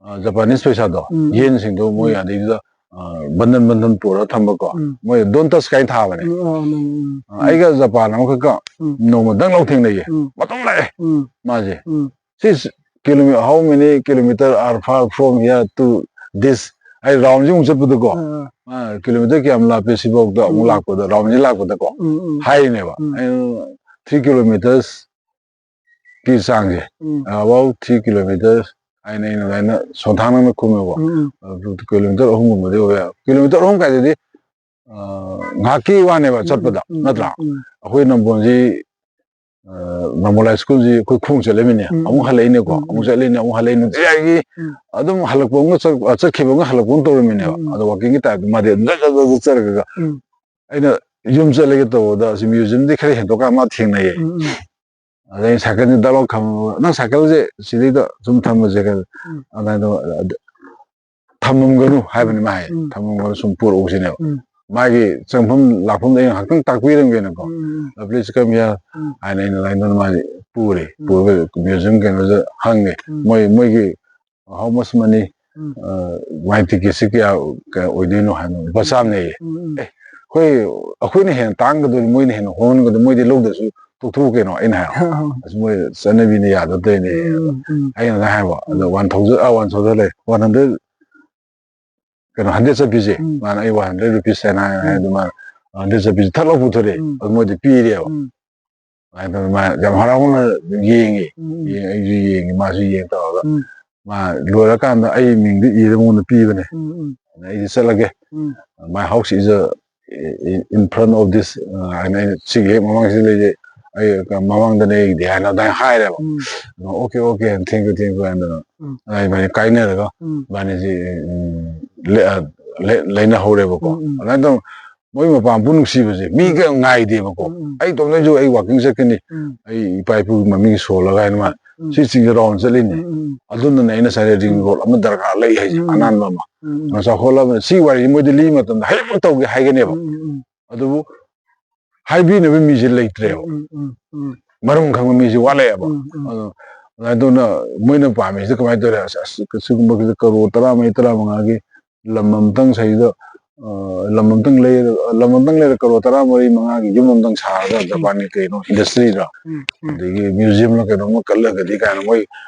ꯑ, ꯖꯄꯥꯅꯤꯁ ꯄꯩꯁꯥꯗꯣ, ꯎꯝ, ꯎꯝ꯫ ꯌꯦꯟꯁꯤꯡꯗꯣ ꯃꯣꯏ ꯎꯝ꯫ ꯑꯗꯩꯗꯨꯗ, ꯑ, ꯕꯟꯗꯟ, ꯕꯟꯗꯟ ꯄꯨꯔꯒ ꯊꯝꯕꯀꯣ꯫ ꯎꯝ꯫ ꯃꯣꯏ "Don't touch" ꯀꯥꯏꯅ ꯊꯥꯕꯅꯦ꯫ ꯎꯝ, ꯑ, ꯎꯝ, ꯎꯝ, ꯑ, ꯎꯝ꯫ ꯑꯩꯒ ꯖꯄꯥꯟ ꯑꯃꯈꯛꯀ ꯎꯝ꯫ ꯅꯣꯡꯃ ꯗꯪ ꯂꯥꯎ ꯊꯦꯡꯅꯩꯌꯦ꯫ ꯎꯝ꯫ ꯃꯇꯨꯝ ꯂꯥꯛꯑꯦ ꯎꯝ꯫ ꯃꯥꯁꯦ꯫ ꯎꯝ꯫ ꯁꯤ ꯀꯤꯂꯣꯃꯤ-, "How many kilometer are far from here to this?" ꯑꯩ ꯔꯥꯎꯟꯁꯦ ꯑꯃꯨꯛ ꯆꯠꯄꯗꯀꯣ, ꯑꯥ, ꯑꯥ꯫ ꯑ, "ꯀꯤꯂꯣꯃꯤꯇꯔ ꯀꯌꯥꯝ ꯂꯥꯞꯄꯦ ꯁꯤꯐꯥꯎꯗ?" ꯑꯃꯨꯛ ꯎꯝ, ꯎꯝ꯫ ꯂꯥꯛꯄꯗ, ꯔꯥꯎꯟꯁꯦ ꯂꯥꯛꯄꯗꯀꯣ, ꯎꯝ, ꯎꯝ꯫ ꯍꯥꯏꯔꯤꯅꯦꯕ꯫ ꯎꯝ꯫ ꯑꯩꯅ, ꯊ꯭ꯔꯤ ꯀꯤꯂꯣꯃꯤꯇꯔꯁꯀꯤ ꯆꯥꯡꯁꯦ, ꯎꯝ ꯑꯕꯥꯎꯠ ꯊ꯭ꯔꯤ ꯀꯤꯂꯣꯃꯤꯇꯔ ꯍꯥꯏꯅ ꯑꯩꯅ ꯑꯗꯨꯃꯥꯏꯅ ꯁꯣꯟꯊꯥꯡ ꯅꯪꯅ ꯈꯨꯝꯃꯦꯕ. ꯎꯝ ꯑꯗꯨ ꯀꯤꯂꯣꯃꯤꯇꯔ ꯑꯍꯨꯝꯒꯨꯝꯕꯗꯤ ꯑꯣꯏꯕ ꯌꯥꯏ. ꯀꯤꯂꯣꯃꯤꯇꯔ ꯑꯍꯨꯝ ꯀꯥꯏꯗꯗꯤ ꯑ, ꯉꯥꯏꯍꯥꯛꯀꯤ ꯋꯥꯅꯦꯕ ꯆꯠꯄꯗ, ꯎꯝ ꯅꯠꯇ꯭ꯔꯥ? ꯎꯝ ꯑꯩꯈꯣꯏ ꯅꯝꯕꯣꯜꯁꯤ ꯅꯣꯔꯃꯦꯜ ꯁ꯭ꯀꯨꯜꯁꯤ ꯑꯩꯈꯣꯏ ꯈꯣꯡ ꯆꯠꯂꯃꯤꯅꯦ. ꯎꯝ ꯑꯃꯨꯛ ꯍꯜꯂꯛꯏꯅꯦꯀꯣ. ꯎꯝ ꯑꯃꯨꯛ ꯆꯠꯂꯤꯅꯦ, ꯑꯃꯨꯛ ꯍꯜꯂꯛꯏꯅꯦ. ꯅꯨꯡꯇꯤꯖꯥꯏꯒꯤ ꯎꯝ ꯑꯗꯨꯝ ꯍꯜꯂꯛꯄ ꯑꯃꯒ ꯆꯠ-, ꯑ, ꯆꯠꯈꯤꯕ ꯑꯃꯒ ꯍꯜꯂꯛꯄ ꯑꯃ ꯇꯧꯔꯝꯃꯤꯅꯦꯕ. ꯎꯝ ꯎꯝ ꯑꯗꯣ ꯋꯥꯀꯤꯡꯒꯤ ꯇꯥꯏꯞꯇ ꯃꯥꯗꯤ ꯑꯗꯨꯝ ꯖꯠ ꯖꯠ ꯖꯠ ꯖꯠ ꯆꯠꯂꯒ ꯎꯝ ꯑꯩꯅ ꯌꯨꯝ ꯆꯠꯂꯒꯦ ꯇꯧꯕꯗ ꯁꯤ ꯃ꯭ꯌꯨꯖꯤꯌꯝꯗꯤ ꯈꯔ ꯍꯦꯟꯗꯣꯛꯀꯥꯟ ꯃꯥ ꯊꯦꯡꯅꯩꯌꯦ. ꯎꯝ ꯎꯝ ꯑꯗꯩ ꯁꯥꯏꯀꯜꯁꯦ ꯗꯛ ꯂꯥꯎ ꯊꯝꯃꯒ, "ꯅꯪ ꯁꯥꯏꯀꯜꯁꯦ ꯁꯤꯗꯩꯗ ꯁꯨꯝ ꯊꯝꯃꯁꯦ" ꯀꯩꯅꯣ. ꯎꯝ ꯑꯗꯨꯃꯥꯏꯅ ꯇꯧ-, ꯑꯗ ꯊꯝꯃꯝꯒꯅꯨ ꯍꯥꯏꯕꯅꯤ ꯃꯥ ꯍꯥꯏ. ꯎꯝ "ꯊꯝꯃꯝꯒꯅꯨ, ꯁꯨꯝ ꯄꯨꯔꯛꯎ" ꯁꯤꯅꯦꯕ. ꯎꯝ ꯃꯥꯒꯤ ꯆꯪꯐꯝ ꯂꯥꯛꯐꯝꯗ ꯑꯩꯅ ꯉꯥꯏꯍꯥꯛꯇꯪ ꯇꯥꯛꯄꯤꯔꯝꯒꯦꯅꯀꯣ. ꯎꯝ "Please come here" ꯎꯝ ꯍꯥꯏꯅ ꯑꯩꯅ ꯑꯗꯨꯃꯥꯏꯅ ꯃꯥꯁꯦ ꯄꯨꯔꯦ. ꯎꯝ ꯄꯨꯔꯒ ꯃ꯭ꯌꯨꯖꯤꯌꯝ ꯀꯩꯅꯣꯗ ꯍꯪꯉꯦ. ꯎꯝ ꯃꯣꯏ, ꯃꯣꯏꯒꯤ "How much money?" ꯎꯝ ꯑ, "My ticket ꯁꯤ ꯀꯌꯥ, ꯀꯌꯥ ꯑꯣꯏꯗꯣꯏꯅꯣ?" ꯍꯥꯏꯅ. "ꯂꯨꯄꯥ ꯆꯥꯝꯃꯅꯦꯌꯦ꯫ ꯎꯝ ꯎꯝ ꯑꯩꯈꯣꯏ, ꯑꯩꯈꯣꯏꯅ ꯍꯦꯟꯅ ꯇꯥꯡꯒꯗꯣꯏꯅꯤ, ꯃꯣꯏꯅ ꯍꯦꯟꯅ ꯍꯣꯡꯒꯗꯣꯏꯅꯤ, ꯃꯣꯏꯗꯤ ꯂꯧꯗ꯭ꯔꯁꯨ ꯇꯣꯛꯊꯣꯛꯎ ꯀꯩꯅꯣ" ꯑꯩꯅ ꯍꯥꯏꯕ. "ꯑꯁ ꯃꯣꯏ ꯆꯠꯅꯕꯤꯅ ꯌꯥꯗ ꯇꯧꯔꯤꯅꯦ" ꯎꯝ ꯎꯝ ꯑꯩꯅ ꯑꯗꯨꯃꯥꯏꯅ ꯍꯥꯏꯕ. "ꯑꯗꯣ ꯋꯥꯟ ꯊꯥꯎꯖꯟ, ꯑ, ꯋꯥꯟ ꯊꯥꯎꯖꯟ ꯂꯩ, ꯋꯥꯟ ꯍꯟꯗ꯭ꯔꯦꯗ, ꯀꯩꯅꯣ, ꯍꯟꯗ꯭ꯔꯦꯗ ꯆꯠꯄꯤꯁꯦ", ꯎꯝ ꯃꯥꯅ ꯑꯩ "ꯋꯥꯟ ꯍꯟꯗ꯭ꯔꯦꯗ ꯔꯨꯄꯤꯁ" ꯍꯥꯏꯅ ꯍꯥꯏ. ꯎꯝ ꯑꯗꯨ ꯃꯥꯅ ꯍꯟꯗ꯭ꯔꯦꯗ ꯆꯠꯄꯤꯁꯦ ꯊꯛ ꯂꯥꯎ ꯄꯨꯊꯣꯔꯛꯑꯦ. ꯎꯝ ꯑꯗꯨ ꯃꯣꯏꯗꯤ ꯄꯤꯔꯦꯕ. ꯎꯝ ꯑꯗꯨꯃꯥꯏꯅ ꯇꯧꯗꯅ ꯃꯥ ꯌꯥꯝ ꯍꯔꯥꯎꯅ ꯌꯦꯡꯉꯦ. ꯎꯝ ꯎꯝ ꯌꯦꯡ-, ꯑꯩꯁꯨ ꯌꯦꯡꯉꯦ, ꯃꯥꯁꯨ ꯌꯦꯡ ꯇꯧꯔꯒ ꯎꯝ ꯃꯥ ꯂꯣꯏꯔꯀꯥꯟꯗ ꯑꯩ ꯃꯤꯡꯗꯤ ꯏꯔꯒ ꯃꯉꯣꯟꯗ ꯄꯤꯕꯅꯦ. ꯎꯝ ꯎꯝ ꯑꯗ ꯑꯩꯗꯤ ꯆꯠꯂꯒꯦ. ꯎꯝ "My house is, uh, in front of this", ꯑ, ꯍꯥꯏꯅ ꯑꯩꯅ ꯁꯤꯒꯤ ꯍꯦꯛ ꯃꯃꯥꯡꯁꯤꯗ ꯂꯩꯖꯩ, ꯑꯩ ꯃꯃꯥꯡꯗꯅꯦ ꯑꯩꯒꯤꯗꯤ ꯍꯥꯏꯅ ꯑꯗꯨꯃꯥꯏꯅ ꯍꯥꯏꯔꯦꯕ. ꯎꯝ "Okay, okay, thank you, thank you" ꯍꯥꯏꯅ ꯎꯝ ꯑꯗꯨꯃꯥꯏꯅ ꯀꯥꯏꯅꯔꯒ ꯎꯝ ꯏꯕꯥꯅꯤꯁꯤ, ꯎꯝ, ꯂꯩ-, ꯑ, ꯂꯩ-, ꯂꯩꯅꯍꯧꯔꯦꯕꯀꯣ. ꯎꯝ ꯎꯝ ꯑꯗꯨꯃꯥꯏꯅ ꯇꯧ-, ꯃꯣꯏ ꯃꯄꯥꯟ ꯄꯨ ꯅꯨꯡꯁꯤꯕꯁꯦ ꯃꯤ ꯀꯌꯥ ꯉꯥꯏꯗꯦꯕꯀꯣ. ꯎꯝ ꯎꯝ ꯑꯩ ꯏꯇꯣꯝꯗꯁꯨ "ꯑꯩ ꯋꯥꯀꯤꯡ ꯆꯠꯀꯅꯤ, ꯎꯝ ꯑꯩ ꯏꯄꯥ ꯏꯄꯨꯒꯤ ꯃꯃꯤꯡ ꯁꯣꯜꯂꯒ" ꯍꯥꯏꯅ ꯃꯥ ꯎꯝ ꯁꯤ ꯆꯤꯡꯁꯦ ꯔꯥꯎꯟ ꯆꯠꯂꯤꯅꯦ. ꯎꯝ ꯎꯝ ꯑꯗꯨꯅꯅꯦ ꯑꯩꯅ ꯉꯁꯥꯏ ꯔꯤꯡ ꯎꯝ ꯔꯣꯗ ꯑꯃ ꯗꯔꯀꯥꯔ ꯂꯩ ꯍꯥꯏꯁꯦ. ꯎꯝ ꯑꯅꯥꯟꯕ ꯑꯃ. ꯎꯝ ꯎꯝ ꯉꯁꯥꯏ ꯍꯣꯠꯂꯕꯅ ꯁꯤ ꯋꯥꯔꯤꯁꯦ ꯃꯣꯏꯗ ꯂꯤ ꯃꯇꯝꯗ ꯍꯌꯦꯡꯃꯛ ꯇꯧꯒꯦ ꯍꯥꯏꯒꯅꯦꯕ. ꯎꯝ ꯎꯝ ꯎꯝ ꯑꯗꯨꯕꯨ ꯍꯥꯏꯕꯤꯅꯕ ꯃꯤꯁꯦ ꯂꯩꯇ꯭ꯔꯦꯕ. ꯎꯝ ꯎꯝ ꯎꯝ ꯎꯝ ꯃꯔꯝ ꯈꯪꯕ ꯃꯤꯁꯦ ꯋꯥꯠꯂꯛꯑꯦꯕ. ꯎꯝ ꯎꯝ ꯑꯗꯣ ꯑꯗꯨꯃꯥꯏꯅ ꯇꯧꯅ ꯃꯣꯏꯅ ꯄꯥꯝꯃꯤꯁꯤꯗ ꯀꯃꯥꯏꯅ ꯇꯧꯔꯦ? "ꯑꯁ, ꯑꯁ, ꯁꯤꯒꯨꯝꯕꯒꯤꯗ ꯀꯔꯣꯔ ꯇꯔꯥꯃꯔꯤ ꯇꯔꯥꯃꯉꯥꯒꯤ ꯂꯝ ꯑꯃꯇꯪ ꯁꯤꯗ, ꯑ, ꯂꯝ ꯑꯃꯇꯪ ꯂꯩꯔ, ꯂꯝ ꯑꯃꯇꯪ ꯂꯩꯔ ꯀꯔꯣꯔ ꯇꯔꯥꯃꯔꯤ ꯃꯉꯥꯒꯤ ꯌꯨꯝ ꯑꯃꯇꯪ ꯁꯥꯔꯒ ꯖꯄꯥꯟꯒꯤ ꯀꯩꯅꯣ ꯏꯟꯗꯁꯇ꯭ꯔꯤꯗ, ꯎꯝ ꯎꯝ ꯑꯗꯒꯤ ꯃ꯭ꯌꯨꯖꯤꯌꯝꯅ ꯀꯩꯅꯣꯝꯃ ꯀꯜꯂꯒꯗꯤ" ꯀꯥꯏꯅ ꯃꯣꯏ,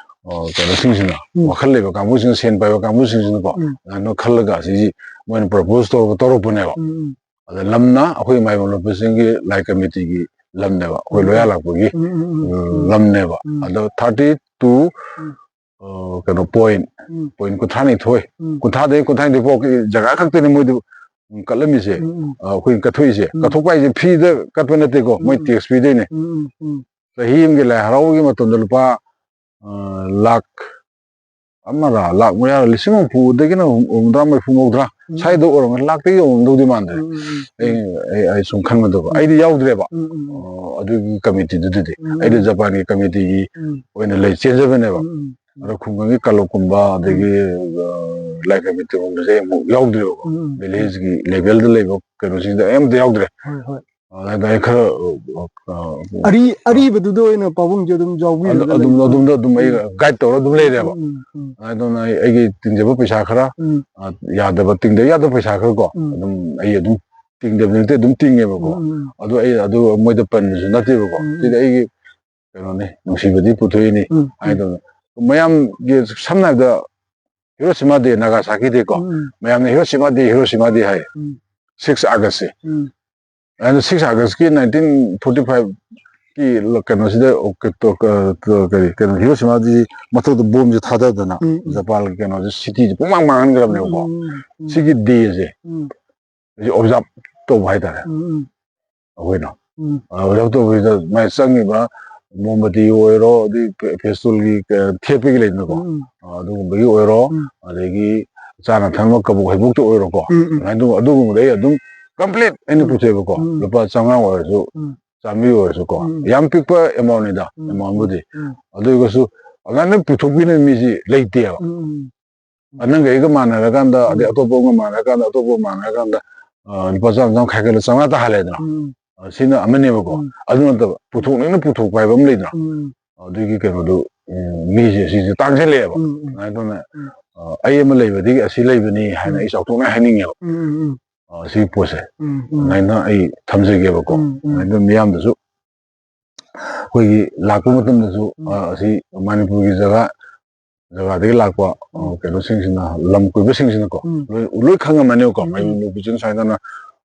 ꯑ, ꯀꯩꯅꯣꯁꯤꯡꯁꯤꯅ, ꯎꯝ ꯋꯥꯈꯜ ꯂꯩꯕ ꯀꯥꯡꯕꯨꯁꯤꯡꯅ, ꯁꯦꯟ ꯄꯥꯏꯕ ꯀꯥꯡꯕꯨꯁꯤꯡꯁꯤꯅꯀꯣ, ꯎꯝ ꯑꯗꯨꯃꯥꯏꯅ ꯈꯜꯂꯒ ꯑꯁꯤꯁꯤ ꯃꯣꯏꯅ ꯄ꯭ꯔꯄꯣꯁ ꯇꯧꯔꯒ ꯇꯧꯔꯛꯄꯅꯦꯕ. ꯎꯝ ꯎꯝ ꯑꯗ ꯂꯝꯅ ꯑꯩꯈꯣꯏ ꯃꯥꯏꯕꯝ ꯂꯣꯛꯄꯁꯤꯡꯒꯤ ꯂꯥꯏ ꯀꯃꯤꯇꯤꯒꯤ ꯂꯝꯅꯦꯕ, ꯑꯩꯈꯣꯏ ꯎꯝ꯫ ꯂꯣꯌꯥ ꯂꯥꯛꯄꯒꯤ ꯎꯝ, ꯎꯝ, ꯎꯝ, ꯎꯝ, ꯎꯝ꯫ ꯂꯝꯅꯦꯕ꯫ ꯎꯝ꯫ ꯑꯗꯣ thirty two, ꯎꯝ꯫ ꯑ, ꯀꯩꯅꯣ, point, ꯎꯝ꯫ Point ꯀꯨꯟꯊ꯭ꯔꯥ ꯅꯤꯊꯣꯏ, ꯎꯝ꯫ ꯀꯨꯟꯊ꯭ꯔꯥꯗꯒꯤ ꯀꯨꯟꯊ꯭ꯔꯥ ꯅꯤꯊꯣꯏ ꯐꯥꯎꯒꯤ ꯖꯒꯥ ꯈꯛꯇꯅꯤ ꯃꯣꯏꯗꯨ ꯀꯠꯂꯝꯃꯤꯁꯦ꯫ ꯎꯝ, ꯎꯝ꯫ ꯑ, ꯑꯩꯈꯣꯏꯅ ꯀꯠꯊꯣꯛꯏꯁꯦ꯫ ꯎꯝ꯫ ꯀꯠꯊꯣꯛꯄ ꯍꯥꯏꯁꯦ free ꯗ ꯀꯠꯄ ꯅꯠꯇꯦꯀꯣ, ꯃꯣꯏ ꯎꯝ, ꯎꯝ꯫ Tax ꯄꯤꯗꯣꯏꯅꯦ꯫ ꯎꯝ, ꯎꯝ, ꯎꯝ꯫ ꯆꯍꯤ ꯑꯃꯒꯤ ꯂꯥꯏ ꯍꯔꯥꯎꯕꯒꯤ ꯃꯇꯝꯗ ꯂꯨꯄꯥ, ꯑ, ꯂꯥꯈ ꯑꯃꯔ, ꯂꯥꯈ ꯃꯌꯥꯔ, ꯂꯤꯁꯤꯡ ꯍꯨꯝꯐꯨꯗꯒꯤꯅ ꯍꯨꯝ-, ꯍꯨꯝꯐꯨꯇꯔꯥ, ꯃꯔꯤꯐꯨ, ꯃꯧꯗ꯭ꯔꯥ ꯎꯝ꯫ ꯁ꯭ꯋꯥꯏꯗ ꯑꯣꯏꯔꯝꯒꯅꯤ, ꯂꯥꯈꯇꯒꯤ ꯌꯧꯔꯝꯗꯧꯗꯤ ꯃꯥꯟꯗ꯭ꯔꯦ꯫ ꯎꯝ, ꯎꯝ, ꯎꯝ, ꯑꯩ, ꯎꯝ꯫ ꯑꯩ, ꯑꯩ ꯁꯨꯝ ꯈꯟꯕꯗꯀꯣ꯫ ꯎꯝ꯫ ꯑꯩꯗꯤ ꯌꯥꯎꯗ꯭ꯔꯦꯕ꯫ ꯎꯝ, ꯎꯝ, ꯎꯝ꯫ ꯑ, ꯑꯗꯨꯒꯤ committee ꯗꯨꯗꯗꯤ꯫ ꯎꯝ, ꯑꯩꯗꯤ ꯎꯝ꯫ ꯖꯄꯥꯟꯒꯤ committee ꯒꯤ ꯎꯝ꯫ ꯑꯣꯏꯅ ꯂꯩ, ꯆꯦꯟꯖꯕꯅꯦꯕ꯫ ꯎꯝ, ꯎꯝ, ꯎꯝ꯫ ꯑꯗꯣ ꯈꯨꯡꯒꯪꯒꯤ ꯀꯂꯕꯀꯨꯝꯕ, ꯎꯝ꯫ ꯑꯗꯒꯤ, ꯑ, ꯂꯥꯏ committee ꯒꯨꯝꯕꯁꯦ ꯑꯃꯨꯛ ꯌꯥꯎꯗ꯭ꯔꯦꯕꯀꯣ꯫ ꯎꯝ, ꯎꯝ, ꯎꯝ꯫ Village ꯀꯤ level ꯗ ꯂꯩꯕ ꯀꯩꯅꯣꯁꯤꯡꯗ ꯑꯝꯇ ꯌꯥꯎꯗ꯭ꯔꯦ꯫ ꯍꯣꯏ, ꯍꯣꯏ꯫ ꯑꯗ ꯑꯩ ꯈꯔ, ꯑ, ꯑ, ꯑꯔꯤ-, ꯑꯔꯤꯕꯗꯨꯗ ꯑꯣꯏꯅ ꯄꯥꯕꯨꯡꯁꯦ ꯑꯗꯨꯝ ꯌꯥꯎꯕꯤꯔꯒ ꯑꯗꯨ-, ꯑꯗꯨꯝ, ꯂꯩꯕ꯭ꯔꯥ? ꯑꯗꯨꯝꯗ ꯑꯗꯨꯝ ꯑꯩ ꯎꯝ꯫ Guide ꯇꯧꯔ ꯑꯗꯨꯝ ꯂꯩꯔꯦꯕ꯫ ꯎꯝ, ꯎꯝ, ꯎꯝ꯫ ꯑꯗꯨꯅ ꯑꯩ, ꯑꯩꯒꯤ ꯇꯤꯡꯖꯕ ꯄꯩꯁꯥ ꯈꯔ, ꯎꯝ꯫ ꯑ, ꯌꯥꯗꯕ, ꯇꯤꯡꯗ ꯌꯥꯗꯕ ꯄꯩꯁꯥ ꯈꯔ ꯀꯣ, ꯎꯝ꯫ ꯑꯗꯨꯝ ꯑꯩ ꯑꯗꯨꯝ ꯇꯤꯡꯗꯕꯗꯤ ꯅꯠꯇꯦ, ꯑꯗꯨꯝ ꯇꯤꯡꯉꯦꯕꯀꯣ꯫ ꯎꯝ, ꯎꯝ, ꯎꯝ꯫ ꯑꯗꯣ ꯑꯩ ꯑꯗꯨ ꯃꯣꯏꯗ ꯄꯟꯕꯁꯨ ꯅꯠꯇꯦꯕꯀꯣ꯫ ꯎꯝ, ꯎꯝ꯫ ꯁꯤꯗꯤ ꯑꯩꯒꯤ ꯀꯩꯅꯣꯅꯤ, ꯅꯨꯡꯁꯤꯕꯗꯤ ꯄꯨꯊꯣꯛꯏꯅꯤ ꯎꯝ, ꯎꯝ꯫ ꯍꯥꯏꯗꯅ꯫ ꯃꯌꯥꯝꯒꯤ ꯁꯝꯅ ꯍꯥꯏꯔꯕꯗ Hiroshima Day, Nagasaki Day ꯀꯣ꯫ ꯎꯝ, ꯎꯝ꯫ ꯃꯌꯥꯝꯅ Hiroshima Day, Hiroshima Day ꯍꯥꯏ꯫ ꯎꯝ꯫ Six August ꯁꯦ꯫ ꯎꯝ꯫ ꯑꯗꯨꯅ six August ꯀꯤ nineteen forty five ꯀꯤ ꯀꯩꯅꯣꯁꯤꯗ, ꯑꯣ, ꯀ-, ꯇꯣ-, ꯀ-, ꯇꯣ-, ꯀꯔꯤ, ꯀꯩꯅꯣ, Hiroshima ꯗꯤ ꯃꯊꯛꯇ ꯕꯣꯝꯁꯦ ꯊꯥꯗꯗꯅ ꯎꯝ, ꯎꯝ꯫ ꯖꯄꯥꯟꯒꯤ ꯀꯩꯅꯣꯁꯦ, city ꯁꯦ ꯄꯨꯡꯃꯥꯡ ꯃꯥꯡꯍꯟꯈ꯭ꯔꯕꯅꯦꯕꯀꯣ꯫ ꯎꯝ, ꯎꯝ, ꯎꯝ꯫ ꯁꯤꯒꯤ day ꯁꯦ ꯎꯝ꯫ ꯑꯩꯁꯦ observe ꯇꯧꯕ ꯍꯥꯏꯇꯥꯔꯦ꯫ ꯎꯝ, ꯎꯝ꯫ ꯑꯩꯈꯣꯏꯅ꯫ ꯎꯝ꯫ ꯑ, observe ꯇꯧꯕꯁꯤꯗ ꯃꯥꯏ ꯆꯪꯉꯤꯕ ꯃꯣꯝꯕꯇꯤ ꯑꯣꯏꯔꯣ, ꯑꯗꯩ ꯐꯦ-, ꯐꯦꯁꯇꯨꯜꯒꯤ, ꯑ, ꯊꯦꯠꯄꯒꯤ ꯂꯩꯗꯅꯀꯣ꯫ ꯎꯝ, ꯎꯝ꯫ ꯑ, ꯑꯗꯨꯒꯨꯝꯕꯒꯤ ꯑꯣꯏꯔꯣ, ꯎꯝ꯫ ꯑꯗꯒꯤ ꯆꯥꯅ ꯊꯛꯅꯕ ꯀꯕꯣꯛ ꯍꯩꯕꯣꯛꯇ ꯑꯣꯏꯔꯣꯀꯣ꯫ ꯎꯝ, ꯎꯝ꯫ ꯑꯗꯨꯃꯥꯏꯅ ꯑꯗꯨꯝ, ꯑꯗꯨꯒꯨꯝꯕꯗ ꯑꯩ ꯑꯗꯨꯝ complete ꯑꯩꯅ ꯎꯝ꯫ ꯄꯨꯊꯣꯛꯑꯦꯕꯀꯣ꯫ ꯎꯝ꯫ ꯂꯨꯄꯥ ꯆꯥꯝꯃꯉꯥ ꯑꯣꯏꯔꯁꯨ, ꯎꯝ꯫ ꯆꯥꯝꯃꯔꯤ ꯑꯣꯏꯔꯁꯨꯀꯣ꯫ ꯎꯝ꯫ ꯌꯥꯝ ꯄꯤꯛꯄ amount ꯅꯤꯗ, ꯎꯝ, amount ꯕꯨꯗꯤ꯫ ꯎꯝ, ꯎꯝ꯫ ꯑꯗꯨ ꯑꯣꯏꯔꯒꯁꯨ ꯑꯗꯨꯃꯥꯏꯅ ꯄꯨꯊꯣꯛꯄꯤꯅꯕ ꯃꯤꯁꯤ ꯂꯩꯇꯦꯕ꯫ ꯎꯝ, ꯎꯝ꯫ ꯑ, ꯅꯪꯒ ꯑꯩꯒ ꯃꯥꯟꯅꯔꯀꯥꯟꯗ, ꯑꯗꯩ ꯎꯝ꯫ ꯑꯇꯣꯞꯄ ꯑꯃꯒ ꯃꯥꯟꯅꯔꯀꯥꯟꯗ, ꯑꯇꯣꯞꯄ ꯑꯃꯒ ꯃꯥꯟꯅꯔꯀꯥꯟꯗ, ꯑ, ꯂꯨꯄꯥ ꯆꯥꯝꯃ, ꯆꯥꯝꯃ ꯈꯥꯏꯒꯠꯂ ꯆꯥꯝꯃꯉꯥ ꯇꯥꯍꯜꯂꯦꯗꯅ꯫ ꯎꯝ꯫ ꯑ, ꯁꯤꯅ ꯑꯃꯅꯦꯕꯀꯣ꯫ ꯎꯝ꯫ ꯑꯗꯨ ꯅꯠꯇꯕ, ꯄꯨꯊꯣꯛꯅꯤꯡꯅ ꯄꯨꯊꯣꯛꯄ ꯍꯥꯏꯕ ꯑꯃ ꯂꯩꯗꯅ꯫ ꯎꯝ꯫ ꯑꯗꯨꯒꯤ ꯀꯩꯅꯣꯗꯨ, ꯎꯝ, ꯃꯤꯁꯦ ꯁꯤꯁꯦ ꯇꯥꯡꯁꯤꯜꯂꯛꯑꯦꯕ꯫ ꯎꯝ, ꯎꯝ꯫ ꯑꯗꯨꯃꯥꯏꯅ ꯇꯧꯅ, ꯎꯝ꯫ ꯑ, ꯑꯩ ꯑꯃ ꯂꯩꯕꯗꯒꯤ ꯑꯁꯤ ꯂꯩꯕꯅꯤ ꯍꯥꯏꯅ ꯎꯝ꯫ ꯑꯩ ꯆꯥꯎꯊꯣꯛꯅ ꯍꯥꯏꯅꯤꯡꯉꯦꯕ꯫ ꯎꯝ, ꯎꯝ, ꯎꯝ꯫ ꯑ, ꯁꯤꯒꯤ ꯄꯣꯠꯁꯦ꯫ ꯎꯝ, ꯎꯝ꯫ ꯑꯗꯨꯃꯥꯏꯅ ꯑꯩ ꯊꯝꯖꯒꯦꯕꯀꯣ꯫ ꯎꯝ, ꯎꯝ꯫ ꯑꯗꯨꯃꯥꯏꯅ ꯃꯤꯌꯥꯝꯗꯁꯨ ꯑꯩꯈꯣꯏꯒꯤ ꯂꯥꯛꯄ ꯃꯇꯝꯗꯁꯨ, ꯎꯝ꯫ ꯑ, ꯑꯁꯤ ꯃꯅꯤꯄꯨꯔꯒꯤ ꯖꯒꯥ, ꯖꯒꯥꯗꯒꯤ ꯂꯥꯛꯄ, ꯑ, ꯎꯝ꯫ ꯀꯩꯅꯣꯁꯤꯡꯁꯤꯅ, ꯂꯝ ꯀꯣꯏꯕꯁꯤꯡꯁꯤꯅꯀꯣ, ꯎꯝ꯫ ꯂꯣꯏ, ꯂꯣꯏ ꯈꯪꯉꯝꯃꯅꯦꯕꯀꯣ꯫ ꯎꯝ, ꯎꯝ꯫ ꯃꯌꯨꯝ ꯅꯨꯄꯤꯁꯤꯅ ꯁ꯭ꯋꯥꯏꯗꯅ,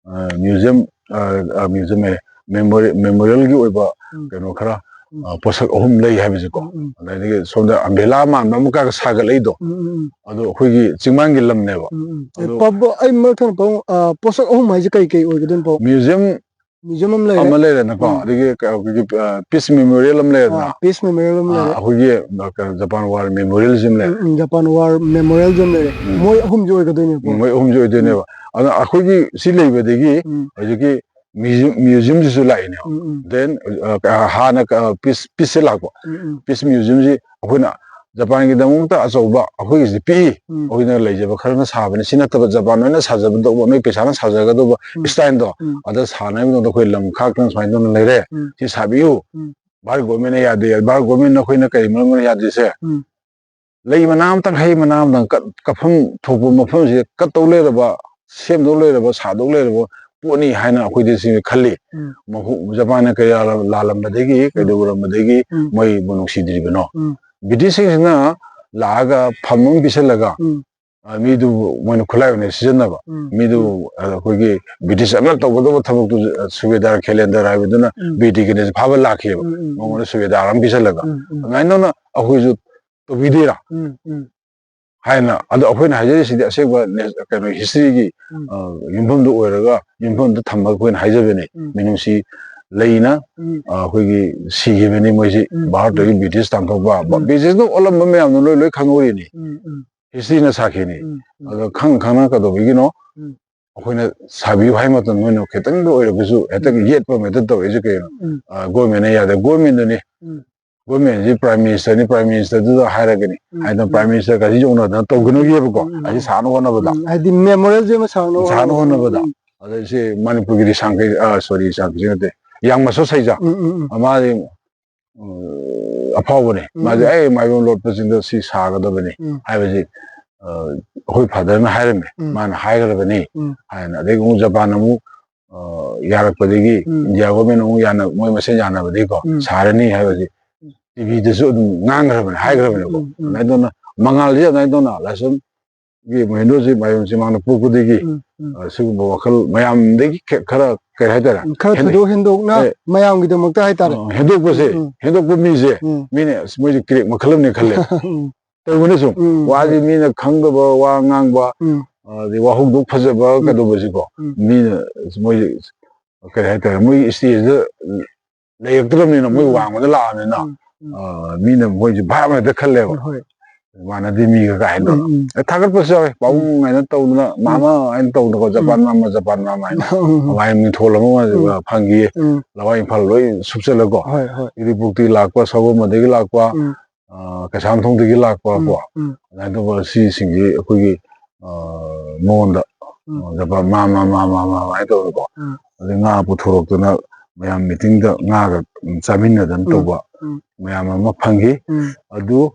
ꯑ, museum, ꯑ, ꯑ, museum ꯍꯥꯏꯌꯦ, ꯃꯦꯃꯣꯔꯤꯌꯦꯜꯒꯤ ꯑꯣꯏꯕ ꯎꯝ꯫ ꯀꯩꯅꯣ ꯈꯔ ꯎꯝ꯫ ꯑ, ꯄꯣꯠꯁꯛ ꯑꯍꯨꯝ ꯂꯩ ꯍꯥꯏꯕꯁꯦꯀꯣ꯫ ꯎꯝ, ꯎꯝ꯫ ꯑꯗꯒꯤ ꯁꯣꯝꯗ ꯑꯝꯕꯦꯂꯥ ꯃꯥꯟꯕ ꯑꯃꯀꯒ ꯁꯥꯒꯠꯂꯛꯏꯗꯣ, ꯎꯝ, ꯎꯝ, ꯎꯝ꯫ ꯑꯗꯣ ꯑꯩꯈꯣꯏꯒꯤ ꯆꯤꯡꯃꯥꯟꯒꯤ ꯂꯝꯅꯦꯕ꯫ ꯎꯝ, ꯎꯝ꯫ ꯑꯗꯣ ꯄꯥꯕꯨꯡ, ꯑꯩ ꯃꯔꯛ ꯊꯠꯅ ꯄꯥꯕꯨꯡ, ꯑ, ꯄꯣꯠꯁꯛ ꯑꯍꯨꯝ ꯍꯥꯏꯁꯦ ꯀꯩ ꯀꯩ ꯑꯣꯏꯒꯗꯣꯏꯅꯣ ꯄꯥꯕꯨꯡ? ꯃ꯭ꯌꯨꯖꯤꯌꯝ ꯃ꯭ꯌꯨꯖꯤꯌꯝ ꯑꯃ ꯂꯩꯔꯦ꯫ ꯑꯃ ꯂꯩꯔꯦꯅꯀꯣ, ꯎꯝ꯫ ꯑꯗꯒꯤ ꯀ-, ꯑꯩꯈꯣꯏꯒꯤ, ꯑ, ꯄꯤꯁ ꯃꯦꯃꯣꯔꯤꯌꯦꯜ ꯑꯃ ꯂꯩꯔꯦꯗꯅ, ꯑꯥ, ꯄꯤꯁ ꯃꯦꯃꯣꯔꯤꯌꯦꯜ ꯑꯃ ꯑ, ꯂꯩꯔꯦ꯫ ꯑꯩꯈꯣꯏꯒꯤ, ꯑ, ꯀꯩꯅꯣ, ꯖꯄꯥꯟ ꯋꯥꯔ ꯃꯦꯃꯣꯔꯤꯌꯦꯜꯁꯤ ꯑꯃ ꯂꯩꯔꯦ꯫ ꯎꯝ, ꯎꯝ, ꯖꯄꯥꯟ ꯋꯥꯔ ꯃꯦꯃꯣꯔꯤꯌꯦꯜꯁꯨ ꯑꯃ ꯂꯩꯔꯦ꯫ ꯎꯝ꯫ ꯃꯣꯏ ꯑꯍꯨꯝꯁꯦ ꯑꯣꯏꯒꯗꯣꯏꯅꯦꯕ꯫ ꯎꯝ, ꯃꯣꯏ ꯑꯍꯨꯝꯁꯦ ꯑꯣꯏꯗꯣꯏꯅꯦꯕ꯫ ꯑꯗꯣ ꯑꯩꯈꯣꯏꯒꯤ ꯁꯤ ꯂꯩꯕꯗꯒꯤ ꯎꯝ꯫ ꯍꯧꯖꯤꯛꯀꯤ ꯃ꯭ꯌꯨꯖꯤꯌꯝ, ꯃ꯭ꯌꯨꯖꯤꯌꯝꯁꯤꯁꯨ ꯂꯥꯛꯏꯅꯦꯕ꯫ ꯎꯝ, ꯎꯝ꯫ Then, ꯑ, ꯍꯥꯟꯅ ꯀ-, ꯄꯤꯁ, ꯄꯤꯁꯁꯦ ꯂꯥꯛꯄ꯫ ꯎꯝ, ꯎꯝ꯫ ꯄꯤꯁ ꯃ꯭ꯌꯨꯖꯤꯌꯝꯁꯤ ꯑꯩꯈꯣꯏꯅ ꯖꯄꯥꯟꯒꯤꯗꯃꯛꯇ ꯑꯆꯧꯕ ꯑꯩꯈꯣꯏꯒꯤꯁꯤꯗꯤ ꯄꯤꯛꯏ꯫ ꯎꯝ꯫ ꯑꯩꯈꯣꯏꯅ ꯂꯩꯖꯕ ꯈꯔꯅ ꯁꯥꯕꯅꯤ꯫ ꯁꯤ ꯅꯠꯇꯕ ꯖꯄꯥꯟ ꯍꯣꯏꯅ ꯁꯥꯖꯕ ꯇꯧꯕ, ꯅꯣꯏ ꯄꯩꯁꯥꯅ ꯁꯥꯖꯒꯗꯧꯕ ꯎꯝ꯫ ꯏꯁꯇꯥꯏꯜꯗꯣ, ꯎꯝ꯫ ꯑꯗ ꯁꯥꯟꯅꯕꯒꯤꯗꯃꯛꯇ ꯑꯩꯈꯣꯏ ꯂꯝ ꯈꯥꯛꯇꯅ ꯁꯨꯃꯥꯏꯅ ꯇꯧꯅ ꯂꯩꯔꯦ꯫ ꯎꯝ꯫ ꯁꯤ ꯁꯥꯕꯤꯌꯨ꯫ ꯎꯝ꯫ ꯚꯥꯔꯠ ꯒꯣꯔꯃꯦꯟꯅ ꯌꯥꯗꯦ꯫ ꯚꯥꯔꯠ ꯒꯣꯔꯃꯦꯟꯅ ꯑꯩꯈꯣꯏꯅ ꯀꯔꯤ ꯃꯔꯝꯒꯤꯅꯣ ꯌꯥꯗ꯭ꯔꯤꯁꯦ? ꯎꯝ꯫ ꯂꯩ ꯃꯅꯥ ꯑꯃꯇꯪ, ꯍꯩ ꯃꯅꯥ ꯑꯃꯇꯪ ꯀꯠ-, ꯀꯠꯐꯝ ꯊꯣꯛꯄ ꯃꯐꯝꯁꯤꯗ ꯀꯠꯇꯧ ꯂꯩꯔꯕ, ꯁꯦꯝꯗꯧ ꯂꯩꯔꯕ, ꯁꯥꯗꯧ ꯂꯩꯔꯕ ꯄꯣꯠꯅꯤ ꯍꯥꯏꯅ ꯑꯩꯈꯣꯏꯗꯤ ꯁꯤ ꯈꯜꯂꯤ꯫ ꯎꯝ꯫ ꯃꯈꯣ-, ꯖꯄꯥꯟꯅ ꯀꯌꯥ ꯂꯥꯜꯂꯝꯕꯗꯒꯤ, ꯎꯝ꯫ ꯀꯩꯗꯧꯔꯝꯕꯗꯒꯤ ꯎꯝ꯫ ꯃꯣꯏꯕꯨ ꯅꯨꯡꯁꯤꯗ꯭ꯔꯤꯕꯅꯣ? ꯎꯝ꯫ ꯕ꯭ꯔꯤꯇꯤꯁꯁꯤꯡꯁꯤꯅ ꯂꯥꯛꯑꯒ ꯐꯝ ꯑꯃ ꯄꯤꯁꯜꯂꯒ, ꯎꯝ꯫ ꯑ, ꯃꯤꯗꯨꯕꯨ ꯃꯣꯏꯅ ꯈꯨꯠꯂꯥꯏ ꯑꯣꯏꯅ ꯁꯤꯖꯤꯟꯅꯕ꯫ ꯎꯝ꯫ ꯃꯤꯗꯨ, ꯑ, ꯑꯩꯈꯣꯏꯒꯤ ꯕ꯭ꯔꯤꯇꯤꯁ ꯑꯃꯅ ꯇꯧꯒꯗꯧꯕ ꯊꯕꯛꯇꯨ, ꯑ, ꯁꯨꯕꯦꯗꯥꯔ ꯈꯦꯂꯦꯟꯗꯔ ꯍꯥꯏꯕꯗꯨꯅ ꯎꯝ꯫ ꯕꯤꯔ ꯇꯤꯀꯦꯟꯗ꯭ꯔꯁꯦ ꯐꯥꯕ ꯂꯥꯛꯈꯤꯑꯕ꯫ ꯎꯝ, ꯎꯝ, ꯎꯝ꯫ ꯃꯉꯣꯟꯗ ꯁꯨꯕꯦꯗꯥꯔ ꯑꯃ ꯄꯤꯁꯜꯂꯒ꯫ ꯎꯝ, ꯎꯝ꯫ ꯑꯗꯨꯃꯥꯏꯅ ꯇꯧꯅ ꯑꯩꯈꯣꯏꯁꯨ ꯇꯧꯕꯤꯗꯣꯏꯔꯥ? ꯎꯝ, ꯎꯝ꯫ ꯍꯥꯏꯅ, ꯑꯗꯣ ꯑꯩꯈꯣꯏꯅ ꯍꯥꯏꯖꯔꯤꯁꯤꯗꯤ ꯑꯁꯦꯡꯕ ꯅꯦ-, ꯀꯩꯅꯣ, ꯍꯤꯁꯇ꯭ꯔꯤꯒꯤ, ꯎꯝ꯫ ꯑ, ꯌꯨꯝꯐꯝꯗ ꯑꯣꯏꯔꯒ, ꯌꯨꯝꯐꯝꯗ ꯊꯝꯃꯒ ꯑꯩꯈꯣꯏꯅ ꯍꯥꯏꯖꯕꯅꯤ꯫ ꯎꯝ꯫ ꯃꯤꯅꯨꯡꯁꯤ ꯂꯩꯅ, ꯎꯝ꯫ ꯑ, ꯑꯩꯈꯣꯏꯒꯤ ꯁꯤꯈꯤꯕꯅꯤ ꯃꯣꯏꯁꯤ, ꯎꯝ, ꯚꯥꯔꯠꯇꯒꯤ ꯎꯝ꯫ ꯕ꯭ꯔꯤꯇꯤꯁ ꯇꯥꯟꯊꯣꯛꯄ, ꯎꯝ꯫ ꯕ꯭ꯔꯤꯇꯤꯁꯅ ꯑꯣꯜꯂꯝꯕ ꯃꯌꯥꯝꯗꯣ ꯂꯣꯏ, ꯂꯣꯏ ꯈꯪꯍꯧꯔꯤꯅꯤ꯫ ꯎꯝ, ꯎꯝ꯫ ꯍꯤꯁꯇ꯭ꯔꯤꯅ ꯁꯥꯈꯤꯅꯤ꯫ ꯎꯝ, ꯎꯝ꯫ ꯑꯗꯣ ꯈꯪ ꯈꯪꯅ ꯀꯩꯗꯧꯕꯒꯤꯅꯣ? ꯎꯝ꯫ ꯑꯩꯈꯣꯏꯅ ꯁꯥꯕꯤꯌꯨ ꯍꯥꯏ ꯃꯇꯝꯗ ꯃꯣꯏꯅ ꯈꯤꯇꯪꯗ ꯑꯣꯏꯔꯕꯁꯨ ꯍꯦꯛꯇ ꯎꯝ꯫ ꯌꯦꯠꯄ ꯑꯃ ꯍꯦꯛꯇ ꯇꯧꯔꯛꯏꯁꯦ ꯀꯩꯅꯣ? ꯎꯝ꯫ ꯑ, ꯒꯣꯔꯃꯦꯟꯅ ꯌꯥꯗꯦ꯫ ꯒꯣꯔꯃꯦꯟꯗꯨꯅꯤ꯫ ꯎꯝ꯫ ꯒꯣꯔꯃꯦꯟꯁꯤ ꯄ꯭ꯔꯥꯏꯝ ꯃꯤꯅꯤꯁꯇꯔꯅꯤ, ꯄ꯭ꯔꯥꯏꯝ ꯃꯤꯅꯤꯁꯇꯔꯗꯨꯗ ꯍꯥꯏꯔꯒꯅꯤ꯫ ꯎꯝ, ꯍꯥꯏꯗꯅ ꯎꯝ꯫ ꯄ꯭ꯔꯥꯏꯝ ꯃꯤꯅꯤꯁꯇꯔꯒꯁꯤ ꯌꯧꯅꯗꯅ ꯇꯧꯒꯅꯨꯒꯦꯕꯀꯣ꯫ ꯎꯝ, ꯎꯝ, ꯑꯁꯤ ꯎꯝ꯫ ꯁꯥꯅ ꯍꯣꯠꯅꯕꯗ꯫ ꯎꯝ, ꯍꯥꯏꯗꯤ ꯃꯦꯃꯣꯔꯤꯌꯦꯜꯁꯦ ꯑꯃ ꯁꯥꯡꯅ ꯁꯥꯅ ꯍꯣꯠꯅꯕꯗ꯫ ꯎꯝ꯫ ꯑꯗ ꯁꯤ ꯃꯅꯤꯄꯨꯔꯒꯤꯗꯤ ꯁꯥꯡꯈꯩ, ꯑ, ꯁꯣꯔꯤ, ꯁꯥꯡꯈꯩꯁꯤ ꯅꯠꯇꯦ, ꯌꯥꯝ ꯃꯁꯨ ꯁꯩꯖꯥ꯫ ꯎꯝ, ꯎꯝ, ꯎꯝ꯫ ꯃꯥꯗꯤ, ꯎꯝ, ꯑꯐꯥꯎꯕꯅꯦ꯫ ꯎꯝ, ꯃꯥꯗꯤ, ꯎꯝ꯫ "ꯑꯩ ꯃꯥꯏꯕꯝ ꯂꯣꯠꯄꯁꯤꯡꯗ ꯁꯤ ꯁꯥꯒꯗꯕꯅꯤ" ꯎꯝ꯫ ꯍꯥꯏꯕꯁꯤ, ꯑ, ꯑꯩꯈꯣꯏ ꯐꯥꯗꯔꯅ ꯍꯥꯏꯔꯝꯃꯦ꯫ ꯎꯝ꯫ "ꯃꯥꯅ ꯍꯥꯏꯒꯗꯕꯅꯤ" ꯎꯝ꯫ ꯍꯥꯏꯅ꯫ ꯑꯗꯒꯤ ꯑꯃꯨꯛ ꯖꯄꯥꯟ ꯑꯃꯨꯛ, ꯑ, ꯌꯥꯔꯛꯄꯗꯒꯤ, ꯎꯝ꯫ ꯏꯟꯗꯤꯌꯥ ꯒꯣꯔꯃꯦꯟ ꯑꯃꯨꯛ ꯌꯥꯅ-, ꯃꯣꯏ ꯃꯁꯦꯟ ꯌꯥꯅꯕꯗꯒꯤꯀꯣ, ꯎꯝ꯫ ꯁꯥꯔꯅꯤ ꯍꯥꯏꯕꯁꯤ ꯇꯤꯚꯤꯗꯁꯨ ꯑꯗꯨꯝ ꯉꯥꯡꯈ꯭ꯔꯕꯅꯦ, ꯍꯥꯏꯈ꯭ꯔꯕꯅꯦꯀꯣ꯫ ꯎꯝ, ꯎꯝ, ꯎꯝ꯫ ꯑꯗꯨꯃꯥꯏꯅ ꯇꯧꯅ ꯃꯉꯥꯜꯁꯦ ꯑꯗꯨꯃꯥꯏꯅ ꯇꯧꯅ ꯂꯥꯏꯁ꯭ꯔꯝꯒꯤ ꯃꯍꯦꯟꯗ꯭ꯔꯖꯤꯠ ꯃꯥꯏꯕꯝ ꯆꯤꯡꯃꯥꯡꯗ ꯄꯣꯛꯄꯗꯒꯤ ꯎꯝ꯫ ꯎꯝ꯫ ꯑ, ꯁꯤꯒꯨꯝꯕ ꯋꯥꯈꯜ ꯃꯌꯥꯝꯗꯒꯤ ꯈꯦ-, ꯈꯔ, ꯀꯩ ꯍꯥꯏꯇꯥꯔꯦ? ꯎꯝ, ꯈꯔ ꯍꯦꯟꯗꯣꯛ-, ꯊꯣꯏꯗꯣꯛ ꯍꯦꯟꯗꯣꯛꯅ ꯑꯦ, ꯃꯌꯥꯝꯒꯤꯗꯃꯛꯇ ꯍꯥꯏꯇꯥꯔꯦ꯫ ꯑ, ꯍꯦꯟꯗꯣꯛꯄꯁꯦ, ꯎꯝ, ꯎꯝ꯫ ꯍꯦꯟꯗꯣꯛꯄ ꯃꯤꯁꯦ, ꯎꯝ꯫ ꯃꯤꯅꯦ, "ꯑꯁ, ꯃꯣꯏꯁꯦ crack ꯃꯈꯜ ꯑꯃꯅꯦ" ꯈꯜꯂꯦ꯫ ꯎꯝ꯫ ꯇꯧꯕꯅ ꯁꯨꯝ ꯎꯝ, ꯋꯥꯁꯦ ꯍꯣꯏ꯫ ꯃꯤꯅ ꯈꯪꯗꯕ ꯋꯥ ꯉꯥꯡꯕ, ꯎꯝ꯫ ꯑꯗꯩ ꯋꯥꯍꯧꯗꯣꯛ ꯐꯖꯕ ꯎꯝ꯫ ꯀꯩꯗꯧꯕꯁꯤꯀꯣ, ꯎꯝ꯫ ꯃꯤꯅ ꯃꯣꯏ, ꯀꯩ ꯍꯥꯏꯇꯥꯔꯦ, ꯃꯣꯏꯒꯤ stageꯇ ꯂꯩꯔꯛꯇ꯭ꯔꯕꯅꯤꯅ, ꯃꯣꯏ ꯎꯝ, ꯎꯝ꯫ ꯋꯥꯡꯃꯗ ꯂꯥꯛꯑꯕꯅꯤꯅ, ꯎꯝ, ꯎꯝ꯫ ꯑ, ꯃꯤꯅ ꯃꯣꯏꯁꯦ ꯚꯥꯞ ꯍꯦꯛꯇ ꯈꯜꯂꯦꯕ꯫ ꯍꯣꯏ, ꯍꯣꯏ꯫ ꯃꯥꯟꯅꯗꯦ ꯃꯤꯒ ꯀꯥꯏꯅ ꯇꯧꯔ꯫ ꯎꯝ, ꯎꯝ꯫ ꯑꯦ, ꯊꯥꯒꯠꯄꯁꯨ ꯌꯥꯎꯋꯦ꯫ ꯎꯝ꯫ ꯄꯥꯕꯨꯡ ꯍꯥꯏꯅ ꯇꯧꯗꯅ, ꯎꯝ꯫ ꯃꯥꯃ ꯍꯥꯏꯅ ꯇꯧꯗꯅꯀꯣ, ꯎꯝ꯫ ꯖꯄꯥꯟ ꯃꯥꯃ, ꯖꯄꯥꯟ ꯃꯥꯃ ꯍꯥꯏꯅ꯫ ꯎꯝ, ꯎꯝ, ꯎꯝ꯫ ꯑꯗꯨꯃꯥꯏꯅ ꯃꯤꯡꯊꯣꯜ ꯑꯃ ꯎꯝ꯫ ꯐꯪꯈꯤ꯫ ꯎꯝ꯫ ꯂꯋꯥꯏ ꯏꯝꯐꯥꯜ ꯂꯣꯏ ꯁꯨꯞꯆꯜꯂꯀꯣ꯫ ꯍꯣꯏ, ꯍꯣꯏ꯫ ꯏꯔꯤꯄꯣꯛꯇꯒꯤ ꯂꯥꯛꯄ, ꯁꯒꯣꯜꯕꯟꯗꯒꯤ ꯂꯥꯛꯄ, ꯎꯝ꯫ ꯑ, ꯀꯩꯁꯥꯝꯊꯣꯡꯗꯒꯤ ꯂꯥꯛꯄ ꯎꯝ, ꯀꯣ, ꯎꯝ꯫ ꯑꯗꯨꯃꯥꯏꯅ ꯇꯧꯕ ꯁꯤꯁꯤꯡꯁꯤ ꯑꯩꯈꯣꯏꯒꯤ, ꯑ, ꯃꯉꯣꯟꯗ, ꯎꯝ꯫ ꯑ, ꯖꯄꯥꯟ ꯃꯥ, ꯃꯥ, ꯃꯥ, ꯃꯥ, ꯃꯥ ꯍꯥꯏꯅ ꯇꯧꯔꯒꯀꯣ, ꯎꯝ꯫ ꯑꯗꯩ ꯉꯥ ꯄꯨꯊꯣꯔꯛꯇꯅ ꯃꯌꯥꯝ meetingꯗ ꯉꯥꯒ, ꯎꯝ, ꯆꯥꯃꯤꯟꯅꯗꯅ ꯎꯝ, ꯇꯧꯕ ꯎꯝ꯫ ꯃꯌꯥꯝ ꯑꯃ ꯐꯪꯈꯤ꯫ ꯎꯝ꯫ ꯑꯗꯨ,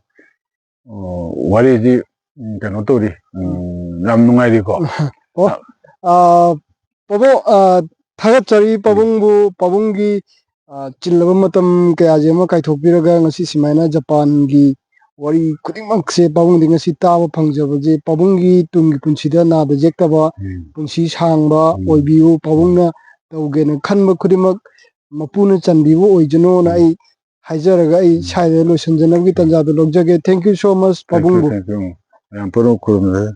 ꯑ, ꯋꯥꯔꯤꯗꯤ, ꯎꯝ, ꯀꯩꯅꯣ ꯇꯧꯔꯤ, ꯎꯝ, ꯎꯝ꯫ ꯌꯥꯝ ꯅꯨꯡꯉꯥꯏꯔꯤꯀꯣ꯫ ꯑꯣ, ꯑ, ꯄꯥꯕꯨꯡ, ꯑ, ꯊꯥꯒꯠꯆꯔꯤ ꯎꯝ꯫ ꯄꯥꯕꯨꯡꯕꯨ, ꯄꯥꯕꯨꯡꯒꯤ, ꯑ, ꯆꯤꯜꯂꯕ ꯃꯇꯝ ꯀꯌꯥꯁꯦ ꯑꯃ ꯀꯥꯏꯊꯣꯛꯄꯤꯔꯒ ꯉꯁꯤ ꯁꯨꯃꯥꯏꯅ ꯖꯄꯥꯟꯒꯤ ꯋꯥꯔꯤ ꯈꯨꯗꯤꯡꯃꯛꯁꯦ ꯄꯥꯕꯨꯡꯗꯤ ꯉꯁꯤ ꯇꯥꯕ ꯐꯪꯖꯕꯁꯦ, ꯄꯥꯕꯨꯡꯒꯤ ꯇꯨꯡꯒꯤ ꯄꯨꯟꯁꯤꯗ ꯅꯥꯗ ꯌꯦꯛꯇꯕ ꯎꯝ꯫ ꯄꯨꯟꯁꯤ ꯁꯥꯡꯕ ꯎꯝ꯫ ꯑꯣꯏꯕꯤꯌꯨ꯫ ꯎꯝ꯫ ꯄꯥꯕꯨꯡꯅ ꯇꯧꯒꯦꯅ ꯈꯟꯕ ꯈꯨꯗꯤꯡꯃꯛ ꯃꯄꯨꯅ ꯆꯥꯟꯕꯤꯕ ꯑꯣꯏꯖꯅꯣꯅ ꯎꯝ꯫ ꯑꯩ ꯍꯥꯏꯖꯔꯒ ꯑꯩ ꯎꯝ꯫ ꯁ꯭ꯋꯥꯏꯗ ꯂꯣꯏꯁꯤꯟꯖꯅꯕꯒꯤ ꯎꯝ꯫ ꯇꯥꯟꯖꯥꯗꯣ ꯂꯧꯖꯒꯦ꯫ Thank you so much, Thank you, ꯄꯥꯕꯨꯡꯕꯨ꯫ Thank you꯫ ꯃꯌꯥꯝ ꯄꯨꯝꯅꯃꯛ ꯈꯨꯔꯨꯝꯖꯔꯤ꯫